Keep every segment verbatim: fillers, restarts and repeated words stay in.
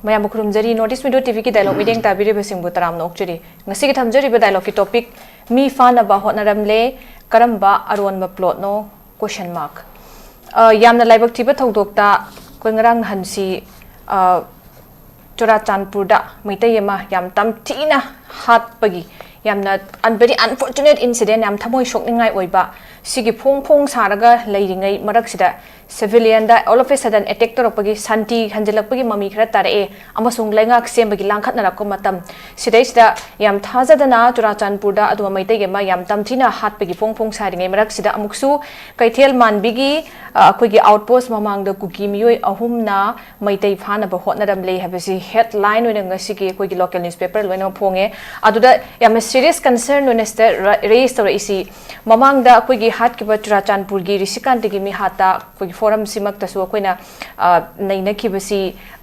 ꯃꯌꯥꯝꯕꯨ ꯈꯨꯔꯨꯝꯖꯔꯤ꯫ North East Media T V ꯒꯤ dialogue ꯃꯤꯠꯌꯦꯡ ꯇꯥꯕꯤꯔꯤꯕꯁꯤꯡꯕꯨ ꯇꯔꯥꯝꯅ ꯑꯣꯛꯆꯔꯤ꯫ ꯉꯁꯤꯒꯤ ꯊꯝꯖꯔꯤꯕ dialogue ꯀꯤ topic, "ꯃꯤ ꯐꯥꯅꯕ ꯍꯣꯠꯅꯔꯝꯂꯦ, ꯀꯔꯝꯕ ꯑꯔꯣꯟꯕ plot ꯅꯣ?" Question mark꯫ ꯑ, ꯌꯥꯝꯅ ꯂꯥꯏꯕꯛ ꯊꯤꯕ ꯊꯧꯗꯣꯛꯇ ꯑꯩꯈꯣꯏ ꯉꯔꯥꯡ ꯅꯍꯥꯟꯁꯤ, ꯑ, ꯆꯨꯔꯥꯆꯥꯟꯄꯨꯔꯗ ꯃꯩꯇꯩ ꯑꯃ ꯌꯥꯝ ꯇꯝꯊꯤꯅ ꯍꯥꯠꯄꯒꯤ, ꯌꯥꯝꯅ un-, very unfortunate incident, ꯌꯥꯝ ꯊꯃꯣꯏ ꯁꯣꯛꯅꯤꯡꯉꯥꯏ ꯑꯣꯏꯕ, ꯁꯤꯒꯤ ꯐꯣꯡ ꯐꯣꯡ ꯁꯥꯔꯒ ꯂꯩꯔꯤꯉꯩ ꯃꯔꯛꯁꯤꯗ civilian the all of a sudden attack ꯇꯧꯔꯛꯄꯒꯤ, ꯁꯥꯟꯇꯤ ꯍꯟꯖꯤꯜꯂꯛꯄꯒꯤ ꯃꯃꯤ ꯈꯔ ꯇꯥꯔꯛꯑꯦ ꯑꯃꯁꯨꯡ ꯂꯩꯉꯥꯛ ꯁꯦꯝꯕꯒꯤ ꯂꯥꯡꯈꯠꯅꯔꯛꯄ ꯃꯇꯝ꯫ ꯁꯤꯗꯩꯁꯤꯗ ꯌꯥꯝ ꯊꯥꯖꯗꯅ ꯆꯨꯔꯥꯆꯥꯟꯄꯨꯔꯗ ꯑꯗꯨꯒ ꯃꯩꯇꯩ ꯑꯃ ꯌꯥꯝ ꯇꯝꯊꯤꯅ ꯍꯥꯠꯄꯒꯤ ꯐꯣꯡ ꯐꯣꯡ ꯁꯥꯔꯤꯉꯩ ꯃꯔꯛꯁꯤꯗ ꯑꯃꯨꯛꯁꯨ ꯀꯩꯊꯦꯜ ꯃꯥꯟꯕꯤꯒꯤ, ꯑ, ꯑꯩꯈꯣꯏꯒꯤ outpost ꯃꯃꯥꯡꯗ ꯀꯨꯀꯤ ꯃꯤꯑꯣꯏ ꯑꯍꯨꯝꯅ ꯃꯩꯇꯩ ꯐꯥꯅꯕ ꯍꯣꯠꯅꯔꯝꯂꯦ ꯍꯥꯏꯕꯁꯤ headline ꯑꯣꯏꯅ ꯉꯁꯤꯒꯤ ꯑꯩꯈꯣꯏꯒꯤ local newspaper ꯂꯣꯏꯅꯃꯛ ꯐꯣꯡꯉꯦ꯫ ꯑꯗꯨꯗ ꯌꯥꯝꯅ serious concern ꯑꯣꯏꯅ ꯁꯤꯗ ꯔ-, raise ꯇꯧꯔꯛꯏꯁꯤ, ꯃꯃꯥꯡꯗ ꯑꯩꯈꯣꯏꯒꯤ ꯍꯥꯠꯈꯤꯕ ꯆꯨꯔꯥꯆꯥꯟꯄꯨꯔꯒꯤ ꯔꯤꯁꯤꯀꯥꯟꯇꯒꯤ ꯃꯤꯍꯥꯠꯇ ꯑꯩꯈꯣꯏꯒꯤ forum ꯁꯤꯃꯛꯇꯁꯨ ꯑꯩꯈꯣꯏꯅ, ꯑ, ꯅꯩꯅꯈꯤꯕꯁꯤ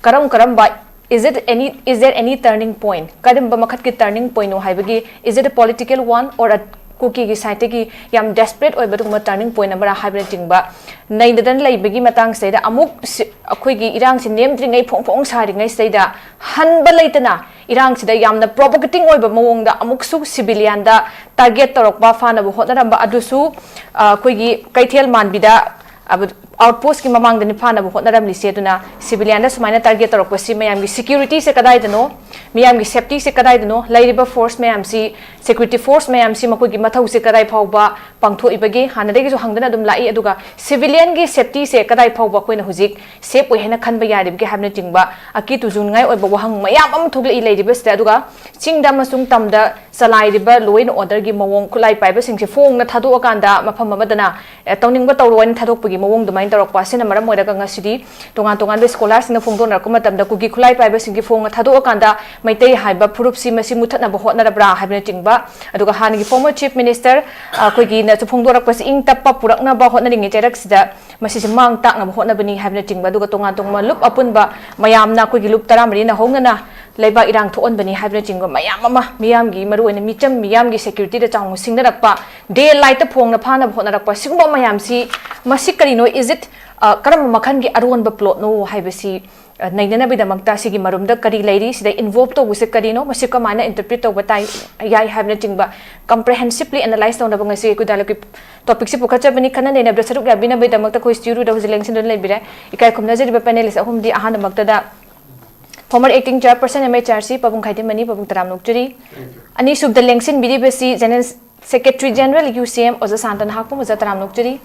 ꯀꯔꯝ ꯀꯔꯝꯕ, is it any, is there any turning point? ꯀꯔꯝꯕ ꯃꯈꯠꯀꯤ turning point ꯅꯣ ꯍꯥꯏꯕꯒꯤ, is it a political one or a ꯀꯨꯀꯤꯒꯤ side ꯇꯒꯤ ꯌꯥꯝ desperate ꯑꯣꯏꯕ ꯑꯗꯨꯒꯨꯝꯕ turning point ꯑꯃꯔ ꯍꯥꯏꯕꯅꯆꯤꯡꯕ ꯅꯩꯅꯗꯅ ꯂꯩꯕꯒꯤ ꯃꯇꯥꯡꯁꯤꯗꯩꯗ ꯑꯃꯨꯛ ꯁꯤ-, ꯑꯩꯈꯣꯏꯒꯤ ꯏꯔꯥꯡꯁꯤ ꯅꯦꯝꯗ꯭ꯔꯤꯉꯩ ꯐꯣꯡ ꯐꯣꯡ ꯁꯥꯔꯤꯉꯩꯁꯤꯗꯩꯗ ꯍꯟꯕ ꯂꯩꯇꯅ ꯏꯔꯥꯡꯁꯤꯗ ꯌꯥꯝꯅ provocating ꯑꯣꯏꯕ ꯃꯑꯣꯡꯗ ꯑꯃꯨꯛꯁꯨ civilian ꯗ target ꯇꯧꯔꯛꯄ, ꯐꯥꯅꯕ ꯍꯣꯠꯅꯔꯝꯕ ꯑꯗꯨꯁꯨ, ꯑ, ꯑꯩꯈꯣꯏꯒꯤ ꯀꯩꯊꯦꯜ ꯃꯥꯟꯕꯤꯗ, ꯑ, outpost ꯀꯤ ꯃꯃꯥꯡꯗꯅꯤ ꯐꯥꯅꯕ ꯍꯣꯠꯅꯔꯝꯂꯤꯁꯦ꯫ ꯑꯗꯨꯅ civilian ꯗ ꯁꯨꯃꯥꯏꯅ target ꯇꯧꯔꯛꯄꯁꯤ ꯃꯌꯥꯝꯒꯤ security ꯁꯦ ꯀꯗꯥꯏꯗꯅꯣ, ꯃꯤꯌꯥꯝꯒꯤ safety ꯁꯦ ꯀꯗꯥꯏꯗꯅꯣ, ꯂꯩꯔꯤꯕ force ꯃꯌꯥꯝꯁꯤ, security force ꯃꯌꯥꯝꯁꯤ ꯃꯈꯣꯏꯒꯤ ꯃꯊꯧꯁꯦ ꯀꯗꯥꯏ ꯐꯥꯎꯕ ꯄꯥꯡꯊꯣꯛꯏꯕꯒꯦ ꯍꯥꯟꯅꯗꯒꯤꯁꯨ ꯍꯪꯗꯅ ꯑꯗꯨꯝ ꯂꯥꯛꯏ꯫ ꯑꯗꯨꯒ civilian ꯒꯤ safety ꯁꯦ ꯀꯗꯥꯏ ꯐꯥꯎꯕ ꯑꯩꯈꯣꯏꯅ ꯍꯧꯖꯤꯛ safe ꯑꯣꯏ ꯍꯥꯏꯅ ꯈꯟꯕ ꯌꯥꯔꯤꯕꯒꯦ ꯍꯥꯏꯕꯅꯆꯤꯡꯕ ꯑꯀꯤ ꯇꯨꯖꯨꯅꯤꯡꯉꯥꯏ ꯑꯣꯏꯕ ꯋꯥꯍꯪ ꯃꯌꯥꯝ ꯑꯃ ꯊꯣꯛꯂꯛꯏ ꯂꯩꯔꯤꯕꯁꯤꯗ꯫ ꯑꯗꯨꯒ ꯆꯤꯡꯗ ꯑꯃꯁꯨꯡ ꯇꯝꯗ ꯆꯂꯥꯏꯔꯤꯕ law and order ꯒꯤ ꯃꯑꯣꯡ, ꯈꯨꯠꯂꯥꯏ ꯄꯥꯏꯕꯁꯤꯡꯁꯦ ꯐꯣꯡꯅ ꯊꯥꯗꯣꯛꯑꯀꯥꯟꯗ ꯃꯐꯝ ꯑꯃꯗꯅ, ꯑꯦ, ꯇꯧꯅꯤꯡꯕ ꯇꯧꯔꯣ ꯍꯥꯏꯅ ꯊꯥꯗꯣꯛꯄꯒꯤ ꯃꯑꯣꯡ ꯑꯗꯨꯃꯥꯏꯅ ꯇꯧꯔꯛꯄ ꯑꯁꯤꯅ ꯃꯔꯝ ꯑꯣꯏꯔꯒ ꯉꯁꯤꯗꯤ ꯇꯣꯉꯥꯟ ꯇꯣꯉꯥꯟꯕ scholar ꯁꯤꯡꯅ ꯐꯣꯡꯗꯣꯛꯅꯔꯛꯄ ꯃꯇꯝꯗ ꯀꯨꯀꯤ ꯈꯨꯠꯂꯥꯏ ꯄꯥꯏꯕꯁꯤꯡꯒꯤ ꯐꯣꯡꯅ ꯊꯥꯗꯣꯛꯑꯀꯥꯟꯗ ꯃꯩꯇꯩ ꯍꯥꯏꯕ ꯐꯨꯔꯨꯞꯁꯤ ꯃꯁꯤ ꯃꯨꯊꯠꯅꯕ ꯍꯣꯠꯅꯔꯕ꯭ꯔꯥ ꯍꯥꯏꯕꯅꯆꯤꯡꯕ, ꯑꯗꯨꯒ ꯍꯥꯟꯅꯒꯤ former chief minister ꯑꯩꯈꯣꯏꯒꯤꯅꯁꯨ ꯐꯣꯡꯗꯣꯔꯛꯄꯁꯤ ꯏꯪ ꯇꯞꯄ ꯄꯨꯔꯛꯅꯕ ꯍꯣꯠꯅꯔꯤꯉꯩ ꯆꯩꯔꯛꯁꯤꯗ ꯃꯁꯤꯁꯦ ꯃꯥꯡ ꯇꯥꯛꯅꯕ ꯍꯣꯠꯅꯕꯅꯤ ꯍꯥꯏꯕꯅꯆꯤꯡꯕ, ꯑꯗꯨꯒ ꯇꯣꯉꯥꯟ ꯇꯣꯉꯥꯟꯕ ꯂꯨꯞ ꯑꯄꯨꯟꯕ ꯃꯌꯥꯝꯅ ꯑꯩꯈꯣꯏꯒꯤ ꯂꯨꯞ ꯇꯔꯥꯃꯔꯤꯅ ꯍꯧꯅꯅ ꯂꯩꯕꯥꯛ ꯏꯔꯥꯡ ꯊꯣꯛꯍꯟꯕꯅꯤ ꯍꯥꯏꯕꯅꯆꯤꯡꯕ ꯃꯌꯥꯝ ꯑꯃ, ꯃꯤꯌꯥꯝꯒꯤ, ꯃꯔꯨꯑꯣꯏꯅ ꯃꯤꯆꯝ ꯃꯤꯌꯥꯝꯒꯤ security ꯗ ꯆꯥꯎꯅ ꯁꯤꯡꯅꯔꯛꯄ, day and night ꯇ ꯐꯣꯡꯅ ꯐꯥꯅꯕ ꯍꯣꯠꯅꯔꯛꯄ, ꯁꯤꯒꯨꯝꯕ ꯃꯌꯥꯝꯁꯤ, ꯃꯁꯤ ꯀꯔꯤꯅꯣ? Is it, ꯑ, ꯀꯔꯝꯕ ꯃꯈꯜꯒꯤ ꯑꯔꯣꯟꯕ plot ꯅꯣ ꯍꯥꯏꯕꯁꯤ, ꯑ, ꯅꯩꯅꯅꯕꯒꯤꯗꯃꯛꯇ ꯁꯤꯒꯤ ꯃꯔꯨꯝꯗ ꯀꯔꯤ ꯂꯩꯔꯤ, ꯁꯤꯗ involve ꯇꯧꯕꯁꯦ ꯀꯔꯤꯅꯣ, ꯃꯁꯤ ꯀꯃꯥꯏꯅ interpret ꯇꯧꯕ ꯇꯥꯏ, ꯌꯥꯏ ꯍꯥꯏꯕꯅꯆꯤꯡꯕ comprehensively analyse ꯇꯧꯅꯕ ꯉꯁꯤ ꯑꯩꯈꯣꯏ dialogue ꯀꯤ topic ꯁꯤ ꯄꯨꯈꯠꯆꯕꯅꯤ꯫ ꯈꯟꯅ ꯅꯩꯅꯕꯗ ꯁꯔꯨꯛ ꯌꯥꯕꯤꯅꯕꯒꯤꯗꯃꯛꯇ ꯑꯩꯈꯣꯏ studio ꯗ ꯍꯧꯖꯤꯛ ꯂꯦꯡꯁꯤꯟꯗꯨꯅ ꯂꯩꯕꯤꯔꯦ꯫ ꯏꯀꯥꯏ ꯈꯨꯝꯅꯖꯔꯤꯕ panelist ꯑꯍꯨꯝꯗꯤ ꯑꯍꯥꯟꯕꯃꯛꯇꯗ former acting chairperson M H R C ꯄꯥꯕꯨꯡ ꯈꯥꯏꯗꯦꯝꯃꯅꯤ, ꯄꯥꯕꯨꯡ ꯇꯔꯥꯝꯅ ꯑꯣꯛꯆꯔꯤ꯫ ꯑꯅꯤꯁꯨꯕꯗ ꯂꯦꯡꯁꯤꯟꯕꯤꯔꯤꯕꯁꯤ General Secretary General U C M ꯑꯣꯖꯥ ꯁꯥꯟꯇ ꯅꯍꯥꯛꯄꯝ, ꯑꯣꯖꯥ ꯇꯔꯥꯝꯅ ꯑꯣꯛꯆꯔꯤ꯫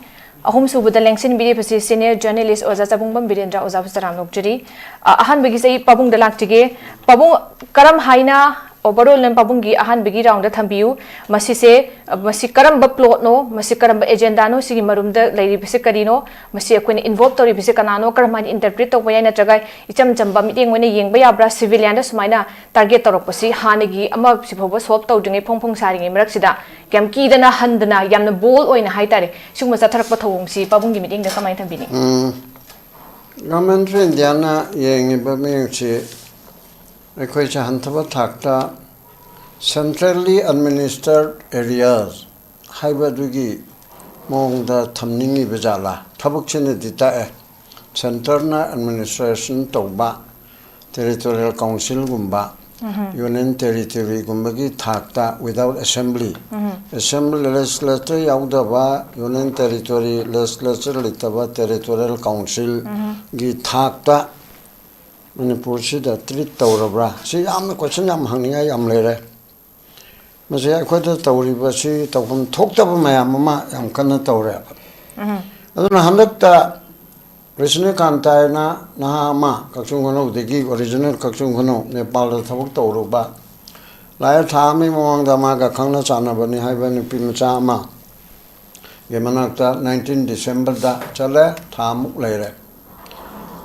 ꯑꯍꯨꯝꯁꯨꯕꯗ ꯂꯦꯡꯁꯤꯟꯕꯤꯔꯤꯕꯁꯤ senior journalist ꯑꯣꯖꯥ ꯆꯕꯨꯡꯕꯝ ꯕꯤꯔꯦꯟꯗ꯭ꯔ, ꯑꯣꯖꯥꯕꯨꯁꯨ ꯇꯔꯥꯝꯅ ꯑꯣꯛꯆꯔꯤ꯫ ꯑ, ꯑꯍꯥꯟꯕꯒꯤꯁꯦ ꯑꯩ ꯄꯥꯕꯨꯡꯗ ꯂꯥꯛꯆꯒꯦ꯫ ꯄꯥꯕꯨꯡ, ꯀꯔꯝ ꯍꯥꯏꯅ overall ꯅꯪ ꯄꯥꯕꯨꯡꯒꯤ ꯑꯍꯥꯟꯕꯒꯤ round ꯗ ꯊꯝꯕꯤꯌꯨ꯫ ꯃꯁꯤꯁꯦ, ꯑ, ꯃꯁꯤ ꯀꯔꯝꯕ plot ꯅꯣ, ꯃꯁꯤ ꯀꯔꯝꯕ agenda ꯅꯣ, ꯁꯤꯒꯤ ꯃꯔꯨꯝꯗ ꯂꯩꯔꯤꯕꯁꯤ ꯀꯔꯤꯅꯣ, ꯃꯁꯤ ꯑꯩꯈꯣꯏꯅ involve ꯇꯧꯔꯤꯕꯁꯤ ꯀꯅꯥꯅꯣ, ꯀꯔꯝꯍꯥꯏꯅ interpret ꯇꯧꯕ ꯌꯥꯏ, ꯅꯠꯇ꯭ꯔꯒ ꯏꯆꯝ ꯆꯝꯕ ꯃꯤꯠꯌꯦꯡ ꯑꯣꯏꯅ ꯌꯦꯡꯕ ꯌꯥꯕ꯭ꯔꯥ? Civilian ꯗ ꯁꯨꯃꯥꯏꯅ target ꯇꯧꯔꯛꯄꯁꯤ ꯍꯥꯟꯅꯒꯤ ꯑꯃ ꯁꯤꯐꯥꯎꯕ solve ꯇꯧꯗ꯭ꯔꯤꯉꯩ ꯐꯣꯡ ꯐꯣꯡ ꯁꯥꯔꯤꯉꯩ ꯃꯔꯛꯁꯤꯗ ꯌꯥꯝ ꯀꯤꯗꯅ ꯍꯟꯗꯅ ꯌꯥꯝꯅ bold ꯑꯣꯏꯅ ꯍꯥꯏꯇꯥꯔꯦ, ꯁꯤꯒꯨꯝꯕ ꯆꯠꯊꯔꯛꯄ ꯊꯧꯑꯣꯡꯁꯤ ꯄꯥꯕꯨꯡꯒꯤ ꯃꯤꯠꯌꯦꯡꯗ ꯀꯃꯥꯏꯅ ꯊꯝꯕꯤꯅꯤ? ꯎꯝ, Government of India ꯅ ꯌꯦꯡꯉꯤꯕ ꯃꯤꯠꯌꯦꯡꯁꯤ ꯑꯩꯈꯣꯏꯁꯦ ꯍꯟꯊꯕ ꯊꯥꯛꯇ centrally administered areas ꯍꯥꯏꯕ ꯑꯗꯨꯒꯤ ꯃꯑꯣꯡꯗ ꯊꯝꯅꯤꯡꯉꯤꯕ ꯖꯥꯠꯂꯥ? ꯊꯕꯛꯁꯤꯅꯗꯤ ꯇꯥꯛꯑꯦ, centre ꯅ administration ꯇꯧꯕ territorial council ꯒꯨꯝꯕ, Union Territory ꯒꯨꯝꯕꯒꯤ ꯊꯥꯛꯇ without assembly, assembly legislature ꯌꯥꯎꯗꯕ, Union Territory legislature ꯂꯩꯇꯕ territorial council ꯒꯤ ꯊꯥꯛꯇ ꯃꯅꯤꯄꯨꯔꯁꯤꯗ treat ꯇꯧꯔꯕ꯭ꯔꯥ? ꯁꯤ ꯌꯥꯝꯅ question ꯌꯥꯝ ꯍꯪꯅꯤꯡꯉꯥꯏ ꯌꯥꯝ ꯂꯩꯔꯦ꯫ ꯃꯁꯤ ꯑꯩꯈꯣꯏꯗ ꯇꯧꯔꯤꯕꯁꯤ ꯇꯧꯐꯝ ꯊꯣꯛꯇꯕ ꯃꯌꯥꯝ ꯑꯃ ꯌꯥꯝ ꯀꯟꯅ ꯇꯧꯔꯦꯕ꯫ ꯑꯗꯨꯅ ꯍꯟꯗꯛꯇ ꯔꯤꯁꯅꯤꯀꯥꯟꯇ ꯍꯥꯏꯅ ꯅꯍꯥ ꯑꯃ ꯀꯛꯆꯤꯡ ꯈꯨꯅꯧꯗꯒꯤ, original ꯀꯛꯆꯤꯡ ꯈꯨꯅꯧ, ꯅꯦꯄꯥꯜꯗ ꯊꯕꯛ ꯇꯧꯔꯨꯕ, ꯂꯥꯛꯑꯦ, ꯊꯥ ꯑꯃꯒꯤ ꯃꯃꯥꯡꯗ ꯃꯥꯒ ꯈꯪꯅ ꯆꯥꯟꯅꯕꯅꯤ ꯍꯥꯏꯕ ꯅꯨꯄꯤ ꯃꯆꯥ ꯑꯃ ꯒꯤ ꯃꯅꯥꯛꯇ nineteen December ꯗ ꯆꯠꯂꯦ, ꯊꯥ ꯑꯃꯨꯛ ꯂꯩꯔꯦ꯫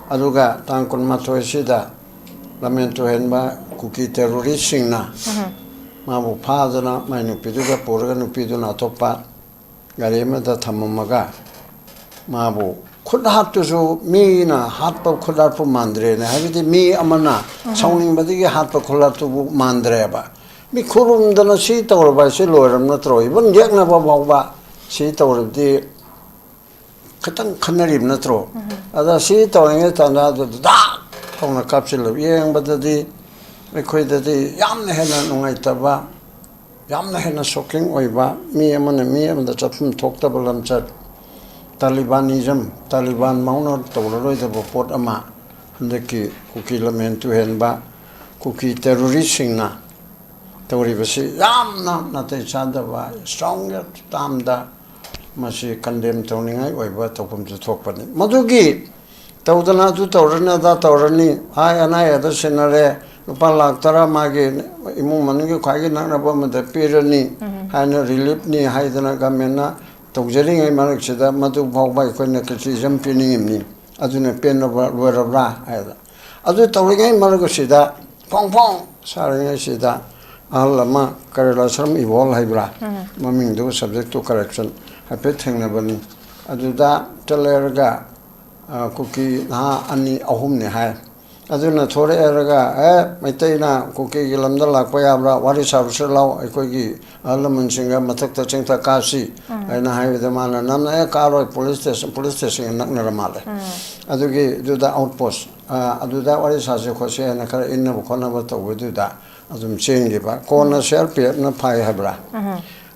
ꯑꯗꯨꯒ ꯇꯥꯡ ꯀꯨꯟꯃꯥꯊꯣꯏꯁꯤꯗ ꯂꯝꯖꯦꯟ ꯇꯨꯍꯦꯟꯕ ꯀꯨꯀꯤ ꯇꯦꯔꯣꯔꯤꯁꯁꯤꯡꯅ ꯃꯥꯕꯨ ꯐꯥꯗꯅ ꯃꯥꯏ ꯅꯨꯄꯤꯗꯨꯒ ꯄꯨꯔꯒ ꯅꯨꯄꯤꯗꯨꯅ ꯑꯇꯣꯞꯄ ꯒꯥꯔꯤ ꯑꯃꯗ ꯊꯝꯃꯝꯃꯒ ꯃꯥꯕꯨ ꯈꯨꯠ ꯍꯥꯠꯇꯨꯁꯨ ꯃꯤꯅ ꯍꯥꯠꯄ ꯈꯨꯠ ꯍꯥꯠꯄꯨ ꯃꯥꯟꯗ꯭ꯔꯦꯅꯦ꯫ ꯍꯥꯏꯕꯗꯤ ꯃꯤ ꯑꯃꯅ ꯁꯥꯎꯅꯤꯡꯕꯗꯒꯤ ꯍꯥꯠꯄ ꯈꯨꯠ ꯍꯥꯠꯇꯨꯕꯨ ꯃꯥꯟꯗ꯭ꯔꯦꯕ꯫ ꯃꯤ ꯈꯨꯔꯨꯝꯗꯅ ꯁꯤ ꯇꯧꯔꯕ ꯍꯥꯏꯁꯦ ꯂꯣꯏꯔꯕ ꯅꯠꯇ꯭ꯔꯣ? ꯏꯚꯟ ꯌꯦꯛꯅꯕ ꯐꯥꯎꯕ ꯁꯤ ꯇꯧꯔꯕꯗꯤ ꯈꯤꯇꯪ ꯈꯟꯅꯔꯤꯕ ꯅꯠꯇ꯭ꯔꯣ? ꯑꯗ ꯁꯤ ꯇꯧꯔꯤꯉꯩ ꯇꯥꯟꯖꯥꯗꯨꯗ ꯗꯥꯛ ꯂꯥꯎꯅ ꯀꯥꯞꯁꯤꯜꯂꯕ ꯌꯦꯡꯕꯗꯗꯤ ꯑꯩꯈꯣꯏꯗꯗꯤ ꯌꯥꯝꯅ ꯍꯦꯟꯅ ꯅꯨꯡꯉꯥꯏꯇꯕ, ꯌꯥꯝꯅ ꯍꯦꯟꯅ ꯁꯣꯛꯀꯤꯡ ꯑꯣꯏꯕ, ꯃꯤ ꯑꯃꯅ ꯃꯤ ꯑꯃꯗ ꯆꯠꯐꯝ ꯊꯣꯛꯇꯕ ꯂꯝꯆꯠ, ꯇꯥꯂꯤꯕꯥꯅꯤꯖꯝ, ꯇꯥꯂꯤꯕꯥꯟ ꯃꯧꯅ ꯇꯧꯔꯔꯣꯏꯗꯕ ꯄꯣꯠ ꯑꯃ ꯍꯟꯗꯛꯀꯤ ꯀꯨꯀꯤ ꯂꯝꯍꯦꯟ ꯇꯨꯍꯦꯟꯕ ꯀꯨꯀꯤ ꯇꯦꯔꯣꯔꯤꯁꯁꯤꯡꯅ ꯇꯧꯔꯤꯕꯁꯤ ꯌꯥꯝꯅ ꯅꯥꯇꯩ ꯆꯥꯗꯕ, strongest termꯗ ꯃꯁꯤ ꯀꯟꯗꯦꯝ ꯇꯧꯅꯤꯡꯉꯥꯏ ꯑꯣꯏꯕ ꯊꯧꯐꯝꯁꯨ ꯊꯣꯛꯄꯅꯤ꯫ ꯃꯗꯨꯒꯤ ꯇꯧꯗꯅ ꯑꯗꯨ ꯇꯧꯔꯅꯤ, ꯑꯗꯥ ꯇꯧꯔꯅꯤ, ꯍꯥꯏ ꯑꯅꯥ ꯑꯌꯦꯛꯗ ꯁꯤꯟꯅꯔꯦ, ꯂꯨꯄꯥ ꯂꯥꯛ ꯇꯔꯥ ꯃꯥꯒꯤ ꯏꯃꯨꯡ ꯃꯅꯨꯡꯒꯤ ꯈ꯭ꯋꯥꯏꯒꯤ ꯅꯛꯅꯕ ꯑꯃꯗ ꯄꯤꯔꯅꯤ ꯍꯥꯏꯅ ꯔꯤꯂꯤꯐꯅꯤ ꯍꯥꯏꯗꯅ ꯒꯃꯦꯟꯅ ꯇꯧꯖꯔꯤꯉꯩ ꯃꯔꯛꯁꯤꯗ ꯃꯗꯨ ꯐꯥꯎꯕ ꯑꯩꯈꯣꯏꯅ ꯀ꯭ꯔꯤꯇꯤꯁꯤꯖꯝ ꯄꯤꯅꯤꯡꯉꯤꯕꯅꯤ꯫ ꯑꯗꯨꯅ ꯄꯦꯟꯅꯕ ꯂꯣꯏꯔꯕ꯭ꯔꯥ ꯍꯥꯏꯗ, ꯑꯗꯨ ꯇꯧꯔꯤꯉꯩ ꯃꯔꯛ ꯑꯁꯤꯗ ꯐꯣꯡ ꯐꯣꯡ ꯁꯥꯔꯤꯉꯩꯁꯤꯗ ꯑꯍꯜ ꯑꯃ ꯀꯔꯦꯂꯥꯁ꯭ꯔꯝ ꯏꯕꯣꯜ ꯍꯥꯏꯕ꯭ꯔꯥ, ꯃꯃꯤꯡꯗꯨ subject to correction ꯍꯥꯏꯐꯦꯠ ꯊꯦꯡꯅꯕꯅꯤ꯫ ꯑꯗꯨꯗ ꯆꯠꯂꯦꯔꯒ ꯀꯨꯀꯤ ꯅꯍꯥ ꯑꯅꯤ ꯑꯍꯨꯝꯅꯤ ꯍꯥꯏ꯫ ꯑꯗꯨꯅ ꯊꯣꯔꯛꯑꯦꯔꯒ ꯑꯦ ꯃꯩꯇꯩꯅ ꯀꯨꯀꯤꯒꯤ ꯂꯝꯗ ꯂꯥꯛꯄ ꯌꯥꯕ꯭ꯔꯥ, ꯋꯥꯔꯤ ꯁꯥꯔꯨꯁꯤ ꯂꯥꯎ, ꯑꯩꯈꯣꯏꯒꯤ ꯑꯍꯜ ꯂꯃꯟꯁꯤꯡꯒ ꯃꯊꯛꯇ ꯆꯤꯡꯊꯛ ꯀꯥꯁꯤ ꯍꯥꯏꯅ ꯍꯥꯏꯕꯗ ꯃꯥꯅ ꯅꯝꯅ ꯑꯦ ꯀꯥꯔꯣꯏ, ꯄꯨꯂꯤꯁ ꯁ꯭ꯇꯦꯁꯟ, ꯄꯨꯂꯤꯁ ꯁ꯭ꯇꯦꯁꯟꯒ ꯅꯛꯅꯔ ꯃꯥꯜꯂꯦ꯫ ꯑꯗꯨꯒꯤ ꯑꯗꯨꯗ ꯑꯥꯎꯠ ꯄꯣꯁ ꯑꯗꯨꯗ ꯋꯥꯔꯤ ꯁꯥꯁꯤ ꯈꯣꯠꯁꯤ ꯍꯥꯏꯅ ꯈꯔ ꯏꯟꯅꯕ ꯈꯣꯠꯅꯕ ꯇꯧꯕꯗꯨꯗ ꯑꯗꯨꯝ ꯆꯦꯟꯈꯤꯕ꯫ ꯀꯣꯟꯅ ꯁꯤ ꯑꯥꯔ ꯄꯤ ꯑꯦꯐꯅ ꯐꯥꯏ ꯍꯥꯏꯕ꯭ꯔꯥ?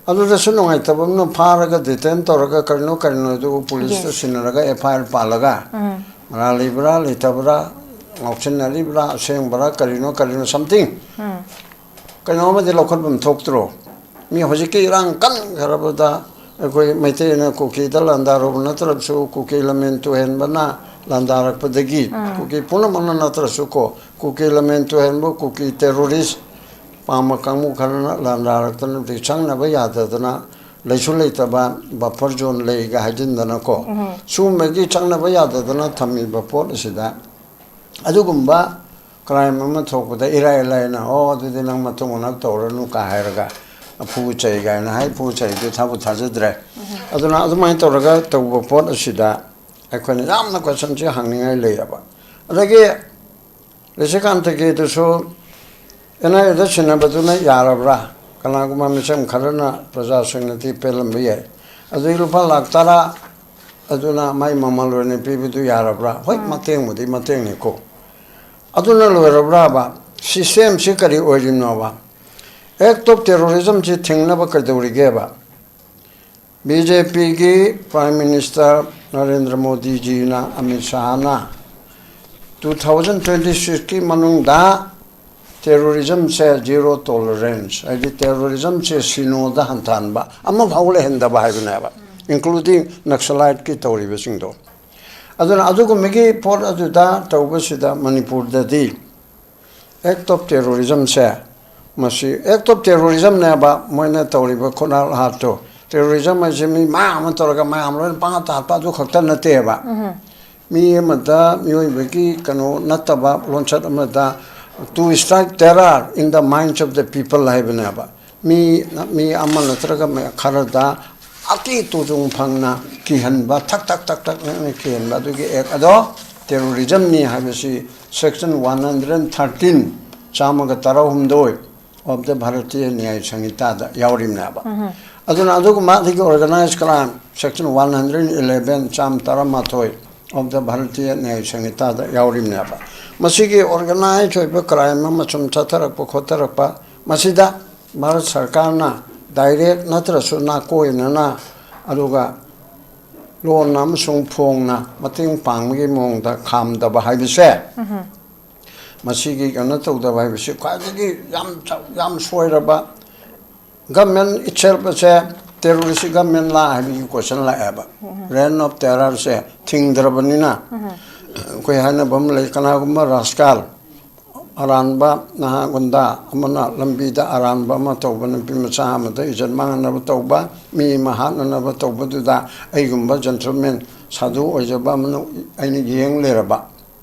ꯑꯗꯨꯗꯁꯨ ꯅꯨꯡꯉꯥꯏꯇꯕ ꯑꯃꯅ ꯐꯥꯔꯒ ꯗꯤꯇꯦꯟ ꯇꯧꯔꯒ ꯀꯔꯤꯅꯣ ꯀꯔꯤꯅꯣ ꯑꯗꯨ ꯄꯨꯂꯤꯁꯇ ꯁꯤꯟꯅꯔꯒ ꯑꯦꯐ ꯑꯥꯏ ꯑꯥꯔ ꯄꯥꯜꯂꯒ ꯃꯔꯥꯜ ꯂꯩꯕ꯭ꯔꯥ ꯂꯩꯇꯕ꯭ꯔꯥ, ꯉꯥꯎꯁꯤꯟꯅꯔꯤꯕ꯭ꯔꯥ ꯑꯁꯦꯡꯕ꯭ꯔꯥ ꯀꯔꯤꯅꯣ ꯀꯔꯤꯅꯣ something ꯀꯩꯅꯣ ꯑꯃꯗꯤ ꯂꯧꯈꯠꯐꯝ ꯊꯣꯛꯇ꯭ꯔꯣ? ꯃꯤ ꯍꯧꯖꯤꯛꯀꯤ ꯏꯔꯥꯡ ꯀꯟꯈ꯭ꯔꯕꯗ ꯑꯩꯈꯣꯏ ꯃꯩꯇꯩꯅ ꯀꯨꯀꯤꯗ ꯂꯥꯟꯗꯥꯔꯨꯕ ꯅꯠꯇ꯭ꯔꯕꯁꯨ ꯀꯨꯀꯤ ꯂꯝꯃꯦꯟ ꯇꯨꯍꯦꯟꯕꯅ ꯂꯥꯟꯗꯥꯔꯛꯄꯗꯒꯤ ꯀꯨꯀꯤ ꯄꯨꯝꯅꯃꯛꯅ ꯅꯠꯇ꯭ꯔꯁꯨ ꯀꯣ, ꯀꯨꯀꯤ ꯂꯝꯃꯦꯟ ꯇꯨꯍꯦꯟꯕ, ꯀꯨꯀꯤ ꯇꯦꯔꯣꯔꯤꯁ ꯄꯥꯝꯕ ꯀꯥꯡꯕꯨ ꯈꯔꯅ ꯂꯥꯟꯗꯥꯔꯛꯇꯅ ꯍꯧꯖꯤꯛ ꯆꯪꯅꯕ ꯌꯥꯗꯗꯅ ꯂꯩꯁꯨ ꯂꯩꯇꯕ ꯕꯐꯔ ꯖꯣꯟ ꯂꯩꯒ ꯍꯥꯏꯖꯤꯟꯗꯅꯀꯣ, ꯁꯤꯒꯨꯝꯕꯒꯤ ꯆꯪꯅꯕ ꯌꯥꯗꯗꯅ ꯊꯝꯃꯤꯕ ꯄꯣꯠ ꯑꯁꯤꯗ ꯑꯗꯨꯒꯨꯝꯕ ꯀ꯭ꯔꯥꯏꯝ ꯑꯃ ꯊꯣꯛꯄꯗ ꯏꯔꯥꯏ ꯂꯥꯏꯅ, "ꯑꯣ, ꯑꯗꯨꯗꯤ ꯅꯪ ꯃꯇꯨꯡ ꯃꯅꯥꯎ ꯇꯧꯔꯅꯨ" ꯀꯥ ꯍꯥꯏꯔꯒ, ꯑꯐꯨ ꯆꯩ ꯀꯥꯏꯅ ꯍꯥꯏ, ꯑꯐꯨ ꯆꯩꯗꯨ ꯊꯥꯕꯨ ꯊꯥꯖꯗ꯭ꯔꯦ꯫ ꯑꯗꯨꯅ ꯑꯗꯨꯃꯥꯏꯅ ꯇꯧꯔꯒ ꯇꯧꯕ ꯄꯣꯠ ꯑꯁꯤꯗ ꯑꯩꯈꯣꯏꯅ ꯌꯥꯝꯅ ꯀꯣꯏꯁꯟꯁꯤ ꯍꯪꯅꯤꯡꯉꯥꯏ ꯂꯩꯌꯦꯕ꯫ ꯑꯗꯒꯤ ꯔꯤꯁꯤꯀꯥꯟꯇꯒꯤꯗꯨꯁꯨ ꯑꯦꯟ ꯑꯥꯏ ꯑꯦꯗ ꯁꯤꯟꯅꯕꯗꯨꯅ ꯌꯥꯔꯕ꯭ꯔꯥ? ꯀꯅꯥꯒꯨꯝꯕ ꯃꯤꯆꯝ ꯈꯔꯅ, ꯄ꯭ꯔꯖꯥꯁꯤꯡꯅꯗꯤ ꯄꯦꯜꯂꯝꯕ ꯌꯥꯏ꯫ ꯑꯗꯨꯒꯤ ꯂꯨꯄꯥ ꯂꯥꯛ ꯇꯔꯥ ꯑꯗꯨꯅ ꯃꯥꯏ ꯃꯃꯜ ꯑꯣꯏꯅ ꯄꯤꯕꯗꯨ ꯌꯥꯔꯕ꯭ꯔꯥ? ꯍꯣꯏ, ꯃꯇꯦꯡꯕꯨꯗꯤ ꯃꯇꯦꯡꯅꯤꯀꯣ꯫ ꯑꯗꯨꯅ ꯂꯣꯏꯔꯕ꯭ꯔꯥꯕ? ꯁꯤꯁꯇꯦꯝꯁꯤ ꯀꯔꯤ ꯑꯣꯏꯔꯤꯅꯣꯕ? ꯑꯦꯛ ꯑꯣꯐ ꯇꯦꯔꯣꯔꯤꯖꯝꯁꯤ ꯊꯤꯡꯅꯕ ꯀꯩꯗꯧꯔꯤꯒꯦꯕ? ꯕꯤ ꯖꯦ ꯄꯤꯒꯤ ꯄ꯭ꯔꯥꯏꯝ ꯃꯤꯅꯤꯁꯇꯔ ꯅꯔꯦꯟꯗ꯭ꯔ ꯃꯣꯗꯤꯖꯤꯅ, ꯑꯃꯤꯠ ꯁꯥꯍꯅ ꯇꯨ ꯊꯥꯎꯖꯟ ꯇ꯭ꯋꯦꯟꯇꯤ ꯁꯤꯛꯁꯀꯤ ꯃꯅꯨꯡꯗ ꯇꯦꯔꯣꯔꯤꯖꯝꯁꯦ ꯖꯤꯔꯣ ꯇꯣꯂꯔꯦꯟꯁ, ꯍꯥꯏꯗꯤ ꯇꯦꯔꯣꯔꯤꯖꯝꯁꯦ ꯁꯤꯅꯣꯗ ꯍꯟꯊꯍꯟꯕ, ꯑꯃꯐꯥꯎ ꯂꯩꯍꯟꯗꯕ ꯍꯥꯏꯕꯅꯦꯕ, ꯏꯟꯀ꯭ꯂꯨꯗꯤꯡ ꯅꯛꯁꯂꯥꯏꯠꯀꯤ ꯇꯧꯔꯤꯕꯁꯤꯡꯗꯣ꯫ ꯑꯗꯨꯅ ꯑꯗꯨꯒꯨꯝꯕꯒꯤ ꯄꯣꯠ ꯑꯗꯨꯗ ꯇꯧꯕꯁꯤꯗ ꯃꯅꯤꯄꯨꯔꯗꯗꯤ ꯑꯦꯛ ꯑꯣꯐ ꯇꯦꯔꯣꯔꯤꯖꯝꯁꯦ, ꯃꯁꯤ ꯑꯦꯛ ꯑꯣꯐ ꯇꯦꯔꯣꯔꯤꯖꯝꯅꯦꯕ ꯃꯣꯏꯅ ꯇꯧꯔꯤꯕ ꯈꯨꯠꯅꯥꯜ ꯍꯥꯠꯇꯣ꯫ ꯇꯦꯔꯣꯔꯤꯖꯝ ꯍꯥꯏꯁꯦ ꯃꯤ ꯃꯌꯥꯝ ꯑꯃ ꯇꯧꯔꯒ ꯃꯌꯥꯝ ꯂꯣꯏꯅ ꯄꯪꯍꯥꯠꯇ ꯍꯥꯠꯄ ꯑꯗꯨ ꯈꯛꯇ ꯅꯠꯇꯦꯕ꯫ ꯃꯤ ꯑꯃꯗ, ꯃꯤꯑꯣꯏꯕꯒꯤ ꯀꯩꯅꯣ ꯅꯠꯇꯕ ꯂꯣꯟꯆꯠ ꯑꯃꯗ, "To strike terror in the minds of the people" ꯍꯥꯏꯕꯅꯦꯕ꯫ ꯃꯤ, ꯃꯤ ꯑꯃ ꯅꯠꯇ꯭ꯔꯒ ꯃ-, ꯈꯔꯗ ꯑꯇꯤ ꯇꯨꯖꯨꯡ ꯐꯪꯅ ꯀꯤꯍꯟꯕ, ꯊꯛ ꯊꯛ ꯊꯛ ꯊꯛ ꯅꯛꯅ ꯀꯤꯍꯟꯕ, ꯑꯗꯨꯒꯤ ꯑꯦꯛ ꯑꯗꯣ ꯇꯦꯔꯣꯔꯤꯖꯝꯅꯤ ꯍꯥꯏꯕꯁꯤ ꯁꯦꯛꯁꯟ ꯋꯥꯟ ꯍꯟꯗ꯭ꯔꯦꯠ ꯊꯥꯔꯇꯤꯟ, ꯆꯥꯝꯃꯒ ꯇꯔꯥꯍꯨꯝꯗꯣꯏ ꯑꯣꯐ ꯗ ꯚꯥꯔꯇꯤꯌ ꯅ꯭ꯌꯥꯌ ꯁꯪꯍꯤꯇꯥꯗ ꯌꯥꯎꯔꯤꯕꯅꯦꯕ꯫ ꯑꯗꯨꯅ ꯑꯗꯨꯒꯨꯝꯕ ꯑꯗꯒꯤ organise crime section one hundred eleven, ꯆꯥꯝ ꯇꯔꯥꯃꯥꯊꯣꯏ ꯑꯣꯐ ꯗ ꯚꯥꯔꯇꯤꯌ ꯅ꯭ꯌꯥꯌ ꯁꯪꯍꯤꯇꯥꯗ ꯌꯥꯎꯔꯤꯕꯅꯦꯕ꯫ ꯃꯁꯤꯒꯤ ꯑꯣꯔꯒꯅꯥꯏꯖ ꯑꯣꯏꯕ ꯀ꯭ꯔꯥꯏꯝ ꯑꯃ ꯁꯨꯝ ꯆꯠꯊꯔꯛꯄ ꯈꯣꯠꯊꯔꯛꯄ, ꯃꯁꯤꯗ ꯚꯥꯔꯠ ꯁꯔꯀꯥꯔꯅ ꯗꯥꯏꯔꯦꯛ ꯅꯠꯇ꯭ꯔꯁꯨ ꯅꯥꯀꯣꯏꯅꯅ, ꯑꯗꯨꯒ ꯂꯣꯟꯅ ꯑꯃꯁꯨꯡ ꯐꯣꯡꯅ ꯃꯇꯦꯡ ꯄꯥꯡꯕꯒꯤ ꯃꯑꯣꯡꯗ ꯈꯥꯝꯗꯕ ꯍꯥꯏꯕꯁꯦ, ꯃꯁꯤꯒꯤ ꯀꯩꯅꯣ ꯇꯧꯗꯕ ꯍꯥꯏꯕꯁꯤ ꯈ꯭ꯋꯥꯏꯗꯒꯤ ꯌꯥꯝ ꯆ-, ꯌꯥꯝ ꯁꯣꯏꯔꯕ꯫ ꯒꯃꯦꯟ ꯏꯠꯁꯦꯜꯐ ꯑꯁꯦ ꯇꯦꯔꯣꯔꯤꯁ ꯒꯃꯦꯟꯂꯥ ꯍꯥꯏꯕꯒꯤ ꯀꯣꯏꯁꯟ ꯂꯥꯛꯑꯦꯕ꯫ ꯔꯦꯟ ꯑꯣꯐ ꯇꯦꯔꯔꯁꯦ ꯊꯤꯡꯗ꯭ꯔꯕꯅꯤꯅ, ꯑꯩꯈꯣꯏ ꯍꯥꯏꯅꯕ ꯑꯃ ꯂꯩ, ꯀꯅꯥꯒꯨꯝꯕ ꯔꯥꯁꯀꯥꯜ, ꯑꯔꯥꯟꯕ ꯅꯍꯥ ꯒꯨꯟꯗꯥ ꯑꯃꯅ ꯂꯝꯕꯤꯗ ꯑꯔꯥꯟꯕ ꯑꯃ ꯇꯧꯕ, ꯅꯨꯄꯤ ꯃꯆꯥ ꯑꯃꯗ ꯏꯖꯠ ꯃꯥꯡꯍꯟꯅꯕ ꯇꯧꯕ, ꯃꯤ ꯑꯃ ꯍꯥꯠꯅꯅꯕ ꯇꯧꯕꯗꯨꯗ ꯑꯩꯒꯨꯝꯕ ꯖꯦꯟꯇꯜꯃꯦꯟ ꯁꯥꯗꯨ ꯑꯣꯏꯖꯕ ꯑꯃꯅ ꯑꯩꯅ ꯌꯦꯡ ꯂꯩꯔꯕ꯫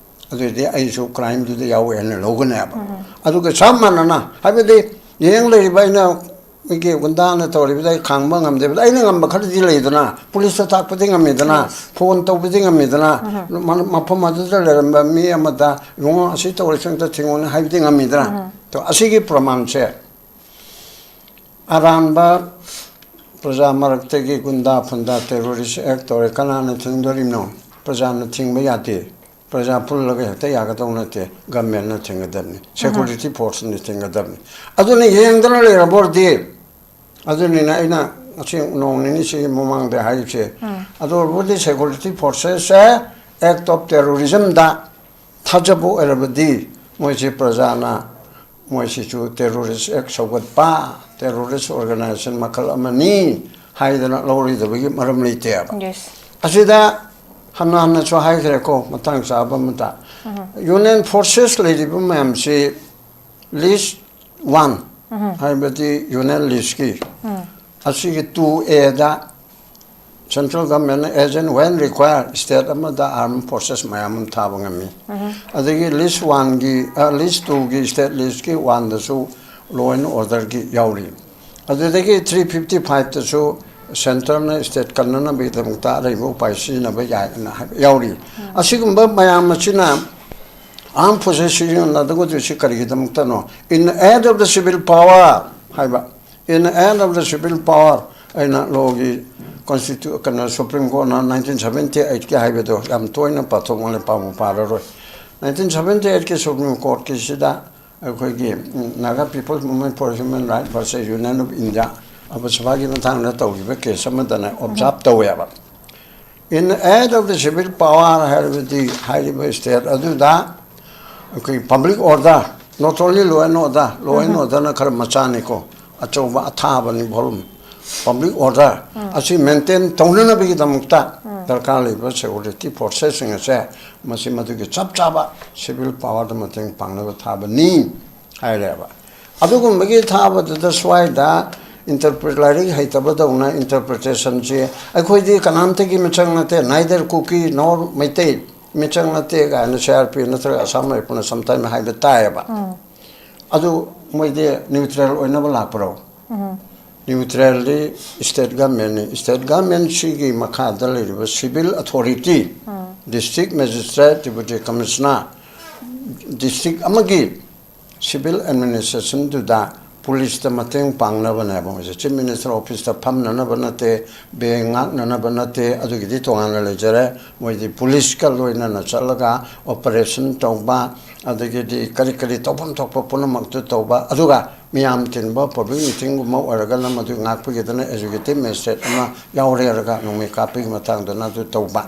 ꯑꯗꯨꯗꯤ ꯑꯩꯁꯨ ꯀ꯭ꯔꯥꯏꯝꯗꯨꯗ ꯌꯥꯎꯋꯦ ꯍꯥꯏꯅ ꯂꯧꯒꯅꯦꯕ꯫ ꯑꯗꯨꯒ ꯆꯞ ꯃꯥꯟꯅꯅ, ꯍꯥꯏꯕꯗꯤ ꯌꯦꯡ ꯂꯩꯔꯤꯕ ꯑꯩꯅ, ꯃꯤꯒꯤ ꯒꯨꯟꯗꯥꯅ ꯇꯧꯔꯤꯕꯗ ꯑꯩ ꯈꯥꯡꯕ ꯉꯝꯗꯦꯕꯗ, ꯑꯩꯅ ꯉꯝꯕ ꯈꯔꯗꯤ ꯂꯩꯗꯅ, ꯄꯨꯂꯤꯁꯇ ꯇꯥꯛꯄꯗꯤ ꯉꯝꯃꯤꯗꯅ, ꯐꯣꯟ ꯇꯧꯕꯗꯤ ꯉꯝꯃꯤꯗꯅ, ꯃ-, ꯃꯐꯝ ꯑꯗꯨꯗ ꯂꯩꯔꯝꯕ ꯃꯤ ꯑꯃꯗ, "ꯏꯕꯨꯡꯉꯣ, ꯑꯁꯤ ꯇꯧꯔꯁꯤ, ꯑꯝꯇ ꯊꯤꯡꯉꯨꯅꯦ" ꯍꯥꯏꯕꯗꯤ ꯉꯝꯃꯤꯗꯅ꯫ ꯇꯣ, ꯑꯁꯤꯒꯤ ꯄ꯭ꯔꯃꯥꯟꯁꯦ ꯑꯔꯥꯟꯕ ꯄ꯭ꯔꯖꯥ ꯃꯔꯛꯇꯒꯤ ꯒꯨꯟꯗꯥ ꯐꯨꯟꯗꯥ, terrorist act ꯇꯧꯔꯦ, ꯀꯅꯥꯅ ꯊꯤꯡꯗꯣꯔꯤꯕꯅꯣ? ꯄ꯭ꯔꯖꯥꯅ ꯊꯤꯡꯕ ꯌꯥꯗꯦ꯫ ꯄ꯭ꯔꯖꯥ ꯄꯨꯜꯂꯒ ꯍꯦꯛꯇ ꯌꯥꯒꯗꯧ ꯅꯠꯇꯦ꯫ ꯒꯃꯦꯟꯅ ꯊꯤꯡꯒꯗꯕꯅꯤ, security forceꯅ ꯊꯤꯡꯒꯗꯕꯅꯤ꯫ ꯑꯗꯨꯅ ꯌꯦꯡꯗꯅ ꯂꯩꯔꯕ ꯑꯣꯏꯔꯗꯤ, ꯑꯗꯨꯅꯤꯅ ꯑꯩꯅ ꯉꯁꯤ ꯅꯣꯡ ꯅꯤꯅꯤꯁꯤꯒꯤ ꯃꯃꯥꯡꯗ ꯍꯥꯏꯔꯤꯁꯦ꯫ ꯑꯗꯨ ꯑꯣꯏꯔꯕꯗꯤ security forcesꯁꯦ act of terrorismꯗ ꯊꯥꯖꯕ ꯑꯣꯏꯔꯕꯗꯤ, ꯃꯣꯏꯁꯤ ꯄ꯭ꯔꯖꯥꯅ ꯃꯣꯏꯁꯤꯁꯨ terrorist act ꯁꯧꯒꯠꯄ, terrorist organization ꯃꯈꯜ ꯑꯃꯅꯤ ꯍꯥꯏꯗꯅ ꯂꯧꯔꯣꯏꯗꯕꯒꯤ ꯃꯔꯝ ꯂꯩꯇꯦꯕ꯫ ꯑꯁꯤꯗ ꯍꯟꯅ ꯍꯟꯅꯁꯨ ꯍꯥꯏꯈ꯭ꯔꯦꯀꯣ, ꯃꯇꯥꯡ ꯆꯥꯕ ꯑꯃꯗ꯫ Union forces ꯂꯩꯔꯤꯕ ꯃꯌꯥꯝꯁꯤ list one, ꯍꯥꯏꯕꯗꯤ union listꯀꯤ, ꯑꯁꯤꯒꯤ two Aꯗ central governmentꯅ as and when required state ꯑꯃꯗ armed forces ꯃꯌꯥꯝ ꯑꯃ ꯊꯥꯕ ꯉꯝꯃꯤ꯫ ꯑꯗꯒꯤ list oneꯒꯤ, ꯑ, list twoꯒꯤ state listꯀꯤ oneꯗꯁꯨ law and orderꯒꯤ ꯌꯥꯎꯔꯤ꯫ ꯑꯗꯨꯗꯒꯤ three fifty fiveꯇꯁꯨ centreꯅ state ꯀꯟꯅꯅꯕꯒꯤꯗꯃꯛꯇ ꯑꯔꯩꯕ ꯎꯄꯥꯏ ꯁꯤꯖꯤꯟꯅꯕ ꯌꯥꯏ ꯍꯥꯏꯅ ꯍꯥꯏꯕ ꯌꯥꯎꯔꯤ꯫ ꯑꯁꯤꯒꯨꯝꯕ ꯃꯌꯥꯝ ꯑꯁꯤꯅ armed forces ꯁꯤꯖꯤꯟꯅꯗꯒꯗꯣꯏꯁꯤ ꯀꯔꯤꯒꯤꯗꯃꯛꯇꯅꯣ? In the aid of the civil power ꯍꯥꯏꯕ, in the aid of the civil power ꯑꯩꯅ lawꯒꯤ constitu-, ꯀꯩꯅꯣ, Supreme Courtꯅ nineteen seventy eightꯀꯤ ꯍꯥꯏꯕꯗꯣ ꯌꯥꯝ ꯇꯣꯏꯅ ꯄꯥꯊꯣꯛꯃꯜꯂꯦ, ꯄꯥꯕꯨ ꯄꯥꯔꯔꯣꯏ꯫ Nineteen seventy eightꯀꯤ Supreme Courtꯀꯤꯁꯤꯗ ꯑꯩꯈꯣꯏꯒꯤ, ꯎꯝ, Naga People's Movement for Human Rights versus Union of India, ꯑꯕꯁꯕꯥꯒꯤ ꯃꯇꯥꯡꯗ ꯇꯧꯈꯤꯕ case ꯑꯃꯗꯅ observe ꯇꯧꯋꯦꯕ꯫ In aid of the civil power ꯍꯥꯏꯔꯕꯗꯤ ꯍꯥꯏꯔꯤꯕ state ꯑꯗꯨꯗ ꯑꯩꯈꯣꯏ public order, not only law and order, law and orderꯅ ꯈꯔ ꯃꯆꯥꯅꯤꯀꯣ, ꯑꯆꯧꯕ ꯑꯊꯥꯕꯅꯤ volume꯫ Public order ꯑꯁꯤ maintain ꯇꯧꯅꯅꯕꯒꯤꯗꯃꯛꯇ ꯗꯔꯀꯥꯔ ꯂꯩꯕ security forcesꯁꯤꯡ ꯑꯁꯦ ꯃꯁꯤ ꯃꯗꯨꯒꯤ ꯆꯞ ꯆꯥꯕ civil powerꯗ ꯃꯇꯦꯡ ꯄꯥꯡꯅꯕ ꯊꯥꯕꯅꯤ ꯍꯥꯏꯔꯦꯕ꯫ ꯑꯗꯨꯒꯨꯝꯕꯒꯤ ꯊꯥꯕꯗꯨꯗ ꯁ꯭ꯋꯥꯏꯗ interpret-, ꯂꯥꯏꯔꯤꯛ ꯍꯩꯇꯕꯗꯧꯅ interpretationꯁꯦ ꯑꯩꯈꯣꯏꯗꯤ ꯀꯅꯥꯝꯇꯒꯤ ꯃꯤꯆꯪ ꯅꯠꯇꯦ, neither ꯀꯨꯀꯤ nor ꯃꯩꯇꯩ꯫ ꯃꯤꯆꯪ ꯅꯠꯇꯦ ꯀꯥꯏꯅ ꯁꯤ ꯑꯥꯔ ꯄꯤ ꯅꯠꯇ꯭ꯔꯒ ꯑꯁꯥꯝ ꯔꯥꯏꯐꯜꯅ ꯁꯝꯇꯥꯏꯝ ꯍꯥꯏꯕ ꯇꯥꯏꯌꯦꯕ꯫ ꯑꯗꯨ ꯃꯣꯏꯗꯤ ꯅ꯭ꯌꯨꯇ꯭ꯔꯦꯜ ꯑꯣꯏꯅꯕ ꯂꯥꯛꯄ꯭ꯔꯣ? ꯅ꯭ꯌꯨꯇ꯭ꯔꯦꯜꯗꯤ ꯁ꯭ꯇꯦꯠ ꯒꯃꯦꯟꯅꯤ꯫ ꯁ꯭ꯇꯦꯠ ꯒꯃꯦꯟꯁꯤꯒꯤ ꯃꯈꯥꯗ ꯂꯩꯔꯤꯕ civil authority, district magistrate, deputy commissioner, district ꯑꯃꯒꯤ ꯁꯤꯚꯤꯜ ꯑꯦꯗꯃꯤꯅꯤꯁꯇ꯭ꯔꯦꯁꯟꯗꯨꯗ ꯄꯨꯂꯤꯁꯇ ꯃꯇꯦꯡ ꯄꯥꯡꯅꯕꯅꯦꯕ ꯃꯣꯏꯁꯦ꯫ ꯆꯤꯐ ꯃꯤꯅꯤꯁꯇꯔ ꯑꯣꯐꯤꯁꯇ ꯐꯝꯅꯅꯕ ꯅꯠꯇꯦ, ꯕꯦꯡ ꯉꯥꯛꯅꯅꯕ ꯅꯠꯇꯦ, ꯑꯗꯨꯒꯤꯗꯤ ꯇꯣꯉꯥꯟꯅ ꯂꯩꯖꯔꯦ꯫ ꯃꯣꯏꯗꯤ ꯄꯨꯂꯤꯁꯀ ꯂꯣꯏꯅꯅ ꯆꯠꯂꯒ ꯑꯣꯄꯔꯦꯁꯟ ꯇꯧꯕ, ꯑꯗꯒꯤꯗꯤ ꯀꯔꯤ ꯀꯔꯤ ꯇꯧꯐꯝ ꯊꯣꯛꯄ ꯄꯨꯝꯅꯃꯛꯇꯨ ꯇꯧꯕ, ꯑꯗꯨꯒ ꯃꯤꯌꯥꯝ ꯇꯤꯟꯕ ꯄꯕ꯭ꯂꯤꯛ ꯃꯤꯇꯤꯡꯒꯨꯝꯕ ꯑꯣꯏꯔꯒꯅ ꯃꯗꯨ ꯉꯥꯛꯄꯒꯤꯗꯅ ꯑꯦꯛꯖꯤꯀ꯭ꯌꯨꯇꯤꯚ ꯃꯦꯖꯤꯁꯇ꯭ꯔꯦꯠ ꯑꯃ ꯌꯥꯎꯔꯦꯔꯒ ꯅꯣꯡꯃꯩ ꯀꯥꯞꯄꯒꯤ ꯃꯇꯥꯡꯗꯅ ꯑꯗꯨ ꯇꯧꯕ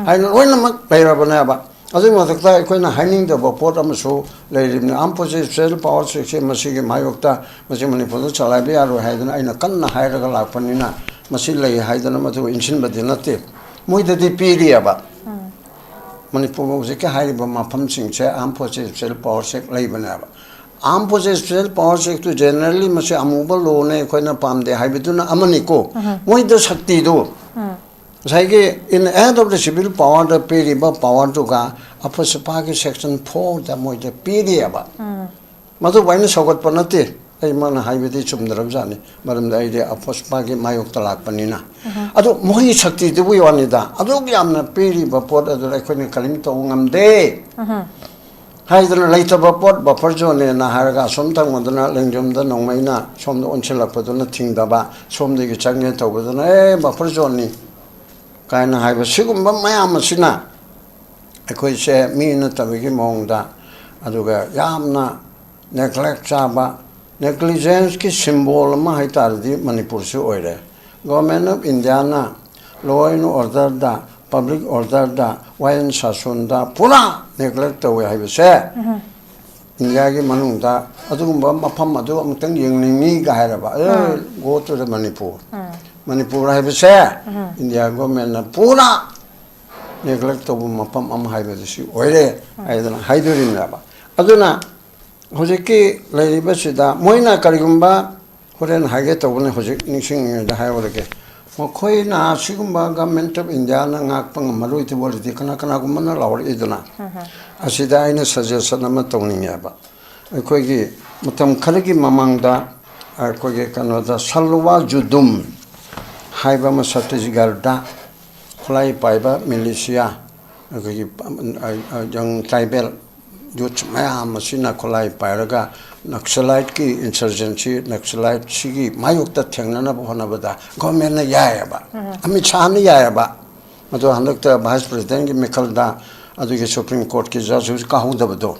ꯍꯥꯏꯅ ꯂꯣꯏꯅꯃꯛ ꯂꯩꯔꯕꯅꯦꯕ꯫ ꯑꯗꯨꯒꯤ ꯃꯊꯛꯇ ꯑꯩꯈꯣꯏꯅ ꯍꯥꯏꯅꯤꯡꯗꯕ ꯄꯣꯠ ꯑꯃꯁꯨ ꯂꯩꯔꯤꯕꯅꯤ꯫ ꯑꯥꯔꯝ ꯐꯣꯔꯁꯦꯁ ꯁ꯭ꯄꯦꯁꯦꯜ ꯄꯥꯋꯔꯁꯤꯞꯁꯤ ꯃꯁꯤꯒꯤ ꯃꯥꯌꯣꯛꯇ ꯃꯁꯤ ꯃꯅꯤꯄꯨꯔꯗ ꯆꯂꯥꯏꯕ ꯌꯥꯔꯣꯏ ꯍꯥꯏꯗꯅ ꯑꯩꯅ ꯀꯟꯅ ꯍꯥꯏꯔꯒ ꯂꯥꯛꯄꯅꯤꯅ, ꯃꯁꯤ ꯂꯩ ꯍꯥꯏꯗꯅ ꯃꯗꯨ ꯏꯟꯁꯤꯟꯕꯗꯤ ꯅꯠꯇꯦ꯫ ꯃꯣꯏꯗꯗꯤ ꯄꯤꯔꯤꯑꯕ꯫ ꯃꯅꯤꯄꯨꯔ ꯍꯧꯖꯤꯛꯀꯤ ꯍꯥꯏꯔꯤꯕ ꯃꯐꯝꯁꯤꯡꯁꯦ ꯑꯥꯔꯝ ꯐꯣꯔꯁꯦꯁ ꯁ꯭ꯄꯦꯁꯦꯜ ꯄꯥꯋꯔꯁꯦꯛ ꯂꯩꯕꯅꯦꯕ꯫ ꯑꯥꯔꯝ ꯐꯣꯔꯁꯦꯁ ꯁ꯭ꯄꯦꯁꯦꯜ ꯄꯥꯋꯔꯁꯦꯛꯇꯨ ꯖꯦꯅꯔꯦꯜꯂꯤ ꯃꯁꯤ ꯑꯃꯨꯕ ꯂꯣꯅꯦ, ꯑꯩꯈꯣꯏꯅ ꯄꯥꯝꯗꯦ ꯍꯥꯏꯕꯗꯨꯅ ꯑꯃꯅꯤꯀꯣ꯫ ꯃꯣꯏꯗ ꯁꯛꯇꯤꯗꯨ ꯉꯁꯥꯏꯒꯤ in aid of the civil powerꯗ ꯄꯤꯔꯤꯕ ꯄꯥꯋꯔꯗꯨꯒ ꯑꯐꯣꯁꯄꯥꯒꯤ ꯁꯦꯛꯁꯟ ꯐꯣꯔꯗ ꯃꯣꯏꯗ ꯄꯤꯔꯤꯑꯕ꯫ ꯃꯗꯨꯕꯨ ꯑꯩꯅ ꯁꯧꯒꯠꯄ ꯅꯠꯇꯦ꯫ ꯑꯩ ꯃꯥꯅ ꯍꯥꯏꯕꯗꯤ ꯆꯨꯝꯗ꯭ꯔꯕꯖꯥꯠꯅꯤ, ꯃꯔꯝꯗꯤ ꯑꯩꯗꯤ ꯑꯐꯣꯁꯄꯥꯒꯤ ꯃꯥꯌꯣꯛꯇ ꯂꯥꯛꯄꯅꯤꯅ꯫ ꯑꯗꯨ ꯃꯣꯏꯒꯤ ꯁꯛꯇꯤꯗꯨꯕꯨ ꯋꯥꯅꯤꯗ, ꯑꯗꯨꯛ ꯌꯥꯝꯅ ꯄꯤꯔꯤꯕ ꯄꯣꯠ ꯑꯗꯨꯗ ꯑꯩꯈꯣꯏꯅ ꯀꯔꯤꯝ ꯇꯧꯕ ꯉꯝꯗꯦ꯫ ꯍꯥꯏꯗꯅ ꯂꯩꯇꯕ ꯄꯣꯠ ꯕꯐꯔ ꯖꯣꯟꯅꯦꯅ ꯍꯥꯏꯔꯒ ꯑꯁꯣꯝ ꯊꯪꯕꯗꯅ ꯂꯦꯡꯖꯨꯝꯗ ꯅꯣꯡꯃꯩꯅ ꯁꯣꯝꯗ ꯑꯣꯟꯁꯤꯜꯂꯛꯄꯗꯨꯅ ꯊꯤꯡꯗꯕ, ꯁꯣꯝꯗꯒꯤ ꯆꯪꯒꯦ ꯇꯧꯕꯗꯨꯅ ꯑꯦ ꯕꯐꯔ ꯖꯣꯟꯅꯤ ꯀꯥꯏꯅ ꯍꯥꯏꯕ, ꯁꯤꯒꯨꯝꯕ ꯃꯌꯥꯝ ꯑꯁꯤꯅ ꯑꯩꯈꯣꯏꯁꯦ ꯃꯤ ꯅꯠꯇꯕꯒꯤ ꯃꯑꯣꯡꯗ, ꯑꯗꯨꯒ ꯌꯥꯝꯅ ꯅꯦꯒ꯭ꯂꯦꯛ ꯆꯥꯕ, ꯅꯦꯒ꯭ꯂꯤꯖꯦꯟꯁꯀꯤ ꯁꯤꯝꯕꯣꯜ ꯑꯃ ꯍꯥꯏꯇꯥꯔꯗꯤ ꯃꯅꯤꯄꯨꯔꯁꯨ ꯑꯣꯏꯔꯦ꯫ ꯒꯣꯔꯃꯦꯟ ꯑꯣꯐ ꯏꯟꯗꯤꯌꯥꯅ ꯂꯣ ꯑꯦꯟ ꯑꯣꯔꯗꯔꯗ, ꯄꯕ꯭ꯂꯤꯛ ꯑꯣꯔꯗꯔꯗ, ꯋꯥꯌꯦꯜ ꯁꯥꯁꯣꯟꯗ ꯄꯨꯔꯥ ꯅꯦꯒ꯭ꯂꯦꯛ ꯇꯧꯋꯦ ꯍꯥꯏꯕꯁꯦ ꯏꯟꯗꯤꯌꯥꯒꯤ ꯃꯅꯨꯡꯗ ꯑꯗꯨꯒꯨꯝꯕ ꯃꯐꯝ ꯑꯗꯨ ꯑꯃꯨꯛꯇꯪ ꯌꯦꯡꯅꯤꯡꯉꯤꯒ ꯍꯥꯏꯔꯕ, ꯑꯦ, go to the Manipur. Manipur ꯍꯥꯏꯕꯁꯦ ꯏꯟꯗꯤꯌꯥ ꯒꯣꯔꯃꯦꯟꯅ ꯄꯨꯔꯥ ꯅꯦꯒ꯭ꯂꯦꯛ ꯇꯧꯕ ꯃꯐꯝ ꯑꯃ ꯍꯥꯏꯕꯗꯨ ꯁꯤ ꯑꯣꯏꯔꯦ ꯍꯥꯏꯗꯅ ꯍꯥꯏꯗꯣꯔꯤꯕꯅꯦꯕ꯫ ꯑꯗꯨꯅ ꯍꯧꯖꯤꯛꯀꯤ ꯂꯩꯔꯤꯕꯁꯤꯗ ꯃꯣꯏꯅ ꯀꯔꯤꯒꯨꯝꯕ, ꯍꯣꯔꯦꯟ ꯍꯥꯏꯒꯦ ꯇꯧꯕꯅꯤ, ꯍꯧꯖꯤꯛ ꯅꯤꯡꯁꯤꯡꯉꯤꯉꯩꯗ ꯍꯥꯏꯍꯧꯔꯒꯦ꯫ ꯃꯈꯣꯏꯅ ꯑꯁꯤꯒꯨꯝꯕ Government of Indiaꯅ ꯉꯥꯛꯄ ꯉꯝꯃꯔꯣꯏꯗꯕ ꯑꯣꯏꯔꯗꯤ ꯀꯅꯥ ꯀꯅꯥꯒꯨꯝꯕꯅ ꯂꯥꯎꯔꯛꯏꯗꯅ? ꯑꯁꯤꯗ ꯑꯩꯅ suggestion ꯑꯃ ꯇꯧꯅꯤꯡꯉꯦꯕ꯫ ꯑꯩꯈꯣꯏꯒꯤ ꯃꯇꯝ ꯈꯔꯒꯤ ꯃꯃꯥꯡꯗ ꯑꯩꯈꯣꯏꯒꯤ ꯀꯩꯅꯣꯗ ꯁꯜꯋꯥ ꯖꯨꯗꯨꯝ ꯍꯥꯏꯕ ꯑꯃ ꯁꯠꯇꯤꯁꯒꯔꯗ ꯈꯨꯠꯂꯥꯏ ꯄꯥꯏꯕ militia, ꯑꯩꯈꯣꯏꯒꯤ young tribal youth ꯃꯌꯥꯝ ꯑꯁꯤꯅ ꯈꯨꯠꯂꯥꯏ ꯄꯥꯏꯔꯒ Naxaliteꯀꯤ insurgency, Naxaliteꯁꯤꯒꯤ ꯃꯥꯌꯣꯛꯇ ꯊꯦꯡꯅꯅꯕ ꯍꯣꯠꯅꯕꯗ governmentꯅ ꯌꯥꯏꯑꯕ, ꯑꯃꯤꯠ ꯁꯥꯍꯅ ꯌꯥꯏꯑꯕ꯫ ꯑꯗꯣ ꯍꯟꯗꯛꯇ Vice Presidentꯀꯤ ꯃꯤꯈꯜꯗ ꯑꯗꯨꯒꯤ Supreme Courtꯀꯤ judge ꯍꯧꯖꯤꯛ ꯀꯥꯍꯧꯗꯕꯗꯣ,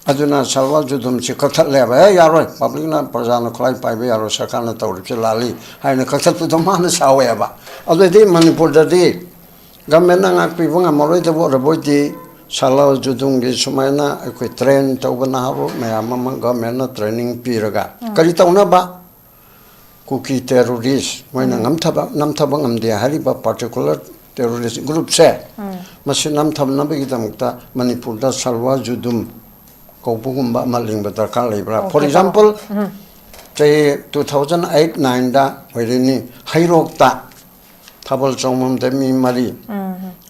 ꯑꯗꯨꯅ ꯁꯜꯋꯥ ꯖꯨꯗꯨꯝꯁꯤ ꯀꯛꯊꯠꯂꯦꯕ꯫ "ꯑꯦ, ꯌꯥꯔꯣꯏ, publicꯅ, ꯄ꯭ꯔꯖꯥꯅ ꯈꯨꯠꯂꯥꯏ ꯄꯥꯏꯕ ꯌꯥꯔꯣꯏ, ꯁꯔꯀꯥꯔꯅ ꯇꯧꯔꯤꯕꯁꯤ ꯂꯥꯜꯂꯤ" ꯍꯥꯏꯅ ꯀꯛꯊꯠꯄꯗꯣ ꯃꯥꯅ ꯁꯥꯎꯋꯦꯕ꯫ ꯑꯗꯨꯗꯤ ꯃꯅꯤꯄꯨꯔꯗꯗꯤ governmentꯅ ꯉꯥꯛꯄꯤꯕ ꯉꯝꯃꯔꯣꯏꯗꯕ ꯑꯣꯏꯔꯕꯣꯏꯗꯤ ꯁꯜꯋꯥ ꯖꯨꯗꯨꯝꯒꯤ ꯁꯨꯃꯥꯏꯅ ꯑꯩꯈꯣꯏ train ꯇꯧꯕ ꯅꯍꯥꯔꯣꯜ ꯃꯌꯥꯝ ꯑꯃ governmentꯅ training ꯄꯤꯔꯒ ꯀꯔꯤ ꯇꯧꯅꯕ? ꯀꯨꯀꯤ terrorist, ꯃꯣꯏꯅ ꯉꯝꯊꯕ, ꯅꯝꯊꯕ ꯉꯝꯗꯦ ꯍꯥꯏꯔꯤꯕ particular terrorist groupꯁꯦ, ꯃꯁꯤ ꯅꯝꯊꯅꯕꯒꯤꯗꯃꯛꯇ ꯃꯅꯤꯄꯨꯔꯗ ꯁꯜꯋꯥ ꯖꯨꯗꯨꯝ ꯀꯧꯕꯒꯨꯝꯕ ꯑꯃ ꯂꯤꯡꯕ ꯗꯔꯀꯥꯔ ꯂꯩꯕ꯭ꯔꯥ? For example, ꯆꯍꯤ two thousand eight nineꯗ ꯑꯣꯏꯔꯤꯅꯤ, ꯍꯩꯔꯣꯛꯇ ꯊꯥꯕꯜ ꯆꯣꯡꯐꯝꯗ ꯃꯤ ꯃꯔꯤ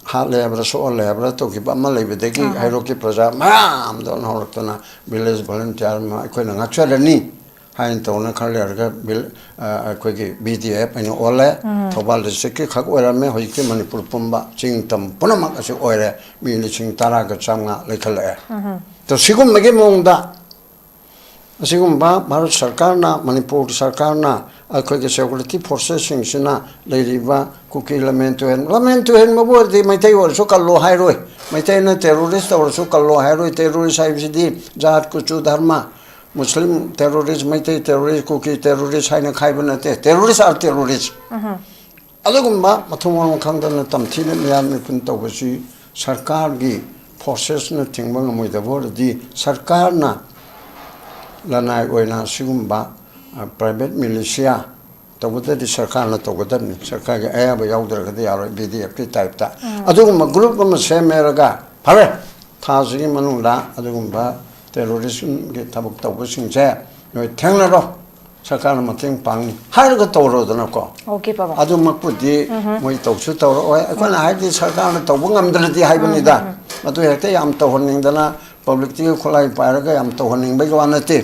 ꯍꯥꯠꯂꯦ ꯍꯥꯏꯕ꯭ꯔꯥ, ꯁꯣꯛꯍꯜꯂꯦ ꯍꯥꯏꯕ꯭ꯔꯥ ꯇꯧꯈꯤꯕ ꯑꯃ ꯂꯩꯕꯗꯒꯤ ꯍꯩꯔꯣꯛꯀꯤ ꯄ꯭ꯔꯖꯥ ꯃꯌꯥꯝꯗꯣ ꯍꯧꯔꯛꯇꯅ village volunteer ꯑꯃ ꯑꯩꯈꯣꯏꯅ ꯉꯥꯛꯆꯔꯅꯤ ꯍꯥꯏꯅ ꯇꯧꯅ ꯈꯔ ꯂꯩꯔꯒ ꯑꯩꯈꯣꯏꯒꯤ B D F ꯑꯣꯏꯅ ꯑꯣꯜꯂꯦ꯫ ꯊꯧꯕꯥꯜ districtꯀꯤ ꯈꯛ ꯑꯣꯏꯔꯝꯃꯦ, ꯍꯧꯖꯤꯛꯇꯤ ꯃꯅꯤꯄꯨꯔ ꯄꯨꯝꯕ ꯆꯤꯡ ꯇꯝ ꯄꯨꯝꯅꯃꯛ ꯑꯁꯤ ꯑꯣꯏꯔꯦ꯫ ꯃꯤ ꯂꯤꯁꯤꯡ ꯇꯔꯥꯒ ꯆꯥꯝꯃꯉꯥ ꯂꯩꯈꯠꯂꯛꯑꯦ꯫ ꯑꯗꯣ ꯁꯤꯒꯨꯝꯕꯒꯤ ꯃꯑꯣꯡꯗ ꯑꯁꯤꯒꯨꯝꯕ ꯚꯥꯔꯠ ꯁꯔꯀꯥꯔꯅ, ꯃꯅꯤꯄꯨꯔ ꯁꯔꯀꯥꯔꯅ ꯑꯩꯈꯣꯏꯒꯤ security forcesꯁꯤꯡꯁꯤꯅ ꯂꯩꯔꯤꯕ ꯀꯨꯀꯤ ꯂꯝꯃꯦꯟ ꯇꯨꯍꯦꯟ, ꯂꯝꯃꯦꯟ ꯇꯨꯍꯦꯟꯕꯕꯨ ꯑꯣꯏꯔꯗꯤ ꯃꯩꯇꯩ ꯑꯣꯏꯔꯁꯨ ꯀꯜꯂꯣ ꯍꯥꯏꯔꯣꯏ꯫ ꯃꯩꯇꯩꯅ terrorist ꯇꯧꯔꯁꯨ ꯀꯜꯂꯣ ꯍꯥꯏꯔꯣꯏ꯫ Terrorist ꯍꯥꯏꯕꯁꯤꯗꯤ ꯖꯥꯠ, ꯀꯨꯆꯨ, ꯙꯔꯃ, Muslim terrorist, ꯃꯩꯇꯩ terrorist, ꯀꯨꯀꯤ terrorist ꯍꯥꯏꯅ ꯈꯥꯏꯕ ꯅꯠꯇꯦ꯫ Terrorist are terrorist꯫ ꯑꯗꯨꯒꯨꯝꯕ ꯃꯊꯣꯡ ꯃꯔꯝ ꯈꯪꯗꯅ ꯇꯝꯊꯤꯅ ꯃꯤꯌꯥꯝ ꯃꯤꯄꯨꯟ ꯇꯧꯕꯁꯤ ꯁꯔꯀꯥꯔꯒꯤ forcesꯅ ꯊꯤꯡꯕ ꯉꯝꯃꯣꯏꯗꯕ ꯑꯣꯏꯔꯗꯤ ꯁꯔꯀꯥꯔꯅ ꯂꯅꯥꯏ ꯑꯣꯏꯅ ꯁꯤꯒꯨꯝꯕ private militia ꯇꯧꯕꯗꯗꯤ ꯁꯔꯀꯥꯔꯅ ꯇꯧꯒꯗꯕꯅꯤ꯫ ꯁꯔꯀꯥꯔꯒꯤ ꯑꯌꯥꯕ ꯌꯥꯎꯗ꯭ꯔꯒꯗꯤ ꯌꯥꯔꯣꯏ꯫ B D Fꯀꯤ typeꯇ ꯑꯗꯨꯒꯨꯝꯕ group ꯑꯃ ꯁꯦꯝꯃꯦꯔꯒ ꯐꯔꯦ, ꯊꯥꯁꯤꯒꯤ ꯃꯅꯨꯡꯗ ꯑꯗꯨꯒꯨꯝꯕ terroristꯀꯤ ꯊꯕꯛ ꯇꯧꯕꯁꯤꯡꯁꯦ ꯅꯣꯏ ꯊꯦꯡꯅꯔꯣ, ꯁꯔꯀꯥꯔꯅ ꯃꯇꯦꯡ ꯄꯥꯡꯅꯤ ꯍꯥꯏꯔꯒ ꯇꯧꯔꯣꯗꯅꯀꯣ꯫ ꯑꯣꯀꯦ ꯄꯥꯕꯨꯡ꯫ ꯑꯗꯨꯃꯛꯄꯨꯗꯤ ꯃꯣꯏ ꯇꯧꯁꯨ ꯇꯧꯔꯛꯑꯣꯏ꯫ ꯑꯩꯈꯣꯏꯅ ꯍꯥꯏꯕꯗꯤ ꯁꯔꯀꯥꯔꯅ ꯇꯧꯕ ꯉꯝꯗ꯭ꯔꯗꯤ ꯍꯥꯏꯕꯅꯤꯗ꯫ ꯃꯗꯨ ꯍꯦꯛꯇ ꯌꯥꯝ ꯇꯧꯍꯟꯅꯤꯡꯗꯅ ꯄꯕ꯭ꯂꯤꯛꯇꯒꯤ ꯈꯨꯠꯂꯥꯏ ꯄꯥꯏꯔꯒ ꯌꯥꯝ ꯇꯧꯍꯟꯅꯤꯡꯕꯒꯤ ꯋꯥ ꯅꯠꯇꯦ꯫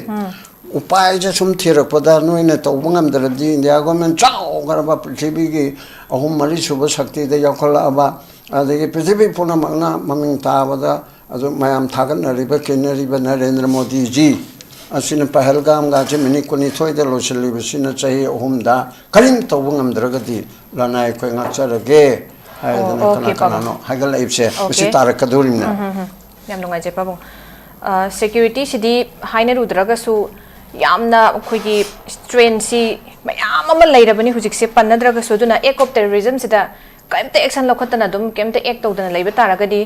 ꯎꯄꯥꯏꯁꯦ ꯁꯨꯝ ꯊꯤꯔꯛꯄꯗ ꯅꯣꯏꯅ ꯇꯧꯕ ꯉꯝꯗ꯭ꯔꯗꯤ ꯏꯟꯗꯤꯌꯥ ꯒꯣꯔꯃꯦꯟ ꯆꯥꯎꯈ꯭ꯔꯕ ꯄ꯭ꯔꯤꯊꯤꯕꯤꯒꯤ ꯑꯍꯨꯝ ꯃꯔꯤ ꯁꯨꯕ ꯁꯛꯇꯤꯗ ꯌꯥꯎꯈꯠꯂꯛꯑꯕ, ꯑꯗꯒꯤ ꯄ꯭ꯔꯤꯊꯤꯕꯤ ꯄꯨꯝꯅꯃꯛꯅ ꯃꯃꯤꯡ ꯇꯥꯕꯗ ꯑꯗꯨ ꯃꯌꯥꯝ ꯊꯥꯒꯠꯅꯔꯤꯕ ꯀꯦꯟꯅꯔꯤꯕ ꯅꯔꯦꯟꯗ꯭ꯔ ꯃꯣꯗꯤꯖꯤ ꯑꯁꯤꯅ ꯄꯍꯜꯒꯥꯝꯒꯁꯦ ꯃꯤꯅꯤꯠ ꯀꯨꯟꯅꯤꯊꯣꯏꯗ ꯂꯣꯏꯁꯤꯜꯂꯤꯕꯁꯤꯅ ꯆꯍꯤ ꯑꯍꯨꯝꯗ ꯀꯔꯤꯝ ꯇꯧꯕ ꯉꯝꯗ꯭ꯔꯒꯗꯤ ꯂꯅꯥꯏ ꯑꯩꯈꯣꯏ ꯉꯥꯛꯆꯔꯒꯦ ꯍꯥꯏꯗꯅ ꯑꯣ, ꯀꯅꯥ ꯑꯣꯀꯦ, ꯄꯥꯕꯨꯡ꯫ ꯀꯅꯥꯅꯣ ꯍꯥꯏꯒꯠꯂꯛꯏꯕꯁꯦ ꯃꯁꯤ ꯑꯣꯀꯦ꯫ ꯇꯥꯔꯛꯀꯗꯧꯔꯤꯕꯅꯦ꯫ ꯌꯥꯝ ꯅꯨꯡꯉꯥꯏꯖꯩ ꯄꯥꯕꯨꯡ꯫ ꯁꯦꯀ꯭ꯌꯨꯔꯤꯇꯤꯁꯤꯗꯤ ꯍꯥꯏꯅꯔꯨꯗ꯭ꯔꯒꯁꯨ ꯌꯥꯝꯅ ꯑꯩꯈꯣꯏꯒꯤ ꯁ꯭ꯇ꯭ꯔꯦꯟꯁꯤ ꯃꯌꯥꯝ ꯑꯃ ꯂꯩꯔꯕꯅꯤ ꯍꯧꯖꯤꯛꯁꯦ ꯄꯟꯅꯗ꯭ꯔꯒꯁꯨ꯫ ꯑꯗꯨꯅ ꯑꯦꯛ ꯑꯣꯐ ꯇꯦꯔꯣꯔꯤꯖꯝꯁꯤꯗ ꯀꯔꯤꯝꯇ ꯑꯦꯛꯁꯟ ꯂꯧꯈꯠꯇꯅ ꯑꯗꯨꯝ ꯀꯔꯤꯝꯇ ꯑꯦꯛ ꯇꯧꯗꯅ ꯂꯩꯕ ꯇꯥꯔꯒꯗꯤ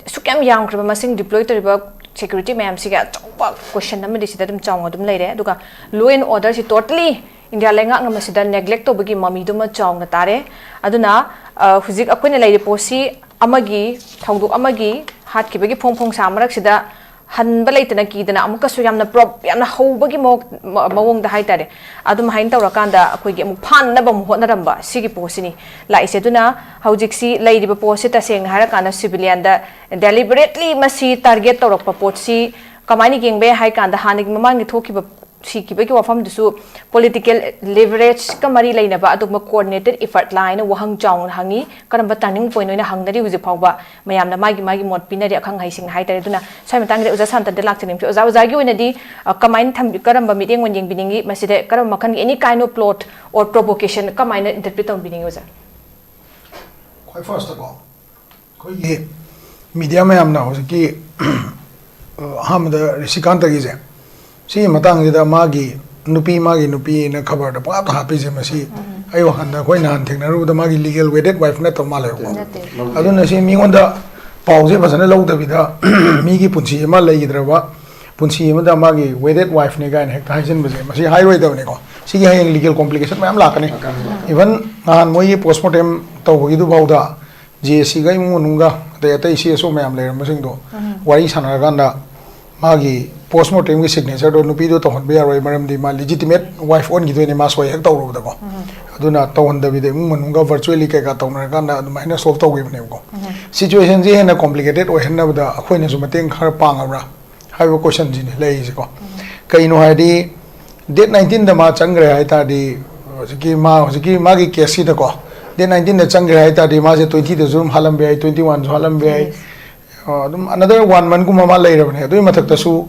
ꯑꯁꯨꯛ ꯌꯥꯝ ꯌꯥꯝꯈ꯭ꯔꯕ ꯃꯁꯤꯡ ꯗꯤꯄ꯭ꯂꯣꯏ ꯇꯧꯔꯤꯕ ꯁꯦꯀ꯭ꯌꯨꯔꯤꯇꯤ ꯃꯌꯥꯝꯁꯤꯒꯤ ꯑꯆꯧꯕ ꯀꯣꯏꯁꯟ ꯑꯃꯗꯤ ꯁꯤꯗ ꯑꯗꯨꯝ ꯆꯥꯎꯅ ꯑꯗꯨꯝ ꯂꯩꯔꯦ꯫ ꯑꯗꯨꯒ ꯂꯣ ꯑꯦꯟ ꯑꯣꯔꯗꯔꯁꯤ ꯇꯣꯇꯂꯤ ꯏꯟꯗꯤꯌꯥ ꯂꯩꯉꯥꯛꯅ ꯃꯁꯤꯗ ꯅꯦꯒ꯭ꯂꯦꯛ ꯇꯧꯕꯒꯤ ꯃꯃꯤꯗꯨꯃ ꯆꯥꯎꯅ ꯇꯥꯔꯦ꯫ ꯑꯗꯨꯅ ꯑ, ꯍꯧꯖꯤꯛ ꯑꯩꯈꯣꯏꯅ ꯂꯩꯔꯤꯕ ꯄꯣꯠꯁꯤ ꯑꯃꯒꯤ ꯊꯧꯗꯣꯛ ꯑꯃꯒꯤ ꯍꯥꯠꯈꯤꯕꯒꯤ ꯐꯣꯡ ꯐꯣꯡ ꯁꯥ ꯃꯔꯛꯁꯤꯗ ꯍꯟꯕ ꯂꯩꯇꯅ ꯀꯤꯗꯅ ꯑꯃꯨꯛꯀꯁꯨ ꯌꯥꯝꯅ ꯄ꯭ꯔꯣꯞ ꯌꯥꯝꯅ ꯍꯧꯕꯒꯤ ꯃꯑꯣꯡ- ꯃ- ꯃꯑꯣꯡꯗ ꯍꯥꯏꯇꯥꯔꯦ꯫ ꯑꯗꯨꯝ ꯍꯥꯏꯅ ꯇꯧꯔꯀꯥꯟꯗ ꯑꯩꯈꯣꯏꯒꯤ ꯑꯃꯨꯛ ꯐꯥꯅꯅꯕ ꯑꯃꯨꯛ ꯍꯣꯠꯅꯔꯝꯕ ꯁꯤꯒꯤ ꯄꯣꯠꯁꯤꯅꯤ ꯂꯥꯛꯏꯁꯦ꯫ ꯑꯗꯨꯅ ꯍꯧꯖꯤꯛꯁꯤ ꯂꯩꯔꯤꯕ ꯄꯣꯠꯁꯤ ꯇꯁꯦꯡꯅ ꯍꯥꯏꯔꯀꯥꯟꯗ ꯁꯤꯚꯤꯂꯤꯌꯟꯗ ꯗꯦꯂꯤꯕꯔꯦꯠꯂꯤ ꯃꯁꯤ ꯇꯥꯔꯒꯦꯠ ꯇꯧꯔꯛꯄ ꯄꯣꯠꯁꯤ ꯀꯃꯥꯏꯅ ꯌꯦꯡꯕ ꯌꯥꯏ ꯍꯥꯏ ꯀꯥꯟꯗ ꯍꯥꯟꯅꯒꯤ ꯃꯃꯥꯡꯒꯤ ꯊꯣꯛꯈꯤꯕ ꯁꯤꯈꯤꯕꯒꯤ ꯋꯥꯐꯝꯗꯨꯁꯨ ꯄꯣꯂꯤꯇꯤꯀꯦꯜ ꯂꯤꯚꯔꯦꯖꯀ ꯃꯔꯤ ꯂꯩꯅꯕ ꯑꯗꯨꯒꯨꯝꯕ ꯀꯣꯑꯣꯔꯗꯤꯅꯦꯇꯦꯠ ꯏꯐꯔꯠ ꯂꯥꯏꯅ ꯋꯥꯍꯪ ꯆꯥꯎꯅ ꯍꯪꯉꯤ꯫ ꯀꯔꯝꯕ ꯇꯔꯅꯤꯡ ꯄꯣꯏꯟ ꯑꯣꯏꯅ ꯍꯪꯅꯔꯤ ꯍꯧꯖꯤꯛ ꯐꯥꯎꯕ ꯃꯌꯥꯝꯅ ꯃꯥꯒꯤ ꯃꯥꯒꯤ ꯃꯣꯠ ꯄꯤꯅꯔꯤ ꯑꯈꯪ ꯑꯍꯩꯁꯤꯡꯅ ꯍꯥꯏꯇꯥꯔꯦ꯫ ꯑꯗꯨꯅ ꯁ꯭ꯋꯥꯏ ꯃꯇꯥꯡꯁꯤꯗ ꯑꯣꯖꯥ ꯁꯥꯟꯇꯟꯗ ꯂꯥꯛꯆꯅꯤꯡꯕꯁꯦ꯫ ꯑꯣꯖꯥ, ꯑꯣꯖꯥꯒꯤ ꯑꯣꯏꯅꯗꯤ, ꯑ, ꯀꯃꯥꯏꯅ ꯊꯝꯕꯤ-, ꯀꯔꯝꯕ ꯃꯤꯠꯌꯦꯡ ꯑꯣꯏꯅ ꯌꯦꯡꯕꯤꯅꯤꯡꯉꯤ? ꯃꯁꯤꯗ ꯀꯔꯝꯕ ꯃꯈꯜꯒꯤ any kind of plot or provocation ꯀꯃꯥꯏꯅ ꯏꯟꯇꯔꯄ꯭ꯔꯤꯠ ꯇꯧꯕꯤꯅꯤꯡꯉꯤ ꯑꯣꯖꯥ? ꯈ꯭ꯋꯥꯏ ꯐꯥꯔꯁꯇꯀꯣ ꯑꯩꯈꯣꯏꯒꯤ ꯃꯤꯗꯤꯌꯥ ꯃꯌꯥꯝꯅ ꯍꯧꯖꯤꯛꯀꯤ ꯑꯍꯥꯟꯕꯗ ꯔꯤꯁꯤꯀꯥꯟꯇꯒꯤꯁꯦ ꯁꯤꯒꯤ ꯃꯇꯥꯡꯁꯤꯗ ꯃꯥꯒꯤ ꯅꯨꯄꯤ ꯃꯥꯒꯤ ꯅꯨꯄꯤꯅ ꯈꯕꯔꯗ ꯄꯪꯍꯥꯞꯇ ꯍꯥꯞꯄꯤꯁꯦ ꯃꯁꯤ ꯑꯩ ꯋꯥꯈꯜꯗ ꯑꯩꯈꯣꯏ ꯅꯍꯥꯟ ꯊꯦꯡꯅꯔꯨꯕꯗ ꯃꯥꯒꯤ ꯂꯤꯒꯦꯜ ꯋꯦꯗꯦꯠ ꯋꯥꯏꯐ ꯅꯠꯇꯕ ꯃꯥꯜꯂꯦꯕꯀꯣ꯫ ꯅꯠꯇꯦ꯫ ꯑꯗꯨꯅ ꯁꯤ ꯃꯤꯉꯣꯟꯗ ꯄꯥꯎꯁꯦ ꯐꯖꯅ ꯂꯧꯗꯕꯤꯗ ꯃꯤꯒꯤ ꯄꯨꯟꯁꯤ ꯑꯃ ꯂꯩꯈꯤꯗ꯭ꯔꯕ ꯄꯨꯟꯁꯤ ꯑꯃꯗ ꯃꯥꯒꯤ ꯋꯦꯗꯦꯠ ꯋꯥꯏꯐꯅꯦ ꯀꯥꯏꯅ ꯍꯦꯛꯇ ꯍꯥꯏꯖꯤꯟꯕꯁꯦ ꯃꯁꯤ ꯍꯥꯏꯔꯣꯏꯗꯕꯅꯤꯀꯣ꯫ ꯁꯤꯒꯤ ꯍꯌꯦꯡ ꯂꯤꯒꯦꯜ ꯀꯣꯝꯄ꯭ꯂꯤꯀꯦꯁꯟ ꯃꯌꯥꯝ ꯂꯥꯛꯀꯅꯤ꯫ ꯏꯚꯟ ꯅꯍꯥꯟ ꯃꯣꯏꯒꯤ ꯄꯣꯁꯃꯣꯔꯇꯦꯝ ꯇꯧꯕꯒꯤꯗꯨꯐꯥꯎꯗ ꯖꯦ ꯑꯦꯁ ꯁꯤꯒ ꯏꯃꯨꯡ ꯃꯅꯨꯡꯒ ꯑꯇꯩ ꯑꯇꯩ ꯁꯤ ꯑꯦꯁ ꯑꯣ ꯃꯌꯥꯝ ꯂꯩꯔꯝꯕꯁꯤꯡꯗꯣ ꯋꯥꯔꯤ ꯁꯥꯟꯅꯔꯀꯥꯟꯗ ꯃꯥꯒꯤ ꯄꯣꯁꯃꯣꯔꯇꯦꯝꯒꯤ ꯁꯤꯒꯅꯦꯆꯔꯗꯣ ꯅꯨꯄꯤꯗꯣ ꯇꯧꯍꯟꯕ ꯌꯥꯔꯣꯏ, ꯃꯔꯝꯗꯤ ꯃꯥ ꯂꯤꯖꯤꯇꯤꯃꯦꯠ ꯋꯥꯏꯐ ꯑꯣꯟꯈꯤꯗꯣꯏꯅꯦ ꯃꯥ ꯁꯣꯏ ꯍꯦꯛ ꯇꯧꯔꯨꯕꯗꯀꯣ꯫ ꯑꯗꯨꯅ ꯇꯧꯍꯟꯗꯕꯤꯗ ꯏꯃꯨꯡ ꯃꯅꯨꯡꯒ ꯚꯔꯆꯨꯋꯦꯂꯤ ꯀꯩꯀꯥ ꯇꯧꯅꯔꯀꯥꯟꯗ ꯑꯗꯨꯃꯥꯏꯅ ꯁꯣꯜꯕ ꯇꯧꯈꯤꯕꯅꯦꯕꯀꯣ꯫ ꯁꯤꯆꯨꯋꯦꯁꯟꯁꯦ ꯍꯦꯟꯅ ꯀꯣꯝꯄ꯭ꯂꯤꯀꯦꯇꯦꯠ ꯑꯣꯏꯍꯟꯅꯕꯗ ꯑꯩꯈꯣꯏꯅꯁꯨ ꯃꯇꯦꯡ ꯈꯔ ꯄꯥꯡꯉꯕ꯭ꯔꯥ ꯍꯥꯏꯕ ꯀꯣꯏꯁꯟꯁꯤꯅꯦ ꯂꯩꯔꯤꯁꯦꯀꯣ꯫ ꯀꯩꯅꯣ ꯍꯥꯏꯔꯗꯤ, ꯗꯦꯠ ꯅꯥꯏꯟꯇꯤꯟꯗ ꯃꯥ ꯆꯪꯈ꯭ꯔꯦ ꯍꯥꯏ ꯇꯥꯔꯗꯤ, ꯍꯧꯖꯤꯛꯀꯤ ꯃꯥ, ꯍꯧꯖꯤꯛꯀꯤ ꯃꯥꯒꯤ ꯀꯦꯁꯁꯤꯗꯀꯣ, ꯗꯦꯠ ꯅꯥꯏꯟꯇꯤꯟꯗ ꯆꯪꯈ꯭ꯔꯦ ꯍꯥꯏ ꯇꯥꯔꯗꯤ, ꯃꯥꯁꯦ ꯇ꯭ꯋꯦꯟꯇꯤꯗꯁꯨ ꯑꯗꯨꯝ ꯍꯥꯠꯂꯝꯕ ꯌꯥꯏ, ꯇ꯭ꯋꯦꯟꯇꯤ ꯋꯥꯟꯁꯨ ꯍꯥꯠꯂꯝꯕ ꯌꯥꯏ꯫ ꯑ, ꯑꯗꯨꯝ ꯑꯅꯗꯔ ꯋꯥꯟ ꯃꯟꯒꯨꯝꯕ ꯃꯥ ꯂꯩꯔꯕꯅꯦ꯫ ꯑꯗꯨꯒꯤ ꯃꯊꯛꯇꯁꯨ,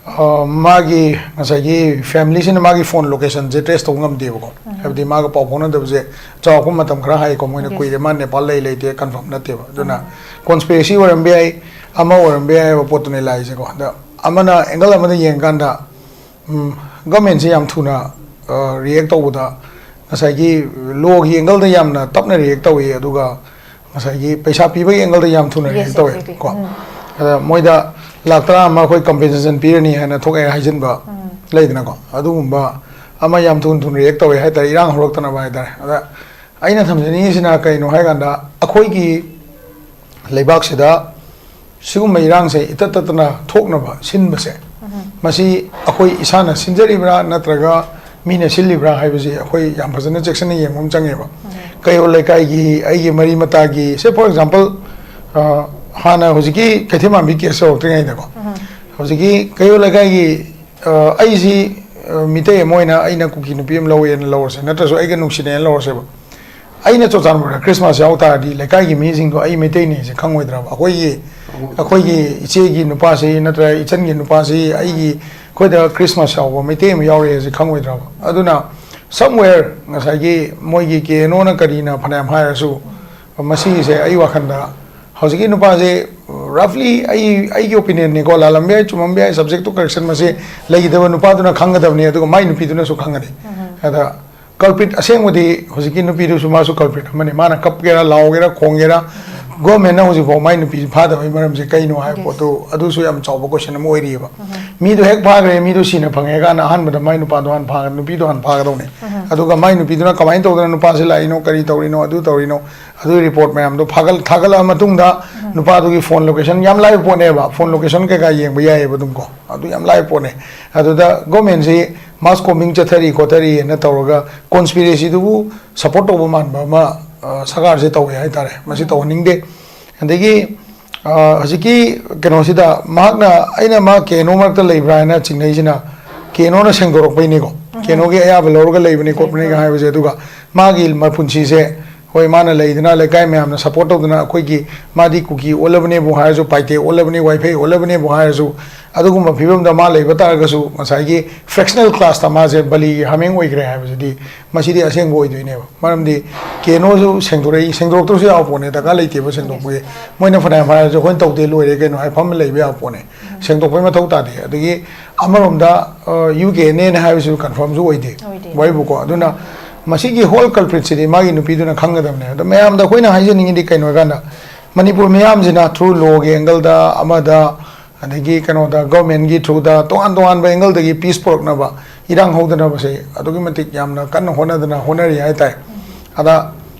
ꯑ, ꯃꯥꯒꯤ ꯉꯁꯥꯏꯒꯤ ꯐꯦꯃꯤꯂꯤꯁꯤꯅ ꯃꯥꯒꯤ ꯐꯣꯟ ꯂꯣꯀꯦꯁꯟꯁꯦ ꯇ꯭ꯔꯦꯁ ꯇꯧꯕ ꯉꯝꯗꯦꯕꯀꯣ꯫ ꯍꯥꯏꯕꯗꯤ ꯃꯥꯒ ꯄꯥꯎ ꯐꯥꯎꯅꯗꯕꯁꯦ ꯆꯥꯎꯔꯥꯛꯄ ꯃꯇꯝ ꯈꯔ ꯍꯥꯏꯀꯣ, ꯃꯣꯏꯅ ꯀꯨꯏꯔꯦ, ꯃꯥ ꯅꯦꯄꯥꯜ ꯂꯩ ꯂꯩꯇꯦ ꯀꯟꯐꯥꯔꯝ ꯅꯠꯇꯦꯕ꯫ ꯑꯗꯨꯅ ꯀꯣꯟꯁꯄꯤꯔꯦꯁꯤ ꯑꯣꯏꯔꯝꯕ ꯌꯥꯏ, ꯑꯃ ꯑꯣꯏꯔꯝꯕ ꯌꯥꯏ ꯍꯥꯏꯕ ꯄꯣꯠꯇꯨꯅꯦ ꯂꯥꯛꯏꯁꯦꯀꯣ꯫ ꯑꯗ ꯑꯃꯅ, ꯑꯦꯡꯒꯜ ꯑꯃꯗ ꯌꯦꯡꯀꯥꯟꯗ, ꯎꯝ, ꯒꯚꯔꯟꯃꯦꯟꯁꯦ ꯌꯥꯝ ꯊꯨꯅ, ꯑ, ꯔꯤꯌꯦꯛ ꯇꯧꯕꯗ, ꯉꯁꯥꯏꯒꯤ ꯂꯣꯒꯤ ꯑꯦꯡꯒꯜꯗ ꯌꯥꯝꯅ ꯇꯞꯅ ꯔꯤꯌꯦꯛ ꯇꯧꯏ, ꯑꯗꯨꯒ ꯉꯁꯥꯏꯒꯤ ꯄꯩꯁꯥ ꯄꯤꯕꯒꯤ ꯑꯦꯡꯒꯜꯗ ꯌꯥꯝ ꯊꯨꯅ ꯔꯤꯌꯦꯛ ꯇꯧꯋꯦ ꯀꯣ꯫ ꯑꯗ ꯃꯣꯏꯗ ꯂꯥꯛ ꯇꯔꯥ ꯑꯃ ꯑꯩꯈꯣꯏ ꯀꯝꯄꯦꯟꯁꯦꯁꯟ ꯄꯤꯔꯅꯤ ꯍꯥꯏꯅ ꯊꯣꯛꯑꯦ ꯍꯥꯏꯖꯤꯟꯕ ꯂꯩꯗꯅꯀꯣ, ꯑꯗꯨꯒꯨꯝꯕ ꯑꯃ ꯌꯥꯝ ꯊꯨꯅ ꯊꯨꯅ ꯔꯤꯌꯦꯛ ꯇꯧꯋꯦ ꯍꯥꯏꯇꯥꯔꯦ, ꯏꯔꯥꯡ ꯍꯧꯔꯛꯇꯅꯕ ꯍꯥꯏꯇꯥꯔꯦ꯫ ꯑꯗ ꯑꯩꯅ ꯊꯝꯖꯅꯤꯡꯉꯤꯁꯤꯅ ꯀꯩꯅꯣ ꯍꯥꯏꯀꯥꯟꯗ, ꯑꯩꯈꯣꯏꯒꯤ ꯂꯩꯕꯥꯛꯁꯤꯗ ꯁꯤꯒꯨꯝꯕ ꯏꯔꯥꯡꯁꯦ ꯏꯇꯠ ꯇꯠꯇꯅ ꯊꯣꯛꯅꯕ ꯁꯤꯟꯕꯁꯦ, ꯃꯁꯤ ꯑꯩꯈꯣꯏ ꯏꯁꯥꯅ ꯁꯤꯟꯖꯔꯤꯕ꯭ꯔꯥ ꯅꯠꯇ꯭ꯔꯒ ꯃꯤꯅ ꯁꯤꯜꯂꯤꯕ꯭ꯔꯥ ꯍꯥꯏꯕꯁꯤ ꯑꯩꯈꯣꯏ ꯌꯥꯝ ꯐꯖꯅ ꯆꯦꯛꯁꯤꯟꯅ ꯌꯦꯡꯕ ꯑꯃ ꯆꯪꯉꯦꯕ꯫ ꯀꯩꯔꯣꯜ ꯂꯩꯀꯥꯏꯒꯤ, ꯑꯩꯒꯤ ꯃꯔꯤ ꯃꯇꯥꯒꯤ, say for example, ꯑ, ꯍꯥꯟꯅ ꯍꯧꯖꯤꯛꯀꯤ ꯀꯩꯊꯦꯜ ꯃꯥꯟꯕꯤ ꯀꯦꯁ ꯇꯧꯔꯛꯇ꯭ꯔꯤꯉꯩꯗꯀꯣ, ꯍꯧꯖꯤꯛꯀꯤ ꯀꯩꯔꯣꯜ ꯂꯩꯀꯥꯏꯒꯤ, ꯑ, ꯑꯩꯁꯤ, ꯑ, ꯃꯤꯇꯩ ꯑꯃ ꯑꯣꯏꯅ ꯑꯩꯅ ꯀꯨꯀꯤ ꯅꯨꯄꯤ ꯑꯃ ꯂꯧꯋꯦꯅ ꯂꯧꯔꯁꯦ, ꯅꯠꯇ꯭ꯔꯁꯨ ꯑꯩꯒ ꯅꯨꯡꯁꯤꯅꯩꯅ ꯂꯧꯔꯁꯦꯕ꯫ ꯑꯩꯅ ꯆꯨꯔꯆꯥꯟꯄꯨꯔꯗ ꯈ꯭ꯔꯤꯁꯃꯥꯁ ꯌꯥꯎ ꯇꯥꯔꯗꯤ, ꯂꯩꯀꯥꯏꯒꯤ ꯃꯤꯁꯤꯡꯗꯣ ꯑꯩ ꯃꯩꯇꯩꯅꯦꯁꯦ ꯈꯪꯉꯣꯏꯗ꯭ꯔꯕ? ꯑꯩꯈꯣꯏꯒꯤ, ꯑꯩꯈꯣꯏꯒꯤ ꯏꯆꯦꯒꯤ ꯅꯨꯄꯥꯁꯤ ꯅꯠꯇ꯭ꯔ ꯏꯆꯟꯒꯤ ꯅꯨꯄꯥꯁꯤ ꯑꯩꯒꯤ, ꯑꯩꯈꯣꯏꯗ ꯈ꯭ꯔꯤꯁꯃꯥꯁ ꯌꯥꯎꯕ ꯃꯩꯇꯩ ꯑꯃ ꯌꯥꯎꯔꯛꯑꯦꯁꯦ ꯈꯪꯉꯣꯏꯗ꯭ꯔꯕ? ꯑꯗꯨꯅ somewhere ꯉꯁꯥꯏꯒꯤ ꯃꯣꯏꯒꯤ ꯀꯦ ꯑꯦꯟ ꯑꯣꯅ ꯀꯔꯤꯅ ꯐꯅꯌꯥꯝ ꯍꯥꯏꯔꯁꯨ, ꯃꯁꯤꯒꯤꯁꯦ ꯑꯩ ꯋꯥꯈꯜꯗ ꯍꯧꯖꯤꯛꯀꯤ ꯅꯨꯄꯥꯁꯦ, ꯔꯐꯂꯤ ꯑꯩ, ꯑꯩꯒꯤ ꯑꯣꯄꯤꯅꯤꯌꯟꯅꯤꯀꯣ, ꯂꯥꯜꯂꯝꯕ ꯌꯥꯏ, ꯆꯨꯝꯃꯝꯕ ꯌꯥꯏ, ꯁꯕꯖꯦꯛ ꯇꯨ ꯀꯔꯦꯛꯁꯟ ꯃꯁꯤ ꯂꯩꯒꯗꯕ ꯅꯨꯄꯥꯗꯨꯅ ꯈꯪꯒꯗꯕꯅꯤ, ꯑꯗꯨꯒ ꯃꯥꯏ ꯅꯨꯄꯤꯗꯨꯅꯁꯨ ꯈꯪꯒꯅꯤ꯫ ꯑꯗ ꯀꯜꯄ꯭ꯔꯤꯠ ꯑꯁꯦꯡꯕꯗꯤ ꯍꯧꯖꯤꯛꯀꯤ ꯅꯨꯄꯤꯗꯨꯁꯨ ꯃꯥꯁꯨ ꯀꯜꯄ꯭ꯔꯤꯠ ꯑꯃꯅꯤ꯫ ꯃꯥꯅ ꯀꯞꯀꯦꯔꯥ, ꯂꯥꯎꯒꯦꯔꯥ, ꯈꯣꯡꯒꯦꯔꯥ, ꯒꯣꯔꯃꯦꯟꯅ ꯍꯧꯖꯤꯛꯐꯥꯎ ꯃꯥꯏ ꯅꯨꯄꯤ ꯐꯥꯗꯕꯒꯤ ꯃꯔꯝꯁꯦ ꯀꯩꯅꯣ ꯍꯥꯏꯕ ꯄꯣꯠꯇꯨ, ꯑꯗꯨꯁꯨ ꯌꯥꯝ ꯆꯥꯎꯕ ꯀꯣꯏꯁꯟ ꯑꯃ ꯑꯣꯏꯔꯤꯑꯕ꯫ ꯃꯤꯗꯣ ꯍꯦꯛ ꯐꯥꯈ꯭ꯔꯦ, ꯃꯤꯗꯣ ꯁꯤꯅ ꯐꯪꯉꯦ ꯀꯥꯟꯗ ꯑꯍꯥꯟꯕꯗ ꯃꯥꯏ ꯅꯨꯄꯥꯗꯣ ꯍꯥꯟꯅ ꯐꯥꯒ ꯅꯨꯄꯤꯗꯣ ꯍꯥꯟꯅ ꯐꯥꯒꯗꯧꯅꯦ꯫ ꯑꯗꯨꯒ ꯃꯥꯏ ꯅꯨꯄꯤꯗꯨꯅ ꯀꯃꯥꯏꯅ ꯇꯧꯗꯅ ꯅꯨꯄꯥꯁꯤ ꯂꯥꯛꯏꯅꯣ, ꯀꯔꯤ ꯇꯧꯔꯤꯅꯣ, ꯑꯗꯨ ꯇꯧꯔꯤꯅꯣ, ꯑꯗꯨꯒꯤ ꯔꯤꯄꯣꯔꯠ ꯃꯌꯥꯝꯗꯣ ꯐꯥꯒꯠ ꯊꯥꯒꯠꯂꯛꯑ ꯃꯇꯨꯡꯗ ꯅꯨꯄꯥꯗꯨꯒꯤ ꯐꯣꯟ ꯂꯣꯀꯦꯁꯟ, ꯌꯥꯝ ꯂꯥꯏꯕ ꯄꯣꯠꯅꯦꯕ, ꯐꯣꯟ ꯂꯣꯀꯦꯁꯟ ꯀꯩꯀꯥ ꯌꯦꯡꯕ ꯌꯥꯏꯑꯕ ꯑꯗꯨꯝ ꯀꯣ꯫ ꯑꯗꯨ ꯌꯥꯝ ꯂꯥꯏꯕ ꯄꯣꯠꯅꯦ꯫ ꯑꯗꯨꯗ ꯒꯣꯔꯃꯦꯟꯁꯤ ꯃꯥꯁ ꯀꯣꯝꯕꯤꯡ ꯆꯠꯊꯔꯤ ꯈꯣꯠꯊꯔꯤꯅ ꯇꯧꯔꯒ ꯀꯣꯟꯁꯄꯤꯔꯦꯁꯤꯗꯨꯕꯨ ꯁꯄꯣꯔꯠ ꯇꯧꯕ ꯃꯥꯟꯕ ꯑꯃ, ꯑ, ꯁꯔꯀꯥꯔꯁꯦ ꯇꯧꯋꯦ ꯍꯥꯏꯇꯥꯔꯦ꯫ ꯃꯁꯤ ꯇꯧꯍꯟꯅꯤꯡꯗꯦ꯫ ꯑꯗꯒꯤ, ꯑ, ꯍꯧꯖꯤꯛꯀꯤ ꯀꯩꯅꯣꯁꯤꯗ ꯃꯍꯥꯛꯅ, ꯑꯩꯅ ꯃꯥ ꯀꯦꯅꯣ ꯃꯔꯛꯇ ꯂꯩꯕ꯭ꯔꯥ ꯍꯥꯏꯅ ꯆꯤꯡꯅꯩꯁꯤꯅ, ꯀꯦꯅꯣꯅ ꯁꯦꯡꯗꯣꯔꯛꯄꯩꯅꯤꯀꯣ꯫ ꯀꯦꯅꯣꯒꯤ ꯑꯌꯥꯕ ꯂꯧꯔꯒ ꯂꯩꯕꯅꯤ ꯈꯣꯠꯄꯅꯤꯒ ꯍꯥꯏꯕꯁꯦ꯫ ꯑꯗꯨꯒ ꯃꯥꯒꯤ ꯃꯄꯨꯟꯁꯤꯁꯦ, ꯍꯣꯏ, ꯃꯥꯅ ꯂꯩꯗꯅ ꯂꯩꯀꯥꯏ ꯃꯌꯥꯝꯅ ꯁꯄꯣꯔꯠ ꯇꯧꯗꯅ, ꯑꯩꯈꯣꯏꯒꯤ ꯃꯥꯗꯤ ꯀꯨꯀꯤ ꯑꯣꯜꯂꯕꯅꯦꯕꯨ ꯍꯥꯏꯔꯁꯨ, ꯄꯥꯏꯇꯦ ꯑꯣꯜꯂꯕꯅꯤ, ꯋꯥꯏꯐꯩ ꯑꯣꯜꯂꯕꯅꯦꯕꯨ ꯍꯥꯏꯔꯁꯨ, ꯑꯗꯨꯒꯨꯝꯕ ꯐꯤꯕꯝꯗ ꯃꯥ ꯂꯩꯕ ꯇꯥꯔꯒꯁꯨ, ꯉꯁꯥꯏꯒꯤ ꯐ꯭ꯔꯦꯛꯁꯅꯦꯜ ꯀ꯭ꯂꯥꯁꯇ ꯃꯥꯁꯦ ꯕꯂꯤꯒꯤ ꯍꯥꯃꯦꯡ ꯑꯣꯏꯈ꯭ꯔꯦ ꯍꯥꯏꯕꯁꯤꯗꯤ ꯃꯁꯤꯗꯤ ꯑꯁꯦꯡꯕ ꯑꯣꯏꯗꯣꯏꯅꯦꯕ꯫ ꯃꯔꯝꯗꯤ ꯀꯦꯅꯣꯁꯨ ꯁꯦꯡꯗꯣꯔꯛꯏ, ꯁꯦꯡꯗꯣꯔꯛꯇ꯭ꯔꯁꯨ ꯌꯥꯕ ꯄꯣꯠꯅꯦ, ꯗꯔꯀꯥꯔ ꯂꯩꯇꯦꯕ ꯁꯦꯡꯗꯣꯛꯄꯒꯤ꯫ ꯃꯣꯏꯅ ꯐꯅꯌꯥꯝ ꯍꯥꯏꯔꯁꯨ ꯑꯩꯈꯣꯏꯅ ꯇꯧꯗꯦ ꯂꯣꯏꯔꯦ ꯀꯩꯅꯣ ꯍꯥꯏꯐꯝ ꯑꯃ ꯂꯩꯕ ꯌꯥꯕ ꯄꯣꯠꯅꯦ꯫ ꯁꯦꯡꯗꯣꯛꯄꯒꯤ ꯃꯊꯧ ꯇꯥꯗꯦ꯫ ꯑꯗꯒꯤ ꯑꯃꯔꯣꯝꯗ, ꯑ, ꯌꯨ ꯀꯦ ꯑꯦꯟ ꯑꯦꯅ ꯍꯥꯏꯕꯁꯤꯁꯨ ꯀꯟꯐꯥꯔꯝꯁꯨ ꯑꯣꯏꯗꯦ꯫ ꯑꯣꯏꯗꯦ꯫ ꯋꯥꯔꯤꯕꯨꯀꯣ꯫ ꯑꯗꯨꯅ ꯃꯁꯤꯒꯤ ꯍꯣꯜ ꯀꯜꯄ꯭ꯔꯤꯠꯁꯤꯗꯤ ꯃꯥꯒꯤ ꯅꯨꯄꯤꯗꯨꯅ ꯈꯪꯒꯗꯕꯅꯦ꯫ ꯑꯗꯣ ꯃꯌꯥꯝꯗ ꯑꯩꯈꯣꯏꯅ ꯍꯥꯏꯖꯅꯤꯡꯉꯤꯗꯤ ꯀꯩꯅꯣ ꯍꯥꯏ ꯀꯥꯟꯗ, ꯃꯅꯤꯄꯨꯔ ꯃꯤꯌꯥꯝꯁꯤꯅ ꯊ꯭ꯔꯨ ꯂꯣꯒꯤ ꯑꯦꯡꯒꯜꯗ ꯑꯃꯗ, ꯑꯗꯒꯤ ꯀꯩꯅꯣꯗ, ꯒꯣꯔꯃꯦꯟꯒꯤ ꯊ꯭ꯔꯨꯗ, ꯇꯣꯉꯥꯟ ꯇꯣꯉꯥꯟꯕ ꯑꯦꯡꯒꯜꯗꯒꯤ ꯄꯤꯁ ꯄꯨꯔꯛꯅꯕ, ꯏꯔꯥꯡ ꯍꯧꯗꯅꯕꯁꯦ ꯑꯗꯨꯛꯀꯤ ꯃꯇꯤꯛ ꯌꯥꯝꯅ ꯀꯟꯅ ꯍꯣꯠꯅꯗꯅ ꯍꯣꯠꯅꯔꯤ ꯍꯥꯏꯇꯥꯔꯦ꯫ ꯑꯗ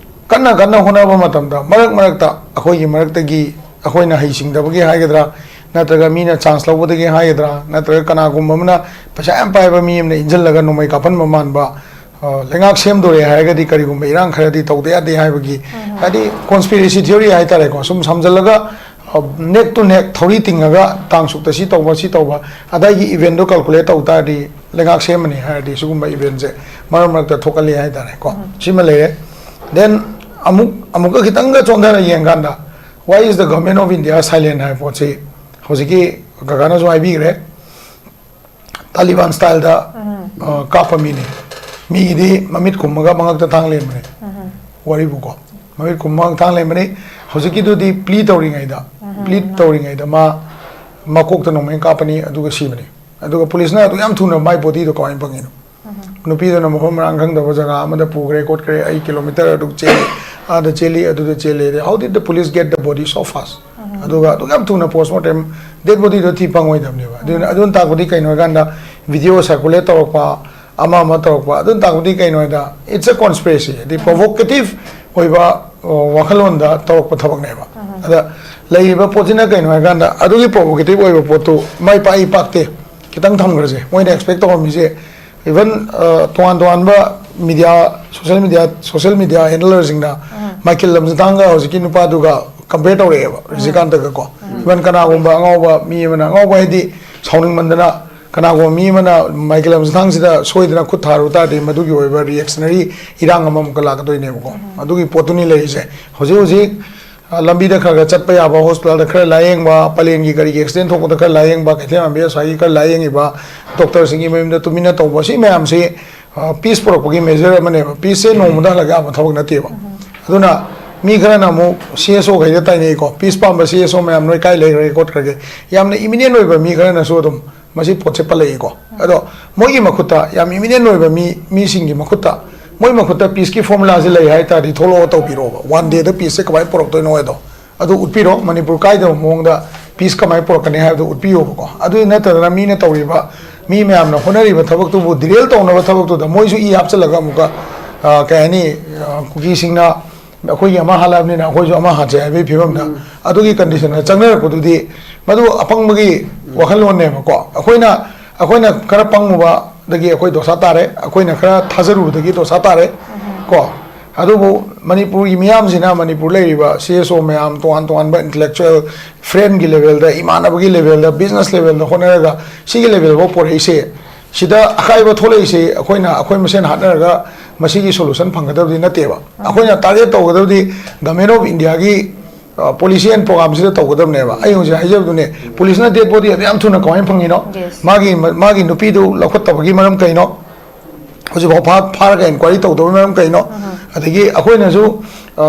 ꯀꯟꯅ ꯀꯟꯅ ꯍꯣꯠꯅꯕ ꯃꯇꯝꯗ ꯃꯔꯛ ꯃꯔꯛꯇ ꯑꯩꯈꯣꯏꯒꯤ ꯃꯔꯛꯇꯒꯤ ꯑꯩꯈꯣꯏꯅ ꯍꯩꯁꯤꯡꯗꯕꯒꯤ ꯍꯥꯏꯒꯗ꯭ꯔꯥ, ꯅꯠꯇ꯭ꯔꯒ ꯃꯤꯅ ꯆꯥꯟꯁ ꯂꯧꯕꯗꯒꯤ ꯍꯥꯏꯒꯗ꯭ꯔꯥ, ꯅꯠꯇ꯭ꯔꯒ ꯀꯅꯥꯒꯨꯝꯕ ꯑꯃꯅ ꯄꯩꯁꯥ ꯌꯥꯝ ꯄꯥꯏꯕ ꯃꯤ ꯑꯃꯅ ꯏꯟꯁꯤꯜꯂꯒ ꯅꯣꯡꯃꯩ ꯀꯥꯞꯍꯟꯕ ꯃꯥꯟꯕ, ꯑ, ꯂꯩꯉꯥꯛ ꯁꯦꯝꯗꯣꯔꯦ ꯍꯥꯏꯔꯒꯗꯤ ꯀꯔꯤꯒꯨꯝꯕ ꯏꯔꯥꯡ ꯈꯔꯗꯤ ꯇꯧꯗ ꯌꯥꯗꯦ ꯍꯥꯏꯕꯒꯤ, ꯍꯥꯏꯗꯤ ꯀꯣꯟꯁꯄꯤꯔꯦꯁꯤ ꯊꯤꯑꯣꯔꯤ ꯍꯥꯏꯇꯥꯔꯦꯀꯣ, ꯁꯨꯝ ꯁꯝꯖꯜꯂꯒ, ꯑ, ꯅꯦꯛ ꯇꯨ ꯅꯦꯛ ꯊꯧꯔꯤ ꯇꯤꯡꯉꯒ ꯇꯥꯡ ꯁꯨꯛꯇ ꯁꯤ ꯇꯧꯕ, ꯁꯤ ꯇꯧꯕ, ꯑꯗꯥꯏꯒꯤ ꯏꯚꯦꯟꯗꯣ ꯀꯥꯜꯀꯨꯂꯦꯠ ꯇꯧ ꯇꯥꯔꯗꯤ ꯂꯩꯉꯥꯛ ꯁꯦꯝꯃꯅꯤ ꯍꯥꯏꯔꯗꯤ ꯁꯤꯒꯨꯝꯕ ꯏꯚꯦꯟꯁꯦ ꯃꯔꯛ ꯃꯔꯛꯇ ꯊꯣꯛꯍꯜꯂꯤ ꯍꯥꯏꯇꯥꯔꯦꯀꯣ꯫ ꯁꯤꯃ ꯂꯩꯔꯦ꯫ ꯗꯦꯟ ꯑꯃꯨꯛ, ꯑꯃꯨꯛꯀ ꯈꯤꯇꯪꯒ ꯆꯣꯟꯊꯅ ꯌꯦꯡꯀꯥꯟꯗ, "Why is the government of India silent?" ꯍꯥꯏꯕ ꯄꯣꯠꯁꯤ ꯍꯧꯖꯤꯛꯀꯤ ꯀꯀꯥꯅꯁꯨ ꯍꯥꯏꯕꯤꯈ꯭ꯔꯦ꯫ ꯇꯥꯂꯤꯕꯥꯟ ꯁ꯭ꯇꯥꯏꯜꯗ, ꯑ, ꯀꯥꯞꯄ ꯃꯤꯅꯤ꯫ ꯃꯤꯒꯤꯗꯤ ꯃꯃꯤꯠ ꯈꯨꯝꯃꯒ ꯃꯉꯛꯇ ꯊꯥꯡ ꯂꯦꯟꯕꯅꯤ꯫ ꯋꯥꯔꯤꯕꯨꯀꯣ꯫ ꯃꯃꯤꯠ ꯈꯨꯝꯃꯒ ꯊꯥꯡ ꯂꯦꯟꯕꯅꯤ꯫ ꯍꯧꯖꯤꯛꯀꯤꯗꯨꯗꯤ ꯄ꯭ꯂꯤ ꯇꯧꯔꯤꯉꯩꯗ, ꯄ꯭ꯂꯤ ꯇꯧꯔꯤꯉꯩꯗ ꯃꯥ ꯃꯀꯣꯛꯇ ꯅꯣꯡꯃꯩ ꯀꯥꯞꯄꯅꯤ, ꯑꯗꯨꯒ ꯁꯤꯕꯅꯤ꯫ ꯑꯗꯨꯒ ꯄꯨꯂꯤꯁꯅ ꯑꯗꯨ ꯌꯥꯝ ꯊꯨꯅ ꯃꯥꯏ ꯕꯣꯗꯤꯗꯣ ꯀꯃꯥꯏꯅ ꯐꯪꯉꯤꯅꯣ? ꯅꯨꯄꯤꯗꯨꯅ ꯃꯐꯝ ꯃꯔꯥꯡ ꯈꯪꯗꯕ ꯖꯒꯥ ꯑꯃꯗ ꯄꯨꯈ꯭ꯔꯦ ꯈꯣꯠꯈ꯭ꯔꯦ, ꯑꯩ ꯀꯤꯂꯣꯃꯤꯇꯔ ꯑꯗꯨ ꯆꯦꯜꯂꯤ, ꯑꯥꯗ ꯆꯦꯜꯂꯤ, ꯑꯗꯨꯗ ꯆꯦꯜꯂꯤ, ꯑꯗꯩ how did the police get the body so fast? ꯑꯗꯨꯒ ꯑꯗꯨꯛ ꯌꯥꯝ ꯊꯨꯅ ꯄꯣꯁꯃꯣꯔꯇꯦꯝ ꯗꯦꯗ ꯕꯣꯗꯤꯗꯣ ꯊꯤ ꯐꯪꯉꯣꯏꯗꯕꯅꯦꯕ꯫ ꯑꯗꯨꯅ ꯑꯗꯨꯅ ꯇꯥꯛꯄꯗꯤ ꯀꯩꯅꯣ ꯍꯥꯏꯀꯥꯟꯗ, ꯚꯤꯗꯤꯑꯣ ꯁꯔꯀꯨꯂꯦꯠ ꯇꯧꯔꯛꯄ, ꯑꯃ ꯑꯃ ꯇꯧꯔꯛꯄ, ꯑꯗꯨꯅ ꯇꯥꯛꯄꯗꯤ ꯀꯩꯅꯣ ꯍꯥꯏꯗ, it's a conspiracy, ꯍꯥꯏꯗꯤ ꯄ꯭ꯔꯣꯚꯣꯀꯦꯇꯤꯞ ꯑꯣꯏꯕ, ꯑ, ꯋꯥꯈꯜꯂꯣꯟꯗ ꯇꯧꯔꯛꯄ ꯊꯕꯛꯅꯦꯕ꯫ ꯑꯗ ꯂꯩꯔꯤꯕ ꯄꯣꯠꯁꯤꯅ ꯀꯩꯅꯣ ꯍꯥꯏꯀꯥꯟꯗ, ꯑꯗꯨꯒꯤ ꯄ꯭ꯔꯣꯚꯣꯀꯦꯇꯤꯞ ꯑꯣꯏꯕ ꯄꯣꯠꯇꯨ ꯃꯥꯏ ꯄꯥꯛꯏ ꯄꯥꯛꯇꯦ ꯈꯤꯇꯪ ꯊꯝꯈ꯭ꯔꯁꯦ꯫ ꯃꯣꯏꯅ ꯑꯦꯛꯁꯄꯦꯛ ꯇꯧꯔꯝꯃꯤꯁꯦ, ꯏꯚꯟ ꯇꯣꯉꯥꯟ ꯇꯣꯉꯥꯟꯕ media, social media, social media ꯍꯦꯟꯗꯂꯔꯁꯤꯡꯅ ꯃꯥꯏꯀꯦꯜ ꯂꯝꯖꯤꯡꯊꯥꯡꯒ ꯍꯧꯖꯤꯛꯀꯤ ꯅꯨꯄꯥꯗꯨꯒ ꯀꯝꯄꯦꯌꯔ ꯇꯧꯔꯛꯑꯦꯕ, ꯔꯖꯤꯀꯥꯟꯇꯒ ꯀꯣ꯫ ꯏꯚꯟ ꯀꯅꯥꯒꯨꯝꯕ ꯑꯉꯥꯎꯕ ꯃꯤ ꯑꯃꯅ, ꯑꯉꯥꯎꯕ ꯍꯥꯏꯗꯤ ꯁꯥꯎꯅꯤꯡꯃꯟꯗꯅ ꯀꯅꯥꯒꯨꯝꯕ ꯃꯤ ꯑꯃꯅ ꯃꯥꯏꯀꯦꯜ ꯂꯝꯖꯤꯡꯊꯥꯡꯁꯤꯗ ꯁꯣꯏꯗꯅ ꯈꯨꯠ ꯊꯥꯔꯨ ꯇꯥꯔꯗꯤ, ꯃꯗꯨꯒꯤ ꯑꯣꯏꯕ ꯔꯤꯌꯦꯛꯁꯅꯔꯤ ꯏꯔꯥꯡ ꯑꯃ ꯑꯃꯨꯛꯀ ꯂꯥꯛꯀꯗꯣꯏꯅꯦꯕꯀꯣ꯫ ꯑꯗꯨꯒꯤ ꯄꯣꯠꯇꯨꯅꯤ ꯂꯩꯔꯤꯁꯦ꯫ ꯍꯧꯖꯤꯛ ꯍꯧꯖꯤꯛ ꯑ, ꯂꯝꯕꯤꯗ ꯈꯔ ꯈꯔ ꯆꯠꯄ ꯌꯥꯕ, ꯍꯣꯁꯄꯤꯇꯥꯜꯗ ꯈꯔ ꯂꯥꯌꯦꯡꯕ, ꯄꯂꯦꯟꯒꯤ ꯀꯔꯤꯒꯤ ꯑꯦꯛꯁꯤꯗꯦꯟ ꯊꯣꯛꯄꯗ ꯈꯔ ꯂꯥꯌꯦꯡꯕ, ꯀꯩꯊꯦꯜꯃꯥꯟꯕꯤ ꯑꯁ꯭ꯋꯥꯏꯒꯤ ꯈꯔ ꯂꯥꯌꯦꯡꯉꯤꯕ, ꯗꯣꯛꯇꯔꯁꯤꯡꯒꯤ ꯃꯌꯨꯝꯗ ꯇꯨꯃꯤꯟꯅ ꯇꯧꯕ, ꯁꯤ ꯃꯌꯥꯝꯁꯤ, ꯑ, ꯄꯤꯁ ꯄꯨꯔꯛꯄꯒꯤ ꯃꯦꯖꯔ ꯑꯃꯅꯦꯕ꯫ ꯄꯤꯁꯁꯦ ꯅꯣꯡꯃꯗ ꯍꯜꯂꯛ ꯌꯥꯕ ꯊꯕꯛ ꯅꯠꯇꯦꯕ꯫ ꯑꯗꯨꯅ ꯃꯤ ꯈꯔꯅ ꯑꯃꯨꯛ ꯁꯤ ꯑꯦꯁ ꯑꯣꯈꯩꯗ ꯇꯥꯏꯅꯩꯀꯣ, ꯄꯤꯁ ꯄꯥꯝꯕ ꯁꯤ ꯑꯦꯁ ꯑꯣ ꯃꯌꯥꯝ ꯅꯣꯏ ꯀꯥꯏ ꯂꯩꯈ꯭ꯔꯒꯦ ꯈꯣꯠꯈ꯭ꯔꯒꯦ? ꯌꯥꯝꯅ ꯏꯃꯤꯅꯦꯟ ꯑꯣꯏꯕ ꯃꯤ ꯈꯔꯅꯁꯨ ꯑꯗꯨꯝ ꯃꯁꯤ ꯄꯣꯠꯁꯦ ꯄꯜꯂꯛꯏꯀꯣ꯫ ꯑꯗꯣ ꯃꯣꯏꯒꯤ ꯃꯈꯨꯠꯇ, ꯌꯥꯝ ꯏꯃꯤꯅꯦꯟ ꯑꯣꯏꯕ ꯃꯤ, ꯃꯤꯁꯤꯡꯒꯤ ꯃꯈꯨꯠꯇ, ꯃꯣꯏ ꯃꯈꯨꯠꯇ ꯄꯤꯁꯀꯤ ꯐꯣꯔꯃꯨꯂꯥꯁꯦ ꯂꯩ ꯍꯥꯏ ꯇꯥꯔꯗꯤ, ꯊꯣꯛꯂꯛꯑꯣ, ꯇꯧꯕꯤꯔꯛꯑꯣꯕ꯫ ꯋꯥꯟ ꯗꯦꯗ ꯄꯤꯁꯁꯦ ꯀꯃꯥꯏꯅ ꯄꯨꯔꯛꯇꯣꯏꯅꯣ ꯍꯥꯏꯗꯣ, ꯑꯗꯨ ꯎꯠꯄꯤꯔꯣ꯫ ꯃꯅꯤꯄꯨꯔ ꯀꯥꯏꯗꯕ ꯃꯑꯣꯡꯗ ꯄꯤꯁ ꯀꯃꯥꯏꯅ ꯄꯨꯔꯛꯀꯅꯤ ꯍꯥꯏꯕꯗꯨ ꯎꯠꯄꯤꯌꯣꯕꯀꯣ꯫ ꯑꯗꯨ ꯅꯠꯇꯗꯅ ꯃꯤꯅ ꯇꯧꯔꯤꯕ, ꯃꯤ ꯃꯌꯥꯝꯅ ꯍꯣꯠꯅꯔꯤꯕ ꯊꯕꯛꯇꯨꯕꯨ ꯗꯤꯔꯦꯜ ꯇꯧꯅꯕ ꯊꯕꯛꯇꯨꯗ ꯃꯣꯏꯁꯨ ꯏ ꯍꯥꯞꯆꯤꯜꯂꯒ ꯑꯃꯨꯛꯀ, ꯑ, ꯀꯩ ꯍꯥꯏꯅꯤ, ꯑ, ꯀꯨꯀꯤꯁꯤꯡꯅ ꯑꯩꯈꯣꯏꯒꯤ ꯑꯃ ꯍꯥꯠꯂꯕꯅꯤꯅ ꯑꯩꯈꯣꯏꯁꯨ ꯑꯃ ꯍꯥꯠꯁꯦ ꯍꯥꯏꯕꯒꯤ ꯐꯤꯕꯝꯗ, ꯑꯗꯨꯒꯤ ꯀꯟꯗꯤꯁꯟꯗ ꯆꯪꯅꯔꯛꯄꯗꯨꯗꯤ, ꯃꯗꯨ ꯑꯄꯪꯕꯒꯤ ꯋꯥꯈꯜꯂꯣꯟꯅꯦꯕꯀꯣ꯫ ꯑꯩꯈꯣꯏꯅ, ꯑꯩꯈꯣꯏꯅ ꯈꯔ ꯄꯪꯉꯨꯕꯗꯒꯤ ꯑꯩꯈꯣꯏ ꯗꯣꯁꯥ ꯇꯥꯔꯦ, ꯑꯩꯈꯣꯏꯅ ꯈꯔ ꯊꯥꯖꯔꯨꯕꯗꯒꯤ ꯗꯣꯁꯥ ꯇꯥꯔꯦ ꯀꯣ꯫ ꯑꯗꯨꯕꯨ ꯃꯅꯤꯄꯨꯔꯒꯤ ꯃꯤꯌꯥꯝꯁꯤꯅ, ꯃꯅꯤꯄꯨꯔ ꯂꯩꯔꯤꯕ ꯁꯤ ꯑꯦꯁ ꯑꯣ ꯃꯌꯥꯝ, ꯇꯣꯉꯥꯟ ꯇꯣꯉꯥꯟꯕ ꯏꯟꯇꯦꯂꯦꯛꯆꯨꯑꯦꯜ, ꯐ꯭ꯔꯦꯟꯒꯤ ꯂꯦꯚꯦꯜꯗ, ꯏꯃꯥꯟꯅꯕꯒꯤ ꯂꯦꯚꯦꯜꯗ, ꯕꯤꯖꯤꯅꯦꯁ ꯂꯦꯚꯦꯜꯗ ꯍꯣꯠꯅꯔꯒ ꯁꯤꯒꯤ ꯂꯦꯚꯦꯜꯐꯥꯎ ꯄꯨꯔꯛꯏꯁꯦ, ꯁꯤꯗ ꯑꯀꯥꯏꯕ ꯊꯣꯛꯂꯛꯏꯁꯦ ꯑꯩꯈꯣꯏꯅ, ꯑꯩꯈꯣꯏ ꯃꯁꯦꯟ ꯍꯥꯠꯅꯔꯒ ꯃꯁꯤꯒꯤ ꯁꯣꯂꯨꯁꯟ ꯐꯪꯒꯗꯕꯗꯤ ꯅꯠꯇꯦꯕ꯫ ꯑꯩꯈꯣꯏꯅ ꯇꯥꯔꯒꯦꯠ ꯇꯧꯒꯗꯕꯗꯤ Government of Indiaꯒꯤ, ꯑ, policy and programꯁꯤꯗ ꯇꯧꯒꯗꯕꯅꯦꯕ꯫ ꯑꯩ ꯍꯧꯖꯤꯛ ꯍꯥꯏꯖꯕꯗꯨꯅꯦ, ꯄꯨꯂꯤꯁꯅ ꯗꯦꯗ ꯕꯣꯗꯤ ꯑꯗꯨ ꯌꯥꯝ ꯊꯨꯅ ꯀꯃꯥꯏꯅ ꯐꯪꯉꯤꯅꯣ? Yes. ꯃꯥꯒꯤ, ꯃꯥꯒꯤ ꯅꯨꯄꯤꯗꯨ ꯂꯧꯈꯠꯇꯕꯒꯤ ꯃꯔꯝ ꯀꯩꯅꯣ? ꯍꯧꯖꯤꯛꯐꯥꯎ ꯐꯥ-, ꯐꯥꯔꯒ ꯏꯟꯀ꯭ꯋꯥꯏꯔꯤ ꯇꯧꯗꯕꯒꯤ ꯃꯔꯝ ꯀꯩꯅꯣ? ꯑꯗꯒꯤ ꯑꯩꯈꯣꯏꯅꯁꯨ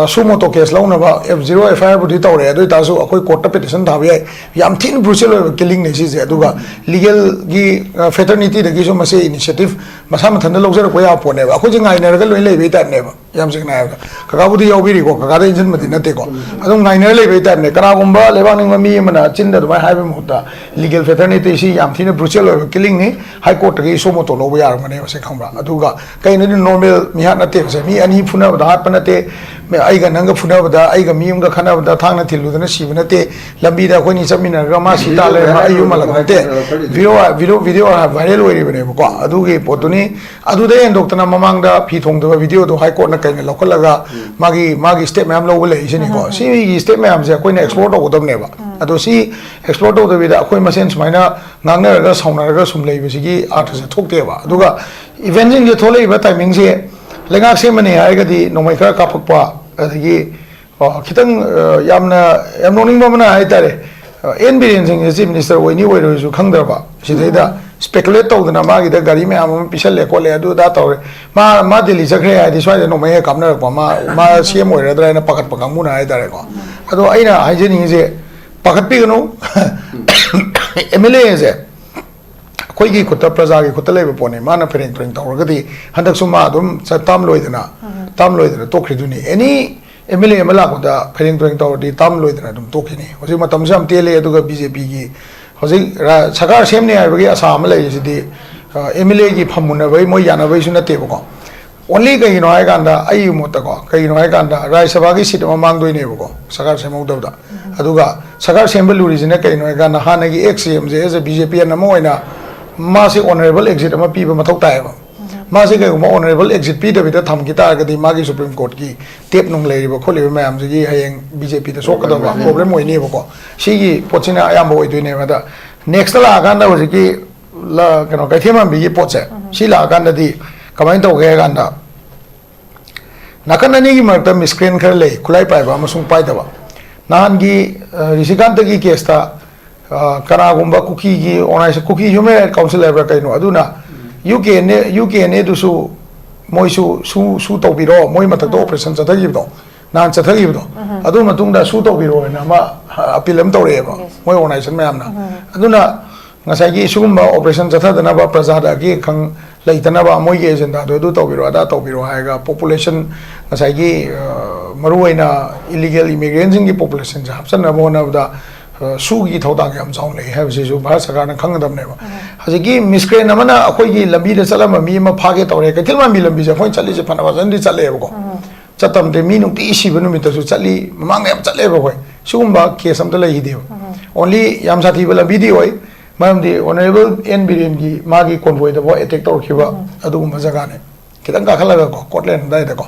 suo motu case ꯂꯧꯅꯕ F zero F I R ꯕꯨꯗꯤ ꯇꯧꯔꯦ, ꯑꯗꯨ ꯑꯣꯏꯇꯥꯔꯁꯨ ꯑꯩꯈꯣꯏ court ꯇ petition ꯊꯥꯕ ꯌꯥꯏ꯫ ꯌꯥꯝ ꯊꯤꯅ brutal ꯑꯣꯏꯕ killing ꯅꯦ ꯁꯤꯁꯦ꯫ ꯑꯗꯨꯒ legal ꯒꯤ fraternity ꯗꯒꯤꯁꯨ ꯃꯁꯤ initiative ꯃꯁꯥ ꯃꯊꯟꯇ ꯂꯧꯖꯔꯛꯄ ꯌꯥꯕ ꯄꯣꯠꯅꯦꯕ꯫ ꯑꯩꯈꯣꯏꯁꯦ ꯉꯥꯏꯅꯔꯒ ꯂꯣꯏ ꯂꯩꯕꯩ type ꯅꯦꯕ꯫ ꯌꯥꯝ ꯁꯦꯡꯅ ꯍꯥꯏꯔꯕꯗ ꯀꯀꯥꯕꯨꯗꯤ ꯌꯥꯎꯕꯤꯔꯤꯀꯣ, ꯀꯀꯥꯗ ꯏꯟꯁꯤꯟꯕꯗꯤ ꯅꯠꯇꯦꯀꯣ꯫ ꯑꯗꯨꯝ ꯉꯥꯏꯅꯔ ꯂꯩꯕꯩ type ꯅꯦ꯫ ꯀꯅꯥꯒꯨꯝꯕ ꯂꯩꯕꯥꯛ ꯅꯤꯡꯕ ꯃꯤ ꯑꯃꯅ ꯆꯤꯟꯗ ꯑꯗꯨꯃꯥꯏꯅ ꯍꯥꯏꯕꯒꯤ ꯃꯍꯨꯠꯇ legal fraternity ꯁꯤ ꯌꯥꯝ ꯊꯤꯅ brutal ꯑꯣꯏꯕ killing ꯅꯤ꯫ High court ꯇꯒꯤ suo motu ꯂꯧꯕ ꯌꯥꯔꯝꯒꯅꯦꯕ ꯁꯦ, ꯈꯪꯕ꯭ꯔꯥ? ꯑꯗꯨꯒ ꯀꯩꯅꯣꯗꯤ normal ꯃꯤꯍꯥꯠ ꯅꯠꯇꯦꯕꯁꯦ꯫ ꯃꯤ ꯑꯅꯤ ꯐꯨꯅꯕꯗ ꯍꯥꯠꯄ ꯅꯠꯇꯦ꯫ ꯑꯩꯒ ꯅꯪꯒ ꯐꯨꯅꯕꯗ, ꯑꯩꯒ ꯃꯤ ꯑꯃꯒ ꯈꯠꯅꯕꯗ ꯊꯥꯡꯅ ꯊꯤꯜꯂꯨꯗꯅ ꯁꯤꯕ ꯅꯠꯇꯦ꯫ ꯂꯝꯕꯤꯗ ꯑꯩꯈꯣꯏꯅꯤ ꯆꯠꯃꯤꯟꯅꯔꯒ ꯃꯥ ꯁꯤ ꯇꯥ ꯂꯩꯔꯝꯃ ꯑꯩ ꯌꯨꯝ ꯍꯜꯂꯛꯄ ꯅꯠꯇꯦ꯫ Video, video, video viral ꯑꯣꯏꯔꯤꯕꯅꯦꯕꯀꯣ꯫ ꯑꯗꯨꯒꯤ ꯄꯣꯠꯇꯨꯅꯤ꯫ ꯑꯗꯨꯗ ꯍꯦꯟꯗꯣꯛꯇꯅ ꯃꯃꯥꯡꯗ ꯐꯤ ꯊꯣꯡꯗꯕ video ꯗꯣ High court ꯅ ꯀꯩꯅ ꯂꯧꯈꯠꯂꯒ ꯃꯥꯒꯤ, ꯃꯥꯒꯤ step ꯃꯌꯥꯝ ꯂꯧꯕ ꯂꯩꯔꯤꯁꯤꯅꯤꯀꯣ꯫ ꯁꯤꯒꯤ step ꯃꯌꯥꯝꯁꯦ ꯑꯩꯈꯣꯏꯅ explore ꯇꯧꯒꯗꯕꯅꯦꯕ꯫ ꯑꯗꯣ ꯁꯤ explore ꯇꯧꯗꯕꯤꯗ ꯑꯩꯈꯣꯏ ꯃꯁꯦꯟ ꯁꯨꯃꯥꯏꯅ ꯉꯥꯡꯅꯔꯒ ꯁꯥꯎꯅꯔꯒ ꯁꯨꯝ ꯂꯩꯕꯁꯤꯒꯤ ꯑꯥꯔꯊꯁꯦ ꯊꯣꯛꯇꯦꯕ꯫ ꯑꯗꯨꯒ event ꯁꯤꯡꯁꯦ ꯊꯣꯛꯂꯛꯏꯕ timing ꯁꯦ ꯂꯩꯉꯥꯛ ꯁꯦꯝꯃꯅꯤ ꯍꯥꯏꯔꯒꯗꯤ ꯅꯣꯡꯃꯩ ꯈꯔ ꯀꯥꯞꯄꯛꯄ, ꯑꯗꯒꯤ, ꯑ, ꯈꯤꯇꯪ, ꯑ, ꯌꯥꯝꯅ, ꯌꯥꯝ ꯅꯣꯛꯅꯤꯡꯕ ꯑꯃꯅ ꯍꯥꯏꯇꯥꯔꯦ, ꯑ, ꯑꯦꯟ ꯕꯤꯔꯦꯟ ꯁꯤꯡꯁꯦ Chief Minister ꯑꯣꯏꯅꯤ ꯑꯣꯏꯔꯣꯏꯁꯨ ꯈꯪꯗ꯭ꯔꯕ, ꯁꯤꯗꯩꯗ speculate ꯇꯧꯗꯅ ꯃꯥꯒꯤꯗ ꯒꯥꯔꯤ ꯃꯌꯥꯝ ꯑꯃ ꯄꯤꯁꯜꯂꯦ ꯈꯣꯠꯂꯦ ꯑꯗꯨ ꯑꯗꯥ ꯇꯧꯔꯦ꯫ ꯃꯥ, ꯃꯥ ꯗꯦꯜꯂꯤ ꯆꯠꯈ꯭ꯔꯦ ꯍꯥꯏꯔꯗꯤ ꯁ꯭ꯋꯥꯏꯗ ꯅꯣꯡꯃꯩ ꯍꯦꯛ ꯀꯥꯞꯅꯔꯛꯄ, ꯃꯥ, ꯃꯥ C M ꯑꯣꯏꯔꯗ꯭ꯔꯥ ꯍꯥꯏꯅ ꯄꯥꯈꯠꯄ ꯀꯥꯡꯕꯨꯅ ꯍꯥꯏꯇꯥꯔꯦꯀꯣ꯫ ꯑꯗꯣ ꯑꯩꯅ ꯍꯥꯏꯖꯅꯤꯡꯉꯤꯁꯦ, ꯄꯥꯈꯠꯄꯤꯒꯅꯨ꯫ M L A ꯁꯦ ꯑꯩꯈꯣꯏꯒꯤ ꯈꯨꯠꯇ, ꯄ꯭ꯔꯖꯥꯒꯤ ꯈꯨꯠꯇ ꯂꯩꯕ ꯄꯣꯠꯅꯤ꯫ ꯃꯥꯅ ꯐꯦꯔꯦꯡ ꯇꯨꯔꯦꯡ ꯇꯧꯔꯒꯗꯤ ꯍꯟꯗꯛꯁꯨ ꯃꯥ ꯑꯗꯨꯝ ꯆꯠ-, term ꯂꯣꯏꯗꯅ, term ꯂꯣꯏꯗꯅ ꯇꯣꯛꯈ꯭ꯔꯤꯗꯨꯅꯤ꯫ Any M L A ꯑꯃ ꯂꯥꯛꯄꯗ ꯐꯦꯔꯦꯡ ꯇꯨꯔꯦꯡ ꯇꯧꯔꯗꯤ term ꯂꯣꯏꯗꯅ ꯑꯗꯨꯝ ꯇꯣꯛꯈꯤꯅꯤ꯫ ꯍꯧꯖꯤꯛ ꯃꯇꯝꯁꯨ ꯌꯥꯝ ꯇꯦꯜꯂꯦ, ꯑꯗꯨꯒ B J P ꯒꯤ ꯍꯧꯖꯤꯛ ꯔ-, ꯁꯔꯀꯥꯔ ꯁꯦꯝꯅꯤ ꯍꯥꯏꯕꯒꯤ ꯑꯁꯥ ꯑꯃ ꯂꯩꯔꯤꯁꯤꯗꯤ, ꯑ, M L A ꯒꯤ ꯐꯝꯃꯨꯟꯅꯕꯒꯤ ꯃꯣꯏ ꯌꯥꯅꯕꯒꯤꯁꯨ ꯅꯠꯇꯦꯕꯀꯣ꯫ Only ꯀꯩꯒꯤꯅꯣ ꯍꯥꯏꯀꯥꯟꯗ, ꯑꯩꯒꯤ ꯃꯣꯠꯇꯀꯣ, ꯀꯩꯒꯤꯅꯣ ꯍꯥꯏꯀꯥꯟꯗ ꯔꯥꯖ꯭ꯌ ꯁꯚꯥꯒꯤ seat ꯑꯃ ꯃꯥꯡꯗꯣꯏꯅꯦꯕꯀꯣ, ꯁꯔꯀꯥꯔ ꯁꯦꯝꯍꯧꯗꯕꯗ꯫ ꯑꯗꯨꯒ ꯁꯔꯀꯥꯔ ꯁꯦꯝꯕ ꯂꯨꯔꯤꯁꯤꯅ ꯀꯩꯅꯣ ꯍꯥꯏꯀꯥꯟꯗ, ꯍꯥꯟꯅꯒꯤ ex C M say as a B J P ꯌꯦꯟ ꯑꯃ ꯑꯣꯏꯅ ꯃꯥꯁꯦ honourable exit ꯑꯃ ꯄꯤꯕ ꯃꯊꯧ ꯇꯥꯏꯌꯦꯕ꯫ ꯃꯥꯁꯦ ꯀꯩꯒꯨꯝꯕ honourable exit ꯄꯤꯗꯕꯤꯗ ꯊꯝꯈꯤ ꯇꯥꯔꯒꯗꯤ ꯃꯥꯒꯤ Supreme Court ꯀꯤ ꯇꯦꯞ ꯅꯨꯡ ꯂꯩꯔꯤꯕ ꯈꯣꯠꯂꯤꯕ ꯃꯌꯥꯝꯁꯤꯒꯤ ꯍꯌꯦꯡ B J P ꯗ ꯁꯣꯛꯀꯗꯕ problem ꯑꯣꯏꯅꯦꯕꯀꯣ꯫ ꯁꯤꯒꯤ ꯄꯣꯠꯁꯤꯅ ꯑꯌꯥꯝꯕ ꯑꯣꯏꯗꯣꯏꯅꯦꯕ꯫ ꯑꯗ next ꯂꯥꯛꯑꯀꯥꯟꯗ ꯍꯧꯖꯤꯛꯀꯤ ꯂ-, ꯀꯩꯅꯣ, ꯀꯩꯊꯦꯜ ꯃꯥꯟꯕꯤꯒꯤ ꯄꯣꯠꯁꯦ, ꯁꯤ ꯂꯥꯛꯑꯀꯥꯟꯗꯗꯤ ꯀꯃꯥꯏꯅ ꯇꯧꯒꯦ ꯍꯥꯏ ꯀꯥꯟꯗ, ꯅꯥꯀꯟ ꯑꯅꯤꯒꯤ ꯃꯔꯛꯇ miscreant ꯈꯔ ꯂꯩ, ꯈꯨꯠꯂꯥꯏ ꯄꯥꯏꯕ ꯑꯃꯁꯨꯡ ꯄꯥꯏꯗꯕ꯫ ꯅꯍꯥꯟꯒꯤ, ꯑ, ꯔꯤꯁꯤꯀꯥꯟꯇꯒꯤ case ꯇ, ꯑ, ꯀꯅꯥꯒꯨꯝꯕ ꯀꯨꯀꯤꯒꯤ organization, ꯀꯨꯀꯤ Human Rights Council ꯍꯥꯏꯕ꯭ꯔꯥ ꯀꯩꯅꯣ, ꯑꯗꯨꯅ U K N A, U K N A ꯗꯨꯁꯨ ꯃꯣꯏꯁꯨ ꯁꯨ ꯁꯨ ꯇꯧꯕꯤꯔꯣ, ꯃꯣꯏ ꯃꯊꯛꯇ ꯑꯣꯄꯔꯦꯁꯟ ꯆꯠꯊꯈꯤꯕꯗꯣ, ꯅꯍꯥꯟ ꯆꯠꯊꯈꯤꯕꯗꯣ, ꯑꯗꯨ ꯃꯇꯨꯡꯗ ꯁꯨ ꯇꯧꯕꯤꯔꯣ ꯍꯥꯏꯅ ꯑꯃ ꯑꯄꯤꯜ ꯑꯃ ꯇꯧꯔꯛꯑꯦꯕ, ꯃꯣꯏ ꯑꯣꯔꯒꯅꯥꯏꯖꯦꯁꯟ ꯃꯌꯥꯝꯅ꯫ ꯑꯗꯨꯅ ꯉꯁꯥꯏꯒꯤ ꯁꯤꯒꯨꯝꯕ ꯑꯣꯄꯔꯦꯁꯟ ꯆꯠꯊꯗꯅꯕ, ꯄ꯭ꯔꯖꯥꯗ ꯑꯀꯤ ꯑꯈꯪ ꯂꯩꯇꯅꯕ, ꯃꯣꯏꯒꯤ ꯑꯦꯖꯦꯟꯗꯥꯗꯣ ꯑꯗꯨ ꯇꯧꯕꯤꯔꯣ, ꯑꯗꯥ ꯇꯧꯕꯤꯔꯣ ꯍꯥꯏꯔꯒ ꯄꯣꯄꯨꯂꯦꯁꯟ, ꯉꯁꯥꯏꯒꯤ, ꯑ, ꯃꯔꯨꯑꯣꯏꯅ ꯏꯂꯤꯒꯦꯜ ꯏꯃꯤꯒ꯭ꯔꯦꯟꯁꯤꯡꯒꯤ ꯄꯣꯄꯨꯂꯦꯁꯟꯁꯦ ꯍꯥꯞꯆꯟꯅꯕ ꯍꯣꯠꯅꯕꯗ, ꯑ, ꯁꯨꯒꯤ ꯊꯧꯗꯥꯡ ꯌꯥꯝ ꯆꯥꯎꯅ ꯂꯩ ꯍꯥꯏꯕꯁꯤꯁꯨ ꯚꯥꯔꯠ ꯁꯔꯀꯥꯔꯅ ꯈꯪꯒꯗꯕꯅꯦꯕ꯫ ꯍꯧꯖꯤꯛꯀꯤ ꯃꯤꯁꯀ꯭ꯔꯦꯟ ꯑꯃꯅ ꯑꯩꯈꯣꯏꯒꯤ ꯂꯝꯕꯤꯗ ꯆꯠꯂꯝꯕ ꯃꯤ ꯑꯃ ꯐꯥꯒꯦ ꯇꯧꯔꯦ, ꯀꯩꯊꯦꯜ ꯃꯥꯟꯕꯤ ꯂꯝꯕꯤꯁꯦ ꯑꯩꯈꯣꯏꯅ ꯆꯠꯂꯤꯁꯦ ꯐꯅ ꯐꯖꯅꯗꯤ ꯆꯠꯂꯦꯕꯀꯣ꯫ ꯆꯠꯇꯕꯗꯤ ꯃꯤ ꯅꯨꯡꯇꯤ ꯁꯤꯕ ꯅꯨꯃꯤꯠꯇꯁꯨ ꯆꯠꯂꯤ, ꯃꯃꯥꯡꯗ ꯌꯥꯝ ꯆꯠꯂꯦꯕ ꯑꯩꯈꯣꯏ꯫ ꯁꯤꯒꯨꯝꯕ ꯀꯦꯁ ꯑꯝꯇ ꯂꯩꯈꯤꯗꯦꯕ꯫ ꯑꯣꯟꯂꯤ ꯌꯥꯝ ꯁꯥꯊꯤꯕ ꯂꯝꯕꯤꯗꯤ ꯑꯣꯏ, ꯃꯔꯝꯗꯤ ꯑꯣꯅꯔꯦꯕꯜ ꯑꯦꯟ ꯕꯤꯔꯦꯟꯒꯤ ꯃꯥꯒꯤ ꯀꯣꯟꯕꯣꯏꯗꯐꯥꯎ ꯑꯦꯇꯦꯛ ꯇꯧꯔꯛꯈꯤꯕ ꯑꯗꯨꯒꯨꯝꯕ ꯖꯒꯥꯅꯤ꯫ ꯈꯤꯇꯪ ꯀꯥꯈꯠꯂꯒꯀꯣ, ꯀꯣꯠꯂꯦꯟ ꯑꯗꯥꯏꯗꯀꯣ,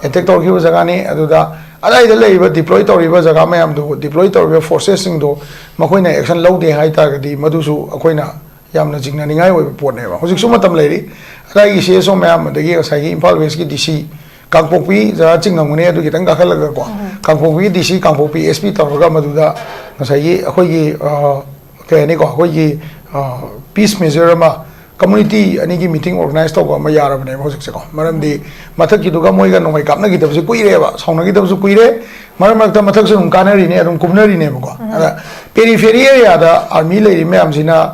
ꯑꯦꯇꯦꯛ ꯇꯧꯔꯛꯈꯤꯕ ꯖꯒꯥꯅꯤ꯫ ꯑꯗꯨꯗ ꯑꯗꯥꯏꯗ ꯂꯩꯔꯤꯕ ꯗꯤꯄ꯭ꯂꯣꯏ ꯇꯧꯔꯤꯕ ꯖꯒꯥ ꯃꯌꯥꯝꯗꯨ, ꯗꯤꯄ꯭ꯂꯣꯏ ꯇꯧꯔꯤꯕ ꯐꯣꯔꯁꯦꯁꯁꯤꯡꯗꯣ ꯃꯈꯣꯏꯅ ꯑꯦꯛꯁꯟ ꯂꯧꯗꯦ ꯍꯥꯏ ꯇꯥꯔꯒꯗꯤ, ꯃꯗꯨꯁꯨ ꯑꯩꯈꯣꯏꯅ ꯌꯥꯝꯅ ꯆꯤꯡꯅꯅꯤꯡꯉꯥꯏ ꯑꯣꯏꯕ ꯄꯣꯠꯅꯦꯕ꯫ ꯍꯧꯖꯤꯛꯁꯨ ꯃꯇꯝ ꯂꯩꯔꯤ꯫ ꯑꯗꯥꯏꯒꯤ ꯁꯤ ꯑꯦꯁ ꯑꯣ ꯃꯌꯥꯝ, ꯑꯗꯒꯤ ꯉꯁꯥꯏꯒꯤ ꯏꯝꯐꯥꯜ ꯋꯦꯁꯀꯤ ꯗꯤ ꯁꯤ, ꯀꯥꯡꯄꯣꯛꯄꯤ ꯖꯒꯥ ꯆꯤꯡꯉꯝꯒꯅꯤ, ꯑꯗꯨ ꯈꯤꯇꯪ ꯀꯥꯈꯠꯂꯒꯀꯣ, ꯀꯥꯡꯄꯣꯛꯄꯤꯒꯤ ꯗꯤ ꯁꯤ, ꯀꯥꯡꯄꯣꯛꯄꯤ ꯑꯦꯁ ꯄꯤ ꯇꯧꯔꯒ ꯃꯗꯨꯗ ꯉꯁꯥꯏꯒꯤ ꯑꯩꯈꯣꯏꯒꯤ, ꯑ, ꯀꯩ ꯍꯥꯏꯅꯤꯀꯣ, ꯑꯩꯈꯣꯏꯒꯤ, ꯑ, ꯄꯤꯁ ꯃꯦꯖꯔ ꯑꯃ, ꯀꯝꯃꯨꯅꯤꯇꯤ ꯑꯅꯤꯒꯤ ꯃꯤꯇꯤꯡ ꯑꯣꯔꯒꯅꯥꯏꯖ ꯇꯧꯕ ꯑꯃ ꯌꯥꯔꯕꯅꯦꯕ ꯍꯧꯖꯤꯛꯁꯦꯀꯣ꯫ ꯃꯔꯝꯗꯤ ꯃꯊꯛꯀꯤꯗꯨꯒ ꯃꯣꯏꯒ ꯅꯣꯡꯃꯩ ꯀꯥꯞꯅꯈꯤꯗꯕꯁꯦ ꯀꯨꯏꯔꯦꯕ, ꯁꯥꯎꯅꯈꯤꯗꯕꯁꯨ ꯀꯨꯏꯔꯦ꯫ ꯃꯔꯛ ꯃꯔꯛꯇ ꯃꯊꯛꯁꯨ ꯑꯗꯨꯝ ꯀꯥꯟꯅꯔꯤꯅꯦ, ꯑꯗꯨꯝ ꯀꯨꯝꯅꯔꯤꯅꯦꯕꯀꯣ꯫ ꯑꯗ ꯄꯦꯔꯤꯐꯦꯔꯤ ꯑꯦꯔꯤꯌꯥꯗ ꯑꯥꯔꯃꯤ ꯂꯩꯔꯤ ꯃꯌꯥꯝꯁꯤꯅ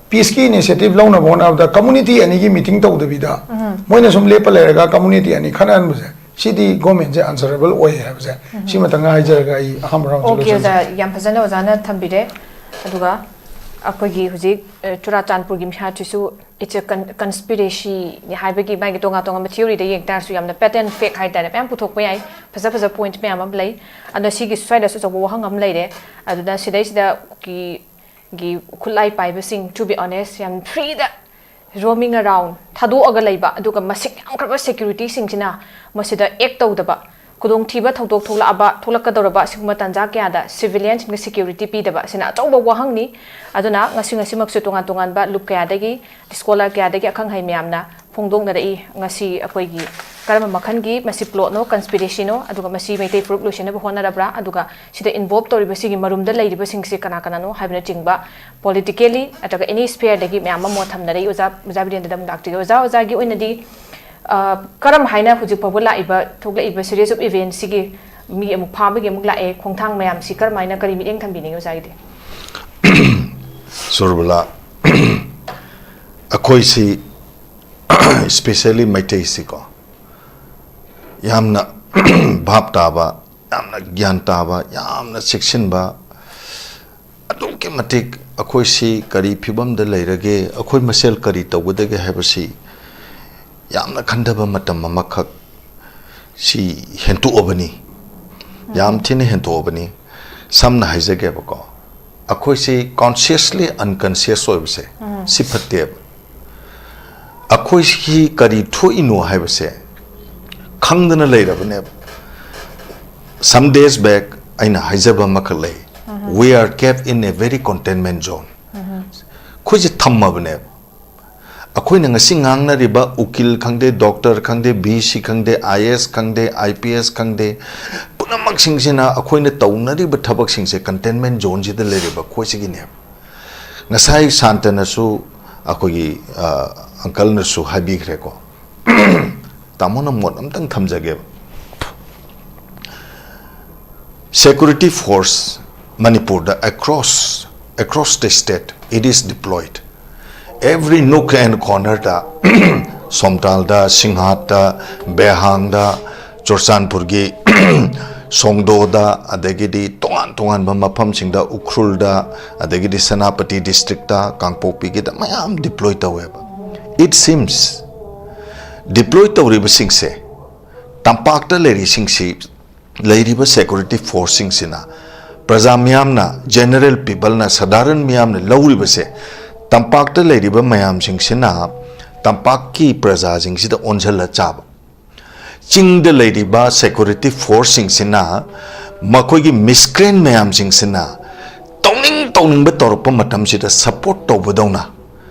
ꯄꯤꯁꯀꯤ ꯏꯅꯤꯁꯤꯌꯦꯇꯤꯚ ꯂꯧꯅꯕ ꯍꯣꯠꯅꯕꯗ ꯀꯝꯃꯨꯅꯤꯇꯤ ꯑꯅꯤꯒꯤ ꯃꯤꯇꯤꯡ ꯇꯧꯗꯕꯤꯗ ꯃꯣꯏꯅ ꯁꯨꯝ ꯂꯦꯞꯄ ꯂꯩꯔꯒ ꯀꯝꯃꯨꯅꯤꯇꯤ ꯑꯅꯤ ꯈꯠꯅꯍꯟꯕꯁꯦ, ꯁꯤꯗꯤ ꯒꯣꯔꯃꯦꯟꯁꯦ ꯑꯟꯁꯔꯦꯕꯜ ꯑꯣꯏ ꯍꯥꯏꯕꯁꯦ ꯁꯤꯃꯇꯪ ꯍꯥꯏꯖꯔꯒ ꯑꯩ ꯑꯍꯥꯟꯕ ꯔꯥꯎꯟꯁꯦ ꯑꯣꯀꯦ, ꯂꯣꯏꯁꯤꯟꯖꯔꯒꯦ꯫ ꯑꯣꯖꯥ, ꯌꯥꯝ ꯐꯖꯅ ꯑꯣꯖꯥꯅ ꯊꯝꯕꯤꯔꯦ꯫ ꯑꯗꯨꯒ ꯑꯩꯈꯣꯏꯒꯤ ꯍꯧꯖꯤꯛ, ꯑ, ꯆꯨꯔꯥꯆꯥꯟꯄꯨꯔꯒꯤ ꯃꯤꯍꯥꯠꯁꯤꯁꯨ it's a con- conspiracyꯅꯤ ꯍꯥꯏꯕꯒꯤ ꯃꯥꯒꯤ ꯇꯣꯉꯥꯟ ꯇꯣꯉꯥꯟꯕ ꯊꯤꯑꯣꯔꯤꯗ ꯌꯦꯡ ꯇꯥꯔꯁꯨ ꯌꯥꯝꯅ patent fact ꯍꯥꯏꯇꯥꯔꯦ, ꯃꯌꯥꯝ ꯄꯨꯊꯣꯛꯄ ꯌꯥꯏ, ꯐꯖ ꯐꯖ ꯄꯣꯏꯟꯠ ꯃꯌꯥꯝ ꯑꯃ ꯂꯩ꯫ ꯑꯗꯣ ꯁꯤꯒꯤ ꯁ꯭ꯋꯥꯏꯗꯁꯨ ꯑꯆꯧꯕ ꯋꯥꯍꯪ ꯑꯃ ꯂꯩꯔꯦ꯫ ꯑꯗꯨꯅ ꯁꯤꯗꯩꯁꯤꯗ ꯀꯤ ꯒꯤ ꯈꯨꯠꯂꯥꯏ ꯄꯥꯏꯕꯁꯤꯡ, to be honest, ꯌꯥꯝ ꯐ꯭ꯔꯤꯗ roaming around, ꯊꯥꯗꯣꯛꯑꯒ ꯂꯩꯕ, ꯑꯗꯨꯒ ꯃꯁꯤꯡ ꯌꯥꯝꯈ꯭ꯔꯕ ꯁꯦꯀ꯭ꯌꯨꯔꯤꯇꯤꯁꯤꯡꯁꯤꯅ ꯃꯁꯤꯗ ꯑꯦꯛ ꯇꯧꯗꯕ, ꯈꯨꯗꯣꯡꯊꯤꯕ ꯊꯧꯗꯣꯛ ꯊꯣꯛꯂꯛꯑꯕ, ꯊꯣꯛꯂꯛꯀꯗꯧꯔꯕ ꯑꯁꯤꯒꯨꯝꯕ ꯇꯥꯟꯖꯥ ꯀꯌꯥꯗ ꯁꯤꯚꯤꯂꯤꯌꯟꯁꯤꯡꯗ ꯁꯦꯀ꯭ꯌꯨꯔꯤꯇꯤ ꯄꯤꯗꯕ ꯑꯁꯤꯅ ꯑꯆꯧꯕ ꯋꯥꯍꯪꯅꯤ꯫ ꯑꯗꯨꯅ ꯉꯁꯤ ꯉꯁꯤꯃꯛꯁꯨ ꯇꯣꯉꯥꯟ ꯇꯣꯉꯥꯟꯕ ꯂꯨꯞ ꯀꯌꯥꯗꯒꯤ, ꯁ꯭ꯀꯣꯂꯔ ꯀꯌꯥꯗꯒꯤ ꯑꯈꯪ ꯑꯍꯩ ꯃꯌꯥꯝꯅ ꯐꯣꯡꯗꯣꯛꯅꯔꯛꯏ꯫ ꯉꯁꯤ ꯑꯩꯈꯣꯏꯒꯤ ꯀꯔꯝꯕ ꯃꯈꯜꯒꯤ ꯃꯁꯤ ꯄ꯭ꯂꯣꯠꯅꯣ, ꯀꯟꯁꯄꯤꯔꯦꯁꯤꯅꯣ, ꯑꯗꯨꯒ ꯃꯁꯤ ꯃꯩꯇꯩ ꯐꯨꯔꯨꯞ ꯂꯣꯏꯁꯤꯟꯅꯕ ꯍꯣꯠꯅꯔꯕ꯭ꯔꯥ, ꯑꯗꯨꯒ ꯁꯤꯗ ꯏꯟꯚꯣꯜꯕ ꯇꯧꯔꯤꯕꯁꯤꯒꯤ ꯃꯔꯨꯝꯗ ꯂꯩꯔꯤꯕꯁꯤꯡꯁꯤ ꯀꯅꯥ ꯀꯅꯥꯅꯣ ꯍꯥꯏꯕꯅꯆꯤꯡꯕ ꯄꯣꯂꯤꯇꯤꯀꯦꯜꯂꯤ ꯅꯠꯇ꯭ꯔꯒ ꯑꯦꯅꯤ ꯁ꯭ꯐꯤꯌꯔꯗꯒꯤ ꯃꯌꯥꯝ ꯑꯃ ꯃꯣꯠ ꯊꯝꯅꯔꯛꯏ꯫ ꯑꯣꯖꯥ, ꯑꯣꯖꯥ ꯕꯤꯔꯦꯟꯗ꯭ꯔꯗ ꯑꯃꯨꯛ ꯂꯥꯛꯆꯒꯦ꯫ ꯑꯣꯖꯥ, ꯑꯣꯖꯥꯒꯤ ꯑꯣꯏꯅꯗꯤ ꯑ, ꯀꯔꯝ ꯍꯥꯏꯅ ꯍꯧꯖꯤꯛ ꯐꯥꯎꯕ ꯂꯥꯛꯏꯕ, ꯊꯣꯛꯂꯛꯏꯕ series of events ꯁꯤꯒꯤ ꯃꯤ ꯑꯃꯨꯛ ꯐꯥꯕꯒꯤ ꯑꯃꯨꯛ ꯂꯥꯛꯑꯦ ꯈꯣꯡꯊꯥꯡ ꯃꯌꯥꯝꯁꯤ ꯀꯔꯝ ꯍꯥꯏꯅ, ꯀꯔꯤ ꯃꯤꯠꯌꯦꯡ ꯊꯝꯕꯤꯅꯤꯡꯉꯤ ꯑꯣꯖꯥꯒꯤꯗꯤ? ꯁꯨꯔꯕꯂꯥ, ꯑꯩꯈꯣꯏꯁꯤ, especially ꯃꯩꯇꯩꯁꯤꯀꯣ, ꯌꯥꯝꯅ ꯚꯥꯞ ꯇꯥꯕ, ꯌꯥꯝꯅ ꯒ꯭ꯌꯥꯟ ꯇꯥꯕ, ꯌꯥꯝꯅ ꯆꯦꯛꯁꯤꯟꯕ, ꯑꯗꯨꯛꯀꯤ ꯃꯇꯤꯛ ꯑꯩꯈꯣꯏꯁꯤ ꯀꯔꯤ ꯐꯤꯕꯝꯗ ꯂꯩꯔꯒꯦ, ꯑꯩꯈꯣꯏ ꯃꯁꯦꯜ ꯀꯔꯤ ꯇꯧꯒꯗꯒꯦ ꯍꯥꯏꯕꯁꯤ ꯌꯥꯝꯅ ꯈꯟꯊꯕ ꯃꯇꯝ ꯑꯃꯈꯛ ꯁꯤ ꯍꯦꯟꯇꯣꯛꯑꯕꯅꯤ, ꯌꯥꯝ ꯊꯤꯅ ꯍꯦꯟꯇꯣꯛꯑꯕꯅꯤ꯫ ꯁꯝꯅ ꯍꯥꯏꯖꯒꯦꯕꯀꯣ, ꯑꯩꯈꯣꯏꯁꯤ consciously unconscious ꯑꯣꯏꯕꯁꯦ ꯁꯤ ꯐꯠꯇꯦꯕ꯫ ꯑꯩꯈꯣꯏꯁꯤ ꯀꯔꯤ ꯊꯣꯛꯏꯅꯣ ꯍꯥꯏꯕꯁꯦ ꯈꯪꯗꯅ ꯂꯩꯔꯕꯅꯦꯕ꯫ Some days back ꯑꯩꯅ ꯍꯥꯏꯖꯕ ꯑꯃꯈꯛ ꯂꯩ, "We are kept in a very containment zone." ꯑꯩꯈꯣꯏꯁꯦ ꯊꯝꯃꯕꯅꯦꯕ꯫ ꯑꯩꯈꯣꯏꯅ ꯉꯁꯤ ꯉꯥꯡꯅꯔꯤꯕ ꯎꯀꯤꯜ ꯈꯪꯗꯦ, ꯗꯣꯛꯇꯔ ꯈꯪꯗꯦ, ꯚꯤ ꯁꯤ ꯈꯪꯗꯦ, ꯑꯥꯏ ꯑꯦꯁ ꯈꯪꯗꯦ, ꯑꯥꯏ ꯄꯤ ꯑꯦꯁ ꯈꯪꯗꯦ, ꯄꯨꯝꯅꯃꯛꯁꯤꯡꯁꯤꯅ ꯑꯩꯈꯣꯏꯅ ꯇꯧꯅꯔꯤꯕ ꯊꯕꯛꯁꯤꯡꯁꯦ containment zoneꯁꯤꯗ ꯂꯩꯔꯤꯕ ꯑꯩꯈꯣꯏꯁꯤꯒꯤꯅꯦꯕ꯫ ꯉꯁꯥꯏ ꯁꯥꯟꯇꯅꯁꯨ, ꯑꯩꯈꯣꯏꯒꯤ, ꯑ, uncleꯅꯁꯨ ꯍꯥꯏꯕꯤꯈ꯭ꯔꯦꯀꯣ꯫ ꯇꯥꯃꯣꯅ ꯃꯣꯠ ꯑꯝꯇꯪ ꯊꯝꯖꯒꯦꯕ꯫ Security force ꯃꯅꯤꯄꯨꯔꯗ across, across the state it is deployed. Every nook and cornerꯗ, ꯁꯣꯝꯇꯥꯜꯗ, ꯁꯤꯡꯍꯥꯠꯇ, ꯕꯦꯍꯥꯡꯗ, ꯆꯨꯔꯆꯥꯟꯄꯨꯔꯒꯤ ꯁꯣꯡꯗꯣꯗ, ꯑꯗꯒꯤꯗꯤ ꯇꯣꯉꯥꯟ ꯇꯣꯉꯥꯟꯕ ꯃꯐꯝꯁꯤꯡꯗ, ꯎꯈ꯭ꯔꯨꯜꯗ, ꯑꯗꯒꯤꯗꯤ ꯁꯦꯅꯥꯄꯇꯤ districtꯇ, ꯀꯥꯡꯄꯣꯛꯄꯤꯒꯤꯗ ꯃꯌꯥꯝ deploy ꯇꯧꯋꯦꯕ꯫ It seems deploy ꯇꯧꯔꯤꯕꯁꯤꯡꯁꯦ, ꯇꯝꯄꯥꯛꯇ ꯂꯩꯔꯤꯁꯤꯡꯁꯤ, ꯂꯩꯔꯤꯕ security forceꯁꯤꯡꯁꯤꯅ, ꯄ꯭ꯔꯖꯥ ꯃꯤꯌꯥꯝꯅ, general peopleꯅ, ꯁꯙꯥꯔꯟ ꯃꯤꯌꯥꯝꯅ ꯂꯧꯔꯤꯕꯁꯦ, ꯇꯝꯄꯥꯛꯇ ꯂꯩꯔꯤꯕ ꯃꯌꯥꯝꯁꯤꯡꯁꯤꯅ ꯇꯝꯄꯥꯛꯀꯤ ꯄ꯭ꯔꯖꯥꯁꯤꯡꯁꯤꯗ ꯑꯣꯟꯁꯤꯜꯂ ꯆꯥꯕ꯫ ꯆꯤꯡꯗ ꯂꯩꯔꯤꯕ security forceꯁꯤꯡꯁꯤꯅ ꯃꯈꯣꯏꯒꯤ miscreant ꯃꯌꯥꯝꯁꯤꯡꯁꯤꯅ ꯇꯧꯅꯤꯡ ꯇꯧꯅꯤꯡꯕ ꯇꯧꯔꯛꯄ ꯃꯇꯝꯁꯤꯗ support ꯇꯧꯕꯗꯧꯅ,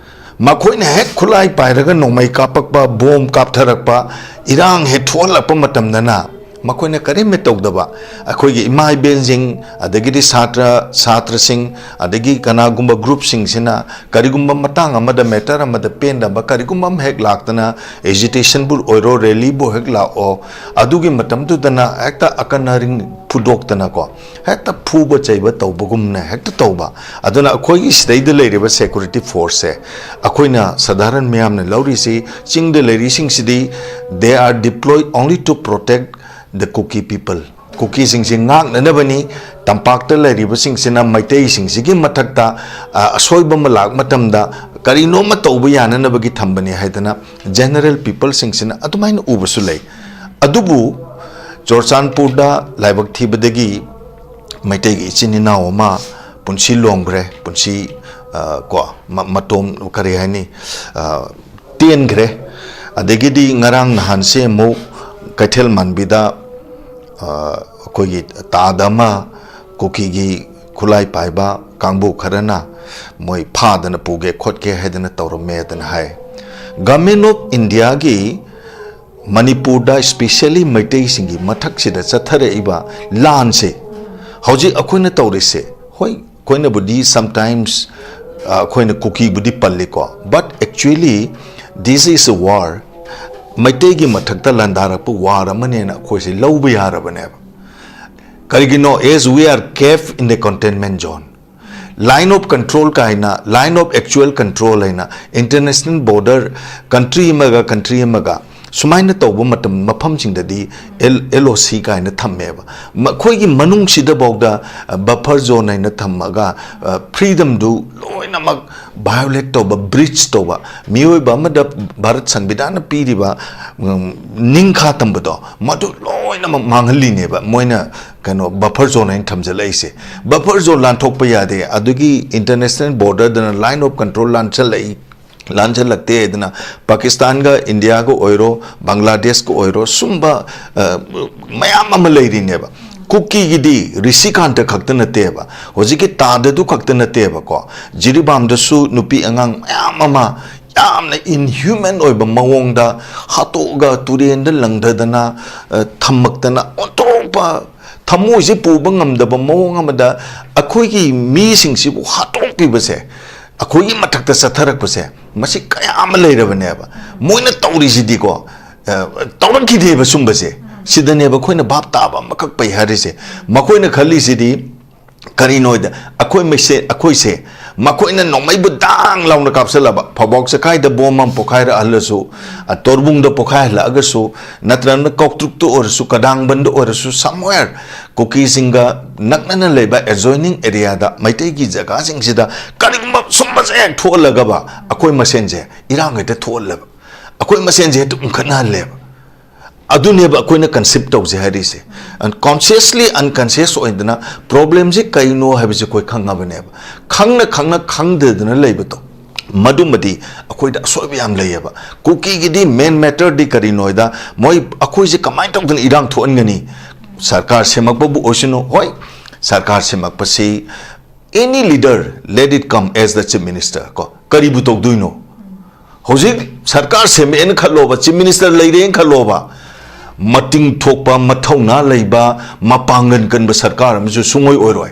ꯃꯈꯣꯏꯅ ꯍꯦꯛ ꯈꯨꯠꯂꯥꯏ ꯄꯥꯏꯔꯒ ꯅꯣꯡꯃꯩ ꯀꯥꯞꯄꯛꯄ, ꯕꯣꯝ ꯀꯥꯞꯊꯔꯛꯄ, ꯏꯔꯥꯡ ꯍꯦꯛ ꯊꯣꯛꯍꯜꯂꯛꯄ ꯃꯇꯝꯗꯅ ꯃꯈꯣꯏꯅ ꯀꯔꯤꯝꯇ ꯇꯧꯗꯕ, ꯑꯩꯈꯣꯏꯒꯤ ꯏꯃꯥ ꯏꯕꯦꯟꯁꯤꯡ, ꯑꯗꯒꯤꯗꯤ ꯁꯥꯇ꯭ꯔ ꯁꯥꯇ꯭ꯔꯁꯤꯡ, ꯑꯗꯒꯤ ꯀꯅꯥꯒꯨꯝꯕ ꯒ꯭ꯔꯨꯞꯁꯤꯡꯁꯤꯅ ꯀꯔꯤꯒꯨꯝꯕ ꯃꯇꯥꯡ ꯑꯃꯗ, ꯃꯦꯇꯔ ꯑꯃꯗ ꯄꯦꯟꯗꯕ ꯀꯔꯤꯒꯨꯝꯕ ꯑꯃ ꯍꯦꯛ ꯂꯥꯛꯇꯅ, ꯑꯦꯖꯤꯇꯦꯁꯟꯕꯨ ꯑꯣꯏꯔꯣ, ꯔꯦꯂꯤꯕꯨ ꯍꯦꯛ ꯂꯥꯛꯑꯣ, ꯑꯗꯨꯒꯤ ꯃꯇꯝꯗꯨꯗꯅ ꯍꯦꯛꯇ ꯑꯀꯟ ꯑꯔꯤꯡ ꯐꯨꯗꯣꯛꯇꯅꯀꯣ, ꯍꯦꯛꯇ ꯐꯨꯕ ꯆꯩꯕ ꯇꯧꯕꯒꯨꯝꯅ ꯍꯦꯛꯇ ꯇꯧꯕ꯫ ꯑꯗꯨꯅ ꯑꯩꯈꯣꯏꯒꯤ ꯁꯤꯗꯩꯗ ꯂꯩꯔꯤꯕ ꯁꯦꯀ꯭ꯌꯨꯔꯤꯇꯤ ꯐꯣꯔꯁꯁꯦ, ꯑꯩꯈꯣꯏꯅ ꯁꯥꯙꯥꯔꯟ ꯃꯤꯌꯥꯝꯅ ꯂꯧꯔꯤꯁꯤ, ꯆꯤꯡꯗ ꯂꯩꯔꯤꯁꯤꯡꯁꯤꯗꯤ, they are deployed only to protect the Kuki people꯫ ꯀꯨꯀꯤꯁꯤꯡꯁꯤ ꯉꯥꯛꯅꯅꯕꯅꯤ꯫ ꯇꯝꯄꯥꯛꯇ ꯂꯩꯔꯤꯕꯁꯤꯡꯁꯤꯅ ꯃꯩꯇꯩꯁꯤꯡꯁꯤꯒꯤ ꯃꯊꯛꯇ, ꯑ, ꯑꯁꯣꯏꯕ ꯑꯃ ꯂꯥꯛ ꯃꯇꯝꯗ ꯀꯔꯤꯅꯣꯃ ꯇꯧꯕ ꯌꯥꯅꯅꯕꯒꯤ ꯊꯝꯕꯅꯤ ꯍꯥꯏꯗꯅ ꯖꯦꯅꯔꯦꯜ ꯄꯤꯄꯜꯁꯤꯡꯁꯤꯅ ꯑꯗꯨꯃꯥꯏꯅ ꯎꯕꯁꯨ ꯂꯩ꯫ ꯑꯗꯨꯕꯨ ꯆꯨꯔꯆꯥꯟꯄꯨꯔꯗ ꯂꯥꯏꯕꯛ ꯊꯤꯕꯗꯒꯤ ꯃꯩꯇꯩꯒꯤ ꯏꯆꯤꯟ ꯏꯅꯥꯎ ꯑꯃ ꯄꯨꯟꯁꯤ ꯂꯣꯝꯈ꯭ꯔꯦ, ꯄꯨꯟꯁꯤ, ꯑ, ꯀꯣ, ꯃ-, ꯃꯇꯣꯝ, ꯀꯔꯤ ꯍꯥꯏꯅꯤ, ꯑ, ꯇꯦꯟꯈ꯭ꯔꯦ꯫ ꯑꯗꯒꯤꯗꯤ ꯉꯔꯥꯡ ꯅꯍꯥꯟꯁꯦ ꯑꯃꯨꯛ ꯀꯩꯊꯦꯜ ꯃꯥꯟꯕꯤꯗ, ꯑ, ꯑꯩꯈꯣꯏꯒꯤ ꯇꯥꯗ ꯑꯃ ꯀꯨꯀꯤꯒꯤ ꯈꯨꯠꯂꯥꯏ ꯄꯥꯏꯕ ꯀꯥꯡꯕꯨ ꯈꯔꯅ ꯃꯣꯏ ꯐꯥꯗꯅ ꯄꯨꯒꯦ ꯈꯣꯠꯀꯦ ꯍꯥꯏꯗꯅ ꯇꯧꯔꯝꯃꯦꯗꯅ ꯍꯥꯏ꯫ ꯒꯚꯔꯟꯃꯦꯟ ꯑꯣꯐ ꯏꯟꯗꯤꯌꯥꯒꯤ ꯃꯅꯤꯄꯨꯔꯗ ꯏꯁꯄꯤꯁꯦꯜꯂꯤ ꯃꯩꯇꯩꯁꯤꯡꯒꯤ ꯃꯊꯛꯁꯤꯗ ꯆꯠꯊꯔꯛꯏꯕ ꯂꯥꯟꯁꯦ, ꯍꯧꯖꯤꯛ ꯑꯩꯈꯣꯏꯅ ꯇꯧꯔꯤꯁꯦ, ꯍꯣꯏ, ꯑꯩꯈꯣꯏꯅꯕꯨꯗꯤ ꯁꯝꯇꯥꯏꯝꯁ, ꯑ, ꯑꯩꯈꯣꯏꯅ ꯀꯨꯀꯤꯕꯨꯗꯤ ꯄꯜꯂꯤꯀꯣ, but actually this is a war꯫ ꯃꯩꯇꯩꯒꯤ ꯃꯊꯛꯇ ꯂꯥꯟꯗꯥꯔꯛꯄ ꯋꯥꯔ ꯑꯃꯅꯦꯅ ꯑꯩꯈꯣꯏꯁꯦ ꯂꯧꯕ ꯌꯥꯔꯕꯅꯦꯕ꯫ ꯀꯔꯤꯒꯤꯅꯣ? As we are kept in the containment zone, line of control ꯀꯥꯏꯅ, line of actual control ꯍꯥꯏꯅ, international border, country ꯑꯃꯒ country ꯑꯃꯒ ꯁꯨꯃꯥꯏꯅ ꯇꯧꯕ ꯃꯇꯝ, ꯃꯐꯝꯁꯤꯡꯗꯗꯤ ꯑꯦꯜ ꯑꯣ ꯁꯤ ꯀꯥꯏꯅ ꯊꯝꯃꯦꯕ꯫ ꯃꯈꯣꯏꯒꯤ ꯃꯅꯨꯡꯁꯤꯗꯐꯥꯎꯗ, ꯑ, ꯕꯐꯔ ꯖꯣꯟ ꯍꯥꯏꯅ ꯊꯝꯃꯒ, ꯑ, ꯐ꯭ꯔꯤꯗꯝꯗꯨ ꯂꯣꯏꯅꯃꯛ ꯚꯥꯏꯑꯣꯂꯦꯠ ꯇꯧꯕ, ꯕ꯭ꯔꯤꯆ ꯇꯧꯕ, ꯃꯤꯑꯣꯏꯕ ꯑꯃꯗ ꯚꯥꯔꯠ ꯁꯪꯕꯤꯙꯥꯟꯅ ꯄꯤꯔꯤꯕ, ꯎꯝ, ꯅꯤꯡꯈꯥ ꯇꯝꯕꯗꯣ, ꯃꯗꯨ ꯂꯣꯏꯅꯃꯛ ꯃꯥꯡꯍꯜꯂꯤꯅꯦꯕ ꯃꯣꯏꯅ, ꯀꯩꯅꯣ, ꯕꯐꯔ ꯖꯣꯟ ꯍꯥꯏꯅ ꯊꯝꯖꯜꯂꯛꯏꯁꯦ꯫ ꯕꯐꯔ ꯖꯣꯟ ꯂꯥꯟꯊꯣꯛꯄ ꯌꯥꯗꯦ, ꯑꯗꯨꯒꯤ ꯏꯟꯇꯔꯅꯦꯁꯅꯦꯜ ꯕꯣꯔꯗꯔꯗꯅ line of control ꯂꯥꯟꯁꯜꯂꯛꯏ, ꯂꯥꯟꯁꯤꯜꯂꯛꯇꯦ꯫ ꯑꯗꯨꯅ ꯄꯥꯀꯤꯁꯇꯥꯟꯒ ꯏꯟꯗꯤꯌꯥꯒ ꯑꯣꯏꯔꯣ, ꯕꯪꯒ꯭ꯂꯥꯗꯦꯁꯀ ꯑꯣꯏꯔꯣ, ꯁꯨꯝꯕ, ꯑ, ꯃꯌꯥꯝ ꯑꯃ ꯂꯩꯔꯤꯅꯦꯕ꯫ ꯀꯨꯀꯤꯒꯤꯗꯤ ꯔꯤꯁꯤꯀꯥꯟꯇ ꯈꯛꯇ ꯅꯠꯇꯦꯕ, ꯍꯧꯖꯤꯛꯀꯤ ꯇꯥꯗꯗꯨ ꯈꯛꯇ ꯅꯠꯇꯦꯕꯀꯣ, ꯖꯤꯔꯤꯕꯥꯝꯗꯁꯨ ꯅꯨꯄꯤ ꯑꯉꯥꯡ ꯃꯌꯥꯝ ꯑꯃ ꯌꯥꯝꯅ inhuman ꯑꯣꯏꯕ ꯃꯑꯣꯡꯗ ꯍꯥꯠꯇꯣꯛꯑꯒ ꯇꯨꯔꯦꯟꯗ ꯂꯪꯊꯗꯅ, ꯑ, ꯊꯝꯃꯛꯇꯅ, ꯑꯣꯟꯊꯣꯛꯄ ꯊꯃꯣꯏꯁꯦ ꯄꯨꯕ ꯉꯝꯗꯕ ꯃꯑꯣꯡ ꯑꯃꯗ ꯑꯩꯈꯣꯏꯒꯤ ꯃꯤꯁꯤꯡꯁꯤꯕꯨ ꯍꯥꯠꯇꯣꯛꯄꯤꯕꯁꯦ, ꯑꯩꯈꯣꯏꯒꯤ ꯃꯊꯛꯇ ꯆꯠꯊꯔꯛꯄꯁꯦ, ꯃꯁꯤ ꯀꯌꯥ ꯑꯃ ꯂꯩꯔꯕꯅꯦꯕ꯫ ꯃꯣꯏꯅ ꯇꯧꯔꯤꯁꯤꯗꯤꯀꯣ, ꯑ, ꯇꯧꯔꯛꯈꯤꯗꯦꯕ ꯁꯨꯝꯕꯁꯦ꯫ ꯁꯤꯗꯅꯦꯕ ꯑꯩꯈꯣꯏꯅ ꯚꯥꯞ ꯇꯥꯕ ꯑꯃꯈꯛ ꯄꯩ ꯍꯥꯏꯔꯤꯁꯦ꯫ ꯃꯈꯣꯏꯅ ꯈꯜꯂꯤꯁꯤꯗꯤ ꯀꯔꯤꯅꯣꯗ, ꯑꯩꯈꯣꯏ ꯃꯁꯦ-, ꯑꯩꯈꯣꯏꯁꯦ ꯃꯈꯣꯏꯅ ꯅꯣꯡꯃꯩꯕꯨ ꯗꯥꯡ ꯂꯥꯎꯅ ꯀꯥꯞꯁꯤꯜꯂꯕ, ꯐꯥꯎꯕꯥꯛ ꯆꯀꯥꯏꯗ ꯕꯣꯝ ꯑꯃ ꯄꯣꯈꯥꯏꯔꯛꯍꯜꯂꯁꯨ, ꯑ, ꯇꯣꯔꯕꯨꯡꯗ ꯄꯣꯈꯥꯏꯍꯜꯂꯛꯑꯒꯁꯨ, ꯅꯠꯇ꯭ꯔꯒꯅ ꯀꯧꯇ꯭ꯔꯨꯛꯇ ꯑꯣꯏꯔꯁꯨ, ꯀꯗꯥꯡꯕꯟꯗ ꯑꯣꯏꯔꯁꯨ, somewhere ꯀꯨꯀꯤꯁꯤꯡꯒ ꯅꯛꯅꯅ ꯂꯩꯕ adjoining areaꯗ, ꯃꯩꯇꯩꯒꯤ ꯖꯒꯥꯁꯤꯡꯁꯤꯗ ꯀꯔꯤꯒꯨꯝꯕ ꯁꯨꯝꯕꯁꯦ ꯍꯦꯛ ꯊꯣꯛꯍꯜꯂꯒꯕ, ꯑꯩꯈꯣꯏ ꯃꯁꯦꯟꯁꯦ ꯏꯔꯥꯡ ꯍꯦꯛꯇ ꯊꯣꯛꯍꯜꯂꯦꯕ, ꯑꯩꯈꯣꯏ ꯃꯁꯦꯟꯁꯦ ꯍꯦꯛꯇ ꯎꯪꯈꯠꯅꯍꯜꯂꯦꯕ꯫ ꯑꯗꯨꯅꯦꯕ ꯑꯩꯈꯣꯏꯅ conceive ꯇꯧꯁꯦ ꯍꯥꯏꯔꯤꯁꯦ꯫ Consciously unconscious ꯑꯣꯏꯗꯅ problemꯁꯦ ꯀꯩꯅꯣ ꯍꯥꯏꯕꯁꯦ ꯑꯩꯈꯣꯏ ꯈꯪꯉꯕꯅꯦꯕ꯫ ꯈꯪꯅ ꯈꯪꯅ ꯈꯪꯗꯗꯅ ꯂꯩꯕꯗꯣ, ꯃꯗꯨꯃꯗꯤ ꯑꯩꯈꯣꯏꯗ ꯑꯁꯣꯏꯕ ꯌꯥꯝ ꯂꯩꯌꯦꯕ꯫ ꯀꯨꯀꯤꯒꯤꯗꯤ main matterꯗꯤ ꯀꯔꯤꯅꯣ ꯍꯥꯏꯗ, ꯃꯣꯏ ꯑꯩꯈꯣꯏꯁꯦ ꯀꯃꯥꯏꯅ ꯇꯧꯗꯅ ꯏꯔꯥꯡ ꯊꯣꯛꯍꯟꯒꯅꯤ? ꯁꯔꯀꯥꯔ ꯁꯦꯝꯃꯛꯄꯕꯨ ꯑꯣꯏꯁꯅꯨ, ꯍꯣꯏ, ꯁꯔꯀꯥꯔ ꯁꯦꯝꯃꯛꯄꯁꯤ, any leader, let it come as the chief minister, ꯀꯣ, ꯀꯔꯤꯕꯨ ꯇꯧꯗꯣꯏꯅꯣ? ꯍꯧꯖꯤꯛ ꯁꯔꯀꯥꯔ ꯁꯦꯝꯃꯛꯑꯦꯅ ꯈꯜꯂꯣꯕ, chief minister ꯂꯩꯔꯦꯅ ꯈꯜꯂꯣꯕ, ꯃꯇꯤꯡ ꯊꯣꯛꯄ, ꯃꯊꯧꯅꯥ ꯂꯩꯕ, ꯃꯄꯥꯡꯒꯜ ꯀꯟꯕ ꯁꯔꯀꯥꯔ ꯑꯃꯁꯨ ꯁꯨꯡꯑꯣꯏ ꯑꯣꯏꯔꯣꯏ꯫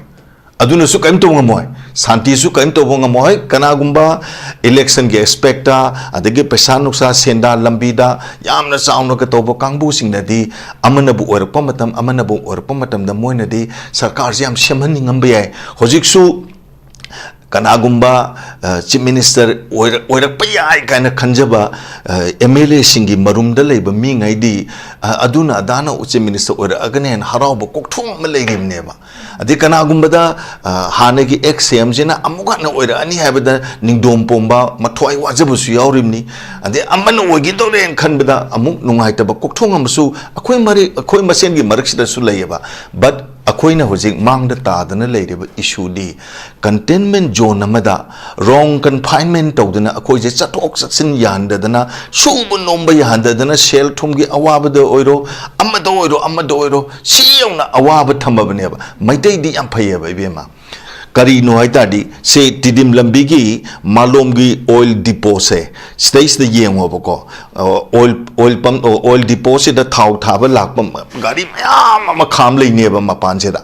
ꯑꯗꯨꯅꯁꯨ ꯀꯔꯤꯝ ꯇꯧꯕ ꯉꯝꯃꯣꯏ, ꯁꯥꯟꯇꯤꯁꯨ ꯀꯔꯤꯝ ꯇꯧꯕ ꯉꯝꯃꯣꯏ꯫ ꯀꯅꯥꯒꯨꯝꯕ electionꯒꯤ aspectꯇ, ꯑꯗꯒꯤ ꯄꯩꯁꯥ ꯅꯨꯡꯁꯥ, ꯁꯦꯟꯗꯥ ꯂꯝꯕꯤꯗ ꯌꯥꯝꯅ ꯆꯥꯎꯅꯒ ꯇꯧꯕ ꯀꯥꯡꯕꯨꯁꯤꯡꯅꯗꯤ, ꯑꯃꯅꯕꯨ ꯑꯣꯏꯔꯛꯄ ꯃꯇꯝ, ꯑꯃꯅꯕꯨ ꯑꯣꯏꯔꯛꯄ ꯃꯇꯝꯗ ꯃꯣꯏꯅꯗꯤ ꯁꯔꯀꯥꯔꯁꯤ ꯌꯥꯝ ꯁꯦꯝꯍꯟꯅꯤꯡꯉꯝꯕ ꯌꯥꯏ꯫ ꯍꯧꯖꯤꯛꯁꯨ ꯀꯅꯥꯒꯨꯝꯕ, ꯑ, chief minister ꯑꯣꯏꯔ-, ꯑꯣꯏꯔꯛꯄ ꯌꯥꯏ ꯀꯥꯏꯅ ꯈꯟꯖꯕ, ꯑ, MLAꯁꯤꯡꯒꯤ ꯃꯔꯨꯝꯗ ꯂꯩꯕ ꯃꯤꯉꯩꯗꯤ, ꯑ, ꯑꯗꯨꯅ ꯑꯗꯥꯅ chief minister ꯑꯣꯏꯔꯛꯑꯒꯅꯤ ꯍꯥꯏꯅ ꯍꯔꯥꯎꯕ ꯀꯣꯛꯊꯣꯡ ꯑꯃ ꯂꯩꯔꯤꯕꯅꯦꯕ꯫ ꯑꯗꯩ ꯀꯅꯥꯒꯨꯝꯕꯗ, ꯑ, ꯍꯥꯟꯅꯒꯤ ex CMꯁꯤꯅ ꯑꯃꯨꯛ ꯍꯟꯅ ꯑꯣꯏꯔꯛꯑꯅꯤ ꯍꯥꯏꯕꯗ ꯅꯤꯡꯗꯣꯝ ꯄꯣꯝꯕ, ꯃꯊ꯭ꯋꯥꯏ ꯋꯥꯖꯕꯁꯨ ꯌꯥꯎꯔꯤꯕꯅꯤ꯫ ꯑꯗꯩ ꯑꯃꯅ ꯑꯣꯏꯒꯗꯧꯔꯦꯅ ꯈꯟꯕꯗ ꯑꯃꯨꯛ ꯅꯨꯡꯉꯥꯏꯇꯕ ꯀꯣꯛꯊꯣꯡ ꯑꯃꯁꯨ ꯑꯩꯈꯣꯏ ꯃꯔꯤ-, ꯑꯩꯈꯣꯏ ꯃꯁꯦꯟꯒꯤ ꯃꯔꯛꯁꯤꯗꯁꯨ ꯂꯩꯌꯦꯕ꯫ But ꯑꯩꯈꯣꯏꯅ ꯍꯧꯖꯤꯛ ꯃꯥꯡꯗ ꯇꯥꯗꯅ ꯂꯩꯔꯤꯕ issueꯗꯤ, containment zone ꯑꯃꯗ wrong confinement ꯇꯧꯗꯅ, ꯑꯩꯈꯣꯏꯁꯦ ꯆꯠꯊꯣꯛ ꯆꯠꯁꯤꯟ ꯌꯥꯍꯟꯗꯗꯅ, ꯁꯨꯕ ꯅꯣꯝꯕ ꯌꯥꯍꯟꯗꯗꯅ, ꯁꯦꯜ ꯊꯨꯝꯒꯤ ꯑꯋꯥꯕꯗ ꯑꯣꯏꯔꯣ, ꯑꯃꯗ ꯑꯣꯏꯔꯣ, ꯑꯃꯗ ꯑꯣꯏꯔꯣ, ꯁꯤ ꯌꯧꯅ ꯑꯋꯥꯕ ꯊꯝꯃꯕꯅꯦꯕ꯫ ꯃꯩꯇꯩꯗꯤ ꯌꯥꯝ ꯐꯩꯌꯦꯕ, ꯏꯕꯦꯝꯃ꯫ ꯀꯔꯤꯅꯣ ꯍꯥꯏ ꯇꯥꯔꯗꯤ, ꯁꯤ ꯇꯤꯗꯤꯝ ꯂꯝꯕꯤꯒꯤ ꯃꯥꯂꯣꯝꯒꯤ ꯑꯣꯏꯜ ꯗꯤꯄꯣꯁꯦ, ꯁꯤꯗꯩꯁꯤꯗ ꯌꯦꯡꯉꯣꯕꯀꯣ꯫ ꯑ, ꯑꯣꯏꯜ, ꯑꯣꯏꯜ ꯄꯝ, ꯑꯣꯏꯜ ꯗꯤꯄꯣꯁꯤꯗ ꯊꯥꯎ ꯊꯥꯕ ꯂꯥꯛꯄ ꯃ-, ꯒꯥꯔꯤ ꯃꯌꯥꯝ ꯑꯃ ꯈꯥꯝ ꯂꯩꯅꯦꯕ ꯃꯄꯥꯟꯁꯤꯗ꯫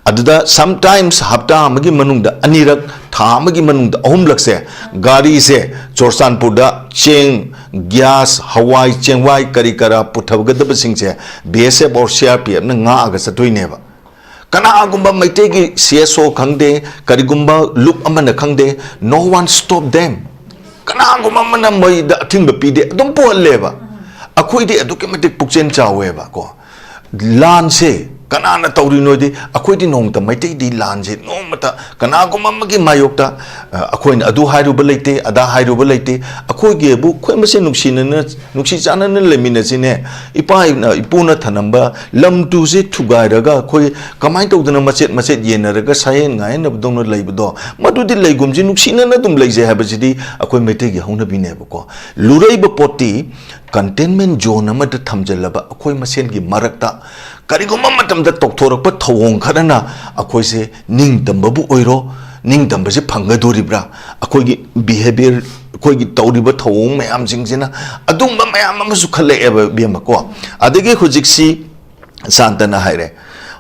ꯑꯗꯨꯗ sometimes ꯍꯞꯇꯥ ꯑꯃꯒꯤ ꯃꯅꯨꯡꯗ ꯑꯅꯤꯔꯛ, ꯊꯥ ꯑꯃꯒꯤ ꯃꯅꯨꯡꯗ ꯑꯍꯨꯝꯂꯛꯁꯦ ꯒꯥꯔꯤꯁꯦ ꯆꯨꯔꯆꯥꯟꯄꯨꯔꯗ ꯆꯦꯡ, ꯒ꯭ꯌꯥꯁ, ꯍꯋꯥꯏ ꯆꯦꯡꯋꯥꯏ ꯀꯔꯤ ꯀꯔꯥ ꯄꯨꯊꯒꯗꯕꯁꯤꯡꯁꯦ B S F or C R P Fꯅ ꯉꯥꯛꯑꯒ ꯆꯠꯇꯣꯏꯅꯦꯕ꯫ ꯀꯅꯥꯒꯨꯝꯕ ꯃꯩꯇꯩꯒꯤ C S O ꯈꯪꯗꯦ, ꯀꯔꯤꯒꯨꯝꯕ ꯂꯨꯞ ꯑꯃꯅ ꯈꯪꯗꯦ, no one stop them꯫ ꯀꯅꯥꯒꯨꯝꯕ ꯑꯃꯅ ꯃꯣꯏꯗ ꯑꯊꯤꯡꯕ ꯄꯤꯗꯦ, ꯑꯗꯨꯝ ꯄꯨꯍꯜꯂꯦꯕ꯫ ꯑꯩꯈꯣꯏꯗꯤ ꯑꯗꯨꯛꯀꯤ ꯃꯇꯤꯛ ꯄꯨꯛꯆꯦꯜ ꯆꯥꯎꯋꯦꯕ ꯀꯣ꯫ ꯂꯥꯟꯁꯦ ꯀꯅꯥꯅ ꯇꯧꯔꯤꯅꯣꯗꯤ, ꯑꯩꯈꯣꯏꯗꯤ ꯅꯣꯡꯃꯇ ꯃꯩꯇꯩꯗꯤ ꯂꯥꯟꯁꯦ ꯅꯣꯡꯃꯇ ꯀꯅꯥꯒꯨꯝꯕ ꯑꯃꯒꯤ ꯃꯥꯌꯣꯛꯇ, ꯑ, ꯑꯩꯈꯣꯏꯅ ꯑꯗꯨ ꯍꯥꯏꯔꯨꯕ ꯂꯩꯇꯦ, ꯑꯗꯥ ꯍꯥꯏꯔꯨꯕ ꯂꯩꯇꯦ꯫ ꯑꯩꯈꯣꯏꯒꯤꯕꯨ ꯑꯩꯈꯣꯏ ꯃꯁꯦꯟ ꯅꯨꯡꯁꯤꯅꯅ, ꯅꯨꯡꯁꯤ ꯆꯥꯟꯅꯅ ꯂꯩꯃꯤꯟꯅꯁꯤꯅꯦ꯫ ꯏꯄꯥ ꯏꯄꯨꯅ ꯊꯅꯝꯕ ꯂꯝ ꯇꯨꯁꯦ ꯊꯨꯒꯥꯏꯔꯒ ꯑꯩꯈꯣꯏ ꯀꯃꯥꯏꯅ ꯇꯧꯗꯅ ꯃꯆꯦꯠ ꯃꯆꯦꯠ ꯌꯦꯟꯅꯔꯒ ꯁꯥꯍꯦꯟ ꯉꯥꯍꯦꯟꯅꯕꯗꯧꯅ ꯂꯩꯕꯗꯣ, ꯃꯗꯨꯗꯤ ꯂꯩꯒꯨꯝꯁꯤ, ꯅꯨꯡꯁꯤꯅꯅ ꯑꯗꯨꯝ ꯂꯩꯖꯩ ꯍꯥꯏꯕꯁꯤꯗꯤ ꯑꯩꯈꯣꯏ ꯃꯩꯇꯩꯒꯤ ꯍꯧꯅꯕꯤꯅꯦꯕꯀꯣ꯫ ꯂꯨꯔꯛꯏꯕ ꯄꯣꯠꯇꯤ containment zone ꯑꯃꯗ ꯊꯝꯖꯤꯜꯂꯕ ꯑꯩꯈꯣꯏ ꯃꯁꯦꯟꯒꯤ ꯃꯔꯛꯇ ꯀꯔꯤꯒꯨꯝꯕ ꯃꯇꯝꯗ ꯇꯧꯊꯣꯔꯛꯄ ꯊꯧꯑꯣꯡ ꯈꯔꯅ ꯑꯩꯈꯣꯏꯁꯦ ꯅꯤꯡꯇꯝꯕꯕꯨ ꯑꯣꯏꯔꯣ, ꯅꯤꯡꯇꯝꯕꯁꯦ ꯐꯪꯒꯗꯣꯔꯤꯕ꯭ꯔꯥ? ꯑꯩꯈꯣꯏꯒꯤ behaviour, ꯑꯩꯈꯣꯏꯒꯤ ꯇꯧꯔꯤꯕ ꯊꯧꯑꯣꯡ ꯃꯌꯥꯝꯁꯤꯡꯁꯤꯅ ꯑꯗꯨꯒꯨꯝꯕ ꯃꯌꯥꯝ ꯑꯃꯁꯨ ꯈꯜꯂꯛꯑꯦꯕ, ꯏꯕꯦꯝꯃꯀꯣ꯫ ꯑꯗꯒꯤ ꯍꯧꯖꯤꯛꯁꯤ ꯁꯥꯟꯇꯅ ꯍꯥꯏꯔꯦ,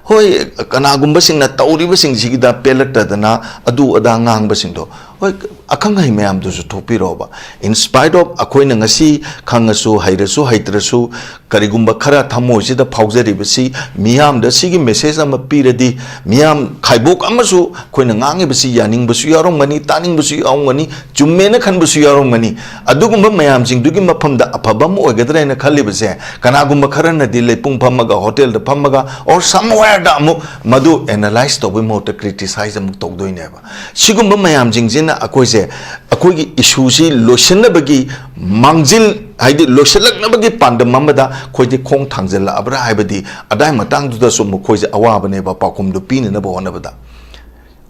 ꯍꯣꯏ, ꯀꯅꯥꯒꯨꯝꯕꯁꯤꯡꯅ ꯇꯧꯔꯤꯕꯁꯤꯡꯁꯤꯒꯤꯗ ꯄꯦꯜꯂꯛꯇꯗꯅ ꯑꯗꯨ ꯑꯗꯥ ꯉꯥꯡꯕꯁꯤꯡꯗꯣ, ꯍꯣꯏ, ꯑꯈꯪ ꯑꯍꯩ ꯃꯌꯥꯝꯗꯨꯁꯨ ꯊꯣꯛꯄꯤꯔꯛꯑꯣꯕ꯫ In spite of ꯑꯩꯈꯣꯏꯅ ꯉꯁꯤ ꯈꯪꯉꯁꯨ, ꯍꯩꯔꯁꯨ ꯍꯩꯇ꯭ꯔꯁꯨ, ꯀꯔꯤꯒꯨꯝꯕ ꯈꯔ ꯊꯃꯣꯏꯁꯤꯗ ꯐꯥꯎꯖꯔꯤꯕꯁꯤ ꯃꯤꯌꯥꯝꯗ ꯁꯤꯒꯤ message ꯑꯃ ꯄꯤꯔꯗꯤ, ꯃꯤꯌꯥꯝ ꯈꯥꯏꯕꯣꯛ ꯑꯃꯁꯨ ꯑꯩꯈꯣꯏꯅ ꯉꯥꯡꯉꯤꯕꯁꯤ ꯌꯥꯅꯤꯡꯕꯁꯨ ꯌꯥꯎꯔꯝꯒꯅꯤ, ꯇꯥꯅꯤꯡꯕꯁꯨ ꯌꯥꯎꯔꯝꯒꯅꯤ, ꯆꯨꯝꯃꯦꯅ ꯈꯟꯕꯁꯨ ꯌꯥꯎꯔꯝꯒꯅꯤ꯫ ꯑꯗꯨꯒꯨꯝꯕ ꯃꯌꯥꯝꯁꯤꯡꯗꯨꯒꯤ ꯃꯐꯝꯗ ꯑꯐꯕ ꯑꯃ ꯑꯣꯏꯒꯗ꯭ꯔꯥ ꯍꯥꯏꯅ ꯈꯜꯂꯤꯕꯁꯦ, ꯀꯅꯥꯒꯨꯝꯕ ꯈꯔꯅꯗꯤ ꯂꯩꯄꯨꯡ ꯐꯝꯃꯒ, ꯍꯣꯇꯦꯜꯗ ꯐꯝꯃꯒ, or somewhere ꯗ ꯑꯃꯨꯛ ꯃꯗꯨ analyse ꯇꯧꯕꯒꯤ ꯃꯍꯨꯠꯇ criticize ꯑꯃꯨꯛ ꯇꯧꯗꯣꯏꯅꯦꯕ꯫ ꯁꯤꯒꯨꯝꯕ ꯃꯌꯥꯝꯁꯤꯡꯁꯤꯅ ꯑꯩꯈꯣꯏꯁꯦ, ꯑꯩꯈꯣꯏꯒꯤ issue ꯁꯤ ꯂꯣꯏꯁꯤꯟꯅꯕꯒꯤ ꯃꯥꯡꯖꯤꯜ, ꯍꯥꯏꯗꯤ ꯂꯣꯏꯁꯤꯜꯂꯛꯅꯕꯒꯤ ꯄꯥꯟꯗꯝ ꯑꯃꯗ ꯑꯩꯈꯣꯏꯗꯤ ꯈꯣꯡ ꯊꯥꯡꯖꯤꯜꯂꯛꯑꯕ꯭ꯔꯥ ꯍꯥꯏꯕꯗꯤ, ꯑꯗꯥꯏ ꯃꯇꯥꯡꯗꯨꯗꯁꯨ ꯃꯈꯣꯏꯁꯦ ꯑꯋꯥꯕꯅꯦꯕ, ꯄꯥꯎꯈꯨꯝꯗꯨ ꯄꯤꯅꯅꯕ ꯍꯣꯠꯅꯕꯗ꯫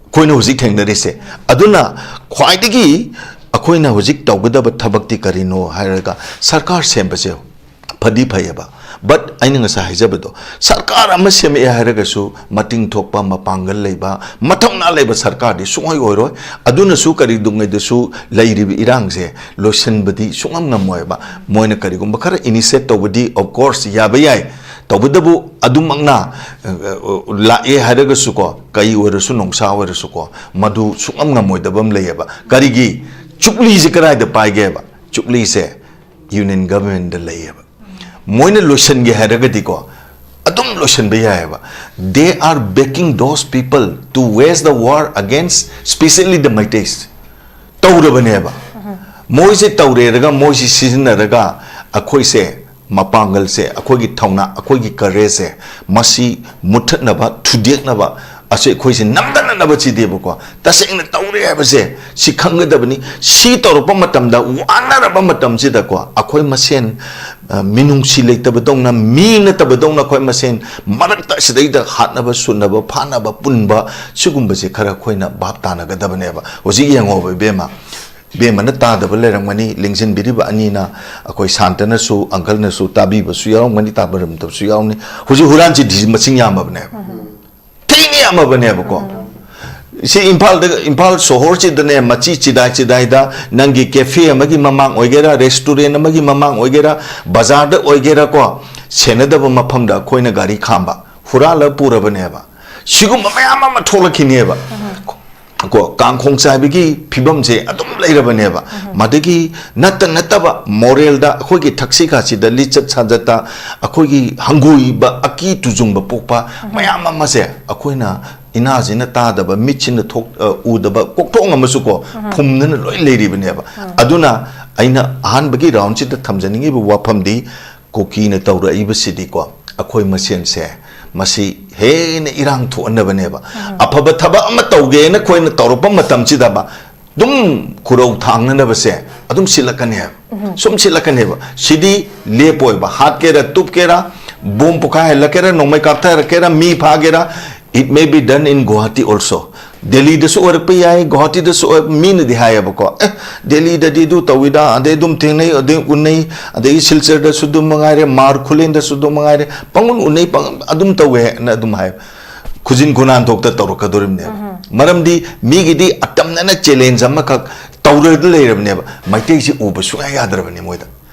ꯑꯩꯈꯣꯏꯅ ꯍꯧꯖꯤꯛ ꯊꯦꯡꯅꯔꯤꯁꯦ꯫ ꯑꯗꯨꯅ ꯈ꯭ꯋꯥꯏꯗꯒꯤ ꯑꯩꯈꯣꯏꯅ ꯍꯧꯖꯤꯛ ꯇꯧꯒꯗꯕ ꯊꯕꯛꯇꯤ ꯀꯔꯤꯅꯣ ꯍꯥꯏꯔꯒ, ꯁꯔꯀꯥꯔ ꯁꯦꯝꯕꯁꯦ ꯐꯗꯤ ꯐꯩꯌꯦꯕ, But ꯑꯩꯅ ꯉꯁꯥꯏ ꯍꯥꯏꯖꯕꯗꯣ, ꯁꯔꯀꯥꯔ ꯑꯃ ꯁꯦꯝꯃꯛꯑꯦ ꯍꯥꯏꯔꯒꯁꯨ ꯃꯇꯤꯡ ꯊꯣꯛꯄ, ꯃꯄꯥꯡꯒꯜ ꯂꯩꯕ, ꯃꯊꯧꯅꯥ ꯂꯩꯕ ꯁꯔꯀꯥꯔꯗꯤ ꯁꯨꯡꯑꯣꯏ ꯑꯣꯏꯔꯣꯏ꯫ ꯑꯗꯨꯅꯁꯨ ꯀꯔꯤꯗꯨꯉꯩꯗꯁꯨ ꯂꯩꯔꯤꯕ ꯏꯔꯥꯡꯁꯦ ꯂꯣꯏꯁꯤꯟꯕꯗꯤ ꯁꯨꯡꯉꯝ ꯉꯝꯃꯣꯏꯕ꯫ ꯃꯣꯏꯅ ꯀꯔꯤꯒꯨꯝꯕ ꯈꯔ initiate ꯇꯧꯕꯗꯤ of course ꯌꯥꯕ ꯌꯥꯏ, ꯇꯧꯕꯇꯕꯨ ꯑꯗꯨꯃꯛꯅ ꯑ, ꯑ, ꯂꯥꯛꯑꯦ ꯍꯥꯏꯔꯒꯁꯨꯀꯣ, ꯀꯩ ꯑꯣꯏꯔꯁꯨ ꯅꯣꯡꯁꯥ ꯑꯣꯏꯔꯁꯨꯀꯣ, ꯃꯗꯨ ꯁꯨꯡꯉꯝ ꯉꯝꯃꯣꯏꯗꯕ ꯑꯃ ꯂꯩꯌꯦꯕ꯫ ꯀꯔꯤꯒꯤ? ꯆꯨꯞꯂꯤꯁꯦ ꯀꯗꯥꯏꯗ ꯄꯥꯏꯒꯦꯕ? ꯆꯨꯞꯂꯤꯁꯦ Union Government ꯗ ꯂꯩꯌꯦꯕ꯫ ꯃꯣꯏꯅ ꯂꯣꯏꯁꯤꯟꯒꯦ ꯍꯥꯏꯔꯒꯗꯤꯀꯣ, ꯑꯗꯨꯝ ꯂꯣꯏꯁꯤꯟꯕ ꯌꯥꯏꯑꯕ꯫ They are begging those people to wage the war against specially the Meiteis. ꯇꯧꯔꯕꯅꯦꯕ꯫ ꯃꯣꯏꯁꯦ ꯇꯧꯔꯦꯔꯒ, ꯃꯣꯏꯁꯤ ꯁꯤꯖꯤꯟꯅꯔꯒ ꯑꯩꯈꯣꯏꯁꯦ, ꯃꯄꯥꯡꯒꯜꯁꯦ, ꯑꯩꯈꯣꯏꯒꯤ ꯊꯧꯅꯥ, ꯑꯩꯈꯣꯏꯒꯤ courage ꯁꯦ, ꯃꯁꯤ ꯃꯨꯠꯊꯠꯅꯕ, ꯊꯨꯗꯦꯛꯅꯕ ꯑꯁꯤ ꯑꯩꯈꯣꯏꯁꯦ ꯅꯝꯗꯅꯅꯕ ꯆꯤꯗꯦꯕꯀꯣ꯫ ꯇꯁꯦꯡꯅ ꯇꯧꯔꯦ ꯍꯥꯏꯕꯁꯦ ꯁꯤ ꯈꯪꯒꯗꯕꯅꯤ꯫ ꯁꯤ ꯇꯧꯔꯛꯄ ꯃꯇꯝꯗ, ꯋꯥꯅꯔꯕ ꯃꯇꯝꯁꯤꯗꯀꯣ, ꯑꯩꯈꯣꯏ ꯃꯁꯦꯟ, ꯑ, ꯃꯤꯅꯨꯡꯁꯤ ꯂꯩꯇꯕꯗꯧꯅ, ꯃꯤ ꯅꯠꯇꯕꯗꯧꯅ ꯑꯩꯈꯣꯏ ꯃꯁꯦꯟ ꯃꯔꯛꯇ ꯑꯁꯤꯗꯩꯗ ꯍꯥꯠꯅꯕ, ꯁꯨꯅꯕ, ꯐꯥꯅꯕ, ꯄꯨꯟꯕ, ꯁꯤꯒꯨꯝꯕꯁꯦ ꯈꯔ ꯑꯩꯈꯣꯏꯅ ꯚꯥꯞ ꯇꯥꯅꯒꯗꯕꯅꯦꯕ꯫ ꯍꯧꯖꯤꯛ ꯌꯦꯡꯉꯣꯕ ꯏꯕꯦꯝꯃ, ꯏꯕꯦꯝꯃꯅ ꯇꯥꯗꯕ ꯂꯩꯔꯝꯒꯅꯤ, ꯂꯦꯡꯁꯤꯟꯕꯤꯔꯤꯕ ꯑꯅꯤꯅ, ꯑꯩꯈꯣꯏ ꯁꯥꯟꯇꯅꯁꯨ, uncle ꯅꯁꯨ ꯇꯥꯕꯤꯕꯁꯨ ꯌꯥꯎꯔꯝꯒꯅꯤ, ꯇꯥꯕꯤꯔꯝꯗꯕꯁꯨ ꯌꯥꯎꯅꯤ꯫ ꯍꯧꯖꯤꯛ ꯍꯨꯔꯥꯟ ꯆꯤꯟꯊꯤ ꯃꯁꯤꯡ ꯌꯥꯝꯃꯕꯅꯦꯕ꯫ ꯊꯤꯅ ꯌꯥꯝꯃꯕꯅꯦꯕꯀꯣ꯫ ꯁꯤ ꯏꯝꯐꯥꯜꯗ, ꯏꯝꯐꯥꯜ ꯁꯣꯍꯣꯔꯁꯤꯗꯅꯦ, ꯃꯆꯤ ꯆꯤꯗꯥꯏ ꯆꯤꯗꯥꯏꯗ ꯅꯪꯒꯤ cafe ꯑꯃꯒꯤ ꯃꯃꯥꯡ ꯑꯣꯏꯒꯦꯔꯥ, restaurant ꯑꯃꯒꯤ ꯃꯃꯥꯡ ꯑꯣꯏꯒꯦꯔꯥ, ꯕꯖꯥꯔꯗ ꯑꯣꯏꯒꯦꯔꯥꯀꯣ, ꯁꯦꯟꯅꯗꯕ ꯃꯐꯝꯗ ꯑꯩꯈꯣꯏꯅ ꯒꯥꯔꯤ ꯈꯥꯝꯕ, ꯍꯨꯔꯥꯜꯂꯒ ꯄꯨꯔꯕꯅꯦꯕ꯫ ꯁꯤꯒꯨꯝꯕ ꯃꯌꯥꯝ ꯑꯃ ꯊꯣꯛꯂꯛꯈꯤꯅꯦꯕ꯫ ꯀꯣ, ꯀꯥꯡꯈꯣꯡ ꯆꯥꯏꯕꯒꯤ ꯐꯤꯕꯝꯁꯦ ꯑꯗꯨꯝ ꯂꯩꯔꯕꯅꯦꯕ꯫ ꯃꯗꯒꯤ ꯅꯠꯇ ꯅꯠꯇꯕ moral ꯗ, ꯑꯩꯈꯣꯏꯒꯤ ꯊꯛꯁꯤ ꯈꯥꯁꯤꯗ, ꯂꯤꯆꯠ ꯁꯥꯖꯠꯇ, ꯑꯩꯈꯣꯏꯒꯤ ꯍꯪꯒꯣꯏꯕ, ꯑꯀꯤ ꯇꯨꯖꯨꯡꯕ ꯄꯣꯛꯄ ꯃꯌꯥꯝ ꯑꯃꯁꯦ ꯑꯩꯈꯣꯏꯅ ꯏꯅꯥꯁꯤꯅ ꯇꯥꯗꯕ, ꯃꯤꯠꯁꯤꯅ ꯊꯣꯛ-, ꯑ, ꯎꯗꯕ ꯀꯣꯛꯊꯣꯡ ꯑꯃꯁꯨ ꯀꯣ, ꯐꯨꯝꯗꯨꯅ ꯂꯣꯏ ꯂꯩꯔꯤꯕꯅꯦꯕ꯫ ꯑꯗꯨꯅ ꯑꯩꯅ ꯑꯍꯥꯟꯕꯒꯤ round ꯁꯤꯗ ꯊꯝꯖꯅꯤꯡꯉꯤꯕ ꯋꯥꯐꯝꯗꯤ, ꯀꯨꯀꯤꯅ ꯇꯧꯔꯛꯏꯕꯁꯤꯗꯤꯀꯣ, ꯑꯩꯈꯣꯏ ꯃꯁꯦꯟꯁꯦ ꯃꯁꯤ ꯍꯦꯟꯅ ꯏꯔꯥꯡ ꯊꯣꯛꯍꯟꯅꯕꯅꯦꯕ꯫ ꯑꯐꯕ ꯊꯕꯛ ꯑꯃ ꯇꯧꯒꯦꯅ ꯑꯩꯈꯣꯏꯅ ꯇꯧꯔꯛꯄ ꯃꯇꯝꯁꯤꯗ ꯑꯗꯨꯝ ꯈꯨꯔꯧ ꯊꯥꯡꯅꯅꯕꯁꯦ ꯑꯗꯨꯝ ꯁꯤꯜꯂꯛꯀꯅꯦꯕ꯫ ꯁꯨꯝ ꯁꯤꯜꯂꯛꯀꯅꯦꯕ꯫ ꯁꯤꯗꯤ ꯂꯦꯞꯄꯣꯏꯕ꯫ ꯍꯥꯠꯀꯦꯔꯥ, ꯇꯨꯞꯀꯦꯔꯥ, ꯕꯣꯝ ꯄꯣꯈꯥꯏꯍꯜꯂꯛꯀꯦꯔꯥ, ꯅꯣꯡꯃꯩ ꯀꯥꯞꯊꯔꯛꯀꯦꯔꯥ, ꯃꯤ ꯐꯥꯒꯦꯔꯥ, it may be done in Guwahati also꯫ ꯗꯦꯜꯂꯤꯗꯁꯨ ꯑꯣꯏꯔꯛꯄ ꯌꯥꯏ, ꯒꯨꯋꯥꯍꯥꯇꯤꯗꯁꯨ ꯑꯣꯏ-, ꯃꯤꯅꯗꯤ ꯍꯥꯏꯌꯦꯕꯀꯣ, "ꯑꯦ, ꯗꯦꯜꯂꯤꯗꯗꯤ ꯑꯗꯨ ꯇꯧꯋꯤꯗ, ꯑꯗꯩ ꯑꯗꯨꯝ ꯊꯦꯡꯅꯩ, ꯑꯗꯩ ꯎꯅꯩ, ꯑꯗꯒꯤ ꯁꯤꯜꯆꯔꯗꯁꯨ ꯑꯗꯨꯝ ꯃꯉꯥꯏꯔꯦ, ꯃꯥꯔ ꯈꯨꯂꯦꯟꯗꯁꯨ ꯑꯗꯨꯝ ꯃꯉꯥꯏꯔꯦ, ꯄꯪꯎꯟ ꯎꯅꯩ, ꯄꯪ-, ꯑꯗꯨꯝ ꯇꯧꯋꯦꯅ ꯑꯗꯨꯝ ꯍꯥꯏ꯫ ꯈꯨꯖꯤꯟ ꯈꯨꯅꯥꯟ ꯊꯣꯛꯇ ꯇꯧꯔꯛꯀꯗꯣꯔꯤꯕꯅꯦꯕ꯫ ꯃꯔꯝꯗꯤ ꯃꯤꯒꯤꯗꯤ ꯑꯇꯝꯅꯅ ꯆꯦꯂꯦꯟꯖ ꯑꯃꯈꯛ ꯇꯧꯔꯒ ꯂꯩꯔꯕꯅꯦꯕ꯫ ꯃꯩꯇꯩꯁꯤ ꯎꯕ ꯁꯨꯡꯌꯥ ꯌꯥꯗ꯭ꯔꯕꯅꯤ ꯃꯣꯏꯗ꯫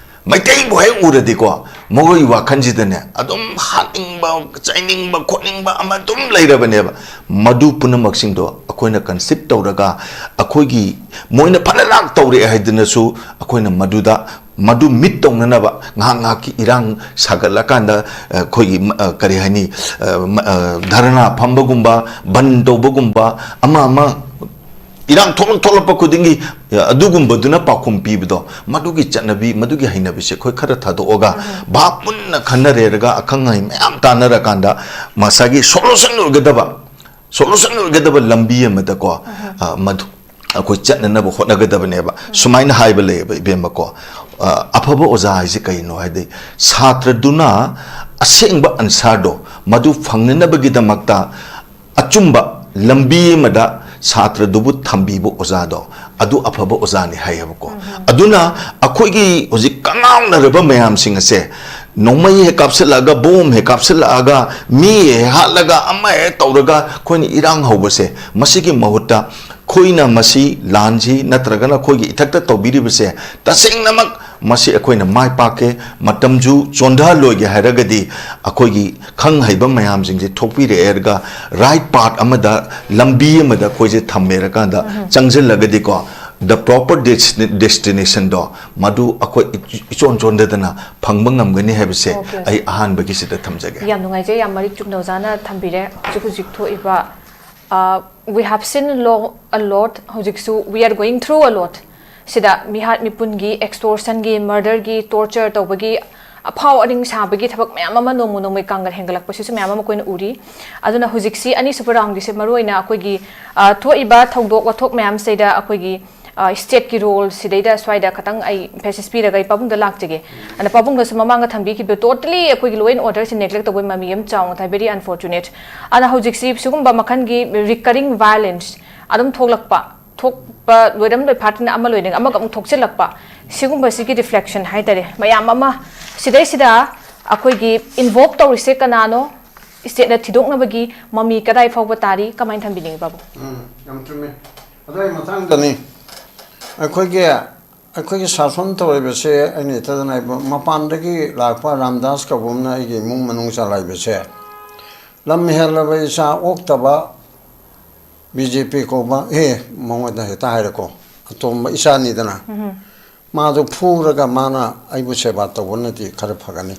ꯃꯩꯇꯩꯕꯨ ꯍꯦꯛ ꯎꯔꯗꯤꯀꯣ, ꯃꯈꯣꯏꯒꯤ ꯋꯥꯈꯜꯁꯤꯗꯅꯦ ꯑꯗꯨꯝ ꯍꯥꯠꯅꯤꯡꯕ, ꯆꯩꯅꯤꯡꯕ, ꯈꯣꯠꯅꯤꯡꯕ ꯑꯃ ꯑꯗꯨꯝ ꯂꯩꯔꯕꯅꯦꯕ꯫ ꯃꯗꯨ ꯄꯨꯝꯅꯃꯛꯁꯤꯡꯗꯣ ꯑꯩꯈꯣꯏꯅ ꯀꯟꯁꯤꯞ ꯇꯧꯔꯒ, ꯑꯩꯈꯣꯏꯒꯤ, ꯃꯣꯏꯅ ꯐꯅ ꯂꯥꯛ ꯇꯧꯔꯛꯑꯦ ꯍꯥꯏꯗꯨꯅꯁꯨ, ꯑꯩꯈꯣꯏꯅ ꯃꯗꯨꯗ, ꯃꯗꯨ ꯃꯤꯠ ꯇꯧꯅꯅꯕ, ꯉꯥꯏꯍꯥꯛ ꯉꯥꯏꯍꯥꯛꯀꯤ ꯏꯔꯥꯡ ꯁꯥꯒꯠꯂꯀꯥꯟꯗ, ꯑꯩꯈꯣꯏꯒꯤ, ꯑ, ꯀꯔꯤ ꯍꯥꯏꯅꯤ, ꯑ, ꯃ-, ꯑ, ꯙꯔꯅꯥ ꯐꯝꯕꯒꯨꯝꯕ, ꯕꯟ ꯇꯧꯕꯒꯨꯝꯕ, ꯑꯃ ꯑꯃ ꯏꯔꯥꯡ ꯊꯣꯛꯂꯛ ꯊꯣꯛꯂꯛꯄ ꯈꯨꯗꯤꯡꯒꯤ, ꯑ, ꯑꯗꯨꯒꯨꯝꯕꯗꯨꯅ ꯄꯥꯎꯈꯨꯝ ꯄꯤꯕꯗꯣ, ꯃꯗꯨꯒꯤ ꯆꯠꯅꯕꯤ, ꯃꯗꯨꯒꯤ ꯍꯩꯅꯕꯤꯁꯦ ꯑꯩꯈꯣꯏ ꯈꯔ ꯊꯥꯗꯣꯛꯑꯒ, ꯚꯥꯞ ꯃꯨꯟꯅ ꯈꯟꯅꯔꯦꯔꯒ, ꯑꯈꯪ ꯑꯍꯩ ꯃꯌꯥꯝ ꯇꯥꯟꯅꯔꯀꯥꯟꯗ, ꯉꯁꯥꯏꯒꯤ ꯁꯣꯂꯨꯁꯟ ꯑꯣꯏꯒꯗꯕ, ꯁꯣꯂꯨꯁꯟ ꯑꯣꯏꯒꯗꯕ ꯂꯝꯕꯤ ꯑꯃꯗꯀꯣ, ꯑ, ꯃꯗꯨ ꯑꯩꯈꯣꯏ ꯆꯠꯅꯅꯕ ꯍꯣꯠꯅꯒꯗꯕꯅꯦꯕ꯫ ꯁꯨꯃꯥꯏꯅ ꯍꯥꯏꯕ ꯂꯩꯌꯦꯕ, ꯏꯕꯦꯝꯃꯀꯣ, ꯑ, ꯑꯐꯕ ꯑꯣꯖꯥ ꯍꯥꯏꯁꯦ ꯀꯩꯅꯣ ꯍꯥꯏꯗꯤ, ꯁꯥꯇ꯭ꯔꯗꯨꯅ ꯑꯁꯦꯡꯕ ꯑꯟꯁꯥꯔꯗꯣ ꯃꯗꯨ ꯐꯪꯅꯅꯕꯒꯤꯗꯃꯛꯇ ꯑꯆꯨꯝꯕ ꯂꯝꯕꯤ ꯑꯃꯗ ꯁꯥꯇ꯭ꯔꯗꯨꯕꯨ ꯊꯝꯕꯤꯕ ꯑꯣꯖꯥꯗꯣ, ꯑꯗꯨ ꯑꯐꯕ ꯑꯣꯖꯥꯅꯤ ꯍꯥꯏꯌꯦꯕꯀꯣ꯫ ꯑꯗꯨꯅ ꯑꯩꯈꯣꯏꯒꯤ ꯍꯧꯖꯤꯛ ꯀꯉꯥꯎꯅꯔꯕ ꯃꯌꯥꯝꯁꯤꯡ ꯑꯁꯦ, ꯅꯣꯡꯃꯩ ꯍꯦꯛ ꯀꯥꯞꯁꯤꯜꯂꯛꯑꯒ, ꯕꯣꯝ ꯍꯦꯛ ꯀꯥꯞꯁꯤꯜꯂꯛꯑꯒ, ꯃꯤ ꯍꯦꯛ ꯍꯥꯠꯂꯒ, ꯑꯃ ꯍꯦꯛ ꯇꯧꯔꯒ ꯑꯩꯈꯣꯏꯅ ꯏꯔꯥꯡ ꯍꯧꯕꯁꯦ, ꯃꯁꯤꯒꯤ ꯃꯍꯨꯠꯇ ꯑꯩꯈꯣꯏꯅ ꯃꯁꯤ ꯂꯥꯟꯁꯤ ꯅꯠꯇ꯭ꯔꯒꯅ ꯑꯩꯈꯣꯏꯒꯤ ꯏꯊꯛꯇ ꯇꯧꯕꯤꯔꯤꯕꯁꯦ ꯇꯁꯦꯡꯅꯃꯛ ꯃꯁꯤ ꯑꯩꯈꯣꯏꯅ ꯃꯥꯏ ꯄꯥꯛꯀꯦ, ꯃꯇꯝꯁꯨ ꯆꯣꯟꯊꯍꯜꯂꯣꯏꯒꯦ ꯍꯥꯏꯔꯒꯗꯤ, ꯑꯩꯈꯣꯏꯒꯤ ꯈꯪ ꯍꯩꯕ ꯃꯌꯥꯝꯁꯤꯡꯁꯦ ꯊꯣꯛꯄꯤꯔꯛꯑꯦꯔꯒ, ꯔꯥꯏꯠ ꯄꯥꯠ ꯑꯃꯗ, ꯂꯝꯕꯤ ꯑꯃꯗ ꯑꯩꯈꯣꯏꯁꯦ ꯊꯝꯃꯦꯔꯀꯥꯟꯗ, ꯆꯪꯁꯤꯜꯂꯒꯗꯤꯀꯣ, the proper desti-, destination ꯗꯣ, ꯃꯗꯨ ꯑꯩꯈꯣꯏ ꯏꯆ-, ꯏꯆꯣꯟ ꯆꯣꯟꯗꯗꯅ ꯐꯪꯕ ꯉꯝꯒꯅꯤ ꯍꯥꯏꯕꯁꯦ ꯑꯣꯀꯦ, ꯑꯣꯀꯦ꯫ ꯑꯩ ꯑꯍꯥꯟꯕꯒꯤꯁꯤꯗ ꯊꯝꯖꯒꯦ꯫ ꯌꯥꯝ ꯅꯨꯡꯉꯥꯏꯖꯩ, ꯌꯥꯝ ꯃꯔꯤꯛ ꯆꯨꯝꯅ ꯑꯣꯖꯥꯅ ꯊꯝꯕꯤꯔꯦ꯫ ꯍꯧꯖꯤꯛ ꯍꯧꯖꯤꯛ ꯊꯣꯛꯏꯕ, ꯑ, we have seen lo-, a lot, ꯍꯧꯖꯤꯛꯁꯨ we are going through a lot꯫ ꯁꯤꯗ ꯃꯤꯍꯥꯠ ꯃꯤꯄꯨꯟꯒꯤ, extortion ꯒꯤ, murder ꯒꯤ, torture ꯇꯧꯕꯒꯤ, ꯑꯐꯥꯎ ꯑꯔꯤꯡ ꯁꯥꯕꯒꯤ ꯊꯕꯛ ꯃꯌꯥꯝ ꯑꯃ ꯅꯣꯡꯃ ꯅꯣꯡꯃꯒꯤ ꯀꯥꯡꯒꯜ ꯍꯦꯟꯒꯠꯂꯛꯄꯁꯤꯁꯨ ꯃꯌꯥꯝ ꯑꯃ ꯑꯩꯈꯣꯏꯅ ꯎꯔꯤ꯫ ꯑꯗꯨꯅ ꯍꯧꯖꯤꯛꯁꯤ ꯑꯅꯤꯁꯨꯕ round ꯒꯤꯁꯦ ꯃꯔꯨꯑꯣꯏꯅ ꯑꯩꯈꯣꯏꯒꯤ, ꯑ, ꯊꯣꯛꯏꯕ ꯊꯧꯗꯣꯛ ꯋꯥꯊꯣꯛ ꯃꯌꯥꯝꯁꯤꯗ ꯑꯩꯈꯣꯏꯒꯤ ꯁ꯭ꯇꯦꯠꯀꯤ ꯔꯣꯜ ꯁꯤꯗꯩꯗ ꯁ꯭ꯋꯥꯏꯗ ꯈꯇꯪ ꯑꯩ ꯏꯝꯐꯦꯁꯤꯁ ꯄꯤꯔꯒ ꯑꯩ ꯄꯥꯕꯨꯡꯗ ꯂꯥꯛꯆꯒꯦ꯫ ꯑꯗ ꯄꯥꯕꯨꯡꯗꯁꯨ ꯃꯃꯥꯡꯗ ꯊꯝꯕꯤꯈꯤꯕ ꯇꯣꯇꯂꯤ ꯑꯩꯈꯣꯏꯒꯤ ꯂꯣ ꯑꯦꯟ ꯑꯣꯔꯗꯔꯁꯦ ꯅꯦꯒ꯭ꯂꯦꯛ ꯇꯧꯕꯒꯤ ꯃꯃꯤ ꯑꯃ ꯆꯥꯎꯅ ꯊꯥꯏ, very unfortunate꯫ ꯑꯗ ꯍꯧꯖꯤꯛꯁꯤ ꯁꯤꯒꯨꯝꯕ ꯃꯈꯜꯒꯤ ꯔꯤꯀꯔꯤꯡ ꯚꯥꯏꯑꯣꯂꯦꯟꯁ ꯑꯗꯨꯝ ꯊꯣꯛꯂꯛꯄ, ꯊꯣꯛꯄ ꯂꯣꯏꯔꯝ ꯂꯣꯏ ꯐꯥꯠꯇꯅ ꯑꯃ ꯂꯣꯏꯔꯒ ꯑꯃꯒ ꯑꯃꯨꯛ ꯊꯣꯛꯆꯤꯜꯂꯛꯄ, ꯁꯤꯒꯨꯝꯕꯁꯤꯒꯤ ꯔꯤꯐ꯭ꯂꯦꯛꯁꯟ ꯍꯥꯏꯇꯥꯔꯦ꯫ ꯃꯌꯥꯝ ꯑꯃ ꯁꯤꯗꯩꯁꯤꯗ ꯑꯩꯈꯣꯏꯒꯤ ꯏꯟꯚꯣꯛ ꯇꯧꯔꯤꯁꯦ ꯀꯅꯥꯅꯣ? ꯁ꯭ꯇꯦꯠꯅ ꯊꯤꯗꯣꯛꯅꯕꯒꯤ ꯃꯃꯤ ꯀꯗꯥꯏ ꯐꯥꯎꯕ ꯇꯥꯔꯤ? ꯀꯃꯥꯏꯅ ꯊꯝꯕꯤꯅꯤꯡꯉꯤ, ꯕꯥꯕꯨ? ꯎꯝ, ꯌꯥꯝ ꯆꯨꯝꯃꯦ꯫ ꯑꯗꯨ ꯑꯩ ꯃꯇꯥꯡꯗꯅꯤ, ꯑꯩꯈꯣꯏꯒꯤ ꯑꯩꯈꯣꯏꯒꯤ ꯁꯥꯁꯣꯟ ꯇꯧꯔꯤꯕꯁꯦ ꯑꯩꯅ ꯍꯦꯛꯇꯗꯅ ꯍꯥꯏꯕ, ꯃꯄꯥꯟꯗꯒꯤ ꯂꯥꯛꯄ ꯔꯥꯝꯗꯥꯁ ꯀꯧꯕ ꯑꯃꯅ ꯑꯩꯒꯤ ꯏꯃꯨꯡ ꯃꯅꯨꯡ ꯆꯂꯥꯏꯕꯁꯦ, ꯂꯝ ꯍꯦꯜꯂꯕ ꯏꯆꯥ ꯑꯣꯛꯇꯕ ꯕꯤ ꯖꯦ ꯄꯤ ꯀꯧꯕ, ꯑꯦ, ꯃꯉꯣꯟꯗ ꯍꯦꯛꯇ ꯍꯥꯏꯔꯦꯀꯣ, ꯑꯇꯣꯝꯕ ꯏꯆꯥꯅꯤꯗꯅ, ꯃꯥꯗꯨ ꯐꯨꯔꯒ ꯃꯥꯅ ꯑꯩꯕꯨ ꯁꯦꯕꯥ ꯇꯧꯕꯅꯗꯤ ꯈꯔ ꯐꯒꯅꯤ꯫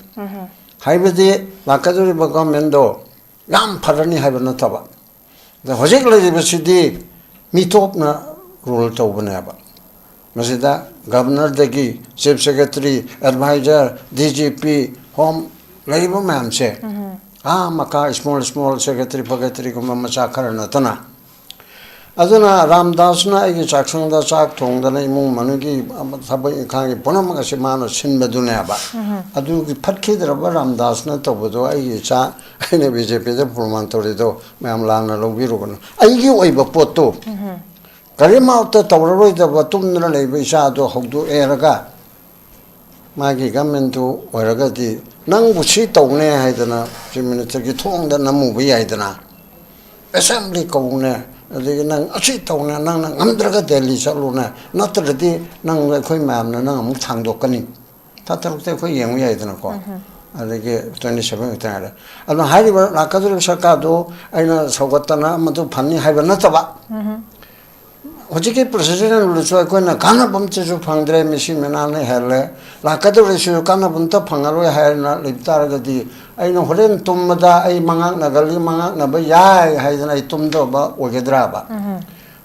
ꯍꯥꯏꯕꯗꯤ ꯂꯥꯛꯀꯗꯧꯔꯤꯕ ꯒꯣꯔꯃꯦꯟꯗꯣ ꯌꯥꯝ ꯐꯔꯅꯤ ꯍꯥꯏꯕ ꯅꯠꯇꯕ, ꯑꯗ ꯍꯧꯖꯤꯛ ꯂꯩꯔꯤꯕꯁꯤꯗꯤ ꯃꯤꯇꯣꯞꯅ ꯔꯨꯜ ꯇꯧꯕꯅꯦꯕ꯫ ꯃꯁꯤꯗ ꯒꯕꯔꯅꯔꯗꯒꯤ chief secretary, adviser, D G P, home, ꯂꯩꯔꯤꯕ ꯃꯌꯥꯝꯁꯦ, ꯑꯥ ꯃꯈꯥ ꯁ꯭ꯃꯣꯜ ꯁ꯭ꯃꯣꯜ ꯁꯦꯀ꯭ꯔꯦꯇꯔꯤ ꯐꯦꯀ꯭ꯔꯦꯇꯔꯤꯒꯨꯝꯕ ꯃꯆꯥ ꯈꯔ ꯅꯠꯇꯅ꯫ ꯑꯗꯨꯅ ꯔꯥꯝꯗꯥꯁꯅ ꯑꯩꯒꯤ ꯆꯥꯛꯁꯪꯗ ꯆꯥꯛ ꯊꯣꯡꯗꯅ ꯏꯃꯨꯡ ꯃꯅꯨꯡꯒꯤ ꯊꯕꯛ ꯏꯪꯈꯥꯡꯒꯤ ꯄꯨꯝꯅꯃꯛ ꯑꯁꯤ ꯃꯥꯅ ꯁꯤꯟꯕꯗꯨꯅꯦꯕ꯫ ꯑꯗꯨꯒꯤ ꯐꯠꯈꯤꯗ꯭ꯔꯕ ꯔꯥꯝꯗꯥꯁꯅ ꯇꯧꯕꯗꯣ ꯑꯩꯒꯤ ꯏꯆꯥ, ꯑꯩꯅ ꯕꯤ ꯖꯦ ꯄꯤꯗ ꯄ꯭ꯔꯣꯃꯥꯟ ꯇꯧꯔꯤꯗꯣ ꯃꯌꯥꯝ ꯂꯥꯟꯅ ꯂꯧꯕꯤꯔꯨꯒꯅꯨ꯫ ꯑꯩꯒꯤ ꯑꯣꯏꯕ ꯄꯣꯠꯇꯣ ꯀꯔꯤꯝꯃꯠꯇ ꯇꯧꯔꯔꯣꯏꯗꯕ ꯇꯨꯝꯗꯅ ꯂꯩꯕ ꯏꯆꯥꯗꯣ ꯍꯧꯗꯣꯛꯑꯦꯔꯒ ꯃꯥꯒꯤ ꯒꯃꯦꯟꯗꯨ ꯑꯣꯏꯔꯒꯗꯤ ꯅꯪꯕꯨ ꯁꯤ ꯇꯧꯅꯦ ꯍꯥꯏꯗꯅ ꯆꯤꯐ ꯃꯤꯅꯤꯁꯇꯔꯒꯤ ꯊꯣꯡꯗ ꯅꯝꯃꯨꯕ ꯌꯥꯏꯗꯅ, ꯑꯦꯁꯦꯝꯕ꯭ꯂꯤ ꯀꯧꯅꯦ, ꯑꯗꯒꯤ ꯅꯪ ꯑꯁꯤ ꯇꯧꯅꯦ, ꯅꯪꯅ ꯉꯝꯗ꯭ꯔꯒ ꯗꯦꯜꯂꯤ ꯆꯠꯂꯨꯅꯦ, ꯅꯠꯇ꯭ꯔꯗꯤ ꯅꯪ ꯑꯩꯈꯣꯏ ꯃꯌꯥꯝꯅ ꯅꯪ ꯑꯃꯨꯛ ꯊꯥꯡꯗꯣꯛꯀꯅꯤ꯫ ꯊꯥ ꯇꯔꯨꯛꯇ ꯑꯩꯈꯣꯏ ꯌꯦꯡꯕ ꯌꯥꯏꯗꯅꯀꯣ꯫ ꯑꯗꯒꯤ ꯇ꯭ꯋꯦꯟꯇꯤ ꯁꯚꯦꯟ ꯈꯛꯇ ꯉꯥꯏꯔꯦ꯫ ꯑꯗꯨꯅ ꯍꯥꯏꯔꯤꯕ ꯂꯥꯛꯀꯗꯧꯔꯤꯕ ꯁꯔꯀꯥꯔꯗꯨ ꯑꯩꯅ ꯁꯧꯒꯠꯇꯅ ꯑꯃꯗꯨ ꯐꯅꯤ ꯍꯥꯏꯕ ꯅꯠꯇꯕ, ꯍꯧꯖꯤꯛꯀꯤ ꯄ꯭ꯔꯁꯤꯗꯦꯟ ꯔꯨꯜꯁꯨ ꯑꯩꯈꯣꯏꯅ ꯀꯥꯟꯅꯕ ꯑꯃꯇꯁꯨ ꯐꯪꯗ꯭ꯔꯦ, ꯃꯤꯁꯤ ꯃꯤꯅꯥꯅ ꯍꯦꯜꯂꯦ, ꯂꯥꯛꯀꯗꯧꯔꯤꯁꯤꯁꯨ ꯀꯥꯟꯅꯕ ꯑꯃꯇ ꯐꯪꯉꯔꯣꯏ ꯍꯥꯏꯅ ꯂꯩꯕ ꯇꯥꯔꯒꯗꯤ ꯑꯩꯅ ꯍꯣꯔꯦꯟ ꯇꯨꯝꯕꯗ ꯑꯩ ꯃꯉꯥꯛꯅꯒꯜꯂꯤ, ꯃꯉꯥꯛꯅꯕ ꯌꯥꯏ ꯍꯥꯏꯗꯅ ꯑꯩ ꯇꯨꯝꯗꯕ ꯑꯣꯏꯒꯗ꯭ꯔꯕ?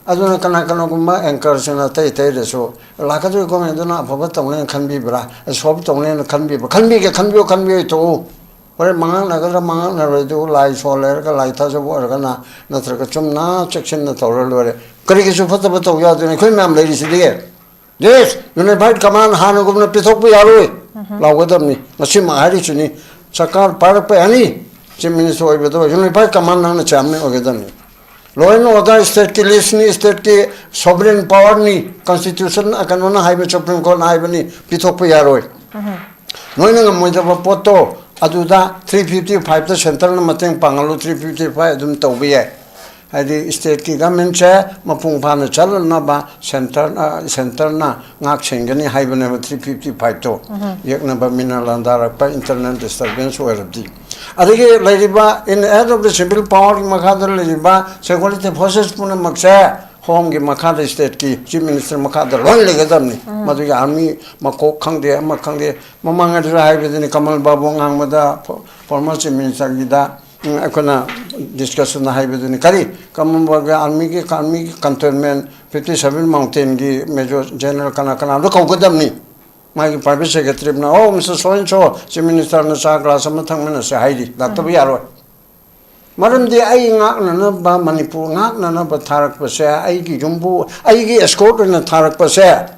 ꯑꯗꯨꯅ ꯀꯅꯥ ꯀꯅꯥꯒꯨꯝꯕ ꯑꯦꯡꯀꯔꯁꯤꯡꯅ ꯑꯇꯩ ꯑꯇꯩꯗꯁꯨ ꯂꯥꯛꯀꯗꯧꯔꯤꯕ ꯒꯣꯔꯃꯦꯟꯗꯨꯅ ꯑꯐꯕ ꯇꯧꯅꯦꯅ ꯈꯟꯕꯤꯕ꯭ꯔꯥ, ꯁꯣꯞ ꯇꯧꯅꯦꯅ ꯈꯟꯕꯤꯕ꯭ꯔꯥ? ꯈꯟꯕꯤꯒꯦ ꯈꯟꯕꯤꯌꯨ, ꯈꯟꯕꯤꯌꯨ ꯇꯣꯛꯎ꯫ ꯍꯣꯔꯦꯟ ꯃꯉꯥꯡꯅꯒꯗ꯭ꯔꯥ ꯃꯉꯥꯡꯅꯔꯣꯏꯗꯨ ꯂꯥꯏ ꯁꯣꯜ ꯂꯩꯔꯒ ꯂꯥꯏ ꯊꯥꯖꯕ ꯑꯣꯏꯔꯒꯅ, ꯅꯠꯇ꯭ꯔꯒ ꯆꯨꯝꯅ ꯆꯦꯛꯁꯤꯟꯅ ꯇꯧꯔ ꯂꯣꯏꯔꯦ꯫ ꯀꯔꯤꯒꯤꯁꯨ ꯐꯠꯇꯕ ꯇꯧ ꯌꯥꯗꯣꯏꯅꯣ? ꯑꯩꯈꯣꯏ ꯃꯌꯥꯝ ꯂꯩꯔꯤꯁꯤꯗꯤ꯫ Yes, unified command ꯍꯥꯟꯅꯒꯨꯝꯅ ꯄꯤꯊꯣꯛꯄ ꯌꯥꯔꯣꯏ꯫ ꯂꯥꯎꯒꯗꯕꯅꯤ꯫ ꯉꯁꯤꯃꯛ ꯍꯥꯏꯔꯤꯁꯤꯅꯤ꯫ ꯁꯔꯀꯥꯔ ꯄꯥꯏꯔꯛꯄ ꯌꯥꯅꯤ꯫ Chief Minister ꯑꯣꯏꯕꯗꯣ unified command ꯅꯪꯅ chairman ꯑꯣꯏꯒꯗꯕꯅꯤ꯫ Law and order stateꯀꯤ listꯅꯤ, stateꯀꯤ sovereign powerꯅꯤ, constitution, ꯀꯩꯅꯣꯅ ꯍꯥꯏꯕ, Supreme Courtꯅ ꯍꯥꯏꯕꯅꯤ, ꯄꯤꯊꯣꯛꯄ ꯌꯥꯔꯣꯏ꯫ ꯅꯣꯏꯅ ꯉꯝꯃꯣꯏꯗꯕ ꯄꯣꯠꯇꯣ ꯑꯗꯨꯗ three fifty fiveꯇ centreꯅ ꯃꯇꯦꯡ ꯄꯥꯡꯍꯜꯂꯨ, three fifty five ꯑꯗꯨꯝ ꯇꯧꯕ ꯌꯥꯏ꯫ ꯍꯥꯏꯗꯤ stateꯀꯤ governmentꯁꯦ ꯃꯄꯨꯡ ꯐꯥꯅ ꯆꯠꯂꯅꯕ centre, centreꯅ ꯉꯥꯛ ꯁꯦꯟꯒꯅꯤ ꯍꯥꯏꯕꯅꯦꯕ three fifty fiveꯇꯣ꯫ ꯌꯦꯛꯅꯕ ꯃꯤꯅ ꯂꯥꯟꯗꯥꯔꯛꯄ, internal disturbance ꯑꯣꯏꯔꯕꯗꯤ꯫ ꯑꯗꯒꯤ ꯂꯩꯔꯤꯕ in head of the civil powerꯒꯤ ꯃꯈꯥꯗ ꯂꯩꯔꯤꯕ security forces ꯄꯨꯝꯅꯃꯛꯁꯦ Homeꯒꯤ ꯃꯈꯥꯗ, stateꯀꯤ Chief Minister ꯃꯈꯥꯗ ꯂꯣꯏ ꯂꯩꯒꯗꯕꯅꯤ꯫ ꯃꯗꯨꯒꯤ army ꯃꯀꯣꯛ ꯈꯪꯗꯦ, ꯑꯃ ꯈꯪꯗꯦ, ꯃꯃꯥꯡ ꯑꯗꯨꯗ ꯍꯥꯏꯕꯗꯨꯅꯤ, ꯀꯃꯜ ꯕꯥꯕꯨ ꯉꯥꯡꯕꯗ former Chief Ministerꯒꯤꯗ, ꯎꯝ, ꯑꯩꯈꯣꯏꯅ discussion ꯍꯥꯏꯕꯗꯨꯅꯤ꯫ ꯀꯔꯤ? ꯀꯃꯜ ꯕꯥꯕꯨꯒꯤ armyꯒꯤ, armyꯒꯤ cantonment fifty seven mountainꯒꯤ major general ꯀꯅꯥ ꯀꯅꯥꯗꯣ ꯀꯧꯒꯗꯕꯅꯤ꯫ ꯃꯥꯒꯤ private secretaryꯅ, "Oh, Mister So and so, Chief Ministerꯅ ꯆꯥ glass ꯑꯃ ꯊꯛꯃꯤꯟꯅꯁꯦ ꯍꯥꯏꯔꯤ", ꯂꯥꯛꯇꯕ ꯌꯥꯔꯣꯏ꯫ ꯃꯔꯝꯗꯤ ꯑꯩ ꯉꯥꯛꯅꯅꯕ, ꯃꯅꯤꯄꯨꯔ ꯉꯥꯛꯅꯅꯕ ꯊꯥꯔꯛꯄꯁꯦ, ꯑꯩꯒꯤ ꯌꯨꯝꯕꯨ, ꯑꯩꯒꯤ escort ꯑꯣꯏꯅ ꯊꯥꯔꯛꯄꯁꯦ,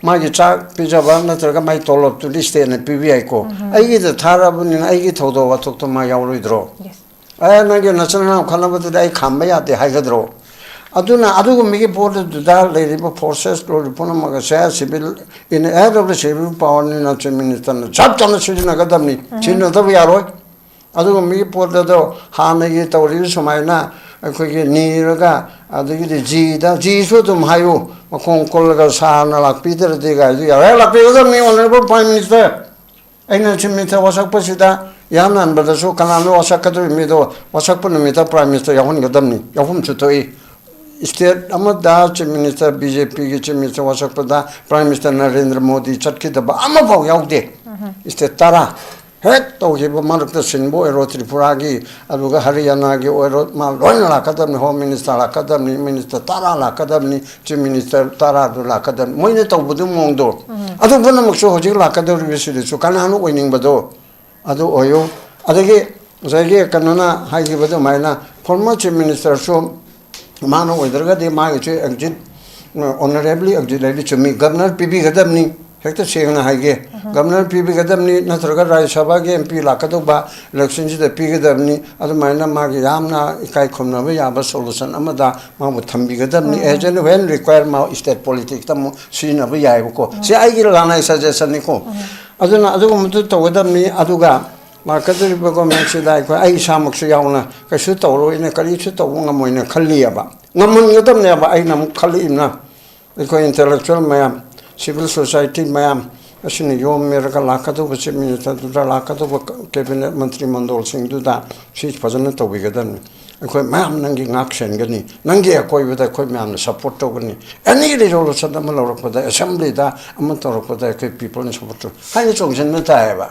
ꯃꯥꯒꯤ ꯆꯥꯛ ꯄꯤꯖꯕ ꯅꯠꯇ꯭ꯔꯒ ꯃꯥꯒꯤ ꯇꯣꯂꯣꯞꯇꯨꯗꯤ stateꯅ ꯄꯤꯕ ꯌꯥꯏꯀꯣ꯫ ꯑꯩꯒꯤꯗ ꯊꯥꯔꯕꯅꯤꯅ ꯑꯩꯒꯤ ꯊꯧꯗꯣꯛ ꯋꯥꯊꯣꯛꯇꯣ ꯃꯥ ꯌꯥꯎꯔꯣꯏꯗ꯭ꯔꯣ? Yes. "ꯑꯦ, ꯅꯪꯒꯤ ꯅꯆꯤꯟ ꯅꯅꯥꯎ ꯈꯠꯅꯕꯗꯨꯗꯤ ꯑꯩ ꯈꯥꯝꯕ ꯌꯥꯗꯦ" ꯍꯥꯏꯒꯗ꯭ꯔꯣ? ꯑꯗꯨꯅ ꯑꯗꯨꯒꯨꯝꯕꯒꯤ ꯄꯣꯠ ꯑꯗꯨꯗ ꯂꯩꯔꯤꯕ forces ꯂꯣꯏꯔ ꯄꯨꯝꯅꯃꯛ ꯑꯁꯦ civil, in head of the civil powerꯅꯤꯅ Chief Ministerꯅ ꯆꯞ ꯆꯥꯅ ꯁꯤꯖꯤꯟꯅꯒꯗꯕꯅꯤ꯫ ꯁꯤꯖꯤꯟꯅꯗꯕ ꯌꯥꯔꯣꯏ꯫ ꯑꯗꯨꯒꯨꯝꯕꯒꯤ ꯄꯣꯠ ꯑꯗꯣ ꯍꯥꯟꯅꯒꯤ ꯇꯧꯔꯤꯕ ꯁꯨꯃꯥꯏꯅ ꯑꯩꯈꯣꯏꯒꯤ ꯅꯤꯔꯒ, ꯑꯗꯒꯤꯗꯤ ꯖꯤꯗ, ꯖꯤꯁꯨ ꯑꯗꯨꯝ ꯍꯥꯏꯌꯨ, ꯃꯈꯣꯡ ꯀꯨꯜꯂꯒ ꯁꯥꯔꯅ ꯂꯥꯛꯄꯤꯗ꯭ꯔꯗꯤ ꯒꯥꯏꯗꯨ ꯌꯥꯔꯣꯏ꯫ ꯂꯥꯛꯄꯤꯒꯗꯕꯅꯤ, Honourable Prime Minister꯫ ꯑꯩꯅ Chief Minister ꯋꯥꯁꯛꯄꯁꯤꯗ ꯏꯍꯥꯟ ꯍꯥꯟꯕꯗꯁꯨ ꯀꯅꯥꯅꯣ ꯋꯥꯁꯛꯀꯗꯧꯔꯤꯕ ꯃꯤꯗꯣ, ꯋꯥꯁꯛꯄ ꯅꯨꯃꯤꯠꯇ Prime Minister ꯌꯥꯎꯍꯟꯒꯗꯕꯅꯤ, ꯌꯥꯎꯐꯝꯁꯨ ꯊꯣꯛꯏ꯫ State ꯑꯃꯗ Chief Minister, BJPꯒꯤ Chief Minister ꯋꯥꯁꯛꯄꯗ Prime Minister Narendra Modi ꯆꯠꯈꯤꯗꯕ ꯑꯃꯐꯥꯎ ꯌꯥꯎꯗꯦ꯫ State ꯇꯔꯥ ꯍꯦꯛ ꯇꯧꯈꯤꯕ ꯃꯔꯛꯇ ꯁꯤꯟꯕ ꯑꯣꯏꯔꯣ, ꯇ꯭ꯔꯤꯄꯨꯔꯥꯒꯤ, ꯑꯗꯨꯒ ꯍꯔꯤꯌꯥꯅꯥꯒꯤ ꯑꯣꯏꯔꯣ, ꯃꯥ ꯂꯣꯏꯅ ꯂꯥꯛꯀꯗꯕꯅꯤ, Home Minister ꯂꯥꯛꯀꯗꯕꯅꯤ, Minister ꯇꯔꯥ ꯂꯥꯛꯀꯗꯕꯅꯤ, Chief Minister ꯇꯔꯥꯗꯨ ꯂꯥꯛꯀꯗꯕꯅꯤ꯫ ꯃꯣꯏꯅ ꯇꯧꯕꯗꯨ ꯃꯑꯣꯡꯗꯣ, ꯑꯗꯨ ꯄꯨꯝꯅꯃꯛꯁꯨ ꯍꯧꯖꯤꯛ ꯂꯥꯛꯀꯗꯧꯔꯤꯕꯁꯤꯗꯁꯨ ꯀꯅꯥꯅꯣ ꯑꯣꯏꯅꯤꯡꯕꯗꯣ? ꯑꯗꯨ ꯑꯣꯏꯌꯨ꯫ ꯑꯗꯒꯤ ꯉꯁꯥꯏꯒꯤ ꯀꯩꯅꯣꯅ ꯍꯥꯏꯈꯤꯕ ꯑꯗꯨꯃꯥꯏꯅ former chief ministerꯁꯨ ꯃꯥꯅ ꯑꯣꯏꯗ꯭ꯔꯒꯗꯤ ꯃꯥꯒꯤꯁꯨ exit, honorably exit ꯂꯩꯔꯤ, ꯆꯨꯝꯃꯤ, governor ꯄꯤꯕꯤꯒꯗꯕꯅꯤ꯫ ꯍꯦꯛꯇ ꯁꯦꯡꯅ ꯍꯥꯏꯒꯦ, governor ꯄꯤꯕꯤꯒꯗꯕꯅꯤ, ꯅꯠꯇ꯭ꯔꯒ ꯔꯥꯖ꯭ꯌ ꯁꯚꯥꯒꯤ MP ꯂꯥꯛꯀꯗꯧꯕ electionꯁꯤꯗ ꯄꯤꯒꯗꯕꯅꯤ꯫ ꯑꯗꯨꯃꯥꯏꯅ ꯃꯥꯒꯤ ꯌꯥꯝꯅ ꯏꯀꯥꯏ ꯈꯨꯝꯅꯕ ꯌꯥꯕ solution ꯑꯃꯗ ꯃꯥꯕꯨ ꯊꯝꯕꯤꯒꯗꯕꯅꯤ꯫ As and when require ꯃꯥ state politicsꯇ ꯑꯃꯨꯛ ꯁꯤꯖꯤꯟꯅꯕ ꯌꯥꯏꯕꯀꯣ꯫ ꯁꯤ ꯑꯩꯒꯤ ꯂꯅꯥꯏ suggestionꯅꯤꯀꯣ꯫ ꯑꯗꯨꯅ ꯑꯗꯨꯒꯨꯝꯕꯗꯨ ꯇꯧꯒꯗꯕꯅꯤ꯫ ꯑꯗꯨꯒ ꯂꯥꯛꯀꯗꯧꯔꯤꯕ governmentꯁꯤꯗ ꯑꯩꯈꯣꯏ, ꯑꯩ ꯏꯁꯥꯃꯛꯁꯨ ꯌꯥꯎꯅ, ꯀꯩꯁꯨ ꯇꯧꯔꯣꯏꯅ, ꯀꯔꯤꯁꯨ ꯇꯧꯕ ꯉꯝꯃꯣꯏꯅ ꯈꯜꯂꯤꯑꯕ꯫ ꯉꯝꯍꯟꯒꯗꯕꯅꯦꯕ꯫ ꯑꯩꯅ ꯑꯃꯨꯛ ꯈꯜꯂꯛꯏꯅ, ꯑꯩꯈꯣꯏ intellectual ꯃꯌꯥꯝ, civil society ꯃꯌꯥꯝ ꯑꯁꯤꯅ ꯌꯣꯝꯃꯤꯔꯒ ꯂꯥꯛꯀꯗꯧꯕ chief ministerꯗꯨꯗ, ꯂꯥꯛꯀꯗꯧꯕ cabinet ꯃꯟꯇ꯭ꯔꯤ ꯃꯟꯗꯣꯜꯁꯤꯡꯗꯨꯗ ꯁꯤ ꯐꯖꯅ ꯇꯧꯕꯤꯒꯗꯕꯅꯤ꯫ ꯑꯩꯈꯣꯏ ꯃꯌꯥꯝ ꯅꯪꯒꯤ ꯉꯥꯛ ꯁꯦꯟꯒꯅꯤ, ꯅꯪꯒꯤ ꯑꯀꯣꯏꯕꯗ ꯑꯩꯈꯣꯏ ꯃꯌꯥꯝꯅ support ꯇꯧꯒꯅꯤ꯫ Any resolution ꯑꯃ ꯂꯧꯔꯛꯄꯗ, assemblyꯗ ꯑꯃ ꯇꯧꯔꯛꯄꯗ ꯑꯩꯈꯣꯏ peopleꯅ support ꯇꯧ ꯍꯥꯏꯅ ꯆꯣꯡꯁꯤꯟꯕ ꯇꯥꯏꯌꯦꯕ꯫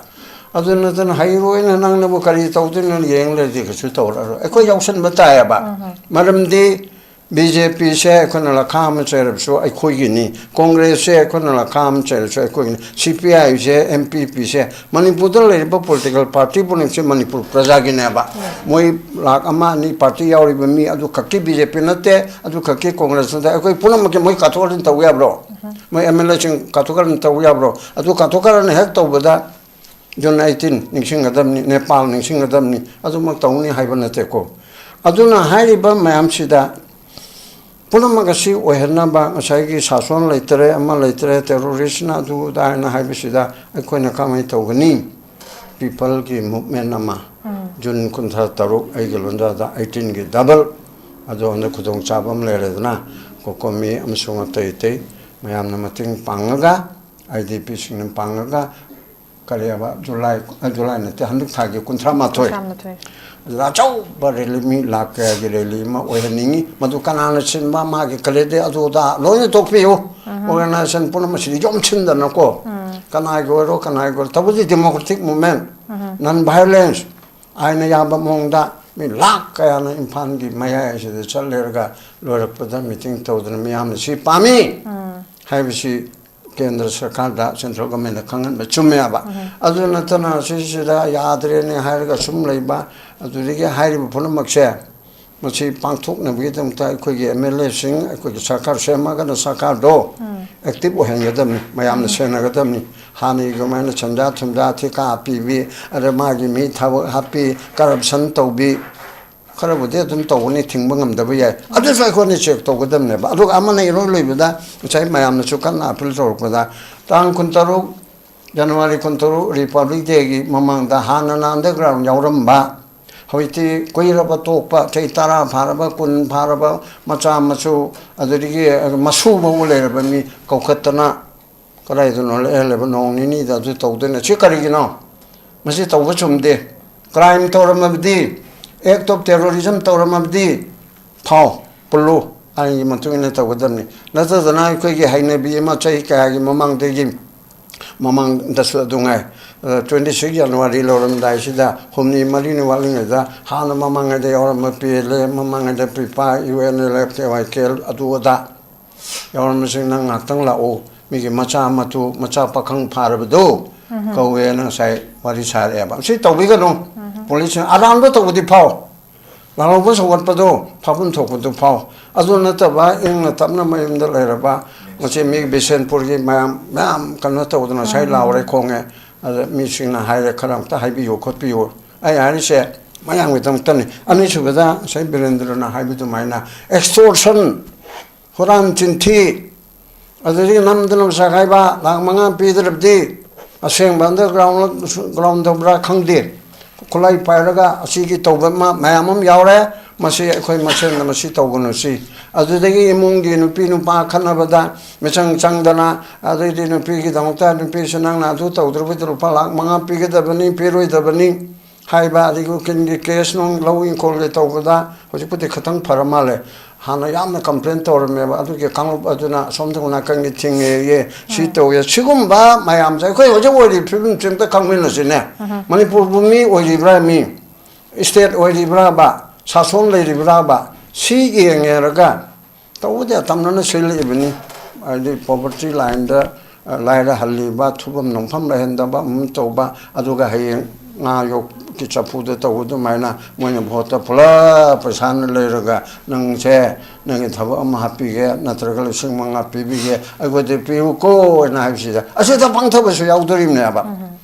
ꯑꯗꯨ ꯅꯠꯇꯅ ꯍꯩꯔꯣꯏꯅ ꯅꯪꯅꯕꯨ ꯀꯔꯤ ꯇꯧꯗꯣꯏꯅꯣ ꯌꯦꯡ ꯂꯩꯔꯗꯤ ꯀꯩꯁꯨ ꯇꯧꯔꯛꯑꯔꯣꯏ꯫ ꯑꯩꯈꯣꯏ ꯌꯥꯎꯁꯟꯕ ꯇꯥꯏꯌꯦꯕ꯫ ꯃꯔꯝꯗꯤ BJPꯁꯦ ꯑꯩꯈꯣꯏꯅ ꯂꯈꯥ ꯑꯃ ꯆꯩꯔꯕꯁꯨ ꯑꯩꯈꯣꯏꯒꯤꯅꯤ, Congressꯁꯦ ꯑꯩꯈꯣꯏꯅ ꯂꯈꯥ ꯑꯃ ꯆꯩꯔꯕꯁꯨ ꯑꯩꯈꯣꯏꯒꯤꯅꯤ, CPIꯁꯦ, NPPꯁꯦ, ꯃꯅꯤꯄꯨꯔꯗ ꯂꯩꯔꯤꯕ political party ꯄꯨꯝꯅꯃꯛꯁꯦ ꯃꯅꯤꯄꯨꯔ ꯄ꯭ꯔꯖꯥꯒꯤꯅꯦꯕ꯫ ꯃꯣꯏ ꯂꯥꯛ ꯑꯃ, ꯑꯅꯤ party ꯌꯥꯎꯔꯤꯕ ꯃꯤ ꯑꯗꯨ ꯈꯛꯀꯤ BJP ꯅꯠꯇꯦ, ꯑꯗꯨ ꯈꯛꯀꯤ Congress ꯅꯠꯇꯦ, ꯑꯩꯈꯣꯏ ꯄꯨꯝꯅꯃꯛꯀꯤ ꯃꯣꯏ ꯀꯥꯊꯣꯛ ꯀꯥꯔꯟ ꯇꯧ ꯌꯥꯕ꯭ꯔꯣ? ꯃꯣꯏ MLAꯁꯤꯡ ꯀꯥꯊꯣꯛ ꯀꯥꯔꯟ ꯇꯧ ꯌꯥꯕ꯭ꯔꯣ? ꯑꯗꯨ ꯀꯥꯊꯣꯛ ꯀꯥꯔꯟ ꯍꯦꯛ ꯇꯧꯕꯗ June eighteen ꯅꯤꯡꯁꯤꯡꯒꯗꯕꯅꯤ, ꯅꯦꯄꯥꯜ ꯅꯤꯡꯁꯤꯡꯒꯗꯕꯅꯤ, ꯑꯗꯨꯃꯛ ꯇꯧꯅꯤ ꯍꯥꯏꯕ ꯅꯠꯇꯦꯀꯣ꯫ ꯑꯗꯨꯅ ꯍꯥꯏꯔꯤꯕ ꯃꯌꯥꯝꯁꯤꯗ ꯄꯨꯝꯅꯃꯛ ꯑꯁꯤ ꯑꯣꯏꯍꯟꯅꯕ ꯉꯁꯥꯏꯒꯤ ꯁꯥꯁꯣꯟ ꯂꯩꯇꯔꯦ, ꯑꯃ ꯂꯩꯇꯔꯦ, terroristꯅ ꯑꯗꯨ ꯑꯗꯥ ꯍꯥꯏꯅ ꯍꯥꯏꯕꯁꯤꯗ ꯑꯩꯈꯣꯏꯅ ꯀꯃꯥꯏꯅ ꯇꯧꯒꯅꯤ? Peopleꯒꯤ movement ꯑꯃ, June ꯀꯨꯟꯊ꯭ꯔꯥ ꯇꯔꯨꯛ, ꯑꯩꯒꯤ ꯂꯣꯟꯖꯥꯗ eighteenꯒꯤ double, ꯑꯗꯣ ꯍꯟꯗꯛ ꯈꯨꯗꯣꯡꯆꯥꯕ ꯑꯃ ꯂꯩꯔꯦꯗꯅ, COCOMI ꯑꯃꯁꯨꯡ ꯑꯇꯩ ꯑꯇꯩ ꯃꯌꯥꯝꯅ ꯃꯇꯦꯡ ꯄꯥꯡꯉꯒ, IDPꯁꯤꯡꯅ ꯄꯥꯡꯉꯒ, ꯀꯔꯤ ꯍꯥꯏꯕ, July, ꯑ, July ꯅꯠꯇꯦ, ꯍꯟꯗꯛ ꯊꯥꯒꯤ ꯀꯨꯟꯊ꯭ꯔꯥ ꯃꯥꯊꯣꯏ꯫ ꯀꯨꯟꯊ꯭ꯔꯥ ꯃꯥꯊꯣꯏ꯫ ꯑꯗꯨꯗ ꯑꯆꯧꯕ rally, ꯃꯤ ꯂꯥꯛ ꯀꯌꯥꯒꯤ rally ꯑꯃ ꯑꯣꯏꯍꯟꯅꯤꯡꯉꯤ꯫ ꯃꯗꯨ ꯀꯅꯥꯅ ꯁꯤꯟꯕ, ꯃꯥꯒꯤ credit, ꯑꯗꯨ ꯑꯗꯥ ꯂꯣꯏꯅ ꯇꯣꯛꯄꯤꯌꯨ꯫ Organization ꯄꯨꯝꯅꯃꯛꯁꯤꯗꯤ ꯌꯣꯝꯁꯤꯟꯗꯅꯀꯣ꯫ ꯀꯅꯥꯒꯤ ꯑꯣꯏꯔꯣ, ꯀꯅꯥꯒꯤ ꯑꯣꯏꯔꯣ, ꯇꯧꯕꯗꯤ democratic movement, non violence, ꯑꯥꯏꯟꯅ ꯌꯥꯕ ꯃꯑꯣꯡꯗ ꯃꯤ ꯂꯥꯛ ꯀꯌꯥꯅ ꯏꯝꯐꯥꯜꯒꯤ ꯃꯌꯥꯏ ꯑꯁꯤꯗ ꯆꯠꯂꯦꯔꯒ ꯂꯣꯏꯔꯛꯄꯗ meeting ꯇꯧꯗꯅ ꯃꯤꯌꯥꯝꯅ ꯁꯤ ꯄꯥꯝꯃꯤ ꯍꯥꯏꯕꯁꯤ ꯀꯦꯟꯗ꯭ꯔ ꯁꯔꯀꯥꯔꯗ, ꯁꯦꯟꯇ꯭ꯔꯦꯜ ꯒꯚꯔꯟꯃꯦꯟꯗ ꯈꯪꯍꯟꯕ ꯆꯨꯝꯃꯦꯕ꯫ ꯑꯗꯨ ꯅꯠꯇꯅ ꯁꯤꯁꯤꯗ ꯌꯥꯗ꯭ꯔꯦꯅꯦ ꯍꯥꯏꯔꯒ ꯁꯨꯝ ꯂꯩꯕ, ꯑꯗꯨꯗꯒꯤ ꯍꯥꯏꯔꯤꯕ ꯄꯨꯝꯅꯃꯛꯁꯦ ꯃꯁꯤ ꯄꯥꯡꯊꯣꯛꯅꯕꯒꯤꯗꯃꯛꯇ ꯑꯩꯈꯣꯏꯒꯤ ꯑꯦꯝ ꯑꯦꯜ ꯑꯦꯁꯤꯡ, ꯑꯩꯈꯣꯏꯒꯤ ꯁꯔꯀꯥꯔ ꯁꯦꯝꯃꯒꯅ ꯁꯔꯀꯥꯔꯗꯣ ꯑꯦꯛꯇꯤꯚ ꯑꯣꯏꯍꯟꯒꯗꯕꯅꯤ, ꯃꯌꯥꯝꯅ ꯁꯦꯟꯅꯒꯗꯕꯅꯤ꯫ ꯍꯥꯟꯅꯒꯤ ꯑꯗꯨꯃꯥꯏꯅ ꯁꯦꯟꯖꯥ ꯊꯨꯝꯖꯥ ꯊꯤꯀꯥ ꯄꯤꯕꯤ, ꯑꯗ ꯃꯥꯒꯤ ꯃꯤ ꯊꯕꯛ ꯍꯥꯞꯄꯤ, ꯀꯔꯞꯁꯟ ꯇꯧꯕꯤ, ꯈꯔꯕꯨꯗꯤ ꯑꯗꯨꯝ ꯇꯧꯒꯅꯤ, ꯊꯤꯡꯕ ꯉꯝꯗꯕ ꯌꯥꯏ꯫ ꯑꯗꯨꯁꯨ ꯑꯩꯈꯣꯏꯅ ꯆꯦꯛ ꯇꯧꯒꯗꯕꯅꯦꯕ꯫ ꯑꯗꯨꯒ ꯑꯃꯅ ꯏꯔꯣꯏ ꯂꯣꯏꯕꯗ ꯉꯁꯥꯏ ꯃꯌꯥꯝꯅꯁꯨ ꯀꯟꯅ ꯑꯄꯤꯜ ꯇꯧꯔꯛꯄꯗ, ꯇꯥꯡ ꯀꯨꯟꯇꯔꯨꯛ, ꯖꯅꯋꯥꯔꯤ ꯀꯨꯟꯇꯔꯨꯛ, ꯔꯤꯄꯕ꯭ꯂꯤꯛ ꯗꯦꯒꯤ ꯃꯃꯥꯡꯗ ꯍꯥꯟꯅꯅ ꯑꯟꯗꯔꯒ꯭ꯔꯥꯎꯟ ꯌꯥꯎꯔꯝꯕ, ꯍꯧꯖꯤꯛꯇꯤ ꯀꯨꯏꯔꯕ ꯇꯣꯛꯄ, ꯆꯍꯤ ꯇꯔꯥ ꯐꯥꯔꯕ, ꯀꯨꯟ ꯐꯥꯔꯕ ꯃꯆꯥ ꯃꯁꯨ, ꯑꯗꯨꯗꯒꯤ ꯃꯁꯨ ꯐꯥꯎꯕ ꯂꯩꯔꯕ ꯃꯤ ꯀꯧꯈꯠꯇꯅ ꯀꯗꯥꯏꯗꯅꯣ ꯂꯦꯛꯍꯜꯂꯦꯕ, ꯅꯣꯡ ꯅꯤꯅꯤꯗ ꯑꯗꯨ ꯇꯧꯗꯣꯏꯅꯦ꯫ ꯁꯤ ꯀꯔꯤꯒꯤꯅꯣ? ꯃꯁꯤ ꯇꯧꯕ ꯆꯨꯝꯗꯦ꯫ ꯀ꯭ꯔꯥꯏꯝ ꯇꯧꯔꯝꯃꯕꯗꯤ, ꯑꯦꯛ ꯑꯣꯐ ꯇꯦꯔꯣꯔꯤꯖꯝ ꯇꯧꯔꯝꯃꯕꯗꯤ, ꯐꯥꯎ, ꯄꯨꯜꯂꯨ, ꯑꯥꯏꯟꯒꯤ ꯃꯇꯨꯡ ꯏꯟꯅ ꯇꯧꯒꯗꯕꯅꯤ꯫ ꯅꯠꯇꯗꯅ ꯑꯩꯈꯣꯏꯒꯤ ꯍꯩꯅꯕꯤ ꯑꯃ ꯆꯍꯤ ꯀꯌꯥꯒꯤ ꯃꯃꯥꯡꯗꯒꯤ, ꯃꯃꯥꯡꯗꯁꯨ ꯑꯗꯨ ꯉꯥꯏ, ꯇ꯭ꯋꯦꯟꯇꯤ ꯁꯤꯛꯁ ꯖꯅꯋꯥꯔꯤ ꯂꯧꯔꯝꯗꯥꯏꯁꯤꯗ ꯍꯨꯝꯅꯤ ꯃꯔꯤꯅꯤ ꯋꯥꯠꯂꯤꯉꯩꯗ ꯍꯥꯟꯅ ꯃꯃꯥꯡꯉꯩꯗ ꯌꯥꯎꯔꯝꯕ ꯄꯤ ꯑꯦꯜ ꯑꯦ, ꯃꯃꯥꯡꯉꯩꯗ ꯄꯤꯄꯥ, U N L F, K Y K L, ꯑꯗꯨ ꯑꯗꯥ ꯌꯥꯎꯔꯝꯕꯁꯤꯡ, "ꯅꯪ ꯉꯥꯏꯍꯥꯛꯇꯪ ꯂꯥꯛꯑꯣ, ꯃꯤꯒꯤ ꯃꯆꯥ ꯃꯇꯨ, ꯃꯆꯥ ꯄꯥꯈꯪ ꯐꯥꯔꯕꯗꯣ ꯀꯧꯋꯦꯅ ꯉꯁꯥꯏ ꯋꯥꯔꯤ ꯁꯥꯔꯛꯑꯦꯕ꯫ ꯁꯤ ꯇꯧꯕꯤꯒꯅꯨ꯫ ꯄꯨꯂꯤꯁꯁꯤꯡ ꯑꯔꯥꯟꯕ ꯇꯧꯕꯗꯤ ꯐꯥꯎ, ꯂꯥꯜꯍꯧꯕ ꯁꯧꯒꯠꯄꯗꯣ ꯐꯥꯐꯝ ꯊꯣꯛꯄꯗꯨ ꯐꯥꯎ꯫ ꯑꯗꯨ ꯅꯠꯇꯕ ꯏꯪꯅ ꯇꯞꯅ ꯃꯌꯨꯝꯗ ꯂꯩꯔꯕ ꯉꯁꯤ ꯃꯤ ꯕꯤꯁꯦꯟꯄꯨꯔꯒꯤ ꯃꯌꯥꯝ, ꯃꯌꯥꯝ ꯀꯩꯅꯣ ꯇꯧꯗꯅ ꯉꯁꯥꯏ ꯂꯥꯎꯔꯦ ꯈꯣꯡꯉꯦ꯫ ꯑꯗ ꯃꯤꯁꯤꯡꯅ ꯍꯥꯏꯔꯦ, "ꯈꯔ ꯑꯝꯇ ꯍꯥꯏꯕꯤꯌꯨ ꯈꯣꯠꯄꯤꯌꯨ"꯫ ꯑꯩ ꯍꯥꯏꯔꯤꯁꯦ ꯃꯌꯥꯝꯒꯤꯗꯃꯛꯇꯅꯤ꯫ ꯑꯅꯤꯁꯨꯕꯗ ꯉꯁꯥꯏ ꯕꯤꯔꯦꯟꯗ꯭ꯔꯅ ꯍꯥꯏꯕ ꯑꯗꯨꯃꯥꯏꯅ ꯑꯦꯛꯁꯇꯣꯔꯁꯟ, ꯍꯨꯔꯥꯟ ꯆꯤꯟꯊꯤ, ꯑꯗꯨꯗꯒꯤ ꯅꯝꯗꯅ ꯄꯩꯁꯥ ꯈꯥꯏꯕ, ꯂꯥꯛ ꯃꯉꯥ ꯄꯤꯗ꯭ꯔꯕꯗꯤ ꯑꯁꯦꯡꯕ ꯑꯟꯗꯔꯒ꯭ꯔꯥꯎꯟ, ꯒ꯭ꯔꯥꯎꯟ ꯇꯧꯕ꯭ꯔꯥ ꯈꯪꯗꯦ, ꯈꯨꯠꯂꯥꯏ ꯄꯥꯏꯔꯒ ꯑꯁꯤꯒꯤ ꯇꯧꯕ ꯑꯃ, ꯃꯌꯥꯝ ꯑꯃ ꯌꯥꯎꯔꯦ꯫ ꯃꯁꯤ ꯑꯩꯈꯣꯏ ꯃꯁꯦꯟꯗ ꯃꯁꯤ ꯇꯧꯒꯅꯨ ꯁꯤ꯫ ꯑꯗꯨꯗꯒꯤ ꯏꯃꯨꯡꯒꯤ ꯅꯨꯄꯤ ꯅꯨꯄꯥ ꯈꯠꯅꯕꯗ ꯃꯤꯆꯪ ꯆꯪꯗꯅ, ꯑꯗꯩꯗꯤ ꯅꯨꯄꯤꯒꯤꯗꯃꯛꯇ ꯅꯨꯄꯤꯁꯤ ꯅꯪꯅ ꯑꯗꯨ ꯇꯧꯗ꯭ꯔꯕꯗꯤ ꯂꯨꯄꯥ ꯂꯥꯛ ꯃꯉꯥ ꯄꯤꯒꯗꯕꯅꯤ, ꯄꯤꯔꯣꯏꯗꯕꯅꯤ ꯍꯥꯏꯕ, ꯑꯗꯒꯤ ꯎꯀꯤꯜꯒꯤ ꯀꯦꯁ ꯅꯨꯡ ꯂꯧ ꯏꯪꯈꯣꯜꯒꯤ ꯇꯧꯕꯗ ꯍꯧꯖꯤꯛꯄꯨꯗꯤ ꯈꯤꯇꯪ ꯐꯔ ꯃꯥꯜꯂꯦ꯫ ꯍꯥꯟꯅ ꯌꯥꯝꯅ ꯀꯝꯄ꯭ꯂꯦꯟ ꯇꯧꯔꯝꯃꯦꯕ, ꯑꯗꯨꯒꯤ ꯀꯥꯡꯂꯨꯞ ꯑꯗꯨꯅ ꯑꯁꯣꯝꯗ ꯅꯥꯀꯟꯒꯤ ꯊꯤꯡꯉꯦꯌꯦ, ꯁꯤ ꯇꯧꯋꯦ꯫ ꯁꯤꯒꯨꯝꯕ ꯃꯌꯥꯝꯁꯦ ꯑꯩꯈꯣꯏ ꯍꯧꯖꯤꯛ ꯑꯣꯏꯔꯤꯕ ꯐꯤꯕꯝꯁꯦ ꯑꯝꯇ ꯈꯪꯃꯤꯟꯅꯁꯤꯅꯦ꯫ ꯃꯅꯤꯄꯨꯔꯕꯨ ꯃꯤ ꯑꯣꯏꯔꯤꯕ꯭ꯔꯥ, ꯃꯤ ꯏꯁꯇꯦꯠ ꯑꯣꯏꯔꯤꯕ꯭ꯔꯥꯕ, ꯁꯥꯁꯣꯟ ꯂꯩꯔꯤꯕ꯭ꯔꯥꯕ, ꯁꯤ ꯌꯦꯡꯉꯦꯔꯒ ꯇꯧꯕꯗꯤ ꯑꯇꯝꯅꯅ ꯁꯤꯜꯂꯛꯏꯕꯅꯤ꯫ ꯍꯥꯏꯗꯤ ꯄꯣꯕꯔꯇꯤ ꯂꯥꯏꯟꯗ ꯂꯥꯏꯔꯍꯜꯂꯤꯕ, ꯊꯨꯐꯝ ꯅꯣꯝꯐꯝ ꯂꯩꯍꯟꯗꯕ ꯑꯃ ꯇꯧꯕ, ꯑꯗꯨꯒ ꯍꯌꯦꯡ ꯉꯥ ꯌꯣꯛꯀꯤ ꯆꯐꯨꯗ ꯇꯧꯕ ꯑꯗꯨꯃꯥꯏꯅ ꯃꯣꯏꯅ ꯚꯣꯠꯇ ꯄꯨꯂꯞ ꯄꯩꯁꯥꯅ ꯂꯩꯔꯒ ꯅꯪꯁꯦ ꯅꯪꯒꯤ ꯊꯕꯛ ꯑꯃ ꯍꯥꯞꯄꯤꯒꯦ ꯅꯠꯇ꯭ꯔꯒ ꯂꯤꯁꯤꯡ ꯃꯉꯥ ꯄꯤꯕꯤꯒꯦ ꯑꯩꯈꯣꯏꯗ ꯄꯤꯌꯨꯀꯣ ꯍꯥꯏꯅ ꯍꯥꯏꯕꯁꯤꯗ ꯑꯁꯤꯗ ꯄꯥꯡꯊꯕꯁꯨ ꯌꯥꯎꯗꯣꯔꯤꯕꯅꯦꯕ꯫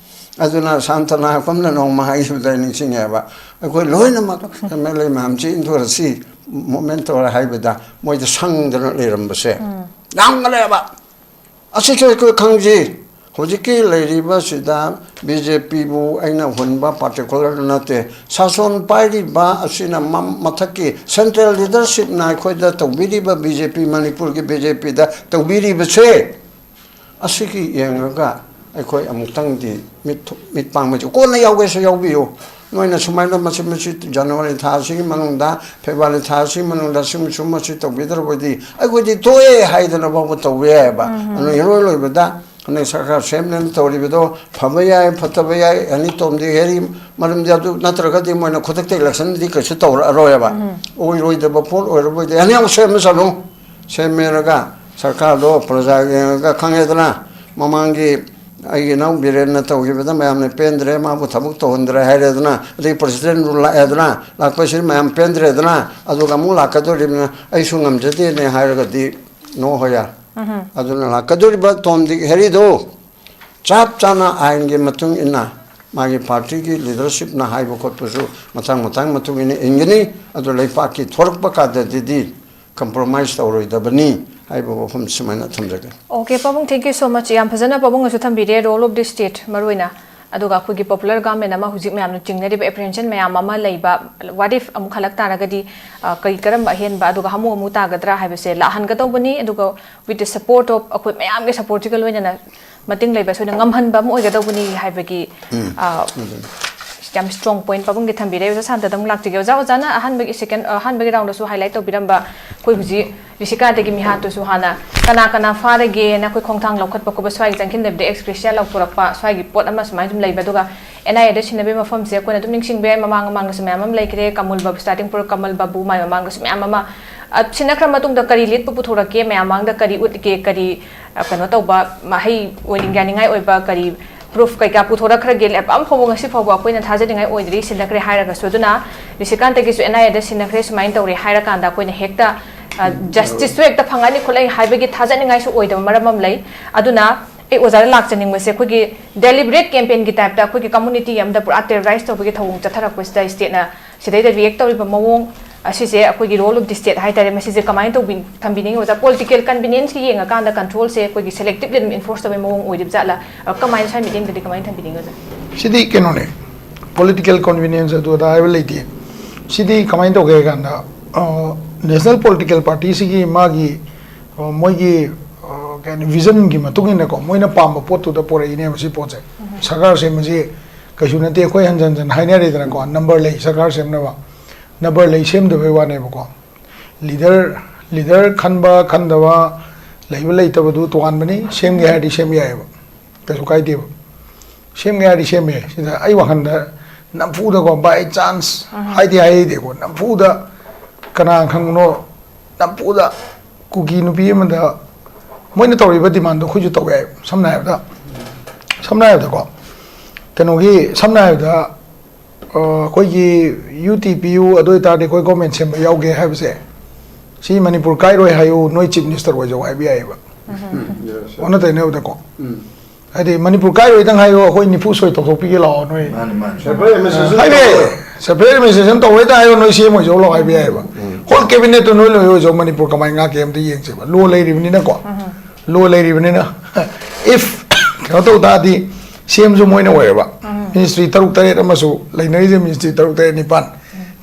ꯑꯗꯨꯅ ꯁꯥꯟꯇ ꯅꯥꯌꯛꯄꯝꯅ ꯅꯣꯡꯃ ꯍꯥꯏꯈꯤꯕꯗ ꯑꯩ ꯅꯤꯡꯁꯤꯡꯉꯦꯕ, ꯑꯩꯈꯣꯏ ꯂꯣꯏꯅꯃꯛ ꯑꯦꯝ ꯑꯦꯜ ꯑꯦ ꯃꯌꯥꯝꯁꯤ ꯏꯟꯊꯣꯔꯛꯁꯤ, ꯃꯣꯃꯦꯟ ꯇꯧꯔ ꯍꯥꯏꯕꯗ ꯃꯣꯏꯗ ꯁꯪꯗꯅ ꯂꯩꯔꯝꯕꯁꯦ ꯌꯥꯝꯒꯂꯦꯕ꯫ ꯑꯁꯤꯁꯨ ꯑꯩꯈꯣꯏ ꯈꯪꯖꯩ꯫ ꯍꯧꯖꯤꯛꯀꯤ ꯂꯩꯔꯤꯕꯁꯤꯗ ꯕꯤ ꯖꯦ ꯄꯤꯕꯨ ꯑꯩꯅ ꯍꯨꯟꯕ ꯄꯥꯔꯇꯤꯀꯨꯂꯔ ꯅꯠꯇꯦ꯫ ꯁꯥꯁꯣꯟ ꯄꯥꯏꯔꯤꯕ ꯑꯁꯤꯅ ꯃ-, ꯃꯊꯛꯀꯤ ꯁꯦꯟꯇ꯭ꯔꯦꯜ ꯂꯤꯗꯔꯁꯤꯞꯅ ꯑꯩꯈꯣꯏꯗ ꯇꯧꯕꯤꯔꯤꯕ ꯕꯤ ꯖꯦ ꯄꯤ, ꯃꯅꯤꯄꯨꯔꯒꯤ ꯕꯤ ꯖꯦ ꯄꯤꯗ ꯇꯧꯕꯤꯔꯤꯕꯁꯦ, ꯑꯁꯤꯒꯤ ꯌꯦꯡꯉꯒ ꯑꯩꯈꯣꯏ ꯑꯃꯨꯛꯇꯪꯗꯤ ꯃꯤꯠ ꯊꯨ-, ꯃꯤꯠ ꯄꯥꯡꯕꯁꯨ ꯀꯣꯟꯅ ꯌꯥꯎꯒꯦꯁꯨ ꯌꯥꯎꯕꯤꯌꯨ꯫ ꯅꯣꯏꯅ ꯁꯨꯃꯥꯏꯅ ꯃꯁꯤ, ꯃꯁꯤ ꯖꯅꯋꯥꯔꯤ ꯊꯥ ꯑꯁꯤꯒꯤ ꯃꯅꯨꯡꯗ, ꯐꯦꯕ꯭ꯔꯨꯋꯥꯔꯤ ꯊꯥ ꯑꯁꯤꯒꯤ ꯃꯅꯨꯡꯗ ꯁꯨꯝ, ꯁꯨꯝ ꯃꯁꯤ ꯇꯧꯕꯤꯗ꯭ꯔꯕꯗꯤ ꯑꯩꯈꯣꯏꯗꯤ ꯇꯣꯛꯑꯦ ꯍꯥꯏꯗꯅ ꯐꯥꯎꯕ ꯇꯧꯕ ꯌꯥꯏꯑꯕ꯫ ꯑꯗꯨꯅ ꯏꯔꯣꯏ ꯂꯣꯏꯕꯗ ꯍꯟꯗꯛ ꯁꯔꯀꯥꯔ ꯁꯦꯝꯂꯦꯅ ꯇꯧꯔꯤꯕꯗꯣ ꯐꯕ ꯌꯥꯏ, ꯐꯠꯇꯕ ꯌꯥꯏ, ꯑꯅꯤ ꯇꯣꯝꯗꯤ ꯍꯦꯔꯤ, ꯃꯔꯝꯗꯤ ꯑꯗꯨ ꯅꯠꯇ꯭ꯔꯒꯗꯤ ꯃꯣꯏꯅ ꯈꯨꯗꯛꯇ ꯏꯂꯦꯛꯁꯟꯗꯤ ꯀꯩꯁꯨ ꯇꯧꯔꯛꯑꯔꯣꯏꯕ꯫ ꯑꯣꯏꯔꯣꯏꯗꯕ ꯄꯣꯠ ꯑꯣꯏꯔꯕꯣꯏꯗꯤ ꯑꯅꯤ ꯑꯃꯨꯛ ꯁꯦꯝꯃ ꯆꯠꯂꯨ꯫ ꯁꯦꯝꯃꯦꯔꯒ ꯁꯔꯀꯥꯔꯗꯣ ꯄ꯭ꯔꯖꯥ ꯌꯦꯡꯉꯒ ꯈꯪꯉꯦꯗꯅ, ꯃꯃꯥꯡꯒꯤ ꯑꯩꯒꯤ ꯏꯅꯥꯎ ꯕꯤꯔꯦꯟꯅ ꯇꯧꯈꯤꯕꯗ ꯃꯌꯥꯝꯅ ꯄꯦꯟꯗ꯭ꯔꯦ, ꯃꯥꯕꯨ ꯊꯕꯛ ꯇꯧꯍꯟꯗ꯭ꯔꯦ ꯍꯥꯏꯔꯦꯗꯅ, ꯑꯗꯩ ꯄ꯭ꯔꯁꯤꯗꯦꯟ ꯔꯨꯜ ꯂꯥꯛꯑꯦꯗꯅ, ꯂꯥꯛꯄꯁꯤꯗ ꯃꯌꯥꯝ ꯄꯦꯟꯗ꯭ꯔꯦꯗꯅ, ꯑꯗꯨꯒ ꯑꯃꯨꯛ ꯂꯥꯛꯀꯗꯧꯔꯤꯕꯅꯤꯅ ꯑꯩꯁꯨ ꯉꯝꯖꯗꯦꯅꯦ ꯍꯥꯏꯔꯒꯗꯤ ꯅꯣ ꯍꯣꯌꯥ꯫ ꯑꯗꯨꯅ ꯂꯥꯛꯀꯗꯧꯔꯤꯕ ꯇꯣꯝꯗꯤ ꯍꯦꯔꯤꯗꯣ ꯆꯞ ꯆꯥꯅ ꯑꯥꯏꯟꯒꯤ ꯃꯇꯨꯡ ꯏꯟꯅ ꯃꯥꯒꯤ ꯄꯥꯔꯇꯤꯒꯤ ꯂꯤꯗꯔꯁꯤꯞꯅ ꯍꯥꯏꯕ ꯈꯣꯠꯄꯁꯨ ꯃꯇꯥꯡ ꯃꯇꯥꯡ ꯃꯇꯨꯡ ꯏꯟꯅ ꯏꯟꯒꯅꯤ꯫ ꯑꯗꯨ ꯂꯩꯄꯥꯛꯀꯤ ꯊꯣꯔꯛꯄ ꯀꯥꯟꯗꯗꯤ ꯀꯝꯄ꯭ꯔꯣꯃꯥꯏꯁ ꯇꯧꯔꯣꯏꯗꯕꯅꯤ ꯍꯥꯏꯕ ꯋꯥꯐꯝ ꯁꯨꯃꯥꯏꯅ ꯊꯝꯖꯒꯦ꯫ Okay, ꯄꯥꯕꯨꯡ, thank you so much꯫ ꯌꯥꯝ ꯐꯖꯅ ꯄꯥꯕꯨꯡꯅꯁꯨ ꯊꯝꯕꯤꯔꯦ, role of the state ꯃꯔꯨꯑꯣꯏꯅ꯫ ꯑꯗꯨꯒ ꯑꯩꯈꯣꯏꯒꯤ popular government ꯑꯃ ꯍꯧꯖꯤꯛ ꯃꯌꯥꯝꯅ ꯆꯤꯡꯅꯔꯤꯕ apprehension ꯃꯌꯥꯝ ꯑꯃ ꯂꯩꯕ, what if ꯑꯃꯨꯛ ꯍꯜꯂꯛ ꯇꯥꯔꯒꯗꯤ, ꯑ, ꯀꯔꯤ, ꯀꯔꯝꯕ ꯑꯍꯦꯟꯕ, ꯑꯗꯨꯒ ꯍꯥꯃꯨ ꯑꯃꯨꯛ ꯇꯥꯒꯗ꯭ꯔꯥ ꯍꯥꯏꯕꯁꯦ ꯂꯥꯛꯍꯟꯒꯗꯧꯕꯅꯤ꯫ ꯑꯗꯨꯒ with the support of ꯑꯩꯈꯣꯏ ꯃꯌꯥꯝꯒꯤ supportꯁꯤꯒ ꯂꯣꯏꯅꯅ ꯃꯇꯦꯡ ꯂꯩꯕ ꯑꯩꯈꯣꯏꯅ ꯉꯝꯍꯟꯕ ꯑꯃ ꯑꯣꯏꯒꯗꯧꯕꯅꯤ ꯍꯥꯏꯕꯒꯤ, ꯑ, ꯌꯥꯝ strong point ꯄꯥꯕꯨꯡꯒꯤ ꯊꯝꯕꯤꯔꯦ꯫ ꯑꯣꯖꯥ ꯁꯥꯟꯇꯗ ꯑꯃꯨꯛ ꯂꯥꯛꯆꯒꯦ꯫ ꯑꯣꯖꯥ, ꯑꯣꯖꯥꯅ ꯑꯍꯥꯟꯕꯒꯤ second, ꯑ, ꯑꯍꯥꯟꯕꯒꯤ roundꯗꯁꯨ highlight ꯇꯧꯕꯤꯔꯝꯕ ꯑꯩꯈꯣꯏ ꯍꯧꯖꯤꯛ ꯔꯤꯁꯤꯀꯥꯗꯒꯤ ꯃꯤꯍꯥꯠꯇꯨꯁꯨ ꯍꯥꯟꯅ ꯀꯅꯥ ꯀꯅꯥ ꯐꯥꯔꯒꯦꯅ ꯑꯩꯈꯣꯏ ꯈꯣꯡꯊꯥꯡ ꯂꯧꯈꯠꯄ ꯈꯣꯠꯄ, ꯁ꯭ꯋꯥꯏꯒꯤ ꯆꯪꯁꯤꯟꯗꯕꯗ ex gratia ꯂꯧꯊꯣꯔꯛꯄ, ꯁ꯭ꯋꯥꯏꯒꯤ ꯄꯣꯠ ꯑꯃ ꯁꯨꯃꯥꯏꯅ ꯁꯨꯝ ꯂꯩꯕ꯫ ꯑꯗꯨꯒ ꯑꯦꯟ ꯑꯥꯏ ꯑꯦꯗ ꯁꯤꯟꯅꯕꯒꯤ ꯃꯐꯝꯁꯦ ꯑꯩꯈꯣꯏꯅ ꯑꯗꯨꯝ ꯅꯤꯡꯁꯤꯡꯕ ꯌꯥꯏ, ꯃꯃꯥꯡ ꯃꯃꯥꯡꯗꯁꯨ ꯃꯌꯥꯝ ꯑꯃ ꯂꯩꯈ꯭ꯔꯦ, ꯀꯃꯜ ꯕꯥꯕꯨ, starting ꯄꯨꯔ ꯀꯃꯜ ꯕꯥꯕꯨ, ꯃꯥꯏ ꯃꯃꯥꯡꯗꯁꯨ ꯃꯌꯥꯝ ꯑꯃ꯫ ꯑ, ꯁꯤꯟꯅꯈ꯭ꯔ ꯃꯇꯨꯡꯗ ꯀꯔꯤ ꯂꯤꯠꯄ ꯄꯨꯊꯣꯔꯛꯀꯦ, ꯃꯌꯥꯝ ꯃꯥꯡꯗ ꯀꯔꯤ ꯎꯠꯀꯦ, ꯀꯔꯤ, ꯑ, ꯀꯩꯅꯣ ꯇꯧꯕ, ꯃꯍꯩ ꯑꯣꯏꯅꯤꯡ ꯌꯥꯅꯤꯡꯉꯥꯏ ꯑꯣꯏꯕ ꯀꯔꯤ proof ꯀꯩꯀꯥ ꯄꯨꯊꯣꯔꯛꯈ꯭ꯔꯒꯦ, ꯑꯝꯐꯥꯎꯕ ꯉꯁꯤ ꯐꯥꯎꯕ ꯑꯩꯈꯣꯏꯅ ꯊꯥꯖꯅꯤꯡꯉꯥꯏ ꯑꯣꯏꯗ꯭ꯔꯤ꯫ ꯁꯤꯟꯅꯈ꯭ꯔꯦ ꯍꯥꯏꯔꯒꯁꯨ꯫ ꯑꯗꯨꯅ ꯅꯤꯁꯤꯀꯥꯟꯇꯒꯤꯁꯨ ꯑꯦꯟ ꯑꯥꯏ ꯑꯦꯗ ꯁꯤꯟꯅꯈ꯭ꯔꯦ, ꯁꯨꯃꯥꯏꯅ ꯇꯧꯔꯦ ꯍꯥꯏꯔꯀꯥꯟꯗ ꯑꯩꯈꯣꯏꯅ ꯍꯦꯛꯇ, ꯑ, justiceꯁꯨ ꯍꯦꯛꯇ ꯐꯪꯉꯅꯤ ꯈꯣꯠꯂꯅꯤ ꯍꯥꯏꯕꯒꯤ ꯊꯥꯖꯅꯤꯡꯉꯥꯏꯁꯨ ꯑꯣꯏꯗꯕ ꯃꯔꯝ ꯑꯃ ꯂꯩ꯫ ꯑꯗꯨꯅ ꯑꯩ ꯑꯣꯖꯥꯗ ꯂꯥꯛꯆꯅꯤꯡꯕꯁꯦ, ꯑꯩꯈꯣꯏꯒꯤ deliberate campaignꯒꯤ typeꯇ ꯑꯩꯈꯣꯏꯒꯤ community ꯑꯃꯗ ꯄꯨꯔꯥ terrorize ꯇꯧꯕꯒꯤ ꯊꯧꯑꯣꯡ ꯆꯠꯊꯔꯛꯄꯁꯤꯗ stateꯅ ꯁꯤꯗꯩꯗ react ꯇꯧꯔꯤꯕ ꯃꯑꯣꯡ ꯑꯁꯤꯁꯦ, ꯑꯩꯈꯣꯏꯒꯤ role of the state ꯍꯥꯏꯇꯥꯔꯦ, ꯃꯁꯤꯁꯦ ꯀꯃꯥꯏꯅ ꯇꯧꯕꯤ-, ꯊꯝꯕꯤꯅꯤꯡꯉꯤ ꯑꯣꯖꯥ? Political convenienceꯀꯤ ꯌꯦꯡꯉꯀꯥꯟꯗ controlꯁꯦ ꯑꯩꯈꯣꯏꯒꯤ selectively ꯑꯗꯨꯝ enforce ꯇꯧꯕꯒꯤ ꯃꯑꯣꯡ ꯑꯣꯏꯔꯤꯕ ꯖꯥꯠꯂꯥ? ꯑ, ꯀꯃꯥꯏꯅ ꯁ꯭ꯋꯥꯏ meetingꯗꯗꯤ ꯀꯃꯥꯏꯅ ꯊꯝꯕꯤꯅꯤꯡꯉꯤ ꯑꯣꯖꯥ? ꯁꯤꯗꯤ ꯀꯩꯅꯣꯅꯦ, political convenience ꯑꯗꯨ ꯑꯗꯥ ꯍꯥꯏꯕ ꯂꯩꯇꯦ꯫ ꯁꯤꯗꯤ ꯀꯃꯥꯏꯅ ꯇꯧꯒꯦ ꯍꯥꯏ ꯀꯥꯟꯗ, ꯑ, national political partyꯁꯤꯒꯤ ꯃꯥꯒꯤ, ꯑ, ꯃꯣꯏꯒꯤ, ꯑ, ꯀꯩ ꯍꯥꯏꯅꯤ, visionꯒꯤ ꯃꯇꯨꯡ ꯏꯟꯅꯀꯣ, ꯃꯣꯏꯅ ꯄꯥꯝꯕ ꯄꯣꯠꯇꯨꯗ ꯄꯣꯔꯛꯏꯅꯦꯕ ꯁꯤ ꯄꯣꯠꯁꯦ꯫ ꯁꯔꯀꯥꯔ ꯁꯦꯝꯕꯁꯤ ꯀꯩꯁꯨ ꯅꯠꯇꯦ, ꯑꯩꯈꯣꯏ ꯍꯟꯖꯟ ꯍꯟꯖꯟ ꯍꯥꯏꯅꯔꯦꯗꯅꯀꯣ, number ꯂꯩ ꯁꯔꯀꯥꯔ ꯁꯦꯝꯅꯕ, number ꯂꯩ ꯁꯦꯝꯗꯕꯩ ꯋꯥꯅꯦꯕꯀꯣ꯫ Leader, leader ꯈꯟꯕ ꯈꯟꯗꯕ, ꯂꯩꯕ ꯂꯩꯇꯕꯗꯨ ꯇꯣꯉꯥꯟꯕꯅꯤ, ꯁꯦꯝꯒꯦ ꯍꯥꯏꯔꯗꯤ ꯁꯦꯝ ꯌꯥꯏꯑꯕ, ꯀꯩꯁꯨ ꯀꯥꯏꯗꯦꯕ꯫ ꯁꯦꯝꯒꯦ ꯍꯥꯏꯔꯗꯤ ꯁꯦꯝꯃꯦ꯫ ꯁꯤꯗ ꯑꯩ ꯋꯥꯈꯜꯗ ꯅꯝꯐꯨꯗꯀꯣ, by chance ꯍꯥꯏꯗꯤ ꯍꯥꯏꯗꯦꯀꯣ, ꯅꯝꯐꯨꯗ ꯀꯅꯥ ꯈꯪꯕꯅꯣ, ꯅꯝꯐꯨꯗ ꯀꯨꯀꯤ ꯅꯨꯄꯤ ꯑꯃꯗ ꯃꯣꯏꯅ ꯇꯧꯔꯤꯕ demandꯗꯣ ꯑꯩꯈꯣꯏꯁꯨ ꯇꯧ ꯌꯥꯏ꯫ ꯁꯝꯅ ꯍꯥꯏꯔꯕꯗ, ꯁꯝꯅ ꯍꯥꯏꯔꯕꯗꯀꯣ, ꯀꯩꯅꯣꯒꯤ, ꯁꯝꯅ ꯍꯥꯏꯔꯕꯗ, ꯑ, ꯑꯩꯈꯣꯏꯒꯤ ꯌꯨ ꯇꯤ ꯄꯤ ꯌꯨ ꯑꯗꯨ ꯑꯣꯏꯇꯥꯔꯗꯤ ꯑꯩꯈꯣꯏ government ꯁꯦꯝꯕ ꯌꯥꯎꯒꯦ ꯍꯥꯏꯕꯁꯦ, ꯁꯤ ꯃꯅꯤꯄꯨꯔ ꯀꯥꯏꯔꯣꯏ ꯍꯥꯏꯌꯨ, ꯅꯣꯏ chief minister ꯑꯣꯏꯖꯧ ꯍꯥꯏꯕ ꯌꯥꯏꯑꯕ꯫ ꯑꯣꯟꯅ ꯇꯩꯅꯕꯗꯀꯣ꯫ ꯍꯥꯏꯗꯤ ꯃꯅꯤꯄꯨꯔ ꯀꯥꯏꯔꯣꯏꯗꯪ ꯍꯥꯏꯌꯣ, ꯑꯩꯈꯣꯏ ꯅꯤꯐꯨ ꯁꯣꯏ ꯇꯧꯊꯣꯛꯄꯤꯒꯦ ꯂꯥꯛꯑꯣ ꯅꯣꯏ꯫ ꯃꯥꯅꯤ, ꯃꯥꯅꯤ꯫ Separate administration ꯍꯥꯏꯕ ꯌꯥꯏ꯫ ꯇꯧꯔꯣꯏ꯫ Separate administration ꯇꯧꯔꯣꯏꯗꯪ ꯍꯥꯏꯌꯣ, ꯅꯣꯏ ꯁꯤ ꯑꯦꯝ ꯑꯣꯏꯖꯧ ꯂꯥꯛꯑꯣ ꯍꯥꯏꯕ ꯌꯥꯏꯑꯕ꯫ Whole cabinetꯇꯨ ꯅꯣꯏ ꯂꯣꯏ ꯑꯣꯏꯖꯧ, ꯃꯅꯤꯄꯨꯔ ꯀꯃꯥꯏꯅ ꯉꯥꯛꯀꯦ ꯑꯝꯇ ꯌꯦꯡꯁꯦꯕ꯫ Law ꯂꯩꯔꯤꯕꯅꯤꯅꯀꯣ꯫ Law ꯂꯩꯔꯤꯕꯅꯤꯅ, if ꯀꯩꯅꯣ ꯇꯧ ꯇꯥꯔꯗꯤ, ꯁꯤ ꯑꯦꯝꯁꯨ ꯃꯣꯏꯅ ꯑꯣꯏꯔꯦꯕ꯫ Ministry ꯇꯔꯨꯛ ꯇꯔꯦꯠ ꯑꯃꯁꯨ ꯂꯩꯅꯔꯤꯁꯦ, ministry ꯇꯔꯨꯛ ꯇꯔꯦꯠ ꯅꯤꯄꯥꯟ꯫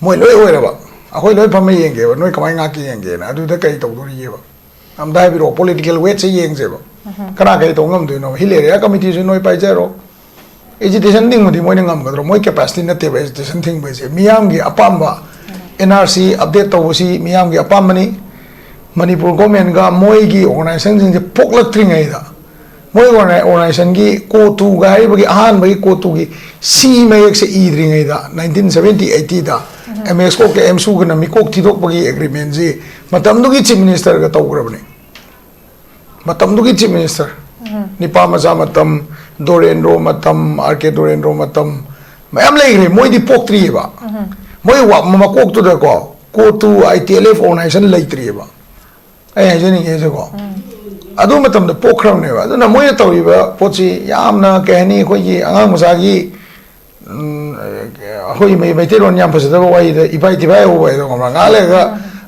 ꯃꯣꯏ ꯂꯣꯏ ꯑꯣꯏꯔꯕ꯫ ꯑꯩꯈꯣꯏ ꯂꯣꯏ ꯐꯝꯃ ꯌꯦꯡꯒꯦꯕ, ꯅꯣꯏ ꯀꯃꯥꯏꯅ ꯉꯥꯛꯀꯦ ꯌꯦꯡꯒꯦꯅ꯫ ꯑꯗꯨꯗ ꯀꯔꯤ ꯇꯧꯗꯣꯔꯤꯒꯦꯕ? ꯑꯝꯇ ꯍꯥꯏꯕꯤꯔꯛꯑꯣ, political weightꯁꯦ ꯌꯦꯡꯁꯦꯕ꯫ ꯀꯅꯥ ꯀꯔꯤ ꯇꯧ ꯉꯝꯗꯣꯏꯅꯣ? Hill Area Committeeꯁꯨ ꯅꯣꯏ ꯄꯥꯏꯖꯔꯣ꯫ Agitation ꯊꯤꯡꯕꯗꯤ ꯃꯣꯏꯅ ꯉꯝꯒꯗ꯭ꯔꯣ? ꯃꯣꯏ capacity ꯅꯠꯇꯦꯕ agitation ꯊꯤꯡꯕ ꯍꯥꯏꯁꯦ꯫ ꯃꯤꯌꯥꯝꯒꯤ ꯑꯄꯥꯝꯕ, N R C update ꯇꯧꯕꯁꯤ ꯃꯤꯌꯥꯝꯒꯤ ꯑꯄꯥꯝꯕꯅꯤ꯫ ꯃꯅꯤꯄꯨꯔ governmentꯒ ꯃꯣꯏꯒꯤ organizationꯁꯤꯡꯁꯦ ꯄꯣꯛꯂꯛꯇ꯭ꯔꯤꯉꯩꯗ ꯃꯣꯏ ꯑꯣꯔꯒꯅꯥꯏꯖꯦꯁꯟꯒꯤ ꯀꯣꯇꯨꯒ ꯍꯥꯏꯔꯤꯕꯒꯤ ꯑꯍꯥꯟꯕꯒꯤ ꯀꯣꯇꯨꯒꯤ ꯁꯤ ꯃꯌꯦꯛꯁꯦ ꯏꯗ꯭ꯔꯤꯉꯩꯗ, ꯅꯥꯏꯟꯇꯤꯟ ꯁꯕꯦꯟꯇꯤ ꯑꯩꯠꯇꯤꯗ ꯑꯦꯝ ꯑꯦꯛꯁ ꯀꯣ ꯀꯦ ꯑꯦꯝ ꯁꯨꯒꯅ ꯃꯤꯀꯣꯛ ꯊꯤꯗꯣꯛꯄꯒꯤ ꯑꯦꯒ꯭ꯔꯤꯃꯦꯟꯁꯤ ꯃꯇꯝꯗꯨꯒꯤ ꯆꯤꯐ ꯃꯤꯅꯤꯁꯇꯔꯒ ꯇꯧꯈ꯭ꯔꯕꯅꯤ꯫ ꯃꯇꯝꯗꯨꯒꯤ ꯆꯤꯐ ꯃꯤꯅꯤꯁꯇꯔ, ꯅꯤꯄꯥ ꯃꯆꯥ ꯃꯇꯝ, ꯗꯣꯔꯦꯟꯗ꯭ꯔꯣ ꯃꯇꯝ, ꯑꯥꯔ ꯀꯦ ꯗꯣꯔꯦꯟꯗ꯭ꯔꯣ ꯃꯇꯝ, ꯃꯌꯥꯝ ꯂꯩꯈ꯭ꯔꯦ꯫ ꯃꯣꯏꯗꯤ ꯄꯣꯛꯇ꯭ꯔꯤꯑꯕ꯫ ꯃꯣꯏ ꯋꯥ-, ꯃꯀꯣꯛꯇꯨꯗꯀꯣ, ꯀꯣꯇꯨ ꯑꯥꯏ ꯇꯤ ꯑꯦꯜ ꯑꯦꯐ ꯑꯣꯔꯒꯅꯥꯏꯖꯦꯁꯟ ꯂꯩꯇ꯭ꯔꯤꯑꯕ꯫ ꯑꯩ ꯍꯥꯏꯖꯅꯤꯡꯉꯤꯁꯦꯀꯣ, ꯑꯗꯨ ꯃꯇꯝꯗ ꯄꯣꯛꯈ꯭ꯔꯕꯅꯦꯕ꯫ ꯑꯗꯨꯅ ꯃꯣꯏꯅ ꯇꯧꯔꯤꯕ ꯄꯣꯠꯁꯤ ꯌꯥꯝꯅ, ꯀꯩ ꯍꯥꯏꯅꯤ, ꯑꯩꯈꯣꯏꯒꯤ ꯑꯉꯥꯡ ꯃꯆꯥꯒꯤ, ꯎꯝ, ꯑꯩꯈꯣꯏ ꯃꯩ-, ꯃꯩꯇꯩꯂꯣꯟ ꯌꯥꯝ ꯐꯖꯗꯕ ꯋꯥꯍꯩꯗ ꯏꯄꯥꯏ ꯊꯤꯄꯥꯏ ꯍꯧꯕ ꯍꯥꯏꯗꯣ ꯈꯪꯕ꯭ꯔꯥ? ꯉꯥꯏꯍꯥꯛ ꯂꯩꯔꯒ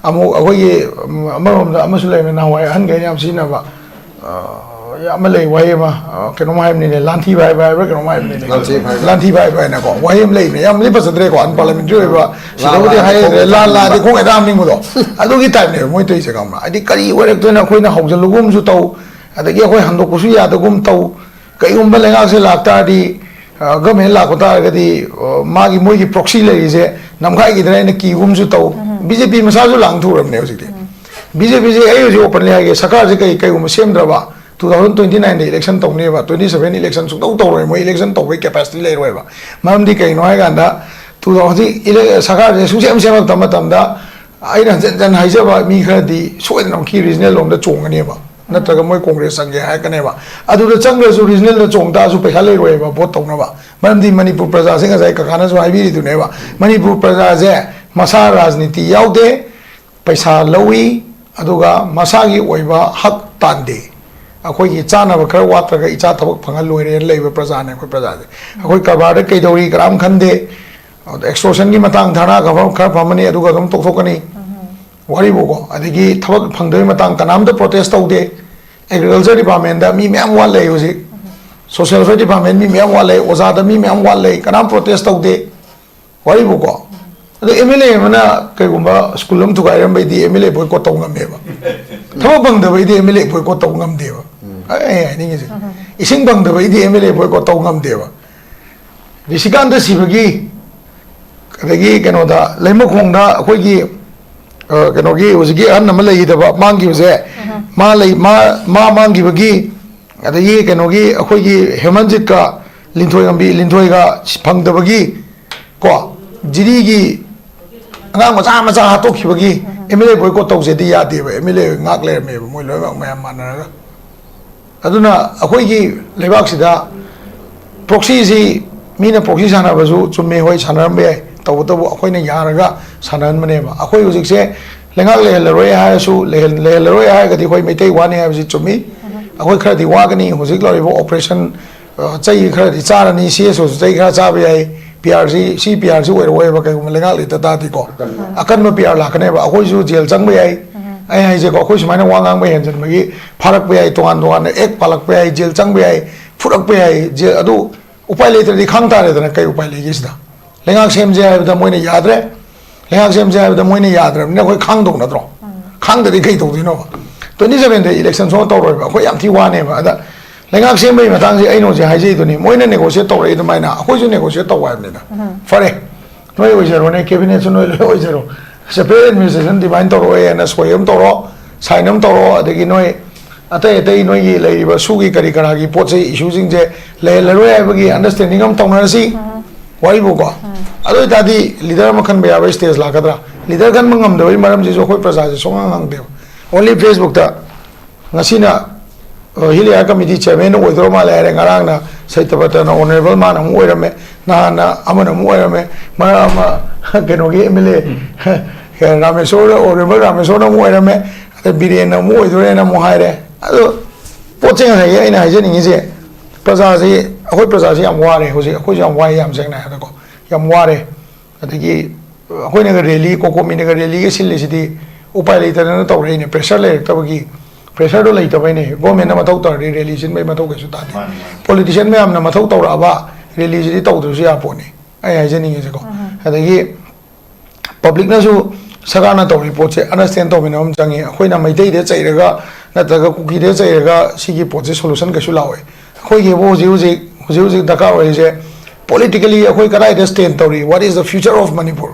ꯑꯃꯨꯛ ꯑꯩꯈꯣꯏꯒꯤ, ꯎꯝ, ꯑꯃꯔꯣꯝꯗ ꯑꯃꯁꯨ ꯂꯩꯔꯝꯃꯦ, ꯅꯍꯥꯟꯋꯥꯏ ꯑꯍꯟꯈꯩꯅ ꯌꯥꯝ ꯁꯤꯖꯤꯟꯅꯕ, ꯑ, ꯑꯃ ꯂꯩ, ꯋꯥꯍꯩ ꯑꯃ, ꯑ, ꯀꯩꯅꯣꯝ ꯍꯥꯏꯕꯅꯤꯅꯦ, ꯂꯥꯟꯊꯤꯕ ꯍꯥꯏꯕ ꯍꯥꯏꯕ꯭ꯔꯥ ꯀꯩꯅꯣꯝ ꯍꯥꯏꯕꯅꯤꯅꯦ꯫ ꯂꯥꯟꯊꯤꯕ ꯍꯥꯏꯕ꯫ ꯂꯥꯟꯊꯤꯕ ꯍꯥꯏꯕ ꯍꯥꯏꯅꯀꯣ ꯋꯥꯍꯩ ꯑꯃ ꯂꯩꯕꯅꯦ, ꯌꯥꯝꯗꯤ ꯐꯖꯗ꯭ꯔꯦꯀꯣ, ꯑꯟꯄꯥꯔꯂꯤꯌꯥꯃꯦꯟꯇꯔꯤ ꯑꯣꯏꯕ, ꯁꯤꯗꯕꯨꯗꯤ ꯂꯥꯟ ꯍꯥꯏꯗ꯭ꯔꯦ, ꯂꯥꯟ ꯂꯥꯟꯗꯤ ꯈꯣꯡ ꯍꯦꯛꯇ ꯍꯥꯝꯅꯤꯡꯕꯗꯣ꯫ ꯑꯗꯨꯒꯤ ꯇꯥꯏꯞꯅꯦꯕ ꯃꯣꯏ ꯇꯧꯔꯤꯁꯦ, ꯈꯪꯕ꯭ꯔꯥ? ꯍꯥꯏꯗꯤ ꯀꯔꯤ ꯑꯣꯏꯔꯛꯇꯣꯏꯅꯣ, ꯑꯩꯈꯣꯏꯅ ꯍꯧꯖꯤꯜꯂꯨꯒꯨꯝꯁꯨ ꯇꯧ, ꯑꯗꯒꯤ ꯑꯩꯈꯣꯏ ꯍꯟꯗꯣꯛꯄꯁꯨ ꯌꯥꯗꯒꯨꯝ ꯇꯧ, ꯀꯩꯒꯨꯝꯕ ꯂꯩꯉꯥꯛꯁꯦ ꯂꯥꯛꯇꯥꯔꯗꯤ, ꯑ, ꯒꯚꯔꯟꯃꯦꯟ ꯂꯥꯛꯄ ꯇꯥꯔꯒꯗꯤ, ꯑ, ꯃꯥꯒꯤ, ꯃꯣꯏꯒꯤ ꯄ꯭ꯔꯣꯛꯁꯤ ꯂꯩꯔꯤꯁꯦ ꯅꯝꯈꯥꯏꯈꯤꯗ꯭ꯔꯥ ꯍꯥꯏꯅ ꯀꯤꯒꯨꯝꯁꯨ ꯇꯧ꯫ ꯕꯤ ꯖꯦ ꯄꯤ ꯃꯁꯥꯁꯨ ꯂꯥꯡ ꯊꯨꯔꯕꯅꯦ ꯍꯧꯖꯤꯛꯇꯤ꯫ ꯕꯤ ꯖꯦ ꯄꯤꯁꯦ ꯑꯩ ꯍꯧꯖꯤꯛ ꯑꯣꯄꯟꯂꯤ ꯍꯥꯏꯒꯦ, ꯁꯔꯀꯥꯔꯁꯦ ꯀꯩ-, ꯀꯩꯒꯨꯝꯕ ꯁꯦꯝꯗ꯭ꯔꯕ, ꯇꯨ ꯊꯥꯎꯖꯟ ꯇ꯭ꯋꯦꯟꯇꯤ ꯅꯥꯏꯟꯗ ꯏꯂꯦꯛꯁꯟ ꯇꯧꯅꯦꯕ, ꯇ꯭ꯋꯦꯟꯇꯤ ꯁꯕꯦꯟ ꯏꯂꯦꯛꯁꯟ ꯁꯨꯡꯇꯧ ꯇꯧꯔꯣꯏ, ꯃꯣꯏ ꯏꯂꯦꯛꯁꯟ ꯇꯧꯕꯒꯤ ꯀꯦꯄꯥꯁꯤꯇꯤ ꯂꯩꯔꯣꯏꯕ꯫ ꯃꯔꯝꯗꯤ ꯀꯩꯅꯣ ꯍꯥꯏꯀꯥꯟꯗ, ꯇꯨ ꯊꯥꯎꯖꯟ ꯍꯧꯖꯤꯛ ꯏꯂꯦ-, ꯁꯔꯀꯥꯔꯁꯦ ꯁꯨꯡꯁꯦꯝ ꯁꯦꯝꯂꯛꯇꯕ ꯃꯇꯝꯗ, ꯑꯩꯅ ꯍꯟꯖꯟ ꯍꯟꯖꯟ ꯍꯥꯏꯖꯕ, ꯃꯤ ꯈꯔꯗꯤ ꯁꯣꯏꯗꯅꯃꯛꯀꯤ ꯔꯤꯖꯅꯦꯜ ꯂꯣꯝꯗ ꯆꯣꯡꯒꯅꯦꯕ, ꯅꯠꯇ꯭ꯔꯒ ꯃꯣꯏ ꯀꯣꯡꯒ꯭ꯔꯦꯁ ꯆꯪꯒꯦ ꯍꯥꯏꯔꯛꯀꯅꯦꯕ꯫ ꯑꯗꯨꯗ ꯆꯪꯈ꯭ꯔꯁꯨ ꯔꯤꯖꯅꯦꯜꯗ ꯆꯣꯡ ꯇꯥꯔꯁꯨ ꯄꯩꯁꯥ ꯂꯩꯔꯣꯏꯕ ꯚꯣꯠ ꯇꯧꯅꯕ, ꯃꯔꯝꯗꯤ ꯃꯅꯤꯄꯨꯔ ꯄ꯭ꯔꯖꯥꯁꯦ ꯉꯁꯥꯏ ꯀꯀꯥꯅꯁꯨ ꯍꯥꯏꯕꯤꯔꯤꯗꯨꯅꯦꯕ, ꯃꯅꯤꯄꯨꯔ ꯄ꯭ꯔꯖꯥꯁꯦ ꯃꯁꯥ ꯔꯥꯖꯅꯤꯇꯤ ꯌꯥꯎꯗꯦ, ꯄꯩꯁꯥ ꯂꯧꯏ, ꯑꯗꯨꯒ ꯃꯁꯥꯒꯤ ꯑꯣꯏꯕ ꯍꯛ ꯇꯥꯟꯗꯦ꯫ ꯑꯩꯈꯣꯏꯒꯤ ꯆꯥꯅꯕ ꯈꯔ ꯋꯥꯠꯇ꯭ꯔꯒ ꯏꯆꯥ ꯊꯕꯛ ꯐꯪꯍꯜ ꯂꯣꯏꯔꯦꯅ ꯂꯩꯕ ꯄ꯭ꯔꯖꯥꯅꯦ ꯑꯩꯈꯣꯏ ꯄ꯭ꯔꯖꯥꯁꯦ꯫ ꯑꯩꯈꯣꯏ ꯀꯔꯕꯥꯔꯗ ꯀꯩꯗꯧꯔꯤ ꯀꯅꯥꯝ ꯈꯟꯗꯦ꯫ ꯑꯗ ꯑꯦꯛꯁꯇꯣꯔꯁꯟꯒꯤ ꯃꯇꯥꯡ ꯙꯔꯅꯥ ꯈꯔ ꯈꯔ ꯐꯝꯃꯅꯤ, ꯑꯗꯨꯒ ꯑꯗꯨꯝ ꯇꯣꯛꯊꯣꯛꯀꯅꯤ꯫ ꯋꯥꯔꯤꯕꯨꯀꯣ, ꯑꯗꯒꯤ ꯊꯕꯛ ꯐꯪꯗꯕꯒꯤ ꯃꯇꯥꯡ ꯀꯅꯥꯝꯇ ꯄ꯭ꯔꯣꯇꯦꯁ ꯇꯧꯗꯦ꯫ ꯑꯦꯒ꯭ꯔꯤꯀꯜꯆꯔ ꯗꯤꯄꯥꯔꯠꯃꯦꯟꯗ ꯃꯤ ꯃꯌꯥꯝ ꯋꯥꯠꯂꯦ ꯍꯧꯖꯤꯛ꯫ ꯁꯣꯁꯤꯌꯦꯜ ꯋꯦꯜꯐꯤꯌꯔ ꯗꯤꯄꯥꯔꯠꯃꯦꯟ ꯃꯤ ꯃꯌꯥꯝ ꯋꯥꯠꯂꯦ, ꯑꯣꯖꯥꯗ ꯃꯤ ꯃꯌꯥꯝ ꯋꯥꯠꯂꯦ, ꯀꯅꯥꯝ ꯄ꯭ꯔꯣꯇꯦꯁ ꯇꯧꯗꯦ꯫ ꯋꯥꯔꯤꯕꯨꯀꯣ, ꯑꯗꯣ ꯑꯦꯝ ꯑꯦꯜ ꯑꯦ ꯑꯃꯅ ꯀꯩꯒꯨꯝꯕ ꯁ꯭ꯀꯨꯜ ꯑꯃ ꯊꯨꯒꯥꯏꯔꯝꯕꯩꯗꯤ ꯑꯦꯝ ꯑꯦꯜ ꯑꯦ ꯕꯣꯏꯀꯣꯠ ꯇꯧ ꯉꯝꯃꯦꯕ꯫ ꯊꯕꯛ ꯐꯪꯗꯕꯩꯗꯤ ꯑꯦꯝ ꯑꯦꯜ ꯑꯦ ꯕꯣꯏꯀꯣꯠ ꯇꯧ ꯉꯝꯗꯦꯕ꯫ ꯑꯩ ꯍꯥꯏꯅꯤꯡꯉꯤꯁꯦ, ꯏꯁꯤꯡ ꯐꯪꯗꯕꯩꯗꯤ ꯑꯦꯝ ꯑꯦꯜ ꯑꯦ ꯕꯣꯏꯀꯣꯠ ꯇꯧ ꯉꯝꯗꯦꯕ꯫ ꯔꯤꯁꯤꯀꯥꯟꯇ ꯁꯤꯕꯒꯤ, ꯑꯗꯒꯤ ꯀꯩꯅꯣꯗ, ꯂꯩꯃꯈꯣꯡꯗ ꯑꯩꯈꯣꯏꯒꯤ, ꯑ, ꯀꯩꯅꯣꯒꯤ ꯍꯧꯖꯤꯛꯀꯤ ꯑꯍꯟ ꯑꯃ ꯂꯩꯈꯤꯗꯕ, ꯃꯥꯡꯈꯤꯕꯁꯦ, ꯃꯥ ꯂꯩ-, ꯃꯥ, ꯃꯥ ꯃꯥꯡꯈꯤꯕꯒꯤ, ꯑꯗꯒꯤ ꯀꯩꯅꯣꯒꯤ ꯑꯩꯈꯣꯏꯒꯤ ꯍꯦꯃꯟꯖꯤꯠꯀ ꯂꯤꯟꯊꯣꯏ ꯉꯝꯕꯤ, ꯂꯤꯟꯊꯣꯏꯒ ꯐꯪꯗꯕꯒꯤ ꯀꯣ, ꯖꯤꯔꯤꯒꯤ ꯑꯉꯥꯡ ꯃꯆꯥ ꯃꯆꯥ ꯍꯥꯠꯇꯣꯛꯈꯤꯕꯒꯤ ꯑꯦꯝ ꯑꯦꯜ ꯑꯦ ꯕꯣꯏꯀꯣꯠ ꯇꯧꯁꯦꯗꯤ ꯌꯥꯗꯦꯕ꯫ ꯑꯦꯝ ꯑꯦꯜ ꯑꯦ ꯉꯥꯛ ꯂꯩꯔꯝꯃꯦꯕ, ꯃꯣꯏ ꯂꯣꯏꯅꯃꯛ ꯃꯌꯥꯝ ꯃꯥꯟꯅꯔꯒ꯫ ꯑꯗꯨꯅ ꯑꯩꯈꯣꯏꯒꯤ ꯂꯩꯕꯥꯛꯁꯤꯗ ꯄ꯭ꯔꯣꯛꯁꯤꯁꯤ, ꯃꯤꯅ ꯄ꯭ꯔꯣꯛꯁꯤ ꯁꯥꯟꯅꯕꯁꯨ ꯆꯨꯝꯃꯦ, ꯍꯣꯏ, ꯁꯥꯟꯅꯔꯝꯕ ꯌꯥꯏ꯫ ꯇꯧꯕꯇꯕꯨ ꯑꯩꯈꯣꯏꯅ ꯌꯥꯔꯒ ꯁꯥꯟꯅꯍꯟꯕꯅꯦꯕ꯫ ꯑꯩꯈꯣꯏ ꯍꯧꯖꯤꯛꯁꯦ ꯂꯩꯉꯥꯛ ꯂꯩꯍꯜꯂꯔꯣꯏ ꯍꯥꯏꯔꯁꯨ, ꯂꯩꯍꯜ-, ꯂꯩꯍꯜꯂꯔꯣꯏ ꯍꯥꯏꯔꯒꯗꯤ ꯑꯩꯈꯣꯏ ꯃꯩꯇꯩ ꯋꯥꯅꯤ ꯍꯥꯏꯕꯁꯤ ꯆꯨꯝꯃꯤ꯫ ꯑꯩꯈꯣꯏ ꯈꯔꯗꯤ ꯋꯥꯒꯅꯤ꯫ ꯍꯧꯖꯤꯛ ꯂꯥꯛꯂꯤꯕ ꯑꯣꯄꯔꯦꯁꯟ, ꯑ, ꯆꯩ ꯈꯔꯗꯤ ꯆꯥꯔꯅꯤ, ꯁꯤ ꯑꯦꯁ ꯑꯣꯁꯨ ꯆꯩ ꯈꯔ ꯆꯥꯕ ꯌꯥꯏ, ꯄꯤ ꯑꯥꯔꯁꯤ, ꯁꯤ ꯄꯤ ꯑꯥꯔꯁꯤ ꯑꯣꯏꯔꯛꯑꯣꯏꯕ, ꯀꯩꯒꯨꯝꯕ ꯂꯩꯉꯥꯛ ꯂꯩꯇ ꯇꯥꯔꯗꯤꯀꯣ꯫ ꯑꯀꯟꯕ ꯄꯤ ꯑꯥꯔ ꯂꯥꯛꯀꯅꯦꯕ꯫ ꯑꯩꯈꯣꯏꯁꯨ ꯖꯦꯜ ꯆꯪꯕ ꯌꯥꯏ꯫ ꯑꯩ ꯍꯥꯏꯁꯦꯀꯣ, ꯑꯩꯈꯣꯏ ꯁꯨꯃꯥꯏꯅ ꯋꯥ ꯉꯥꯡꯕ ꯍꯦꯟꯖꯟꯕꯒꯤ ꯐꯥꯔꯛꯄ ꯌꯥꯏ, ꯇꯣꯉꯥꯟ ꯇꯣꯉꯥꯟꯅ ꯑꯦꯛ ꯄꯥꯜꯂꯛꯄ ꯌꯥꯏ, ꯖꯦꯜ ꯆꯪꯕ ꯌꯥꯏ, ꯐꯨꯔꯛꯄ ꯌꯥꯏ, ꯖꯦꯜ, ꯑꯗꯨ ꯎꯄꯥꯏ ꯂꯩꯇ꯭ꯔꯗꯤ ꯈꯥꯡ ꯇꯥꯔꯦꯗꯅ꯫ ꯀꯩ ꯎꯄꯥꯏ ꯂꯩꯒꯦ ꯁꯤꯗ? ꯂꯩꯉꯥꯛ ꯁꯦꯝꯁꯦ ꯍꯥꯏꯕꯗ ꯃꯣꯏꯅ ꯌꯥꯗ꯭ꯔꯦ, ꯂꯩꯉꯥꯛ ꯁꯦꯝꯁꯦ ꯍꯥꯏꯕꯗ ꯃꯣꯏꯅ ꯌꯥꯗ꯭ꯔꯕꯅꯤꯅ ꯑꯩꯈꯣꯏ ꯈꯥꯡꯗꯧ ꯅꯠꯇ꯭ꯔꯣ? ꯈꯥꯡꯗꯗꯤ ꯀꯩ ꯇꯧꯗꯣꯏꯅꯣꯕ? ꯇ꯭ꯋꯦꯟꯇꯤ ꯁꯚꯦꯟꯗ ꯏꯂꯦꯛꯁꯟ ꯁꯨꯡꯇꯧ ꯇꯧꯔꯣꯏꯕ꯫ ꯑꯩꯈꯣꯏ ꯌꯥꯝ ꯊꯤ ꯋꯥꯅꯦꯕ꯫ ꯑꯗ ꯂꯩꯉꯥꯛ ꯁꯦꯝꯕꯒꯤ ꯃꯇꯥꯡꯁꯦ ꯑꯩꯅ ꯍꯧꯖꯤꯛ ꯍꯥꯏꯖꯩꯗꯨꯅꯤ, ꯃꯣꯏꯅ ꯅꯦꯒꯣꯁꯤꯌꯦꯠ ꯇꯧꯔꯛꯏ ꯑꯗꯨꯃꯥꯏꯅ ꯑꯩꯈꯣꯏꯁꯨ ꯅꯦꯒꯣꯁꯤꯌꯦꯠ ꯇꯧꯕ ꯍꯥꯏꯕꯅꯤꯗ꯫ ꯐꯔꯦ, ꯅꯣꯏ ꯑꯣꯏꯖꯔꯣꯅꯦ, ꯀꯦꯕꯤꯅꯦꯠꯁꯨ ꯅꯣꯏ ꯂꯣꯏ ꯑꯣꯏꯖꯔꯣ, ꯁꯦꯄꯔꯦꯠ ꯑꯦꯗꯃꯤꯅꯤꯁꯇ꯭ꯔꯦꯁꯟ ꯗꯤꯐꯥꯏꯟ ꯇꯧꯔꯛꯑꯣꯏ ꯍꯥꯏꯅ ꯁꯣꯏ ꯑꯃ ꯇꯧꯔꯣ, ꯁꯥꯏꯟ ꯑꯃ ꯇꯧꯔꯣ, ꯑꯗꯒꯤ ꯅꯣꯏ ꯑꯇꯩ ꯑꯇꯩ ꯅꯣꯏꯒꯤ ꯂꯩꯔꯤꯕ ꯁꯨꯒꯤ ꯀꯔꯤ ꯀꯔꯥꯒꯤ ꯄꯣꯠ ꯆꯩ ꯏꯁꯨꯁꯤꯡꯁꯦ ꯂꯩꯍꯜꯂꯔꯣꯏ ꯍꯥꯏꯕꯒꯤ ꯑꯟꯗꯔꯁꯇꯦꯟꯗꯤꯡ ꯑꯃ ꯇꯧꯅꯔꯁꯤ꯫ ꯋꯥꯔꯤꯕꯨꯀꯣ꯫ ꯑꯗꯨ ꯑꯣꯏꯇꯥꯔꯗꯤ ꯂꯤꯗꯔ ꯑꯃ ꯈꯟꯕ ꯌꯥꯕ ꯁ꯭ꯇꯦꯖ ꯂꯥꯛꯀꯗ꯭ꯔꯥ? ꯂꯤꯗꯔ ꯈꯟꯕ ꯉꯝꯗꯕꯒꯤ ꯃꯔꯝꯁꯤꯁꯨ ꯑꯩꯈꯣꯏ ꯄ꯭ꯔꯖꯥꯁꯦ ꯁꯨꯡꯍꯪ ꯍꯪꯗꯦꯕ꯫ ꯑꯣꯟꯂꯤ ꯐꯦꯁꯕꯨꯛꯇ ꯉꯁꯤꯅ, ꯑ, ꯍꯤꯜ ꯑꯦꯔꯤꯌꯥ ꯀꯃꯤꯇꯤ ꯆꯤꯌꯔꯃꯦꯟ ꯑꯣꯏꯗꯧꯔ ꯃꯥꯜꯂꯦ ꯍꯥꯏꯔꯦ꯫ ꯉꯔꯥꯡꯅ ꯁꯇ꯭ꯌꯕ꯭ꯔꯇꯅ ꯑꯣꯅꯔꯦꯕꯜ ꯃꯥꯅ ꯑꯃꯨꯛ ꯑꯣꯏꯔꯝꯃꯦ, ꯅꯍꯥꯟꯅ ꯑꯃꯅ ꯑꯃꯨꯛ ꯑꯣꯏꯔꯝꯃꯦ, ꯃꯔꯛ ꯑꯃ ꯀꯩꯅꯣꯒꯤ M L A Rameshwor, honourable ꯔꯥꯃꯦꯁꯣꯔꯅ ꯑꯃꯨꯛ ꯑꯣꯏꯔꯝꯃꯦ, ꯑꯗꯩ ꯕꯤꯔꯦꯟꯅ ꯑꯃꯨꯛ ꯑꯣꯏꯗꯣꯔꯦꯅ ꯑꯃꯨꯛ ꯍꯥꯏꯔꯦ꯫ ꯑꯗꯣ ꯄꯣꯠꯁꯦ ꯉꯁꯥꯏꯒꯤ ꯑꯩꯅ ꯍꯥꯏꯖꯅꯤꯡꯉꯤꯁꯦ, ꯄ꯭ꯔꯖꯥꯁꯤ, ꯑꯩꯈꯣꯏ ꯄ꯭ꯔꯖꯥꯁꯤ ꯌꯥꯝ ꯋꯥꯔꯦ ꯍꯧꯖꯤꯛ꯫ ꯑꯩꯈꯣꯏꯁꯨ ꯌꯥꯝ ꯋꯥꯏ, ꯌꯥꯝ ꯁꯦꯡꯅ ꯍꯥꯏꯕꯗꯀꯣ, ꯌꯥꯝ ꯋꯥꯔꯦ꯫ ꯑꯗꯒꯤ ꯑꯩꯈꯣꯏꯅꯒ ꯔꯦꯂꯤ, ꯀꯣꯀꯣꯃꯤꯅꯒ ꯔꯦꯂꯤꯒ ꯁꯤꯜꯂꯤꯁꯤꯗꯤ ꯎꯄꯥꯏ ꯂꯩꯇꯗꯅ ꯇꯧꯔꯛꯏꯅꯦ, ꯄ꯭ꯔꯦꯁꯔ ꯂꯩꯔꯛꯇꯕꯒꯤ꯫ ꯄ꯭ꯔꯦꯁꯔꯗꯣ ꯂꯩꯇꯕꯩꯅꯦ꯫ ꯒꯣꯔꯃꯦꯟꯅ ꯃꯊꯧ ꯇꯧꯔꯗꯤ ꯔꯦꯂꯤ ꯁꯤꯟꯕꯒꯤ ꯃꯊꯧ ꯀꯩꯁꯨ ꯇꯥꯗꯦ꯫ ꯃꯥꯅꯤ, ꯃꯥꯅꯤ꯫ ꯄꯣꯂꯤꯇꯤꯁꯤꯌꯥꯟ ꯃꯌꯥꯝꯅ ꯃꯊꯧ ꯇꯧꯔꯛꯑꯕ ꯔꯦꯂꯤꯁꯤꯗꯤ ꯇꯧꯗ꯭ꯔꯁꯨ ꯌꯥ ꯄꯣꯠꯅꯤ, ꯑꯩ ꯍꯥꯏꯖꯅꯤꯡꯉꯤꯁꯦꯀꯣ꯫ ꯑꯗꯒꯤ ꯄꯕ꯭ꯂꯤꯛꯅꯁꯨ ꯁꯔꯀꯥꯔꯅ ꯇꯧꯔꯤ ꯄꯣꯠꯁꯦ ꯑꯟꯗꯔꯁꯇꯦꯟ ꯇꯧꯃꯤꯟꯅꯕ ꯑꯃ ꯆꯪꯉꯤ꯫ ꯑꯩꯈꯣꯏꯅ ꯃꯩꯇꯩꯗ ꯆꯩꯔꯒ ꯅꯠꯇ꯭ꯔꯒ ꯀꯨꯀꯤꯗ ꯆꯩꯔꯒ ꯁꯤꯒꯤ ꯄꯣꯠꯁꯦ ꯁꯣꯂꯨꯁꯟ ꯀꯩꯁꯨ ꯂꯥꯛꯑꯣꯏ꯫ ꯑꯩꯈꯣꯏꯒꯤꯕꯨ ꯍꯧꯖꯤꯛ ꯍꯧꯖꯤꯛ, ꯍꯧꯖꯤꯛ ꯍꯧꯖꯤꯛ ꯗꯔꯀꯥꯔ ꯑꯣꯏꯔꯤꯁꯦ, ꯄꯣꯂꯤꯇꯤꯀꯦꯂꯤ ꯑꯩꯈꯣꯏ ꯀꯗꯥꯏꯗ ꯁ꯭ꯇꯦꯟ ꯇꯧꯔꯤ? What is the future of Manipur?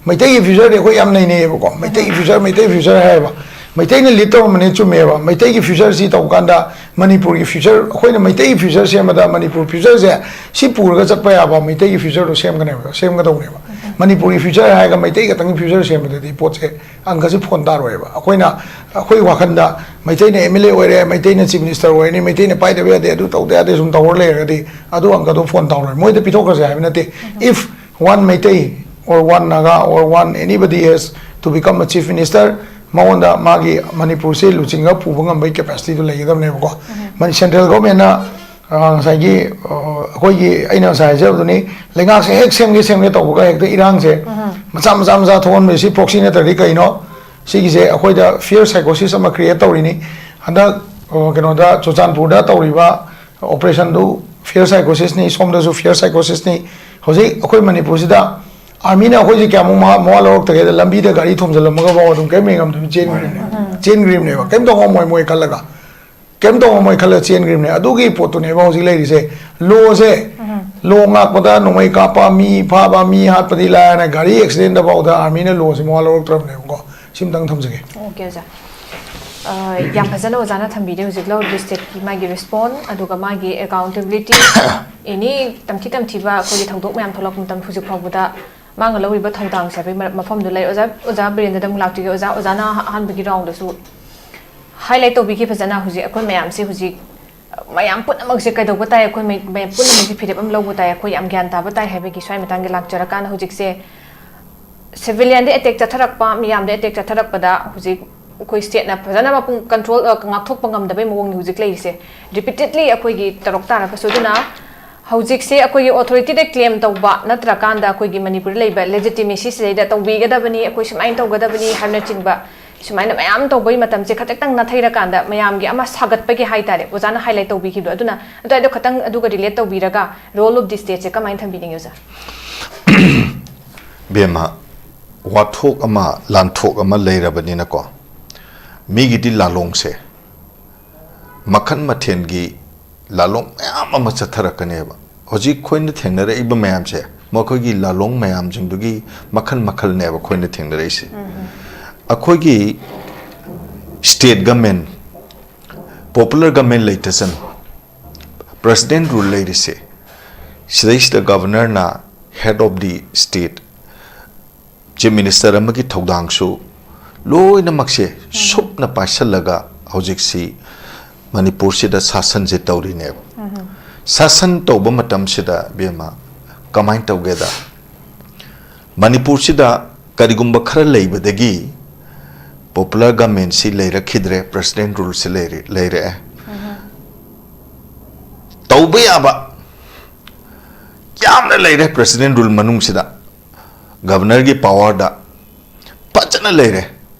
ꯃꯩꯇꯩꯒꯤ ꯐ꯭ꯌꯨꯆꯔꯗꯤ ꯑꯩꯈꯣꯏ ꯌꯥꯝ ꯅꯩꯅꯩꯌꯦꯕꯀꯣ, ꯃꯩꯇꯩꯒꯤ ꯐ꯭ꯌꯨꯆꯔ, ꯃꯩꯇꯩ ꯐ꯭ꯌꯨꯆꯔ ꯍꯥꯏꯌꯦꯕ꯫ ꯃꯩꯇꯩꯅ ꯂꯤꯠ ꯇꯧꯔꯝꯕꯅꯦ, ꯆꯨꯝꯃꯦꯕ꯫ ꯃꯩꯇꯩꯒꯤ ꯐ꯭ꯌꯨꯆꯔꯁꯤ ꯇꯧꯕ ꯀꯥꯟꯗ ꯃꯅꯤꯄꯨꯔꯒꯤ ꯐ꯭ꯌꯨꯆꯔ, ꯑꯩꯈꯣꯏꯅ ꯃꯩꯇꯩꯒꯤ ꯐ꯭ꯌꯨꯆꯔ ꯁꯦꯝꯕꯗ ꯃꯅꯤꯄꯨꯔ ꯐ꯭ꯌꯨꯆꯔꯁꯦ ꯁꯤ ꯄꯨꯔꯒ ꯆꯠꯄ ꯌꯥꯕ ꯃꯩꯇꯩꯒꯤ ꯐ꯭ꯌꯨꯆꯔꯗꯣ ꯁꯦꯝꯒꯅꯦꯕ, ꯁꯦꯝꯒꯗꯧꯅꯦꯕ꯫ ꯃꯅꯤꯄꯨꯔꯒꯤ ꯐ꯭ꯌꯨꯆꯔ ꯍꯥꯏꯔꯒ ꯃꯩꯇꯩ ꯈꯛꯇꯪꯒꯤ ꯐ꯭ꯌꯨꯆꯔ ꯁꯦꯝꯕꯗꯗꯤ ꯄꯣꯠꯁꯦ ꯑꯪꯀꯁꯦ ꯐꯣꯟ ꯇꯥꯔꯣꯏꯕ꯫ ꯑꯩꯈꯣꯏꯅ, ꯑꯩꯈꯣꯏ ꯋꯥꯈꯜꯗ ꯃꯩꯇꯩꯅ ꯑꯦꯝ ꯑꯦꯜ ꯑꯦ ꯑꯣꯏꯔꯦ, ꯃꯩꯇꯩꯅ ꯆꯤꯐ ꯃꯤꯅꯤꯁꯇꯔ ꯑꯣꯏꯔꯅꯤ, ꯃꯩꯇꯩꯅ ꯄꯥꯏꯗꯕ ꯌꯥꯗꯦ, ꯑꯗꯨ ꯇꯧꯗ ꯌꯥꯗꯦ ꯁꯨꯝ ꯇꯧꯔ ꯂꯩꯔꯒꯗꯤ ꯑꯗꯨ ꯑꯪꯀꯗꯣ ꯐꯣꯟ ꯇꯥꯔꯣꯏ꯫ ꯃꯣꯏꯗ ꯄꯤꯊꯣꯛꯈ꯭ꯔꯁꯦ ꯍꯥꯏꯕ ꯅꯠꯇꯦ꯫ If one Meitei or one Naga or one anybody has to become a chief minister, ꯃꯉꯣꯟꯗ ꯃꯥꯒꯤ ꯃꯅꯤꯄꯨꯔꯁꯦ ꯂꯨꯆꯤꯡꯉꯒ ꯄꯨꯕ ꯉꯝꯕꯒꯤ ꯀꯦꯄꯦꯁꯤꯇꯤꯗꯨ ꯂꯩꯒꯗꯕꯅꯦꯕꯀꯣ꯫ ꯃꯅꯤ-, ꯁꯦꯟꯇ꯭ꯔꯦꯜ ꯒꯣꯔꯃꯦꯟꯅ, ꯑ, ꯉꯁꯥꯏꯒꯤ, ꯑ, ꯑꯩꯈꯣꯏꯒꯤ, ꯑꯩꯅ ꯉꯁꯥꯏ ꯍꯥꯏꯖꯕꯗꯨꯅꯤ, ꯂꯩꯉꯥꯛꯁꯦ ꯍꯦꯛ ꯁꯦꯝꯒꯦ ꯁꯦꯝꯒꯦ ꯇꯧꯕꯒ ꯍꯦꯛꯇ ꯏꯔꯥꯡꯁꯦ ꯃꯆꯥ ꯃꯆꯥ ꯃꯆꯥ ꯊꯣꯛꯍꯟꯕꯁꯤ ꯄ꯭ꯔꯣꯛꯁꯤ ꯅꯠꯇ꯭ꯔꯗꯤ ꯀꯩꯅꯣ? ꯁꯤꯒꯤꯁꯦ ꯑꯩꯈꯣꯏꯗ ꯐꯤꯌꯔ ꯁꯥꯏꯀꯣꯁꯤꯁ ꯑꯃ ꯀ꯭ꯔꯤꯌꯦꯠ ꯇꯧꯔꯤꯅꯤ꯫ ꯍꯟꯗꯛ, ꯑ, ꯀꯩꯅꯣꯗ, ꯆꯨꯔꯆꯥꯟꯄꯨꯔꯗ ꯇꯧꯔꯤꯕ ꯑꯣꯄꯔꯦꯁꯟꯗꯨ ꯐꯤꯌꯔ ꯁꯥꯏꯀꯣꯁꯤꯁꯅꯤ, ꯁꯣꯝꯗꯁꯨ ꯐꯤꯌꯔ ꯁꯥꯏꯀꯣꯁꯤꯁꯅꯤ꯫ ꯍꯧꯖꯤꯛ ꯑꯩꯈꯣꯏ ꯃꯅꯤꯄꯨꯔꯁꯤꯗ ꯑꯥꯔꯃꯤꯅ ꯑꯩꯈꯣꯏꯁꯦ ꯀꯌꯥꯃꯨꯛ ꯃꯋꯥ, ꯃꯋꯥ ꯂꯧꯔꯛꯇꯒꯦꯗ, ꯂꯝꯕꯤꯗ ꯒꯥꯔꯤ ꯊꯣꯝꯖꯤꯜꯂꯝꯃꯒꯐꯥꯎ ꯑꯗꯨꯝ ꯀꯔꯤꯝ ꯌꯦꯡꯉꯝꯗꯕꯤ ꯆꯦꯟꯈ꯭ꯔꯤꯕꯅꯦ꯫ ꯆꯦꯟꯈ꯭ꯔꯤꯕꯅꯦꯕ, ꯀꯔꯤꯝ ꯇꯧꯉꯝꯃꯣꯏ ꯃꯣꯏ ꯈꯜꯂꯒ꯫ ꯀꯔꯤꯝ ꯇꯧꯉꯝꯃꯣꯏ ꯈꯜꯂꯒ ꯆꯦꯟꯈ꯭ꯔꯤꯕꯅꯦ꯫ ꯑꯗꯨꯒꯤ ꯄꯣꯠꯇꯨꯅꯦꯕ ꯍꯧꯖꯤꯛ ꯂꯩꯔꯤꯁꯦ꯫ ꯂꯣꯁꯦ, ꯂꯣ ꯉꯥꯛꯄꯗ ꯅꯣꯡꯃꯩ ꯀꯥꯞꯄ, ꯃꯤ ꯐꯥꯕ, ꯃꯤ ꯍꯥꯠꯄꯗꯤ ꯂꯥꯏꯔꯅ, ꯒꯥꯔꯤ ꯑꯦꯛꯁꯤꯗꯦꯟꯗꯐꯥꯎꯗ ꯑꯥꯔꯃꯤꯅ ꯂꯣꯁꯦ ꯃꯋꯥ ꯂꯧꯔꯛꯇ꯭ꯔꯕꯅꯦꯕꯀꯣ꯫ ꯁꯤꯝꯇꯪ ꯊꯝꯖꯒꯦ꯫ ꯑꯣꯀꯦ, ꯑꯣꯖꯥ꯫ ꯑ, ꯌꯥꯝ ꯐꯖꯅ ꯑꯣꯖꯥꯅ ꯊꯝꯕꯤꯔꯦ ꯍꯧꯖꯤꯛ ꯂꯧꯔꯤꯕ ꯁ꯭ꯇꯦꯠꯀꯤ ꯃꯥꯒꯤ ꯔꯦꯁꯄꯣꯟ, ꯑꯗꯨꯒ ꯃꯥꯒꯤ ꯑꯦꯀꯥꯎꯟꯇꯦꯕꯤꯂꯤꯇꯤ, ꯑꯦꯅꯤ ꯇꯝꯊꯤ ꯇꯝꯊꯤꯕ ꯑꯩꯈꯣꯏꯒꯤ ꯊꯧꯗꯣꯛ ꯃꯌꯥꯝ ꯊꯣꯛꯂꯛꯄ ꯃꯇꯝ ꯍꯧꯖꯤꯛ ꯐꯥꯎꯕꯗ ꯃꯥꯅ ꯂꯧꯔꯤꯕ ꯊꯧꯗꯥꯡꯁꯦ ꯍꯥꯏꯕꯒꯤ ꯃꯔ-, ꯃꯐꯝꯗꯨ ꯂꯩ꯫ ꯑꯣꯖꯥ, ꯑꯣꯖꯥ ꯕꯤꯔꯦꯟꯗꯗ ꯑꯃꯨꯛ ꯂꯥꯛꯆꯒꯦ꯫ ꯑꯣꯖꯥ, ꯑꯣꯖꯥꯅ ꯑꯍꯥꯟꯕꯒꯤ round ꯗꯁꯨ highlight ꯇꯧꯕꯤꯈꯤ ꯐꯖꯅ꯫ ꯍꯧꯖꯤꯛ ꯑꯩꯈꯣꯏ ꯃꯌꯥꯝꯁꯦ ꯍꯧꯖꯤꯛ ꯃꯌꯥꯝ ꯄꯨꯝꯅꯃꯛꯁꯦ ꯀꯩꯗꯧꯕ ꯇꯥꯏ, ꯑꯩꯈꯣꯏ ꯃꯩ-, ꯃꯌꯥꯝ ꯄꯨꯝꯅꯃꯛꯁꯦ ꯐꯤꯔꯦꯞ ꯑꯃ ꯂꯧꯕ ꯇꯥꯏ, ꯑꯩꯈꯣꯏ ꯌꯥꯝ ꯒ꯭ꯌꯥꯟ ꯇꯥꯕ ꯇꯥꯏ ꯍꯥꯏꯕꯒꯤ ꯁ꯭ꯋꯥꯏ ꯃꯇꯥꯡꯒꯤ ꯂꯥꯛꯆꯔꯀꯥꯟꯗ ꯍꯧꯖꯤꯛꯁꯦ civilian ꯗ attack ꯆꯠꯊꯔꯛꯄ, ꯃꯤꯌꯥꯝꯗ attack ꯆꯠꯊꯔꯛꯄꯗ ꯍꯧꯖꯤꯛ ꯑꯩꯈꯣꯏ state ꯅ ꯐꯖꯅ ꯃꯄꯨꯡ control, ꯑ, ꯉꯥꯛꯊꯣꯛꯄ ꯉꯝꯗꯕꯩ ꯃꯑꯣꯡꯅꯤ ꯍꯧꯖꯤꯛ ꯂꯩꯔꯤꯁꯦ꯫ Repeatedly ꯑꯩꯈꯣꯏꯒꯤ ꯇꯧꯔꯛ ꯇꯥꯔꯒꯁꯨ꯫ ꯑꯗꯨꯅ ꯍꯧꯖꯤꯛꯁꯦ ꯑꯩꯈꯣꯏꯒꯤ authority ꯗ claim ꯇꯧꯕ ꯅꯠꯇ꯭ꯔꯀꯥꯟꯗ ꯑꯩꯈꯣꯏꯒꯤ ꯃꯅꯤꯄꯨꯔꯗ ꯂꯩꯕ legitimacy ꯁꯤꯗꯩꯗ ꯇꯧꯕꯤꯒꯗꯕꯅꯤ, ꯑꯩꯈꯣꯏ ꯁꯨꯃꯥꯏꯅ ꯇꯧꯒꯗꯕꯅꯤ ꯍꯥꯏꯕꯅꯆꯤꯡꯕ ꯁꯨꯃꯥꯏꯅ ꯃꯌꯥꯝ ꯇꯧꯕꯒꯤ ꯃꯇꯝꯁꯦ ꯈꯖꯤꯛꯇꯪ ꯅꯥꯊꯩꯔꯀꯥꯟꯗ ꯃꯌꯥꯝꯒꯤ ꯑꯃ ꯁꯥꯒꯠꯄꯒꯤ ꯍꯥꯏꯇꯥꯔꯦ, ꯑꯣꯖꯥꯅ highlight ꯇꯧꯕꯤꯈꯤꯕꯗꯣ꯫ ꯑꯗꯨꯅ ꯑꯗꯨꯋꯥꯏꯗꯣ ꯈꯇꯪ ꯑꯗꯨꯒ relate ꯇꯧꯕꯤꯔꯒ role of the state ꯁꯦ ꯀꯃꯥꯏꯅ ꯊꯝꯕꯤꯅꯤꯡꯉꯤ ꯑꯣꯖꯥ? ꯕꯦꯝꯃ, ꯋꯥꯊꯣꯛ ꯑꯃ, ꯂꯥꯟꯊꯣꯛ ꯑꯃ ꯂꯩꯔꯕꯅꯤꯅꯀꯣ, ꯃꯤꯒꯤꯗꯤ ꯂꯥꯂꯣꯡꯁꯦ ꯃꯈꯜ ꯃꯊꯦꯜꯒꯤ ꯂꯥꯂꯣꯡ ꯃꯌꯥꯝ ꯑꯃ ꯆꯠꯊꯔꯛꯀꯅꯦꯕ꯫ ꯍꯧꯖꯤꯛ ꯑꯩꯈꯣꯏꯅ ꯊꯦꯡꯅꯔꯛꯏꯕ ꯃꯌꯥꯝꯁꯦ, ꯃꯈꯣꯏꯒꯤ ꯂꯥꯂꯣꯡ ꯃꯌꯥꯝꯁꯤꯡꯗꯨꯒꯤ ꯃꯈꯜ ꯃꯈꯜꯅꯦꯕ ꯑꯩꯈꯣꯏꯅ ꯊꯦꯡꯅꯔꯛꯏꯁꯦ꯫ ꯑꯩꯈꯣꯏꯒꯤ State government, popular government ꯂꯩꯇꯁꯅꯨ, president rule ꯂꯩꯔꯤꯁꯦ, ꯁꯤꯗꯩꯁꯤꯗ governorꯅ head of the state, chief minister ꯑꯃꯒꯤ ꯊꯧꯗꯥꯡꯁꯨ ꯂꯣꯏꯅꯃꯛꯁꯦ ꯁꯨꯞꯅ ꯄꯥꯏꯁꯜꯂꯒ ꯍꯧꯖꯤꯛꯁꯤ ꯃꯅꯤꯄꯨꯔꯁꯤꯗ ꯁꯥꯁꯟꯁꯦ ꯇꯧꯔꯤꯅꯦꯕ꯫ ꯁꯥꯁꯟ ꯇꯧꯕ ꯃꯇꯝꯁꯤꯗ, ꯏꯕꯦꯝꯃ, ꯀꯃꯥꯏꯅ ꯇꯧꯒꯦꯗ, ꯃꯅꯤꯄꯨꯔꯁꯤꯗ ꯀꯔꯤꯒꯨꯝꯕ ꯈꯔ ꯂꯩꯕꯗꯒꯤ popular governmentꯁꯤ ꯂꯩꯔꯛꯈꯤꯗ꯭ꯔꯦ, president ruleꯁꯤ ꯂꯩꯔꯦ, ꯂꯩꯔꯛꯑꯦ꯫ ꯇꯧꯕ ꯌꯥꯕ ꯌꯥꯝꯅ ꯂꯩꯔꯦ president rule ꯃꯅꯨꯡꯁꯤꯗ, governorꯒꯤ powerꯗ ꯐꯖꯅ ꯂꯩꯔꯦ꯫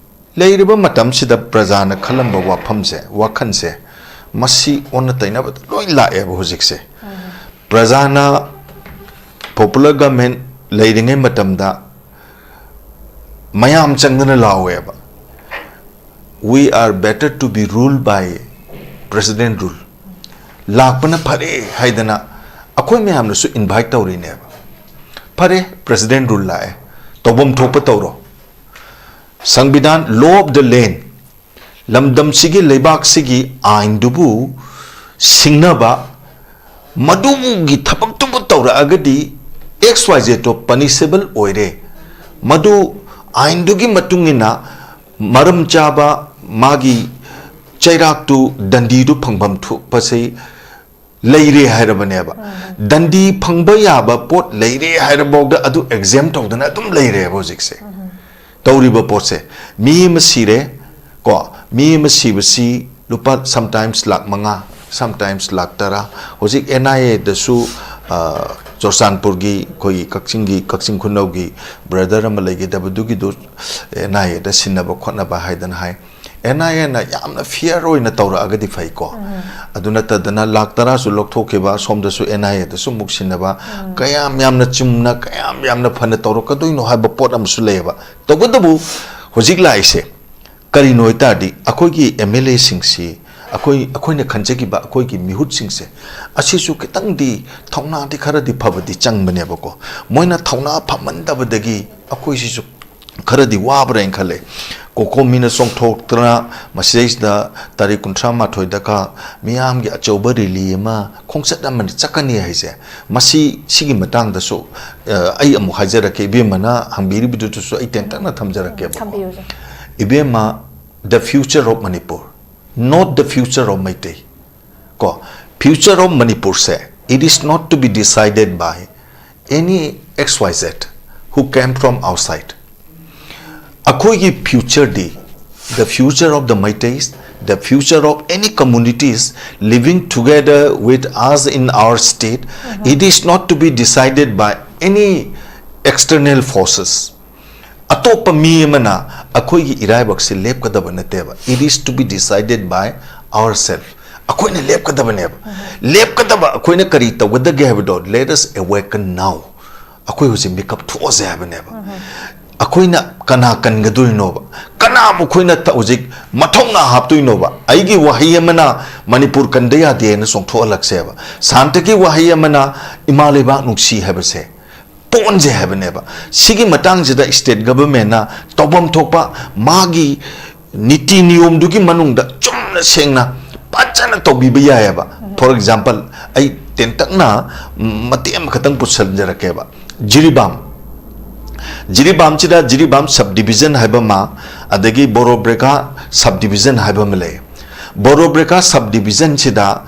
ꯂꯩꯔꯤꯕ ꯃꯇꯝꯁꯤꯗ ꯄ꯭ꯔꯖꯥꯅ ꯈꯜꯂꯝꯕ ꯋꯥꯐꯝꯁꯦ, ꯋꯥꯈꯜꯁꯦ, ꯃꯁꯤ ꯑꯣꯟꯅ ꯇꯩꯅꯕꯗ ꯂꯣꯏ ꯂꯥꯛꯑꯦꯕ ꯍꯧꯖꯤꯛꯁꯦ꯫ ꯄ꯭ꯔꯖꯥꯅ popular government ꯂꯩꯔꯤꯉꯩ ꯃꯇꯝꯗ ꯃꯌꯥꯝ ꯆꯪꯗꯅ ꯂꯥꯎꯋꯦꯕ, "We are better to be ruled by president rule." ꯂꯥꯛꯄꯅ ꯐꯔꯦ ꯍꯥꯏꯗꯅ ꯑꯩꯈꯣꯏ ꯃꯌꯥꯝꯅꯁꯨ invite ꯇꯧꯔꯤꯅꯦꯕ꯫ ꯐꯔꯦ, president rule ꯂꯥꯛꯑꯦ, ꯇꯧꯐꯝ ꯊꯣꯛꯄ ꯇꯧꯔꯣ꯫ ꯁꯪꯕꯤꯙꯥꯟ, law of the land, ꯂꯝꯗꯝꯁꯤꯒꯤ, ꯂꯩꯕꯥꯛꯁꯤꯒꯤ ꯑꯥꯏꯟꯗꯨꯕꯨ ꯁꯤꯡꯅꯕ, ꯃꯗꯨꯒꯤ ꯊꯕꯛꯇꯨꯕꯨ ꯇꯧꯔꯛꯑꯒꯗꯤ X Y Zꯗꯣ punishable ꯑꯣꯏꯔꯦ꯫ ꯃꯗꯨ ꯑꯥꯏꯟꯗꯨꯒꯤ ꯃꯇꯨꯡ ꯏꯟꯅ ꯃꯔꯝ ꯆꯥꯕ ꯃꯥꯒꯤ ꯆꯩꯔꯥꯛꯇꯨ, ꯗꯟꯗꯤꯗꯨ ꯐꯪꯐꯝ ꯊꯣꯛꯄꯁꯤ ꯂꯩꯔꯦ ꯍꯥꯏꯔꯕꯅꯦꯕ꯫ ꯗꯟꯗꯤ ꯐꯪꯕ ꯌꯥꯕ ꯄꯣꯠ ꯂꯩꯔꯦ ꯍꯥꯏꯔꯕꯐꯥꯎꯗ ꯑꯗꯨ exempt ꯇꯧꯗꯅ ꯑꯗꯨꯝ ꯂꯩꯔꯦꯕ ꯍꯧꯖꯤꯛꯁꯦ꯫ ꯇꯧꯔꯤꯕ ꯄꯣꯠꯁꯦ, ꯃꯤ ꯑꯃ ꯁꯤꯔꯦ ꯀꯣ, ꯃꯤ ꯑꯃ ꯁꯤꯕꯁꯤ ꯂꯨꯄꯥ sometimes ꯂꯥꯛ ꯃꯉꯥ, sometimes ꯂꯥꯛ ꯇꯔꯥ꯫ ꯍꯧꯖꯤꯛ N I Aꯗꯁꯨ, ꯑ, ꯆꯨꯔꯆꯥꯟꯄꯨꯔꯒꯤ, ꯑꯩꯈꯣꯏꯒꯤ ꯀꯛꯆꯤꯡꯒꯤ, ꯀꯛꯆꯤꯡ ꯈꯨꯅꯧꯒꯤ brother ꯑꯃ ꯂꯩꯈꯤꯗꯕꯗꯨꯒꯤꯗꯨ N I Aꯗ ꯁꯤꯟꯅꯕ ꯈꯣꯠꯅꯕ ꯍꯥꯏꯗꯅ ꯍꯥꯏ꯫ N I Aꯅ ꯌꯥꯝꯅ fair ꯑꯣꯏꯅ ꯇꯧꯔꯛꯑꯒꯗꯤ ꯐꯩꯀꯣ꯫ ꯑꯗꯨ ꯅꯠꯇꯗꯅ ꯂꯥꯛ ꯇꯔꯥꯁꯨ ꯂꯧꯊꯣꯛꯈꯤꯕ, ꯁꯣꯝꯗꯁꯨ N I Aꯗꯁꯨ ꯑꯃꯨꯛ ꯁꯤꯟꯅꯕ, ꯀꯌꯥꯝ ꯌꯥꯝꯅ ꯆꯨꯝꯅ, ꯀꯌꯥꯝ ꯌꯥꯝꯅ ꯐꯅ ꯇꯧꯔꯛꯀꯗꯣꯏꯅꯣ ꯍꯥꯏꯕ ꯄꯣꯠ ꯑꯃꯁꯨ ꯂꯩꯌꯦꯕ꯫ ꯇꯧꯕꯇꯕꯨ ꯍꯧꯖꯤꯛ ꯂꯥꯛꯏꯁꯦ ꯀꯔꯤꯅꯣ ꯍꯥꯏ ꯇꯥꯔꯗꯤ, ꯑꯩꯈꯣꯏꯒꯤ M L Aꯁꯤꯡꯁꯤ, ꯑꯩꯈꯣꯏ, ꯑꯩꯈꯣꯏꯅ ꯈꯟꯖꯈꯤꯕ ꯑꯩꯈꯣꯏꯒꯤ ꯃꯤꯍꯨꯠꯁꯤꯡꯁꯦ, ꯑꯁꯤꯁꯨ ꯈꯤꯇꯪꯗꯤ, ꯊꯧꯅꯥꯗꯤ ꯈꯔꯗꯤ ꯐꯕꯗꯤ ꯆꯪꯕꯅꯦꯕꯀꯣ꯫ ꯃꯣꯏꯅ ꯊꯧꯅꯥ ꯐꯃꯟꯗꯕꯗꯒꯤ ꯑꯩꯈꯣꯏꯁꯤꯁꯨ ꯈꯔꯗꯤ ꯋꯥꯕ꯭ꯔꯥ ꯍꯥꯏꯅ ꯈꯜꯂꯦ꯫ ꯀꯣꯀꯣꯃꯤꯅ ꯆꯣꯡꯊꯣꯛꯇꯅ ꯃꯁꯤꯗꯩꯁꯤꯗ ꯇꯥꯔꯤꯛ ꯀꯨꯟꯊ꯭ꯔꯥ ꯃꯥꯊꯣꯏꯗꯒ ꯃꯤꯌꯥꯝꯒꯤ ꯑꯆꯧꯕ rally ꯑꯃ, ꯈꯣꯡꯆꯠ ꯑꯃ ꯆꯠꯀꯅꯤ ꯍꯥꯏꯁꯦ, ꯃꯁꯤ, ꯁꯤꯒꯤ ꯃꯇꯥꯡꯗꯁꯨ, ꯑ, ꯑꯩ ꯑꯃꯨꯛ ꯍꯥꯏꯖꯔꯛꯀꯦ, ꯏꯕꯦꯝꯃꯅ ꯍꯪꯕꯤꯔꯤꯕꯗꯨꯗꯁꯨ ꯑꯩ ꯇꯦꯟꯇꯛꯅ ꯊꯝꯖꯔꯛꯀꯦꯕꯀꯣ꯫ ꯊꯝꯕꯤꯌꯨ, ꯁꯥꯔ꯫ ꯏꯕꯦꯝꯃ, the future of Manipur, not the future of Meitei. ꯀꯣ, future of ꯃꯅꯤꯄꯨꯔꯁꯦ, it is not to be decided by any X Y Z who came from outside. ꯑꯩꯈꯣꯏꯒꯤ future D, the future of the Meiteis, the future of any communities living together with us in our state, it is not to be decided by any external forces. ꯑꯇꯣꯞꯄ ꯃꯤ ꯑꯃꯅ ꯑꯩꯈꯣꯏꯒꯤ ꯏꯔꯥꯏꯕꯛꯁꯦ ꯂꯦꯞꯀꯗꯕ ꯅꯠꯇꯦꯕ, it is to be decided by ourselves. ꯑꯩꯈꯣꯏꯅ ꯂꯦꯞꯀꯗꯕꯅꯦꯕ꯫ ꯂꯦꯞꯀꯗꯕ ꯑꯩꯈꯣꯏꯅ ꯀꯔꯤ ꯇꯧꯒꯗꯒꯦ ꯍꯥꯏꯕꯗꯣ, let us awaken now. ꯑꯩꯈꯣꯏ ꯍꯧꯖꯤꯛ ꯃꯤꯀꯞ ꯊꯣꯛꯑꯁꯦ ꯍꯥꯏꯕꯅꯦꯕ꯫ ꯑꯩꯈꯣꯏꯅ ꯀꯅꯥ ꯀꯟꯒꯗꯣꯏꯅꯣꯕ? ꯀꯅꯥꯕꯨ ꯑꯩꯈꯣꯏꯅ ꯊ-, ꯍꯧꯖꯤꯛ ꯃꯊꯧꯅꯥ ꯍꯥꯞꯇꯣꯏꯅꯣꯕ? ꯑꯩꯒꯤ ꯋꯥꯍꯩ ꯑꯃꯅ ꯃꯅꯤꯄꯨꯔ ꯀꯟꯗ ꯌꯥꯗꯦꯅ ꯆꯣꯡꯊꯣꯛꯍꯜꯂꯛꯁꯦꯕ꯫ ꯁꯥꯟꯇꯒꯤ ꯋꯥꯍꯩ ꯑꯃꯅ ꯏꯃꯥ ꯂꯩꯕꯥꯛ ꯅꯨꯡꯁꯤ ꯍꯥꯏꯕꯁꯦ ꯄꯣꯛꯍꯟꯁꯦ ꯍꯥꯏꯕꯅꯦꯕ꯫ ꯁꯤꯒꯤ ꯃꯇꯥꯡꯁꯤꯗ state government ꯅ ꯇꯧꯐꯝ ꯊꯣꯛꯄ ꯃꯥꯒꯤ ꯅꯤꯇꯤ ꯅꯤꯌꯣꯝꯗꯨꯒꯤ ꯃꯅꯨꯡꯗ ꯆꯨꯝꯅ ꯁꯦꯡꯅ ꯐꯖꯅ ꯇꯧꯕꯤꯕ ꯌꯥꯏꯑꯕ꯫ For example, ꯑꯩ ꯇꯦꯟꯇꯛꯅ ꯃꯇꯦꯛ ꯑꯃꯈꯛꯇꯪ ꯄꯨꯁꯤꯟꯖꯔꯛꯀꯦꯕ꯫ ꯖꯤꯔꯤꯕꯥꯝ, ꯖꯤꯔꯤꯕꯥꯝꯁꯤꯗ ꯖꯤꯔꯤꯕꯥꯝ sub division ꯍꯥꯏꯕ ꯑꯃ, ꯑꯗꯒꯤ ꯕꯣꯔꯣꯕ꯭ꯔꯦꯀꯥ sub division ꯍꯥꯏꯕ ꯑꯃ ꯂꯩ꯫ ꯕꯣꯔꯣꯕ꯭ꯔꯦꯀꯥ sub division ꯁꯤꯗ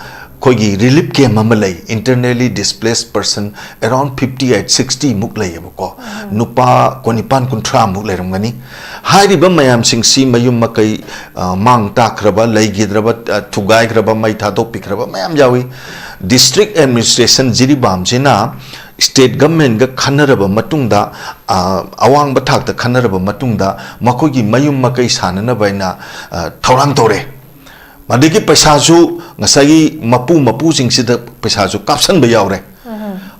ꯑꯩꯈꯣꯏꯒꯤ relief camp ꯑꯃ ꯂꯩ, internally displaced person around fifty eight, sixty ꯃꯨꯛ ꯂꯩꯌꯦꯕꯀꯣ꯫ ꯅꯨꯄꯥ ꯀꯨꯟꯅꯤꯄꯥꯟ, ꯀꯨꯟꯊ꯭ꯔꯥ ꯃꯨꯛ ꯂꯩꯔꯝꯒꯅꯤ꯫ ꯍꯥꯏꯔꯤꯕ ꯃꯌꯥꯝꯁꯤꯡꯁꯤ ꯃꯌꯨꯝ ꯃꯀꯩ, ꯑ, ꯃꯥꯡ ꯇꯥꯛꯈ꯭ꯔꯕ, ꯂꯩꯈꯤꯗ꯭ꯔꯕ, ꯑ, ꯊꯨꯒꯥꯏꯈ꯭ꯔꯕ, ꯃꯩ ꯊꯥꯗꯣꯛꯄꯤꯈ꯭ꯔꯕ ꯃꯌꯥꯝ ꯌꯥꯎꯏ꯫ District administration ꯖꯤꯔꯤꯕꯥꯝꯁꯤꯅ state government ꯀ ꯈꯟꯅꯔꯕ ꯃꯇꯨꯡꯗ, ꯑ, ꯑꯋꯥꯡꯕ ꯊꯥꯛꯇ ꯈꯟꯅꯔꯕ ꯃꯇꯨꯡꯗ ꯃꯈꯣꯏꯒꯤ ꯃꯌꯨꯝ ꯃꯀꯩ ꯁꯥꯅꯅꯕ ꯍꯥꯏꯅ, ꯑ, ꯊꯧꯔꯥꯡ ꯇꯧꯔꯦ꯫ ꯑꯗꯒꯤ ꯄꯩꯁꯥꯁꯨ ꯉꯁꯥꯏꯒꯤ ꯃꯄꯨ ꯃꯄꯨꯁꯤꯡꯁꯤꯗ ꯄꯩꯁꯥꯁꯨ ꯀꯥꯞꯁꯟꯕ ꯌꯥꯎꯔꯦ꯫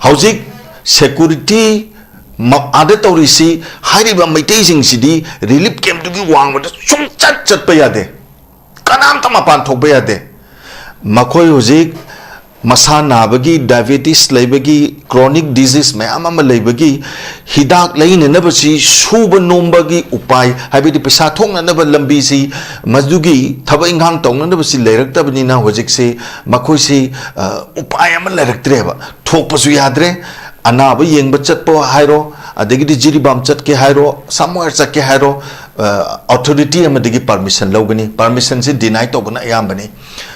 ꯍꯧꯖꯤꯛ security ꯃ-, ꯑꯥꯗ ꯇꯧꯔꯤꯁꯤ, ꯍꯥꯏꯔꯤꯕ ꯃꯩꯇꯩꯁꯤꯡꯁꯤꯗꯤ relief camp ꯇꯨꯒꯤ ꯋꯥꯡꯃꯗ ꯁꯨꯡꯆꯠ ꯆꯠꯄ ꯌꯥꯗꯦ, ꯀꯅꯥꯝꯇ ꯃꯄꯥꯟ ꯊꯣꯛꯄ ꯌꯥꯗꯦ꯫ ꯃꯈꯣꯏ ꯍꯧꯖꯤꯛ ꯃꯁꯥ ꯅꯥꯕꯒꯤ, ꯗꯥꯏꯕꯦꯇꯤꯁ ꯂꯩꯕꯒꯤ, ꯀ꯭ꯔꯣꯅꯤꯛ ꯗꯤꯖꯤꯁ ꯃꯌꯥꯝ ꯑꯃ ꯂꯩꯕꯒꯤ ꯍꯤꯗꯥꯛ ꯂꯩꯅꯅꯕꯁꯤ ꯁꯨꯕ ꯅꯣꯝꯕꯒꯤ ꯎꯄꯥꯏ, ꯍꯥꯏꯕꯗꯤ ꯄꯩꯁꯥ ꯊꯣꯛꯅꯅꯕ ꯂꯝꯕꯤꯁꯤ, ꯃꯗꯨꯒꯤ ꯊꯕꯛ ꯏꯪꯈꯥꯡ ꯇꯧꯅꯅꯕꯁꯤ ꯂꯩꯔꯛꯇꯕꯅꯤꯅ ꯍꯧꯖꯤꯛꯁꯤ ꯃꯈꯣꯏꯁꯤ, ꯑ, ꯎꯄꯥꯏ ꯑꯃ ꯂꯩꯔꯛꯇ꯭ꯔꯦꯕ꯫ ꯊꯣꯛꯄꯁꯨ ꯌꯥꯗ꯭ꯔꯦ, ꯑꯅꯥꯕ ꯌꯦꯡꯕ ꯆꯠꯄ ꯍꯥꯏꯔꯣ, ꯑꯗꯒꯤꯗꯤ ꯖꯤꯔꯤꯕꯥꯝ ꯆꯠꯀꯦ ꯍꯥꯏꯔꯣ, ꯁꯝꯋꯦꯔ ꯆꯠꯀꯦ ꯍꯥꯏꯔꯣ, ꯑ, ꯑꯣꯊꯣꯔꯤꯇꯤ ꯑꯃꯗꯒꯤ ꯄꯥꯔꯃꯤꯁꯟ ꯂꯧꯒꯅꯤ꯫ ꯄꯥꯔꯃꯤꯁꯟꯁꯤ ꯗꯤꯅꯥꯏ ꯇꯧꯕꯅ ꯑꯌꯥꯝꯕꯅꯤ꯫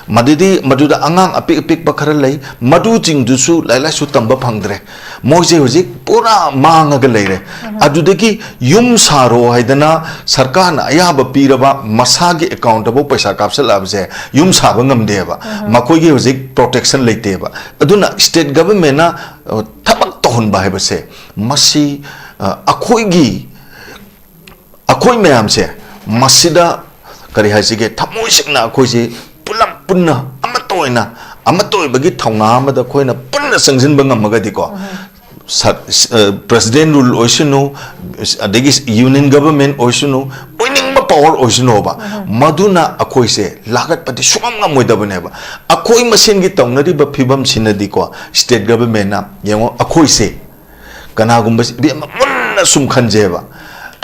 ꯃꯗꯨꯗꯤ, ꯃꯗꯨꯗ ꯑꯉꯥꯡ ꯑꯄꯤꯛ ꯑꯄꯤꯛꯄ ꯈꯔ ꯂꯩ, ꯃꯗꯨꯁꯤꯡꯗꯨꯁꯨ ꯂꯥꯏꯔꯤꯛ ꯂꯥꯏꯁꯨ ꯇꯝꯕ ꯐꯪꯗ꯭ꯔꯦ꯫ ꯃꯣꯏꯁꯦ ꯍꯧꯖꯤꯛ ꯄꯨꯔꯥ ꯃꯥꯡꯉꯒ ꯂꯩꯔꯦ꯫ ꯑꯗꯨꯗꯒꯤ ꯌꯨꯝ ꯁꯥꯔꯣ ꯍꯥꯏꯗꯅ ꯁꯔꯀꯥꯔꯅ ꯑꯌꯥꯕ ꯄꯤꯔꯕ ꯃꯁꯥꯒꯤ ꯑꯦꯀꯥꯎꯟꯇꯐꯥꯎ ꯄꯩꯁꯥ ꯀꯥꯞꯁꯤꯜꯂꯛꯑꯕꯁꯦ ꯌꯨꯝ ꯁꯥꯕ ꯉꯝꯗꯦꯕ꯫ ꯃꯈꯣꯏꯒꯤ ꯍꯧꯖꯤꯛ ꯄ꯭ꯔꯣꯇꯦꯛꯁꯟ ꯂꯩꯇꯦꯕ꯫ ꯑꯗꯨꯅ ꯁ꯭ꯇꯦꯠ ꯒꯚꯔꯟꯃꯦꯟꯅ, ꯑ, ꯊꯕꯛ ꯇꯧꯍꯟꯕ ꯍꯥꯏꯕꯁꯦ ꯃꯁꯤ, ꯑ, ꯑꯩꯈꯣꯏꯒꯤ, ꯑꯩꯈꯣꯏ ꯃꯌꯥꯝꯁꯦ ꯃꯁꯤꯗ ꯀꯔꯤ ꯍꯥꯏꯁꯤꯒꯦ, ꯊꯃꯣꯏ ꯁꯦꯡꯅ ꯑꯩꯈꯣꯏꯁꯦ ꯄꯨꯂꯞ ꯄꯨꯟꯅ ꯑꯃꯠꯇ ꯑꯣꯏꯅ, ꯑꯃꯠꯇ ꯑꯣꯏꯕꯒꯤ ꯊꯧꯅꯥ ꯑꯃꯗ ꯑꯩꯈꯣꯏꯅ ꯄꯨꯟꯅ ꯆꯪꯁꯤꯟꯕ ꯉꯝꯃꯒꯗꯤꯀꯣ, ꯁ-, ꯁ-, ꯑ, ꯄ꯭ꯔꯦꯁꯤꯗꯦꯟ ꯔꯨꯜ ꯑꯣꯏꯁꯅꯨ, ꯑꯗꯒꯤ ꯌꯨꯅꯤꯌꯟ ꯒꯚꯔꯟꯃꯦꯟ ꯑꯣꯏꯁꯅꯨ, ꯑꯣꯏꯅꯤꯡꯕ ꯄꯥꯋꯔ ꯑꯣꯏꯁꯅꯨꯕ, ꯃꯗꯨꯅ ꯑꯩꯈꯣꯏꯁꯦ ꯂꯥꯈꯠꯄꯗꯤ ꯁꯨꯡꯉꯝ ꯉꯝꯃꯣꯏꯗꯕꯅꯦꯕ꯫ ꯑꯩꯈꯣꯏ ꯃꯁꯦꯟꯒꯤ ꯇꯧꯅꯔꯤꯕ ꯐꯤꯕꯝꯁꯤꯅꯗꯤꯀꯣ, ꯁ꯭ꯇꯦꯠ ꯒꯚꯔꯟꯃꯦꯟꯅ ꯌꯦꯡꯉꯣ, ꯑꯩꯈꯣꯏꯁꯦ ꯀꯅꯥꯒꯨꯝꯕ ꯏꯕꯦꯝꯃ ꯃꯨꯟꯅ ꯁꯨꯝ ꯈꯟꯖꯩꯕ,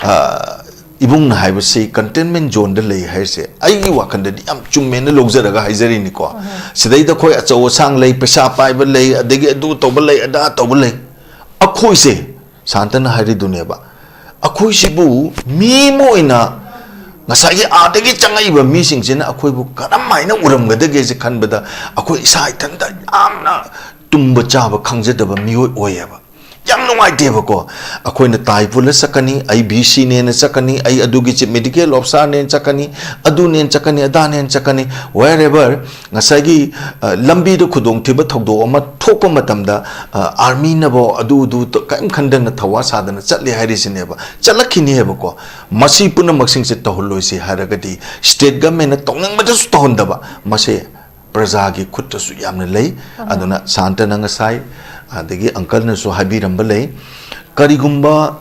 ꯑ, ꯏꯕꯨꯡꯅ ꯍꯥꯏꯕꯁꯤ ꯀꯟꯇꯦꯟꯃꯦꯟ ꯖꯣꯟꯗ ꯂꯩ ꯍꯥꯏꯔꯤꯁꯦ ꯑꯩꯒꯤ ꯋꯥꯈꯜꯗꯗꯤ ꯌꯥꯝ ꯆꯨꯝꯃꯦꯅ ꯂꯧꯖꯔꯒ ꯍꯥꯏꯖꯔꯤꯅꯤꯀꯣ꯫ ꯁꯤꯗꯩꯗ ꯑꯩꯈꯣꯏ ꯑꯆꯧ ꯑꯁꯥꯡ ꯂꯩ, ꯄꯩꯁꯥ ꯄꯥꯏꯕ ꯂꯩ, ꯑꯗꯒꯤ ꯑꯗꯨ ꯇꯧꯕ ꯂꯩ, ꯑꯗꯥ ꯇꯧꯕ ꯂꯩ꯫ ꯑꯩꯈꯣꯏꯁꯦ, ꯁꯥꯟꯇꯅ ꯍꯥꯏꯔꯤꯗꯨꯅꯦꯕ, ꯑꯩꯈꯣꯏꯁꯤꯕꯨ ꯃꯤ ꯑꯃ ꯑꯣꯏꯅ ꯉꯁꯥꯏꯒꯤ ꯑꯥꯗꯒꯤ ꯆꯪꯉꯛꯏꯕ ꯃꯤꯁꯤꯡꯁꯤꯅ ꯑꯩꯈꯣꯏꯕꯨ ꯀꯔꯝ ꯍꯥꯏꯅ ꯎꯔꯝꯒꯗꯒꯦꯁꯦ ꯈꯟꯕꯗ ꯑꯩꯈꯣꯏ ꯏꯁꯥ ꯏꯊꯟꯇ ꯌꯥꯝꯅ ꯇꯨꯝꯕ ꯆꯥꯕ ꯈꯪꯖꯗꯕ ꯃꯤꯑꯣꯏ ꯑꯣꯏꯌꯦꯕ꯫ ꯌꯥꯝ ꯅꯨꯡꯉꯥꯏꯇꯦꯕꯀꯣ꯫ ꯑꯩꯈꯣꯏꯅ ꯇꯥꯏ ꯄꯨꯜꯂ ꯆꯠꯀꯅꯤ, ꯑꯩ ꯚꯤ ꯁꯤꯅꯦꯅ ꯆꯠꯀꯅꯤ, ꯑꯩ ꯑꯗꯨꯒꯤ ꯆꯤꯞ ꯃꯦꯗꯤꯀꯦꯜ ꯑꯣꯐꯤꯁꯥꯔꯅꯦꯅ ꯆꯠꯀꯅꯤ, ꯑꯗꯨꯅꯦꯅ ꯆꯠꯀꯅꯤ, ꯑꯗꯥꯅꯦꯅ ꯆꯠꯀꯅꯤ, wherever ꯉꯁꯥꯏꯒꯤ, ꯑ, ꯂꯝꯕꯤꯗ ꯈꯨꯗꯣꯡꯊꯤꯕ ꯊꯧꯗꯣꯛ ꯑꯃ ꯊꯣꯛꯄ ꯃꯇꯝꯗ, ꯑ, ꯑꯥꯔꯃꯤꯅꯕꯣ ꯑꯗꯨ ꯑꯗꯨ ꯇ-, ꯀꯔꯤꯝ ꯈꯟꯗꯅ ꯊꯧꯋꯥ ꯁꯥꯗꯅ ꯆꯠꯂꯦ ꯍꯥꯏꯔꯤꯁꯤꯅꯦꯕ꯫ ꯆꯠꯂꯛꯈꯤꯅꯤ ꯍꯥꯏꯕꯀꯣ꯫ ꯃꯁꯤ ꯄꯨꯝꯅꯃꯛꯁꯤꯡꯁꯦ ꯇꯧꯍꯜꯂꯣꯏꯁꯤ ꯍꯥꯏꯔꯒꯗꯤ ꯁ꯭ꯇꯦꯠ ꯒꯚꯔꯟꯃꯦꯟꯅ ꯇꯧꯅꯤꯡꯕꯗꯁꯨ ꯇꯧꯍꯟꯗꯕ, ꯃꯁꯤ ꯄ꯭ꯔꯖꯥꯒꯤ ꯈꯨꯠꯇꯁꯨ ꯌꯥꯝꯅ ꯂꯩ꯫ ꯑꯗꯨꯅ ꯁꯥꯟꯇꯅ ꯉꯁꯥꯏ, ꯑꯗꯒꯤ ꯑꯪꯀꯜꯅꯁꯨ ꯍꯥꯏꯕꯤꯔꯝꯕ ꯂꯩ, ꯀꯔꯤꯒꯨꯝꯕ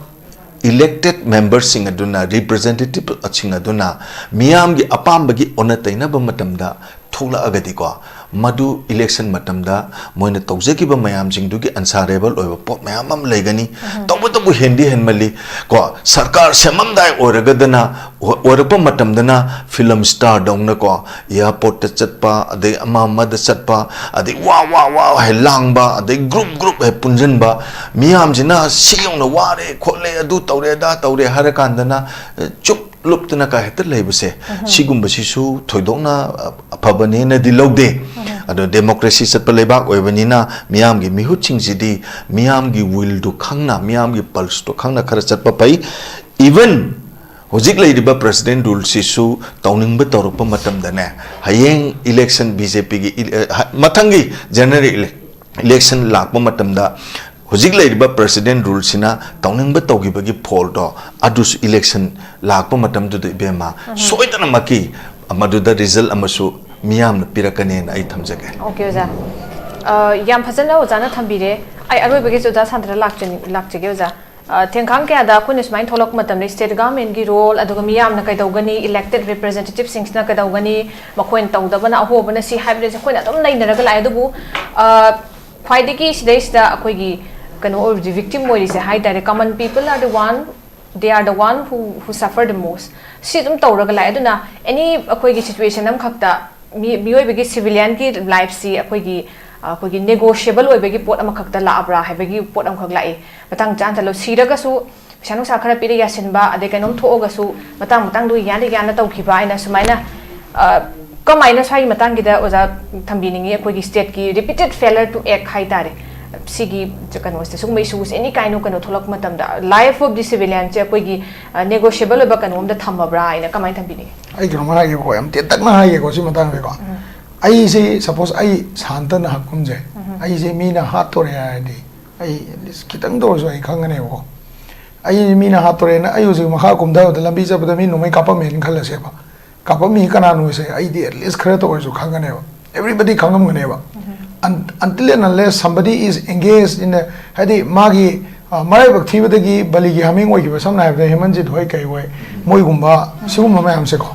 ꯏꯂꯦꯛꯇꯦꯠ ꯃꯦꯝꯕꯔꯁꯤꯡ ꯑꯗꯨꯅ, ꯔꯤꯄ꯭ꯔꯖꯦꯟꯇꯦꯇꯤꯚꯁꯤꯡ ꯑꯗꯨꯅ ꯃꯤꯌꯥꯝꯒꯤ ꯑꯄꯥꯝꯕꯒꯤ ꯑꯣꯟꯅ ꯇꯩꯅꯕ ꯃꯇꯝꯗ ꯊꯣꯛꯂꯛꯑꯒꯗꯤꯀꯣ, ꯃꯗꯨ election ꯃꯇꯝꯗ ꯃꯣꯏꯅ ꯇꯧꯖꯈꯤꯕ ꯃꯌꯥꯝꯁꯤꯡꯗꯨꯒꯤ answerable ꯑꯣꯏꯕ ꯄꯣꯠ ꯃꯌꯥꯝ ꯑꯃ ꯂꯩꯒꯅꯤ꯫ ꯇꯧꯕꯇꯕꯨ ꯍꯦꯟꯗꯤ ꯍꯦꯟꯃꯜꯂꯤ꯫ ꯀꯣ, ꯁꯔꯀꯥꯔ ꯁꯦꯝꯃꯝꯗꯥꯏ ꯑꯣꯏꯔꯒꯗꯅ, ꯑꯣꯏꯔꯛꯄ ꯃꯇꯝꯗꯅ film star ꯗꯧꯅꯀꯣ, airport ꯇ ꯆꯠꯄ, ꯑꯗꯩ ꯑꯃ ꯑꯃꯗ ꯆꯠꯄ, ꯑꯗꯩ ꯋꯥ ꯋꯥ ꯋꯥ ꯍꯦꯛ ꯂꯥꯡꯕ, ꯑꯗꯩ group group ꯍꯦꯛ ꯄꯨꯟꯁꯤꯟꯕ, ꯃꯤꯌꯥꯝꯁꯤꯅ ꯁꯤ ꯌꯧꯅ ꯋꯥꯔꯦ ꯈꯣꯠꯂꯦ, ꯑꯗꯨ ꯇꯧꯔꯦ ꯑꯗꯥ ꯇꯧꯔꯦ ꯍꯥꯏꯔ ꯀꯥꯟꯗꯅ, ꯑ, ꯆꯨꯞ ꯂꯨꯞꯇꯅ ꯀꯥ ꯍꯦꯛꯇ ꯂꯩꯕꯁꯦ, ꯁꯤꯒꯨꯝꯕꯁꯤꯁꯨ ꯊꯣꯏꯗꯣꯛꯅ, ꯑ, ꯑꯐꯕꯅꯦꯅꯗꯤ ꯂꯧꯗꯦ꯫ ꯑꯗꯣ democracy ꯆꯠꯄ ꯂꯩꯕꯥꯛ ꯑꯣꯏꯕꯅꯤꯅ ꯃꯤꯌꯥꯝꯒꯤ ꯃꯤꯍꯨꯠꯁꯤꯡꯁꯤꯗꯤ ꯃꯤꯌꯥꯝꯒꯤ will ꯗꯨ ꯈꯪꯅ, ꯃꯤꯌꯥꯝꯒꯤ pulse ꯇꯨ ꯈꯪꯅ ꯈꯔ ꯆꯠꯄ ꯐꯩ꯫ Even ꯍꯧꯖꯤꯛ ꯂꯩꯔꯤꯕ president rule ꯁꯤꯁꯨ ꯇꯧꯅꯤꯡꯕ ꯇꯧꯔꯛꯄ ꯃꯇꯝꯗꯅꯦ, ꯍꯌꯦꯡ election B J P ꯒꯤ ꯏ-, ꯑ, ꯍ-, ꯃꯊꯪꯒꯤ general ele-, election ꯂꯥꯛꯄ ꯃꯇꯝꯗ ꯍꯧꯖꯤꯛ ꯂꯩꯔꯤꯕ president rule ꯁꯤꯅ ꯇꯧꯅꯤꯡꯕ ꯇꯧꯈꯤꯕꯒꯤ ꯐꯣꯜꯗꯣ ꯑꯗꯨꯁꯨ election ꯂꯥꯛꯄ ꯃꯇꯝꯗꯨꯗ, ꯏꯕꯦꯝꯃ, ꯁꯣꯏꯗꯅꯃꯛꯀꯤ ꯃꯗꯨꯗ result ꯑꯃꯁꯨ ꯃꯤꯌꯥꯝꯅ ꯄꯤꯔꯛꯀꯅꯦꯅ ꯑꯩ ꯊꯝꯖꯒꯦ꯫ Okay, ꯑꯣꯖꯥ꯫ ꯑ, ꯌꯥꯝ ꯐꯖꯅ ꯑꯣꯖꯥꯅ ꯊꯝꯕꯤꯔꯦ꯫ ꯑꯩ ꯑꯔꯣꯏꯕꯒꯤꯁꯨ ꯑꯣꯖꯥ ꯁꯥꯟꯇ꯭ꯔ ꯂꯥꯛꯆꯅꯤꯡ-, ꯂꯥꯛꯆꯒꯦ, ꯑꯣꯖꯥ꯫ ꯑ, ꯊꯦꯡꯈꯥꯡ ꯀꯌꯥꯗ ꯑꯩꯈꯣꯏꯅ ꯁꯨꯃꯥꯏꯅ ꯊꯣꯛꯂꯛꯄ ꯃꯇꯝꯗ state government ꯀꯤ role, ꯑꯗꯨꯒ ꯃꯤꯌꯥꯝꯅ ꯀꯩꯗꯧꯒꯅꯤ, elected representative ꯁꯤꯡꯁꯤꯅ ꯀꯩꯗꯧꯒꯅꯤ, ꯃꯈꯣꯏꯅ ꯇꯧꯗꯕꯅ ꯑꯍꯣꯕꯅ ꯁꯤ ꯍꯥꯏꯕꯗꯁꯦ ꯑꯩꯈꯣꯏꯅ ꯑꯗꯨꯝ ꯅꯩꯅꯔꯒ ꯂꯥꯛꯑꯦ꯫ ꯑꯗꯨꯕꯨ, ꯑ, ꯈ꯭ꯋꯥꯏꯗꯒꯤ ꯁꯤꯗꯩꯁꯤꯗ ꯑꯩꯈꯣꯏꯒꯤ ꯀꯩꯅꯣ ꯑꯣꯏꯔꯤꯁꯦ, victim ꯑꯣꯏꯔꯤꯁꯦ ꯍꯥꯏ ꯇꯥꯔꯦ, common people are the one, they are the one who, who suffer the most. ꯁꯤ ꯑꯗꯨꯝ ꯇꯧꯔꯒ ꯂꯥꯛꯑꯦ꯫ ꯑꯗꯨꯅ any ꯑꯩꯈꯣꯏꯒꯤ situation ꯑꯃꯈꯛꯇ ꯃꯤ-, ꯃꯤꯑꯣꯏꯕꯒꯤ civilian ꯒꯤ life ꯁꯤ ꯑꯩꯈꯣꯏꯒꯤ, ꯑꯩꯈꯣꯏꯒꯤ negotiable ꯑꯣꯏꯕꯒꯤ ꯄꯣꯠ ꯑꯃꯈꯛꯇ ꯂꯥꯛꯑꯕ꯭ꯔꯥ ꯍꯥꯏꯕꯒꯤ ꯄꯣꯠ ꯑꯃꯈꯛ ꯂꯥꯛꯏ꯫ ꯃꯇꯥꯡ ꯆꯥꯅ ꯆꯠꯂꯣ, ꯁꯤꯔꯒꯁꯨ ꯄꯩꯁꯥ ꯅꯨꯡꯁꯥ ꯈꯔ ꯄꯤꯔ ꯌꯥꯁꯤꯟꯕ, ꯑꯗꯩ ꯀꯩꯅꯣꯝ ꯊꯣꯛꯑꯒꯁꯨ ꯃꯇꯥꯡ ꯃꯇꯥꯡꯗꯨꯒꯤ ꯌꯥꯅ ꯌꯥꯅ ꯇꯧꯈꯤꯕ ꯍꯥꯏꯅ ꯁꯨꯃꯥꯏꯅ, ꯑ, ꯀꯃꯥꯏꯅ ꯁ꯭ꯋꯥꯏꯒꯤ ꯃꯇꯥꯡꯒꯤꯗ ꯑꯣꯖꯥ ꯊꯝꯕꯤꯅꯤꯡꯉꯤ? ꯑꯩꯈꯣꯏꯒꯤ state ꯀꯤ repeated failure to act ꯍꯥꯏ ꯇꯥꯔꯦ, ꯁꯤꯒꯤ ꯀꯩꯅꯣꯁꯦ, ꯁꯤꯒꯨꯝꯕ issues any kind of ꯀꯩꯅꯣ ꯊꯣꯛꯂꯛꯄ ꯃꯇꯝꯗ life of the civilian ꯁꯦ ꯑꯩꯈꯣꯏꯒꯤ, ꯑ, negotiable ꯑꯣꯏꯕ ꯀꯩꯅꯣꯝꯗ ꯊꯝꯃꯕ꯭ꯔꯥ ꯍꯥꯏꯅ ꯀꯃꯥꯏꯅ ꯊꯝꯕꯤꯅꯤꯡꯉꯤ? ꯑꯩ ꯀꯩꯅꯣꯝꯃ ꯍꯥꯏꯒꯦꯀꯣ, ꯌꯥꯝ ꯇꯦꯟꯇꯛꯅ ꯍꯥꯏꯒꯦꯀꯣ ꯁꯤ ꯃꯇꯥꯡꯁꯦꯀꯣ꯫ ꯑꯩꯁꯦ suppose ꯑꯩ ꯁꯥꯟꯇꯅ ꯍꯥꯞꯀꯨꯝꯁꯦ, ꯑꯩꯁꯦ ꯃꯤꯅ ꯍꯥꯠꯇꯣꯔꯦ ꯍꯥꯏꯔꯗꯤ ꯑꯩ at least ꯈꯤꯇꯪꯗ ꯑꯣꯏꯔꯁꯨ ꯑꯩ ꯈꯪꯒꯅꯦꯕꯀꯣ꯫ ꯑꯩ ꯃꯤꯅ ꯍꯥꯠꯇꯣꯔꯦꯅ ꯑꯩ ꯍꯧꯖꯤꯛ ꯃꯈꯥ ꯀꯨꯝꯊꯕꯗ ꯂꯝꯕꯤ ꯆꯠꯄꯗ ꯃꯤ ꯅꯣꯡꯃꯩ ꯀꯥꯞꯄꯝꯃꯦꯅ ꯈꯜꯂꯁꯦꯕ, ꯀꯥꯞꯄꯝꯃꯤ ꯀꯅꯥꯅꯣꯁꯦ ꯑꯩꯗꯤ at least ꯈꯔꯇ ꯑꯣꯏꯔꯁꯨ ꯈꯪꯒꯅꯦꯕ꯫ Everybody ꯈꯪꯉꯝꯒꯅꯦꯕ꯫ Un-, until and unless somebody is engaged in a, ꯍꯥꯏꯗꯤ ꯃꯥꯒꯤ, ꯑ, ꯃꯔꯥꯏꯕꯛ ꯊꯤꯕꯗꯒꯤ ꯕꯂꯤꯒꯤ ꯍꯥꯃꯦꯡ ꯑꯣꯏꯈꯤꯕ, ꯁꯝꯅ ꯍꯥꯏꯔꯕꯗ ꯍꯦꯃꯟꯖꯤꯠ ꯍꯣꯏ ꯀꯩ ꯍꯣꯏ, ꯃꯣꯏꯒꯨꯝꯕ ꯁꯤꯒꯨꯝꯕ ꯃꯌꯥꯝꯁꯦꯀꯣ,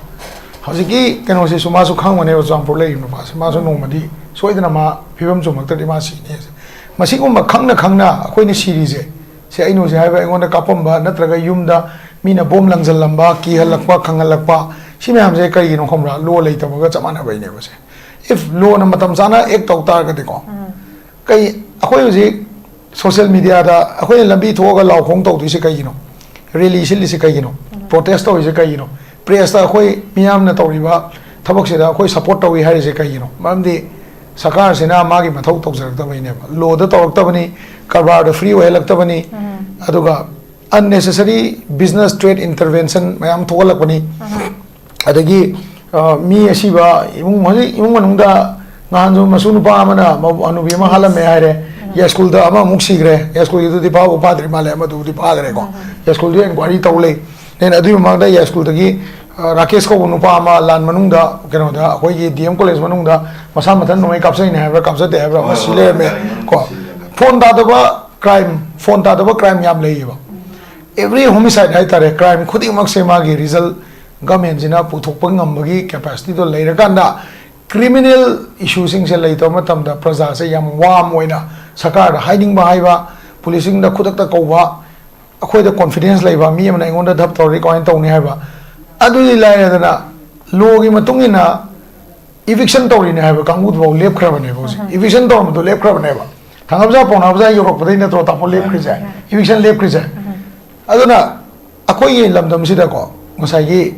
ꯍꯧꯖꯤꯛꯀꯤ ꯀꯩꯅꯣꯁꯤꯁꯨ ꯃꯥꯁꯨ ꯈꯪꯕꯅꯦꯕ, ꯆꯨꯔꯆꯥꯟꯄꯨꯔ ꯂꯩꯔꯤꯕ ꯅꯨꯄꯥꯁꯦ꯫ ꯃꯥꯁꯨ ꯅꯣꯡꯃꯗꯤ ꯁꯣꯏꯗꯅ ꯃꯥ ꯐꯤꯕꯝ ꯆꯨꯝꯃꯛꯇ꯭ꯔꯗꯤ ꯃꯥ ꯁꯤꯅꯤ ꯍꯥꯏꯁꯦ꯫ ꯃꯁꯤꯒꯨꯝꯕ ꯈꯪꯅ ꯈꯪꯅ ꯑꯩꯈꯣꯏꯅ ꯁꯤꯔꯤꯁꯦ, ꯁꯤ ꯑꯩꯅ ꯍꯧꯖꯤꯛ ꯍꯥꯏꯕ ꯑꯩꯉꯣꯟꯗ ꯀꯥꯞꯄꯝꯕ ꯅꯠꯇ꯭ꯔꯒ ꯌꯨꯝꯗ ꯃꯤꯅ ꯕꯣꯝ ꯂꯪꯁꯤꯜꯂꯝꯕ, ꯀꯤꯍꯜꯂꯛꯄ, ꯈꯪꯍꯜꯂꯛꯄ, ꯁꯤ ꯃꯌꯥꯝꯁꯦ ꯀꯔꯤꯒꯤꯅꯣ ꯈꯪꯕ꯭ꯔꯥ? ꯂꯣ ꯂꯩꯇꯕꯒ ꯆꯞ ꯃꯥꯟꯅꯕꯩꯅꯦꯕ ꯁꯦ꯫ If ꯂꯣꯅ ꯃꯇꯝ ꯆꯥꯅ ꯑꯦꯛ ꯇꯧ ꯇꯥꯔꯒꯗꯤꯀꯣ, ꯀꯩ ꯑꯩꯈꯣꯏ ꯍꯧꯖꯤꯛ ꯁꯣꯁꯤꯌꯦꯜ ꯃꯤꯗꯤꯌꯥꯗ ꯑꯩꯈꯣꯏꯅ ꯂꯝꯕꯤ ꯊꯣꯛꯑꯒ ꯂꯥꯎ ꯈꯣꯡ ꯇꯧꯗꯣꯏꯁꯦ ꯀꯩꯒꯤꯅꯣ? ꯔꯦꯂꯤ ꯁꯤꯜꯂꯤꯁꯦ ꯀꯩꯒꯤꯅꯣ? ꯄ꯭ꯔꯣꯇꯦꯁ ꯇꯧꯔꯤꯁꯦ ꯀꯩꯒꯤꯅꯣ? ꯄ꯭ꯔꯦꯁꯇ ꯑꯩꯈꯣꯏ ꯃꯤꯌꯥꯝꯅ ꯇꯧꯔꯤꯕ ꯊꯕꯛꯁꯤꯗ ꯑꯩꯈꯣꯏ ꯁꯞꯄꯣꯔꯠ ꯇꯧꯏ ꯍꯥꯏꯔꯤꯁꯦ ꯀꯩꯒꯤꯅꯣ? ꯃꯔꯝꯗꯤ ꯁꯔꯀꯥꯔꯁꯤꯅ ꯃꯥꯒꯤ ꯃꯊꯧ ꯇꯧꯖꯔꯛꯇꯕꯩꯅꯦꯕ, ꯂꯣꯗ ꯇꯧꯔꯛꯇꯕꯅꯤ, ꯀꯔꯕꯥꯔꯗ ꯐ꯭ꯔꯤ ꯑꯣꯏꯍꯜꯂꯛꯇꯕꯅꯤ, ꯑꯗꯨꯒ unnecessary business trade intervention ꯃꯌꯥꯝ ꯊꯣꯛꯍꯜꯂꯛꯄꯅꯤ꯫ ꯑꯗꯒꯤ ꯑ, ꯃꯤ ꯑꯁꯤꯕ ꯏꯃꯨꯡ, ꯍꯧꯖꯤꯛ ꯏꯃꯨꯡ ꯃꯅꯨꯡꯗ ꯅꯍꯥꯟꯁꯨ ꯃꯁꯨ ꯅꯨꯄꯥ ꯑꯃꯅ ꯃ-, ꯍꯅꯨꯕꯤ ꯑꯃ ꯍꯥꯠꯂꯝꯃꯦ ꯍꯥꯏꯔꯦ꯫ ꯌꯥꯏꯁ꯭ꯀꯨꯜꯗ ꯑꯃꯃꯨꯛ ꯁꯤꯈ꯭ꯔꯦ꯫ ꯌꯥꯏꯁ꯭ꯀꯨꯜꯒꯤꯗꯨꯗꯤ ꯐꯥꯕꯨ ꯐꯥꯗ꯭ꯔꯤ ꯃꯥꯜꯂꯦ, ꯑꯃꯗꯨꯕꯨꯗꯤ ꯐꯥꯈ꯭ꯔꯦꯀꯣ꯫ ꯌꯥꯏꯁ꯭ꯀꯨꯜꯗꯨ ꯏꯟꯀ꯭ꯋꯥꯏꯔꯤ ꯇꯧ ꯂꯩ꯫ ꯑꯩꯅ ꯑꯗꯨꯒꯤ ꯃꯃꯥꯡꯗ ꯌꯥꯏꯁ꯭ꯀꯨꯜꯗꯒꯤ, ꯑ, ꯔꯥꯀꯦꯁ ꯀꯧꯕ ꯅꯨꯄꯥ ꯑꯃ ꯂꯥꯟ ꯃꯅꯨꯡꯗ ꯀꯩꯅꯣꯗ ꯑꯩꯈꯣꯏꯒꯤ ꯗꯤ ꯑꯦꯝ ꯀꯣꯂꯦꯖ ꯃꯅꯨꯡꯗ ꯃꯁꯥ ꯃꯊꯟ ꯅꯣꯡꯃꯩ ꯀꯥꯞꯆꯩꯅꯦ ꯍꯥꯏꯕ꯭ꯔꯥ ꯀꯥꯞꯆꯗꯦ ꯍꯥꯏꯕ꯭ꯔꯥ ꯑꯃ ꯁꯤ ꯂꯩꯔꯝꯃꯦ ꯀꯣ꯫ ꯐꯣꯟ ꯇꯥꯗꯕ ꯀ꯭ꯔꯥꯏꯝ, ꯐꯣꯟ ꯇꯥꯗꯕ ꯀ꯭ꯔꯥꯏꯝ ꯌꯥꯝ ꯂꯩꯌꯦꯕ꯫ Every homicide ꯍꯥꯏꯇꯥꯔꯦ, ꯀ꯭ꯔꯥꯏꯝ ꯈꯨꯗꯤꯡꯃꯛꯁꯦ ꯃꯥꯒꯤ ꯔꯤꯖꯜ ꯒꯃꯦꯟꯁꯤꯅ ꯄꯨꯊꯣꯛꯄ ꯉꯝꯕꯒꯤ ꯀꯦꯄꯥꯁꯤꯇꯤꯗꯣ ꯂꯩꯔꯀꯥꯟꯗ ꯀ꯭ꯔꯤꯃꯤꯅꯦꯜ ꯏꯁꯨꯁꯤꯡꯁꯦ ꯂꯩꯇꯕ ꯃꯇꯝꯗ ꯄ꯭ꯔꯖꯥꯁꯦ ꯌꯥꯝ ꯋꯥꯔꯝ ꯑꯣꯏꯅ ꯁꯔꯀꯥꯔꯗ ꯍꯥꯏꯅꯤꯡꯕ ꯍꯥꯏꯕ, ꯄꯨꯂꯤꯁꯁꯤꯡꯗ ꯈꯨꯗꯛꯇ ꯀꯧꯕ, ꯑꯩꯈꯣꯏꯗ ꯀꯣꯟꯐꯤꯗꯦꯟꯁ ꯂꯩꯕ, ꯃꯤ ꯑꯃꯅ ꯑꯩꯉꯣꯟꯗ ꯙꯞ ꯇꯧꯔꯗꯤ ꯀꯃꯥꯏꯅ ꯇꯧꯅꯤ ꯍꯥꯏꯕ, ꯑꯗꯨꯗꯤ ꯂꯥꯏꯔꯗꯅ ꯂꯣꯒꯤ ꯃꯇꯨꯡ ꯏꯟꯅ ꯏꯚꯤꯛꯁꯟ ꯇꯧꯔꯤꯅꯦ ꯍꯥꯏꯕ ꯀꯥꯡꯕꯨꯗꯨꯐꯥꯎ ꯂꯦꯞꯈ꯭ꯔꯕꯅꯦꯕ ꯍꯧꯖꯤꯛ꯫ ꯏꯚꯤꯛꯁꯟ ꯇꯧꯔꯝꯕꯗꯣ ꯂꯦꯞꯈ꯭ꯔꯕꯅꯦꯕ꯫ ꯊꯥꯡꯒꯞꯖꯥ ꯄꯥꯎꯅꯥꯕꯖꯥ ꯌꯧꯔꯛꯄꯗꯩ ꯅꯠꯇ꯭ꯔꯣ ꯇꯥꯃꯣ ꯂꯦꯞꯈ꯭ꯔꯤꯁꯦ? ꯏꯚꯤꯛꯁꯟ ꯂꯦꯞꯈ꯭ꯔꯤꯁꯦ꯫ ꯑꯗꯨꯅ ꯑꯩꯈꯣꯏꯒꯤ ꯂꯝꯗꯝꯁꯤꯗꯀꯣ ꯉꯁꯥꯏꯒꯤ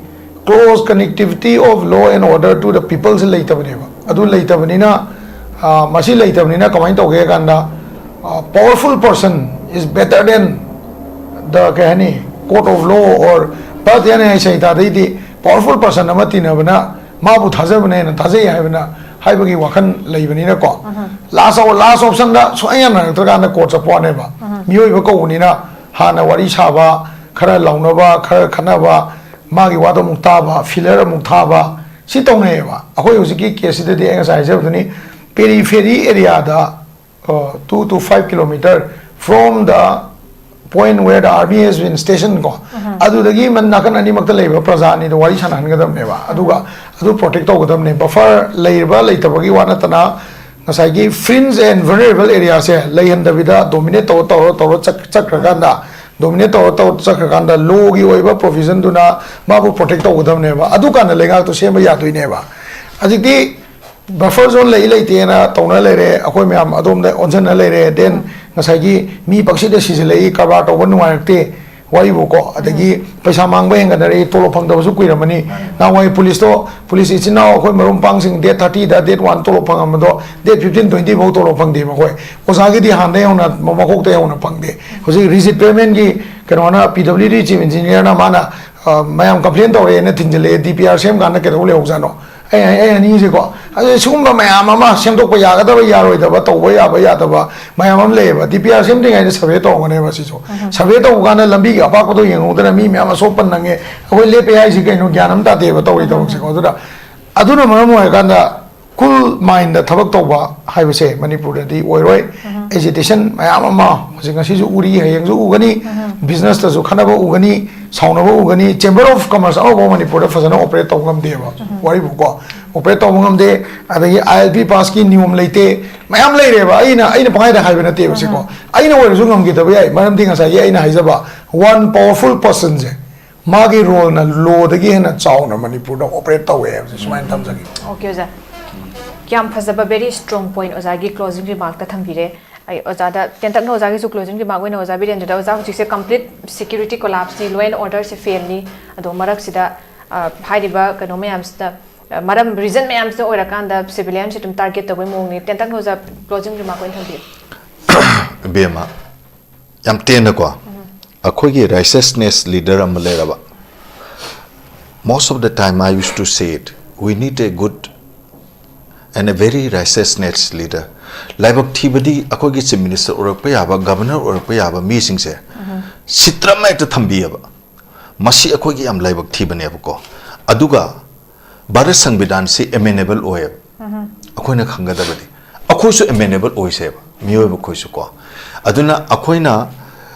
close connectivity of law and order to the people ꯁꯦ ꯂꯩꯇꯕꯅꯦꯕ꯫ ꯑꯗꯨ ꯂꯩꯇꯕꯅꯤꯅ, ꯑ, ꯃꯁꯤ ꯂꯩꯇꯕꯅꯤꯅ ꯀꯃꯥꯏꯅ ꯇꯧꯒꯦ ꯍꯥꯏ ꯀꯥꯟꯗ, ꯑ, powerful person is better than the, ꯀꯩ ꯍꯥꯏꯅꯤ, court of law or Bharatiya ꯅ꯭ꯌꯥꯌ ꯁꯪꯍꯤꯇꯥꯗꯩꯗꯤ powerful person ꯑꯃ ꯇꯤꯟꯅꯕꯅ ꯃꯥꯕꯨ ꯊꯥꯖꯕꯅ ꯍꯦꯟꯅ ꯊꯥꯖꯩ ꯍꯥꯏꯕꯅ, ꯍꯥꯏꯕꯒꯤ ꯋꯥꯈꯜ ꯂꯩꯕꯅꯤꯅꯀꯣ꯫ Last, last option ꯗ ꯁꯨꯡꯌꯥ ꯌꯥꯅꯔꯛꯇ꯭ꯔꯀꯥꯟꯗ ꯀꯣꯔꯠ ꯆꯠꯄ ꯋꯥꯅꯦꯕ꯫ ꯃꯤꯑꯣꯏꯕ ꯀꯧꯕꯅꯤꯅ ꯍꯥꯟꯅ ꯋꯥꯔꯤ ꯁꯥꯕ, ꯈꯔ ꯂꯥꯎꯅꯕ, ꯈꯔ ꯈꯠꯅꯕ, ꯃꯥꯒꯤ ꯋꯥꯗꯣ ꯑꯃꯨꯛ ꯇꯥꯕ, ꯐꯤꯂꯔ ꯑꯃꯨꯛ ꯊꯥꯕ, ꯁꯤ ꯇꯧꯅꯩꯌꯦꯕ꯫ ꯑꯩꯈꯣꯏ ꯍꯧꯖꯤꯛꯀꯤ ꯀꯦꯁꯁꯤꯗꯗꯤ ꯑꯩ ꯉꯁꯥꯏ ꯍꯥꯏꯖꯕꯗꯨꯅꯤ, ꯄꯦꯔꯤꯐꯦꯔꯤ ꯑꯦꯔꯤꯌꯥꯗ, ꯑ, two to five kilometer from the point where the army has been stationed ꯀꯣ, ꯑꯗꯨꯗꯒꯤ ꯃꯟ ꯅꯥꯀꯟ ꯑꯅꯤꯃꯛꯇ ꯂꯩꯕ ꯄ꯭ꯔꯖꯥ ꯑꯅꯤꯗꯣ ꯋꯥꯔꯤ ꯁꯥꯟꯅꯍꯟꯒꯗꯕꯅꯦꯕ꯫ ꯑꯗꯨꯒ ꯑꯗꯨ ꯄ꯭ꯔꯣꯇꯦꯛ ꯇꯧꯒꯗꯕꯅꯦ꯫ ꯕꯐꯔ ꯂꯩꯔꯤꯕ ꯂꯩꯇꯕꯒꯤ ꯋꯥ ꯅꯠꯇꯅ, ꯉꯁꯥꯏꯒꯤ ꯐ꯭ꯔꯤꯟꯖ ꯑꯦꯟ ꯚꯜꯅꯔꯦꯕꯜ ꯑꯦꯔꯤꯌꯥꯁꯦ ꯂꯩꯍꯟꯗꯕꯤꯗ ꯗꯣꯃꯤꯅꯦꯠ ꯇꯧꯔ ꯇꯧꯔ ꯇꯧꯔ ꯆꯠ- ꯆꯠꯈ꯭ꯔꯀꯥꯟꯗ, ꯗꯣꯃꯤꯅꯦꯠ ꯇꯧꯔ ꯇꯧꯔ ꯆꯠꯈ꯭ꯔꯀꯥꯟꯗ ꯂꯣꯒꯤ ꯑꯣꯏꯕ ꯄ꯭ꯔꯣꯚꯤꯖꯟꯗꯨꯅ ꯃꯥꯕꯨ ꯄ꯭ꯔꯣꯇꯦꯛ ꯇꯧꯒꯗꯕꯅꯦꯕ꯫ ꯑꯗꯨꯀꯥꯟꯗ ꯂꯩꯉꯥꯛꯇꯣ ꯁꯦꯝꯕ ꯌꯥꯗꯣꯏꯅꯦꯕ꯫ ꯍꯧꯖꯤꯛꯇꯤ ꯕꯐꯔ ꯖꯣꯟ ꯂꯩ ꯂꯩꯇꯦꯅ ꯇꯧꯅ ꯂꯩꯔꯦ, ꯑꯩꯈꯣꯏ ꯃꯌꯥꯝ ꯑꯗꯣꯝꯗ ꯑꯣꯟꯁꯤꯟꯅ ꯂꯩꯔꯦ꯫ ꯗꯦꯟ ꯉꯁꯥꯏꯒꯤ ꯃꯤ ꯄꯪꯁꯤꯗ ꯁꯤꯖꯤꯜꯂꯛꯏ, ꯀꯔꯕꯥꯔ ꯇꯧꯕ ꯅꯨꯡꯉꯥꯏꯔꯛꯇꯦ, ꯋꯥꯔꯤꯕꯨꯀꯣ꯫ ꯑꯗꯒꯤ ꯄꯩꯁꯥ ꯃꯥꯡꯕ ꯍꯦꯟꯒꯠꯅꯔꯛꯏ, ꯇꯣꯂꯣꯞ ꯐꯪꯗꯕꯁꯨ ꯀꯨꯏꯔꯝꯃꯅꯤ꯫ ꯅꯍꯥꯟꯋꯥꯏ ꯄꯨꯂꯤꯁꯇꯣ, ꯄꯨꯂꯤꯁ ꯏꯆꯤꯟ ꯏꯅꯥꯎ ꯑꯩꯈꯣꯏ ꯃꯔꯨꯞ ꯃꯄꯥꯡꯁꯤꯡ ꯗꯦꯠ ꯊꯥꯔꯇꯤꯗ ꯗꯦꯠ ꯋꯥꯟ ꯇꯣꯂꯣꯞ ꯐꯪꯉꯝꯕꯗꯣ ꯗꯦꯠ ꯐꯤꯐꯇꯤꯟ ꯇ꯭ꯋꯦꯟꯇꯤ ꯐꯥꯎ ꯇꯣꯂꯣꯞ ꯐꯪꯗꯦ ꯃꯈꯣꯏ꯫ ꯑꯣꯖꯥꯒꯤꯗꯤ ꯍꯥꯟꯅꯗꯩ ꯍꯧꯅ ꯃ- ꯃꯀꯣꯛꯇꯩ ꯍꯧꯅ ꯐꯪꯗꯦ꯫ ꯍꯧꯖꯤꯛ ꯔꯤꯖꯤꯠ ꯄꯦꯃꯦꯟꯒꯤ ꯀꯩꯅꯣꯅ, ꯄꯤ ꯗꯕ꯭ꯂꯤꯎ ꯗꯤ ꯆꯤꯐ ꯏꯟꯖꯤꯅꯤꯌꯔꯅ ꯃꯥꯅ, ꯑ, ꯃꯌꯥꯝ ꯀꯝꯄ꯭ꯂꯦꯟ ꯇꯧꯔꯛꯑꯦꯅ ꯊꯤꯡꯖꯤꯜꯂꯛꯑꯦ꯫ ꯗꯤ ꯄꯤ ꯑꯥꯔ ꯁꯦꯝ ꯀꯥꯟꯗ ꯀꯩꯗꯧ ꯂꯩꯍꯧꯖꯥꯠꯅꯣ? ꯑꯩ ꯑꯩ ꯍꯥꯏꯅꯤꯡꯉꯤꯁꯦꯀꯣ, ꯑꯗꯨ ꯁꯤꯒꯨꯝꯕ ꯃꯌꯥꯝ ꯑꯃ ꯁꯦꯝꯗꯣꯛꯄ ꯌꯥꯒꯗꯕ, ꯌꯥꯔꯣꯏꯗꯕ, ꯇꯧꯕ ꯌꯥꯕ ꯌꯥꯗꯕ ꯃꯌꯥꯝ ꯑꯃ ꯂꯩꯌꯦꯕ꯫ ꯗꯤ ꯄꯤ ꯑꯥꯔ ꯁꯦꯝꯗ꯭ꯔꯤꯉꯩꯗ ꯁꯔꯚꯦ ꯇꯧꯔꯝꯒꯅꯦꯕ ꯁꯤꯁꯨ꯫ ꯁꯔꯚꯦ ꯇꯧꯕ ꯀꯥꯟꯗ ꯂꯝꯕꯤꯒꯤ ꯑꯄꯥꯛꯄꯗꯣ ꯌꯦꯡꯍꯧꯗꯅ ꯃꯤ ꯃꯌꯥꯝ ꯑꯁꯣꯛꯄ ꯅꯪꯉꯦ, ꯑꯩꯈꯣꯏ ꯂꯦꯞꯄꯦ ꯍꯥꯏꯁꯤ ꯀꯩꯅꯣ? ꯒ꯭ꯌꯥꯟ ꯑꯃ ꯇꯥꯗꯦꯕ ꯇꯧꯔꯤ ꯊꯕꯛꯁꯦꯀꯣ꯫ ꯑꯗꯨꯅ ꯑꯗꯨꯅ ꯃꯔꯝ ꯑꯣꯏꯔꯀꯥꯟꯗ ꯀꯨꯜ ꯃꯥꯏꯟꯗ ꯊꯕꯛ ꯇꯧꯕ ꯍꯥꯏꯕꯁꯦ ꯃꯅꯤꯄꯨꯔꯗꯗꯤ ꯑꯣꯏꯔꯣꯏ꯫ ꯑꯦꯖꯤꯇꯦꯁꯟ ꯃꯌꯥꯝ ꯑꯃ ꯍꯧꯖꯤꯛ ꯉꯁꯤꯁꯨ ꯎꯔꯤ, ꯍꯌꯦꯡꯁꯨ ꯎꯒꯅꯤ꯫ ꯕꯤꯖꯤꯅꯦꯁꯇꯁꯨ ꯈꯠꯅꯕ ꯎꯒꯅꯤ, ꯁꯥꯎꯅꯕ ꯎꯒꯅꯤ꯫ ꯆꯦꯝꯕꯔ ꯑꯣꯐ ꯀꯃꯔꯁ ꯑꯃꯐꯥꯎ ꯃꯅꯤꯄꯨꯔꯗ ꯐꯖꯅ ꯑꯣꯄꯔꯦꯠ ꯇꯧꯕ ꯉꯝꯗꯦꯕ꯫ ꯋꯥꯔꯤꯕꯨꯀꯣ, ꯑꯣꯄꯔꯦꯠ ꯇꯧꯕ ꯉꯝꯗꯦ꯫ ꯑꯗꯒꯤ ꯑꯥꯏ ꯑꯦꯜ ꯄꯤ ꯄꯥꯁꯀꯤ ꯅꯤꯌꯣꯝ ꯂꯩꯇꯦ, ꯃꯌꯥꯝ ꯂꯩꯔꯦꯕ꯫ ꯑꯩꯅ ꯑꯩꯅ ꯄꯪꯍꯥꯏꯗ ꯍꯥꯏꯕ ꯅꯠꯇꯦꯕ ꯁꯤꯀꯣ꯫ ꯑꯩꯅ ꯑꯣꯏꯔꯁꯨ ꯉꯝꯈꯤꯗꯕ ꯌꯥꯏ, ꯃꯔꯝꯗꯤ ꯉꯁꯥꯏꯒꯤ ꯑꯩꯅ ꯍꯥꯏꯖꯕ ꯋꯥꯟ ꯄꯋꯥꯔꯐꯨꯜ ꯄꯔꯁꯟꯁꯦ, ꯃꯥꯒꯤ ꯔꯣꯜꯅ ꯂꯣꯗꯒꯤ ꯍꯦꯟꯅ ꯆꯥꯎꯅ ꯃꯅꯤꯄꯨꯔꯗ ꯑꯣꯄꯔꯦꯠ ꯇꯧꯋꯦ ꯍꯥꯏꯕꯁꯦ ꯁꯨꯃꯥꯏꯅ ꯊꯝꯖꯒꯦ꯫ ꯑꯣꯀꯦ ꯑꯣꯖꯥ, ꯌꯥꯝ ꯐꯖꯕ, ꯕꯦꯔꯤ ꯁ꯭ꯇ꯭ꯔꯣꯡ ꯄꯣꯏꯟꯠ ꯑꯣꯖꯥꯒꯤ ꯀ꯭ꯂꯣꯖꯤꯡ ꯔꯤꯃꯥꯔꯛꯇ ꯊꯝꯕꯤꯔꯦ꯫ ꯑꯩ ꯑꯣꯖꯥꯗ ꯇꯦꯟꯇꯛꯅ ꯑꯣꯖꯥꯒꯤꯁꯨ ꯀ꯭ꯂꯣꯖꯤꯡ ꯔꯤꯃꯥꯔꯛ ꯑꯣꯏꯅ, ꯑꯣꯖꯥ ꯕꯤꯔꯦꯟꯗ꯭ꯔꯗ, ꯑꯣꯖꯥ, ꯍꯧꯖꯤꯛꯁꯦ ꯀꯝꯄ꯭ꯂꯤꯠ ꯁꯦꯀ꯭ꯌꯨꯔꯤꯇꯤ ꯀꯣꯂꯥꯞꯁꯅꯤ, ꯂꯣ ꯑꯦꯟ ꯑꯣꯔꯗꯔꯁꯦ ꯐꯦꯜꯅꯤ, ꯑꯗꯣ ꯃꯔꯛꯁꯤꯗ, ꯑ, ꯍꯥꯏꯔꯤꯕ ꯀꯩꯅꯣ ꯃꯌꯥꯝꯁꯤꯗ, ꯑ, ꯃꯔꯝ, ꯔꯤꯖꯟ ꯃꯌꯥꯝꯁꯤꯅ ꯑꯣꯏꯔꯀꯥꯟꯗ ꯁꯤꯚꯤꯂꯤꯌꯟꯁꯦ ꯑꯗꯨꯝ ꯇꯥꯔꯒꯦꯠ ꯇꯧꯕꯒꯤ ꯃꯑꯣꯡꯅꯤ꯫ ꯇꯦꯟꯇꯛꯅ ꯑꯣꯖꯥ ꯀ꯭ꯂꯣꯖꯤꯡ ꯔꯤꯃꯥꯔꯛ ꯑꯣꯏꯅ ꯊꯝꯕꯤꯌꯨ꯫ ꯏꯕꯦꯝꯃ, ꯌꯥꯝ ꯇꯦꯟꯅꯀꯣ, ꯑꯩꯈꯣꯏꯒꯤ ꯔꯥꯏꯁꯁꯅꯦꯁ ꯂꯤꯗꯔ ꯑꯃ ꯂꯩꯔꯕ, most of the time I used to say it, we need a good and a very righteousness leader. ꯂꯥꯏꯕꯛ ꯊꯤꯕꯗꯤ ꯑꯩꯈꯣꯏꯒꯤ ꯆꯤꯐ ꯃꯤꯅꯤꯁꯇꯔ ꯑꯣꯏꯔꯛꯄ ꯌꯥꯕ, ꯒꯚꯔꯅꯔ ꯑꯣꯏꯔꯛꯄ ꯌꯥꯕ ꯃꯤꯁꯤꯡꯁꯦ ꯁꯤꯠꯇ꯭ꯔꯝ ꯍꯦꯛꯇ ꯊꯝꯕꯤꯑꯕ꯫ ꯃꯁꯤ ꯑꯩꯈꯣꯏꯒꯤ ꯌꯥꯝ ꯂꯥꯏꯕꯛ ꯊꯤꯕꯅꯦꯕꯀꯣ꯫ ꯑꯗꯨꯒ ꯚꯥꯔꯠ ꯁꯪꯕꯤꯙꯥꯟꯁꯤ ꯑꯦꯃꯦꯟꯗꯦꯕꯜ ꯑꯣꯏꯌꯦꯕ꯫ ꯑꯩꯈꯣꯏꯅ ꯈꯪꯒꯗꯕꯗꯤ ꯑꯩꯈꯣꯏꯁꯨ ꯑꯦꯃꯦꯟꯗꯦꯕꯜ ꯑꯣꯏꯁꯦꯕ, ꯃꯤꯑꯣꯏꯕ ꯑꯩꯈꯣꯏꯁꯨ ꯀꯣ꯫ ꯑꯗꯨꯅ ꯑꯩꯈꯣꯏꯅ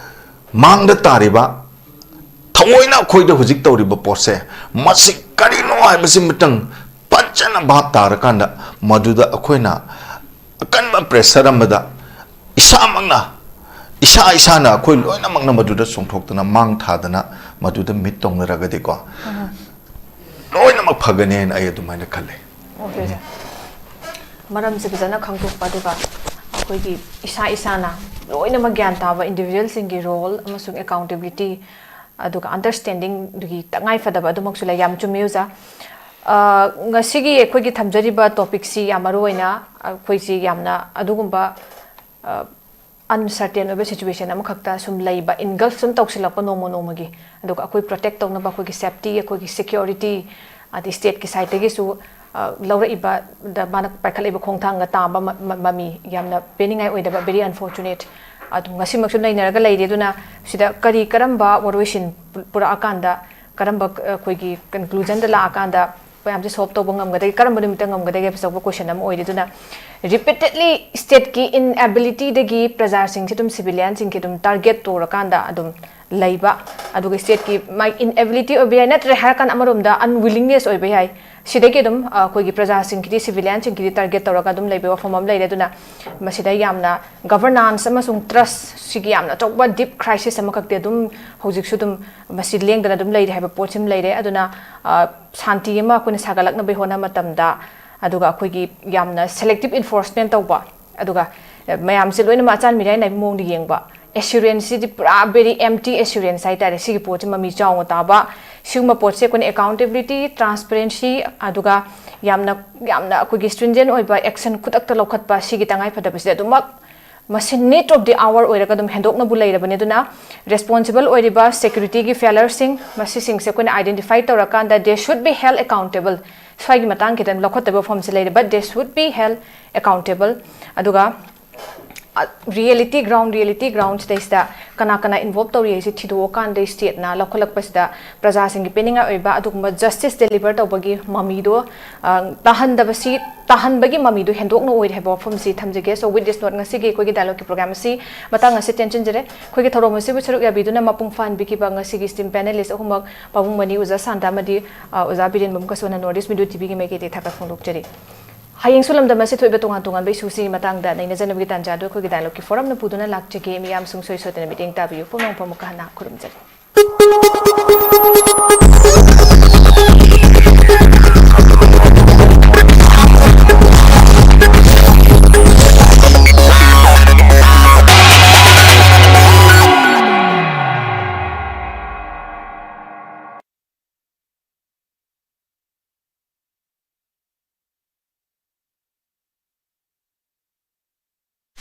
ꯃꯥꯡꯗ ꯇꯥꯔꯤꯕ, ꯊꯑꯣꯏꯅ ꯑꯩꯈꯣꯏꯗ ꯍꯧꯖꯤꯛ ꯇꯧꯔꯤꯕ ꯄꯣꯠꯁꯦ, ꯃꯁꯤ ꯀꯔꯤꯅꯣ ꯍꯥꯏꯕꯁꯤꯃꯇꯪ ꯐꯖꯅ ꯚꯥꯞ ꯇꯥꯔꯀꯥꯟꯗ, ꯃꯗꯨꯗ ꯑꯩꯈꯣꯏꯅ ꯑꯀꯟꯕ pressure ꯑꯃꯗ ꯏꯁꯥꯃꯛꯅ, ꯏꯁꯥ ꯏꯁꯥꯅ ꯑꯩꯈꯣꯏ ꯂꯣꯏꯅꯃꯛꯅ ꯃꯗꯨꯗ ꯆꯣꯡꯊꯣꯛꯇꯅ, ꯃꯥꯡ ꯊꯥꯗꯅ, ꯃꯗꯨꯗ ꯃꯤꯠ ꯇꯣꯡꯅꯔꯒꯗꯤꯀꯣ, ꯂꯣꯏꯅꯃꯛ ꯐꯒꯅꯦꯅ ꯑꯩ ꯑꯗꯨꯃꯥꯏꯅ ꯈꯜꯂꯦ꯫ ꯑꯣꯀꯦ, ꯁꯥꯔ꯫ ꯃꯔꯝꯁꯦ ꯐꯖꯅ ꯈꯪꯗꯣꯛꯄ, ꯑꯗꯨꯒ ꯑꯩꯈꯣꯏꯒꯤ ꯏꯁꯥ ꯏꯁꯥꯅ ꯂꯣꯏꯅꯃꯛ ꯒ꯭ꯌꯥꯟ ꯇꯥꯕ individualꯁꯤꯡꯒꯤ role ꯑꯃꯁꯨꯡ accountability, ꯑꯗꯨꯒ understandingꯗꯨꯒꯤ ꯇꯉꯥꯏ ꯐꯗꯕ ꯑꯗꯨꯃꯛꯁꯨ ꯂꯩ꯫ ꯌꯥꯝ ꯆꯨꯝꯃꯤ, ꯑꯣꯖꯥ꯫ ꯑ, ꯉꯁꯤꯒꯤ ꯑꯩꯈꯣꯏꯒꯤ ꯊꯝꯖꯔꯤꯕ topicꯁꯤ ꯌꯥꯝ ꯃꯔꯨ ꯑꯣꯏꯅ ꯑꯩꯈꯣꯏꯁꯤ ꯌꯥꯝꯅ ꯑꯗꯨꯒꯨꯝꯕ, ꯑ, uncertain ꯑꯣꯏꯕ situation ꯑꯃꯈꯛꯇ ꯁꯨꯝ ꯂꯩꯕ, engulf ꯁꯨꯝ ꯇꯧꯁꯤꯜꯂꯛꯄ ꯅꯣꯡꯃ ꯅꯣꯡꯃꯒꯤ, ꯑꯗꯨꯒ ꯑꯩꯈꯣꯏ protect ꯇꯧꯅꯕ, ꯑꯩꯈꯣꯏꯒꯤ safety, ꯑꯩꯈꯣꯏꯒꯤ security, ꯑꯗꯩ stateꯀꯤ sideꯇꯒꯤꯁꯨ, ꯑ, ꯂꯧꯔꯛꯏꯕ, ꯗ ꯃꯥꯅ ꯄꯥꯏꯈꯠꯂꯛꯏꯕ ꯈꯣꯡꯊꯥꯡꯒ ꯇꯥꯕ ꯃ-, ꯃ-, ꯃꯃꯤ ꯌꯥꯝꯅ ꯄꯦꯟꯅꯤꯡꯉꯥꯏ ꯑꯣꯏꯗꯕ, very unfortunate꯫ ꯑꯗꯨ ꯉꯁꯤꯃꯛꯁꯨ ꯅꯩꯅꯔꯒ ꯂꯩꯔꯤ꯫ ꯑꯗꯨꯅ ꯁꯤꯗ ꯀꯔꯤ, ꯀꯔꯝꯕ ꯋꯥꯔꯣꯏꯁꯤꯟ ꯄꯨ-, ꯄꯨꯔꯛꯑꯀꯥꯟꯗ, ꯀꯔꯝꯕ, ꯑ, ꯑꯩꯈꯣꯏꯒꯤ conclusionꯗ ꯂꯥꯛꯑꯀꯥꯟꯗ ꯃꯌꯥꯝꯁꯦ solve ꯇꯧꯕ ꯉꯝꯒꯗꯒꯦ, ꯀꯔꯝꯕ ꯅꯨꯃꯤꯠꯇ ꯉꯝꯒꯗꯒꯦ ꯍꯥꯏꯕ ꯑꯆꯧꯕ question ꯑꯃ ꯑꯣꯏꯔꯤ꯫ ꯑꯗꯨꯅ repeatedly stateꯀꯤ inabilityꯗꯒꯤ ꯄ꯭ꯔꯖꯥꯁꯤꯡꯁꯦ ꯑꯗꯨꯝ civilianꯁꯤꯡꯒꯤ ꯑꯗꯨꯝ target ꯇꯧꯔꯀꯥꯟꯗ ꯑꯗꯨꯝ ꯂꯩꯕ, ꯑꯗꯨꯒ stateꯀꯤ ꯃꯥꯒꯤ inability ꯑꯣꯏꯕ ꯌꯥꯏ, ꯅꯠꯇ꯭ꯔꯦ ꯍꯥꯏꯔꯀꯥꯟꯗ ꯑꯃꯔꯣꯝꯗ unwillingness ꯑꯣꯏꯕ ꯌꯥꯏ꯫ ꯁꯤꯗꯒꯤ ꯑꯗꯨꯝ, ꯑ, ꯑꯩꯈꯣꯏꯒꯤ ꯄ꯭ꯔꯖꯥꯁꯤꯡꯒꯤꯗꯤ, civilianꯁꯤꯡꯒꯤꯗꯤ target ꯇꯧꯔꯒ ꯑꯗꯨꯝ ꯂꯩꯕ ꯋꯥꯐꯝ ꯑꯃ ꯂꯩꯔꯦ꯫ ꯑꯗꯨꯅ ꯃꯁꯤꯗ ꯌꯥꯝꯅ governance ꯑꯃꯁꯨꯡ trust ꯁꯤꯒꯤ ꯌꯥꯝꯅ ꯑꯆꯧꯕ deep crisis ꯑꯃꯈꯛꯇꯤ ꯑꯗꯨꯝ ꯍꯧꯖꯤꯛꯁꯨ ꯑꯗꯨꯝ ꯃꯁꯤ ꯂꯦꯡꯗꯅ ꯑꯗꯨꯝ ꯂꯩꯔꯤ ꯍꯥꯏꯕ ꯄꯣꯠꯁꯤꯃ ꯂꯩꯔꯦ꯫ ꯑꯗꯨꯅ, ꯑ, ꯁꯥꯟꯇꯤ ꯑꯃ ꯑꯩꯈꯣꯏꯅ ꯁꯥꯒꯠꯂꯛꯅꯕꯒꯤ ꯍꯣꯠꯅꯕ ꯃꯇꯝꯗ, ꯑꯗꯨꯒ ꯑꯩꯈꯣꯏꯒꯤ ꯌꯥꯝꯅ selective enforcement ꯇꯧꯕ, ꯑꯗꯨꯒ, ꯑ, ꯃꯌꯥꯝꯁꯦ ꯂꯣꯏꯅꯃꯛ ꯑꯆꯥꯟ ꯃꯤꯔꯥꯏ ꯅꯥꯏꯕ ꯃꯑꯣꯡꯗ ꯌꯦꯡꯕ, assuranceꯁꯤꯗꯤ ꯄꯨꯔꯥ very empty assurance ꯍꯥꯏꯇꯥꯔꯦ꯫ ꯁꯤꯒꯤ ꯄꯣꯠꯁꯤ ꯃꯃꯤ ꯆꯥꯎꯅ ꯇꯥꯕ, ꯁꯤꯒꯨꯝꯕ ꯄꯣꯠꯁꯦ ꯑꯩꯈꯣꯏꯅ accountability, transparency, ꯑꯗꯨꯒ ꯌꯥꯝꯅ, ꯌꯥꯝꯅ ꯑꯩꯈꯣꯏꯒꯤ stringent ꯑꯣꯏꯕ action ꯈꯨꯗꯛꯇ ꯂꯧꯈꯠꯄ, ꯁꯤꯒꯤ ꯇꯉꯥꯏ ꯐꯗꯕꯁꯤꯗꯤ ꯑꯗꯨꯃꯛ ꯃꯁꯤ need of the hour ꯑꯣꯏꯔꯒ ꯑꯗꯨꯝ ꯍꯦꯟꯗꯣꯛꯅꯕꯨ ꯂꯩꯔꯕꯅꯤ꯫ ꯑꯗꯨꯅ responsible ꯑꯣꯏꯔꯤꯕ securityꯒꯤ failureꯁꯤꯡ, ꯃꯁꯤꯁꯤꯡꯁꯦ ꯑꯩꯈꯣꯏꯅ identify ꯇꯧꯔꯀꯥꯟꯗ they should be held accountable꯫ ꯁ꯭ꯋꯥꯏꯒꯤ ꯃꯇꯥꯡ ꯈꯤꯇꯪ ꯂꯧꯈꯠꯇꯕ ꯋꯥꯐꯝꯁꯦ ꯂꯩꯔꯦ, but they should be held accountable꯫ ꯑꯗꯨꯒ, ꯑ, reality ground, reality ground ꯁꯤꯗꯩꯁꯤꯗ ꯀꯅꯥ ꯀꯅꯥ involve ꯇꯧꯔꯤ ꯍꯥꯏꯁꯤ ꯊꯤꯗꯣꯛꯑꯀꯥꯟꯗ stateꯅ ꯂꯧꯈꯠꯂꯛꯄꯁꯤꯗ ꯄ꯭ꯔꯖꯥꯁꯤꯡꯒꯤ ꯄꯤꯅꯤꯡꯉꯥꯏ ꯑꯣꯏꯕ ꯑꯗꯨꯒꯨꯝꯕ justice deliver ꯇꯧꯕꯒꯤ ꯃꯃꯤꯗꯣ, ꯑ, ꯇꯥꯍꯟꯗꯕꯁꯤ ꯇꯥꯍꯟꯕꯒꯤ ꯃꯃꯤꯗꯨ ꯍꯦꯟꯗꯣꯛꯅ ꯑꯣꯏꯔꯦ ꯍꯥꯏꯕ ꯋꯥꯐꯝꯁꯤ ꯊꯝꯖꯒꯦ꯫ So, with this note, ꯉꯁꯤꯒꯤ ꯑꯩꯈꯣꯏꯒꯤ dialogue ꯀꯤ program ꯑꯁꯤ ꯃꯇꯥꯡ ꯑꯁꯤ ꯇꯦꯟꯁꯤꯟꯖꯔꯦ꯫ ꯑꯩꯈꯣꯏꯒꯤ ꯊꯧꯔꯝ ꯑꯁꯤꯕꯨ ꯁꯔꯨꯛ ꯌꯥꯕꯤꯗꯨꯅ ꯃꯄꯨꯡ ꯐꯥꯍꯟꯕꯤꯈꯤꯕ ꯉꯁꯤꯒꯤ esteemed panelist ꯑꯍꯨꯝꯃꯛ, ꯄꯥꯕꯨꯡ ꯃꯅꯤ, ꯑꯣꯖꯥ ꯁꯥꯟꯇ ꯑꯃꯗꯤ, ꯑ, ꯑꯣꯖꯥ ꯕꯤꯔꯦꯟꯕꯝ ꯀꯁꯣꯅ North East Media T V ꯒꯤ ꯃꯥꯏꯀꯩꯗꯒꯤ ꯊꯥꯒꯠ ꯐꯣꯡꯗꯣꯛꯆꯔꯤ꯫ ꯍꯌꯦꯡꯁꯨ ꯂꯝꯗꯝ ꯑꯁꯤꯗ ꯊꯣꯛꯏꯕ ꯇꯣꯉꯥꯟ ꯇꯣꯉꯥꯟꯕ issue ꯁꯤꯒꯤ ꯃꯇꯥꯡꯗ ꯅꯩꯅꯖꯅꯕꯒꯤ ꯇꯥꯟꯖꯥꯗꯨ ꯑꯩꯈꯣꯏꯒꯤ dialogue ꯀꯤ forum ꯅ ꯄꯨꯗꯨꯅ ꯂꯥꯛꯆꯒꯦ꯫ ꯃꯤꯌꯥꯝ ꯁꯨꯡꯁꯣꯏ ꯁꯣꯏꯗꯅ ꯃꯤꯠꯌꯦꯡ ꯇꯥꯕꯤꯌꯨ꯫ ꯄꯨꯝꯅꯃꯛꯄꯨ ꯑꯃꯨꯛꯀ ꯍꯟꯅ ꯈꯨꯔꯨꯝꯖꯔꯤ꯫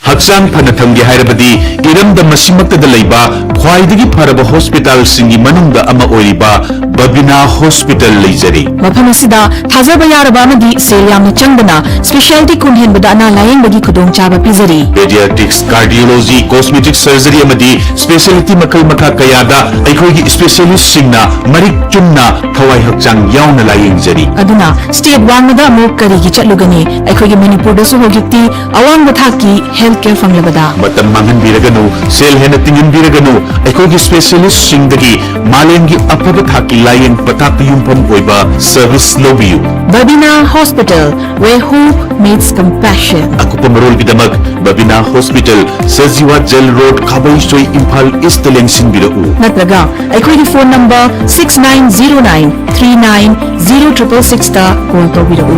ꯍꯛꯆꯥꯡ ꯐꯅ ꯊꯝꯒꯦ ꯍꯥꯏꯔꯕꯗꯤ ꯏꯔꯝꯗꯝ ꯑꯁꯤꯃꯛꯇꯗ ꯂꯩꯕ ꯈ꯭ꯋꯥꯏꯗꯒꯤ ꯐꯔꯕ hospital ꯁꯤꯡꯒꯤ ꯃꯅꯨꯡꯗ ꯑꯃ ꯑꯣꯏꯔꯤꯕ ꯕꯕꯤꯅꯥ Hospital ꯂꯩꯖꯔꯤ꯫ ꯃꯐꯝ ꯑꯁꯤꯗ ꯊꯥꯖꯕ ꯌꯥꯔꯕ ꯑꯃꯗꯤ ꯁꯦꯜ ꯌꯥꯝꯅ ꯆꯪꯗꯅ specialty ꯀꯨꯟ ꯍꯦꯟꯕꯗ ꯑꯅꯥ ꯂꯥꯌꯦꯡꯕꯒꯤ ꯈꯨꯗꯣꯡꯆꯥꯕ ꯄꯤꯖꯔꯤ꯫ Pediatrics, cardiology, cosmetic surgery ꯑꯃꯗꯤ specialty ꯃꯈꯜ ꯃꯈꯥ ꯀꯌꯥꯗ ꯑꯩꯈꯣꯏꯒꯤ specialist ꯁꯤꯡꯅ ꯃꯔꯤꯛ ꯆꯨꯝꯅ ꯊꯋꯥꯏ ꯍꯛꯆꯥꯡ ꯌꯥꯎꯅ ꯂꯥꯌꯦꯡꯖꯔꯤ꯫ ꯑꯗꯨꯅ state ꯋꯥꯡꯃꯗ ꯑꯃꯨꯛ ꯀꯔꯤꯒꯤ ꯆꯠꯂꯨꯒꯅꯤ? ꯑꯩꯈꯣꯏꯒꯤ ꯃꯅꯤꯄꯨꯔꯗꯁꯨ ꯍꯧꯖꯤꯛꯇꯤ ꯑꯋꯥꯡꯕ ꯊꯥꯛꯀꯤ health care ꯐꯪꯂꯕꯗ꯫ ꯃꯇꯝ ꯃꯥꯡꯍꯟꯕꯤꯔꯒꯅꯨ, ꯁꯦꯜ ꯍꯦꯟꯅ ꯇꯤꯡꯍꯟꯕꯤꯔꯒꯅꯨ, ꯑꯩꯈꯣꯏꯒꯤ specialist ꯁꯤꯡꯗꯒꯤ ꯃꯥꯂꯦꯝꯒꯤ ꯑꯐꯕ ꯊꯥꯛꯀꯤ ꯂꯥꯌꯦꯡ ꯄꯊꯥꯞꯇ ꯌꯨꯝꯐꯝ ꯑꯣꯏꯕ service ꯂꯧꯕꯤꯌꯨ꯫ Babina Hospital, where hope meets compassion. ꯑꯀꯨꯞꯄ ꯃꯔꯣꯜꯒꯤꯗꯃꯛ Babina Hospital, Sajiwa Jail Road, ꯈꯥꯕꯩꯁꯣꯏ, Imphal East ꯇ ꯂꯦꯡꯁꯤꯟꯕꯤꯔꯛꯎ꯫ ꯅꯠꯇ꯭ꯔꯒ ꯑꯩꯈꯣꯏꯒꯤ phone number six nine zero nine three nine zero triple six ꯇ call ꯇꯧꯕꯤꯔꯛꯎ꯫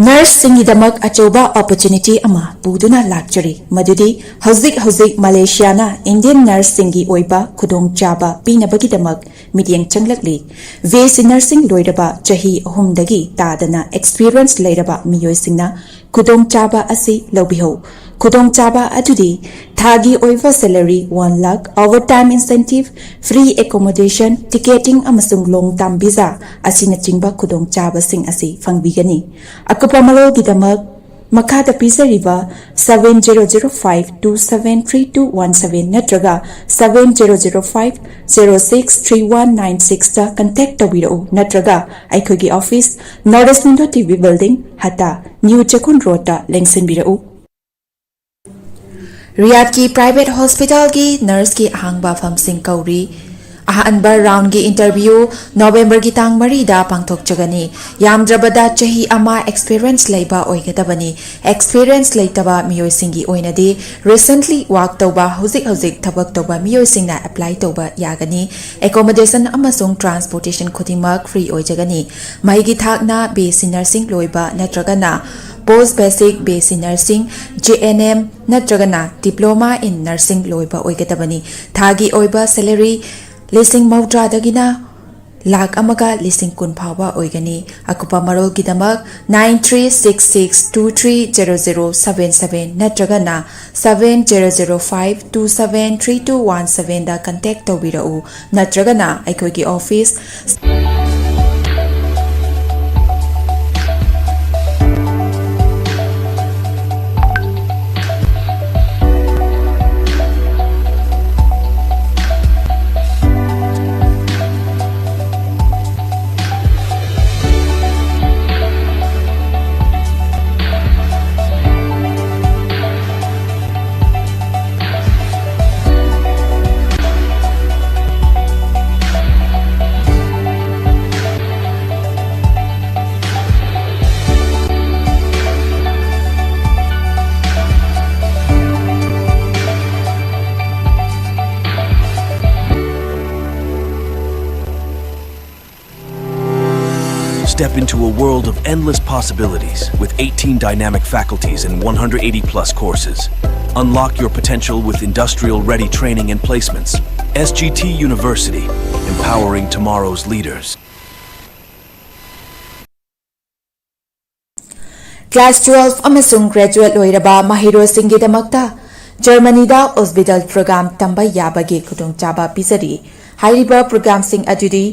Nurse ꯁꯤꯡꯒꯤꯗꯃꯛ ꯑꯆꯧꯕ opportunity ꯑꯃ ꯄꯨꯗꯨꯅ ꯂꯥꯛꯆꯔꯤ, ꯃꯗꯨꯗꯤ ꯍꯧꯖꯤꯛ ꯍꯧꯖꯤꯛ ꯃꯂꯦꯁꯤꯌꯥꯅ Indian nurse ꯁꯤꯡꯒꯤ ꯑꯣꯏꯕ ꯈꯨꯗꯣꯡꯆꯥꯕ ꯄꯤꯅꯕꯒꯤꯗꯃꯛ ꯃꯤꯠꯌꯦꯡ ꯆꯪꯂꯛꯂꯤ꯫ B S C nursing ꯂꯣꯏꯔꯕ ꯆꯍꯤ ꯑꯍꯨꯝꯗꯒꯤ ꯇꯥꯗꯅ experience ꯂꯩꯔꯕ ꯃꯤꯑꯣꯏꯁꯤꯡꯅ ꯈꯨꯗꯣꯡꯆꯥꯕ ꯑꯁꯤ ꯂꯧꯕꯤꯍꯧ꯫ ꯈꯨꯗꯣꯡꯆꯥꯕ ꯑꯗꯨꯗꯤ ꯊꯥꯒꯤ ꯑꯣꯏꯕ salary one lakh, overtime incentive, free accommodation, ticketing ꯑꯃꯁꯨꯡ long term visa ꯑꯁꯤꯅꯆꯤꯡꯕ ꯈꯨꯗꯣꯡꯆꯥꯕꯁꯤꯡ ꯑꯁꯤ ꯐꯪꯕꯤꯒꯅꯤ꯫ ꯑꯀꯨꯞꯄ ꯃꯔꯣꯜꯒꯤꯗꯃꯛ ꯃꯈꯥꯗ ꯄꯤꯖꯔꯤꯕ seven zero zero five two seven three two one seven ꯅꯠꯇ꯭ꯔꯒ seven zero zero five zero six three one nine sixꯇ contact ꯇꯧꯕꯤꯔꯛꯎ, ꯅꯠꯇ꯭ꯔꯒ ꯑꯩꯈꯣꯏꯒꯤ office North East Window T V Building, ꯍꯇꯥ, New ꯆꯦꯛꯀꯣꯟ ꯔꯣꯗꯇ ꯂꯦꯡꯁꯤꯟꯕꯤꯔꯛꯎ꯫ ꯔꯤꯌꯥꯗꯀꯤ private hospitalꯒꯤ nurseꯀꯤ ꯑꯍꯥꯡꯕ ꯐꯝꯁꯤꯡ ꯀꯧꯔꯤ꯫ ꯑꯍꯥꯟꯕ roundꯒꯤ interview Novemberꯒꯤ ꯇꯥꯡ ꯃꯔꯤꯗ ꯄꯥꯡꯊꯣꯛꯆꯒꯅꯤ꯫ ꯌꯥꯝꯗ꯭ꯔꯕꯗ ꯆꯍꯤ ꯑꯃ experience ꯂꯩꯕ ꯑꯣꯏꯒꯗꯕꯅꯤ꯫ Experience ꯂꯩꯇꯕ ꯃꯤꯑꯣꯏꯁꯤꯡꯒꯤ ꯑꯣꯏꯅꯗꯤ recently work ꯇꯧꯕ, ꯍꯧꯖꯤꯛ ꯍꯧꯖꯤꯛ ꯊꯕꯛ ꯇꯧꯕ ꯃꯤꯑꯣꯏꯁꯤꯡꯅ apply ꯇꯧꯕ ꯌꯥꯒꯅꯤ꯫ Accommodation ꯑꯃꯁꯨꯡ transportation ꯈꯨꯗꯤꯡꯃꯛ free ꯑꯣꯏꯖꯒꯅꯤ꯫ ꯃꯍꯩꯒꯤ ꯊꯥꯛꯅ B S C nursing ꯂꯣꯏꯕ ꯅꯠꯇ꯭ꯔꯒꯅ post basic B S C nursing, J N M ꯅꯠꯇ꯭ꯔꯒꯅ diploma in nursing ꯂꯣꯏꯕ ꯑꯣꯏꯒꯗꯕꯅꯤ꯫ ꯊꯥꯒꯤ ꯑꯣꯏꯕ salary ꯂꯤꯁꯤꯡ ꯃꯧꯗ꯭ꯔꯥꯗꯒꯤꯅ ꯂꯥꯈ ꯑꯃꯒ ꯂꯤꯁꯤꯡ ꯀꯨꯟ ꯐꯥꯎꯕ ꯑꯣꯏꯒꯅꯤ꯫ ꯑꯀꯨꯞꯄ ꯃꯔꯣꯜꯒꯤꯗꯃꯛ nine three six six two three zero zero seven seven ꯅꯠꯇ꯭ꯔꯒꯅ seven zero zero five two seven three two one sevenꯗ contact ꯇꯧꯕꯤꯔꯛꯎ, ꯅꯠꯇ꯭ꯔꯒꯅ ꯑꯩꯈꯣꯏꯒꯤ office Step into a world of endless possibilities with eighteen dynamic faculties and one hundred eighty plus courses. Unlock your potential with industrial ready training and placements. S G T University, empowering tomorrow's leaders. Class twelve ꯑꯃꯁꯨꯡ graduate ꯂꯣꯏꯔꯕ ꯃꯍꯩꯔꯣꯏꯁꯤꯡꯒꯤꯗꯃꯛꯇ ꯖꯔꯃꯅꯤꯗ Ausbildung program ꯇꯝꯕ ꯌꯥꯕꯒꯤ ꯈꯨꯗꯣꯡꯆꯥꯕ ꯄꯤꯖꯔꯤ꯫ ꯍꯥꯏꯔꯤꯕ programꯁꯤꯡ ꯑꯗꯨꯗꯤ: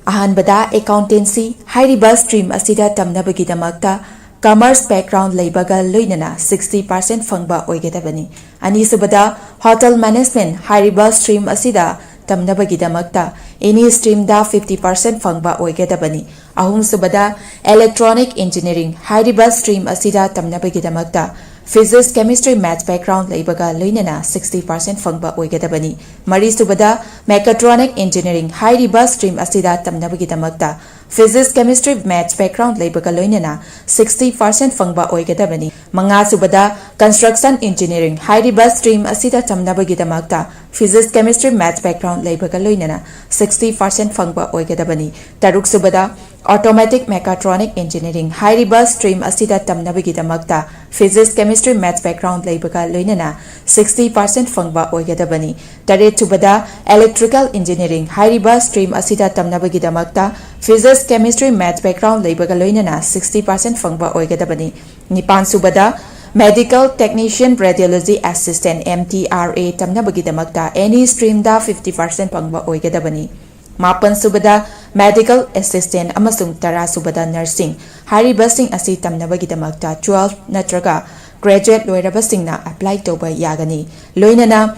ꯑꯍꯥꯟꯕꯗ, accountancy꯫ ꯍꯥꯏꯔꯤꯕ stream ꯑꯁꯤꯗ ꯇꯝꯅꯕꯒꯤꯗꯃꯛꯇ Commerce background ꯂꯩꯕꯒ ꯂꯣꯏꯅꯅ sixty percent ꯐꯪꯕ ꯑꯣꯏꯒꯗꯕꯅꯤ꯫ ꯑꯅꯤꯁꯨꯕꯗ, Hotel Management ꯍꯥꯏꯔꯤꯕ stream ꯑꯁꯤꯗ ꯇꯝꯅꯕꯒꯤꯗꯃꯛꯇ any streamꯗ fifty percent ꯐꯪꯕ ꯑꯣꯏꯒꯗꯕꯅꯤ꯫ ꯑꯍꯨꯝꯁꯨꯕꯗ, Electronic Engineering ꯍꯥꯏꯔꯤꯕ stream ꯑꯁꯤꯗ ꯇꯝꯅꯕꯒꯤꯗꯃꯛꯇ Physics, Chemistry, Maths background ꯂꯩꯕꯒ ꯂꯣꯏꯅꯅ sixty percent ꯐꯪꯕ ꯑꯣꯏꯒꯗꯕꯅꯤ꯫ ꯃꯔꯤꯁꯨꯕꯗ, Mechatronic Engineering ꯍꯥꯏꯔꯤꯕ stream ꯑꯁꯤꯗ ꯇꯝꯅꯕꯒꯤꯗꯃꯛꯇ Physics, Chemistry, Maths background ꯂꯩꯕꯒ ꯂꯣꯏꯅꯅ sixty percent ꯐꯪꯕ ꯑꯣꯏꯒꯗꯕꯅꯤ꯫ ꯃꯉꯥꯁꯨꯕꯗ, Construction Engineering ꯍꯥꯏꯔꯤꯕ stream ꯑꯁꯤꯗ ꯇꯝꯅꯕꯒꯤꯗꯃꯛꯇ Physics, Chemistry, Maths background ꯂꯩꯕꯒ ꯂꯣꯏꯅꯅ sixty percent ꯐꯪꯕ ꯑꯣꯏꯒꯗꯕꯅꯤ꯫ ꯇꯔꯨꯛꯁꯨꯕꯗ, Automatic Mechatronic Engineering ꯍꯥꯏꯔꯤꯕ stream ꯑꯁꯤꯗ ꯇꯝꯅꯕꯒꯤꯗꯃꯛꯇ Physics, Chemistry, Maths background ꯂꯩꯕꯒ ꯂꯣꯏꯅꯅ sixty percent ꯐꯪꯕ ꯑꯣꯏꯒꯗꯕꯅꯤ꯫ ꯇꯔꯦꯠꯁꯨꯕꯗ, Electrical Engineering ꯍꯥꯏꯔꯤꯕ stream ꯑꯁꯤꯗ ꯇꯝꯅꯕꯒꯤꯗꯃꯛꯇ Physics, Chemistry, Maths background ꯂꯩꯕꯒ ꯂꯣꯏꯅꯅ sixty percent ꯐꯪꯕ ꯑꯣꯏꯒꯗꯕꯅꯤ꯫ ꯅꯤꯄꯥꯟꯁꯨꯕꯗ, Medical Technician Radiology Assistant, M T R A ꯇꯝꯅꯕꯒꯤꯗꯃꯛꯇ any streamꯗ fifty percent ꯐꯪꯕ ꯑꯣꯏꯒꯗꯕꯅꯤ꯫ ꯃꯥꯄꯟꯁꯨꯕꯗ, Medical Assistant ꯑꯃꯁꯨꯡ ꯇꯔꯥꯁꯨꯕꯗ, Nursing ꯍꯥꯏꯔꯤꯕꯁꯤꯡ ꯑꯁꯤ ꯇꯝꯅꯕꯒꯤꯗꯃꯛꯇ twelve ꯅꯠꯇ꯭ꯔꯒ graduate ꯂꯣꯏꯔꯕꯁꯤꯡꯅ apply ꯇꯧꯕ ꯌꯥꯒꯅꯤ꯫ ꯂꯣꯏꯅꯅ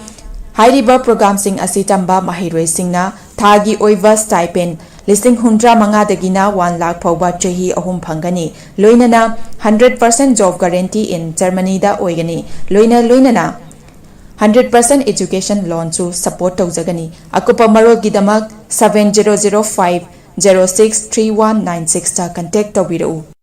ꯍꯥꯏꯔꯤꯕ programꯁꯤꯡ ꯑꯁꯤ ꯇꯝꯕ ꯃꯍꯩꯔꯣꯏꯁꯤꯡꯅ ꯊꯥꯒꯤ ꯑꯣꯏꯕ stipend ꯂꯤꯁꯤꯡ ꯍꯨꯝꯗ꯭ꯔꯥ ꯃꯉꯥꯗꯒꯤꯅ one lakh ꯐꯥꯎꯕ ꯆꯍꯤ ꯑꯍꯨꯝ ꯐꯪꯒꯅꯤ꯫ ꯂꯣꯏꯅꯅ hundred percent job guarantee in Germanyꯗ ꯑꯣꯏꯒꯅꯤ꯫ ꯂꯣꯏꯅ ꯂꯣꯏꯅꯅ hundred percent education loanꯁꯨ support ꯇꯧꯖꯒꯅꯤ꯫ ꯑꯀꯨꯞꯄ ꯃꯔꯣꯜꯒꯤꯗꯃꯛ seven zero zero five zero six three one nine sixꯇ contact ꯇꯧꯕꯤꯔꯛꯎ꯫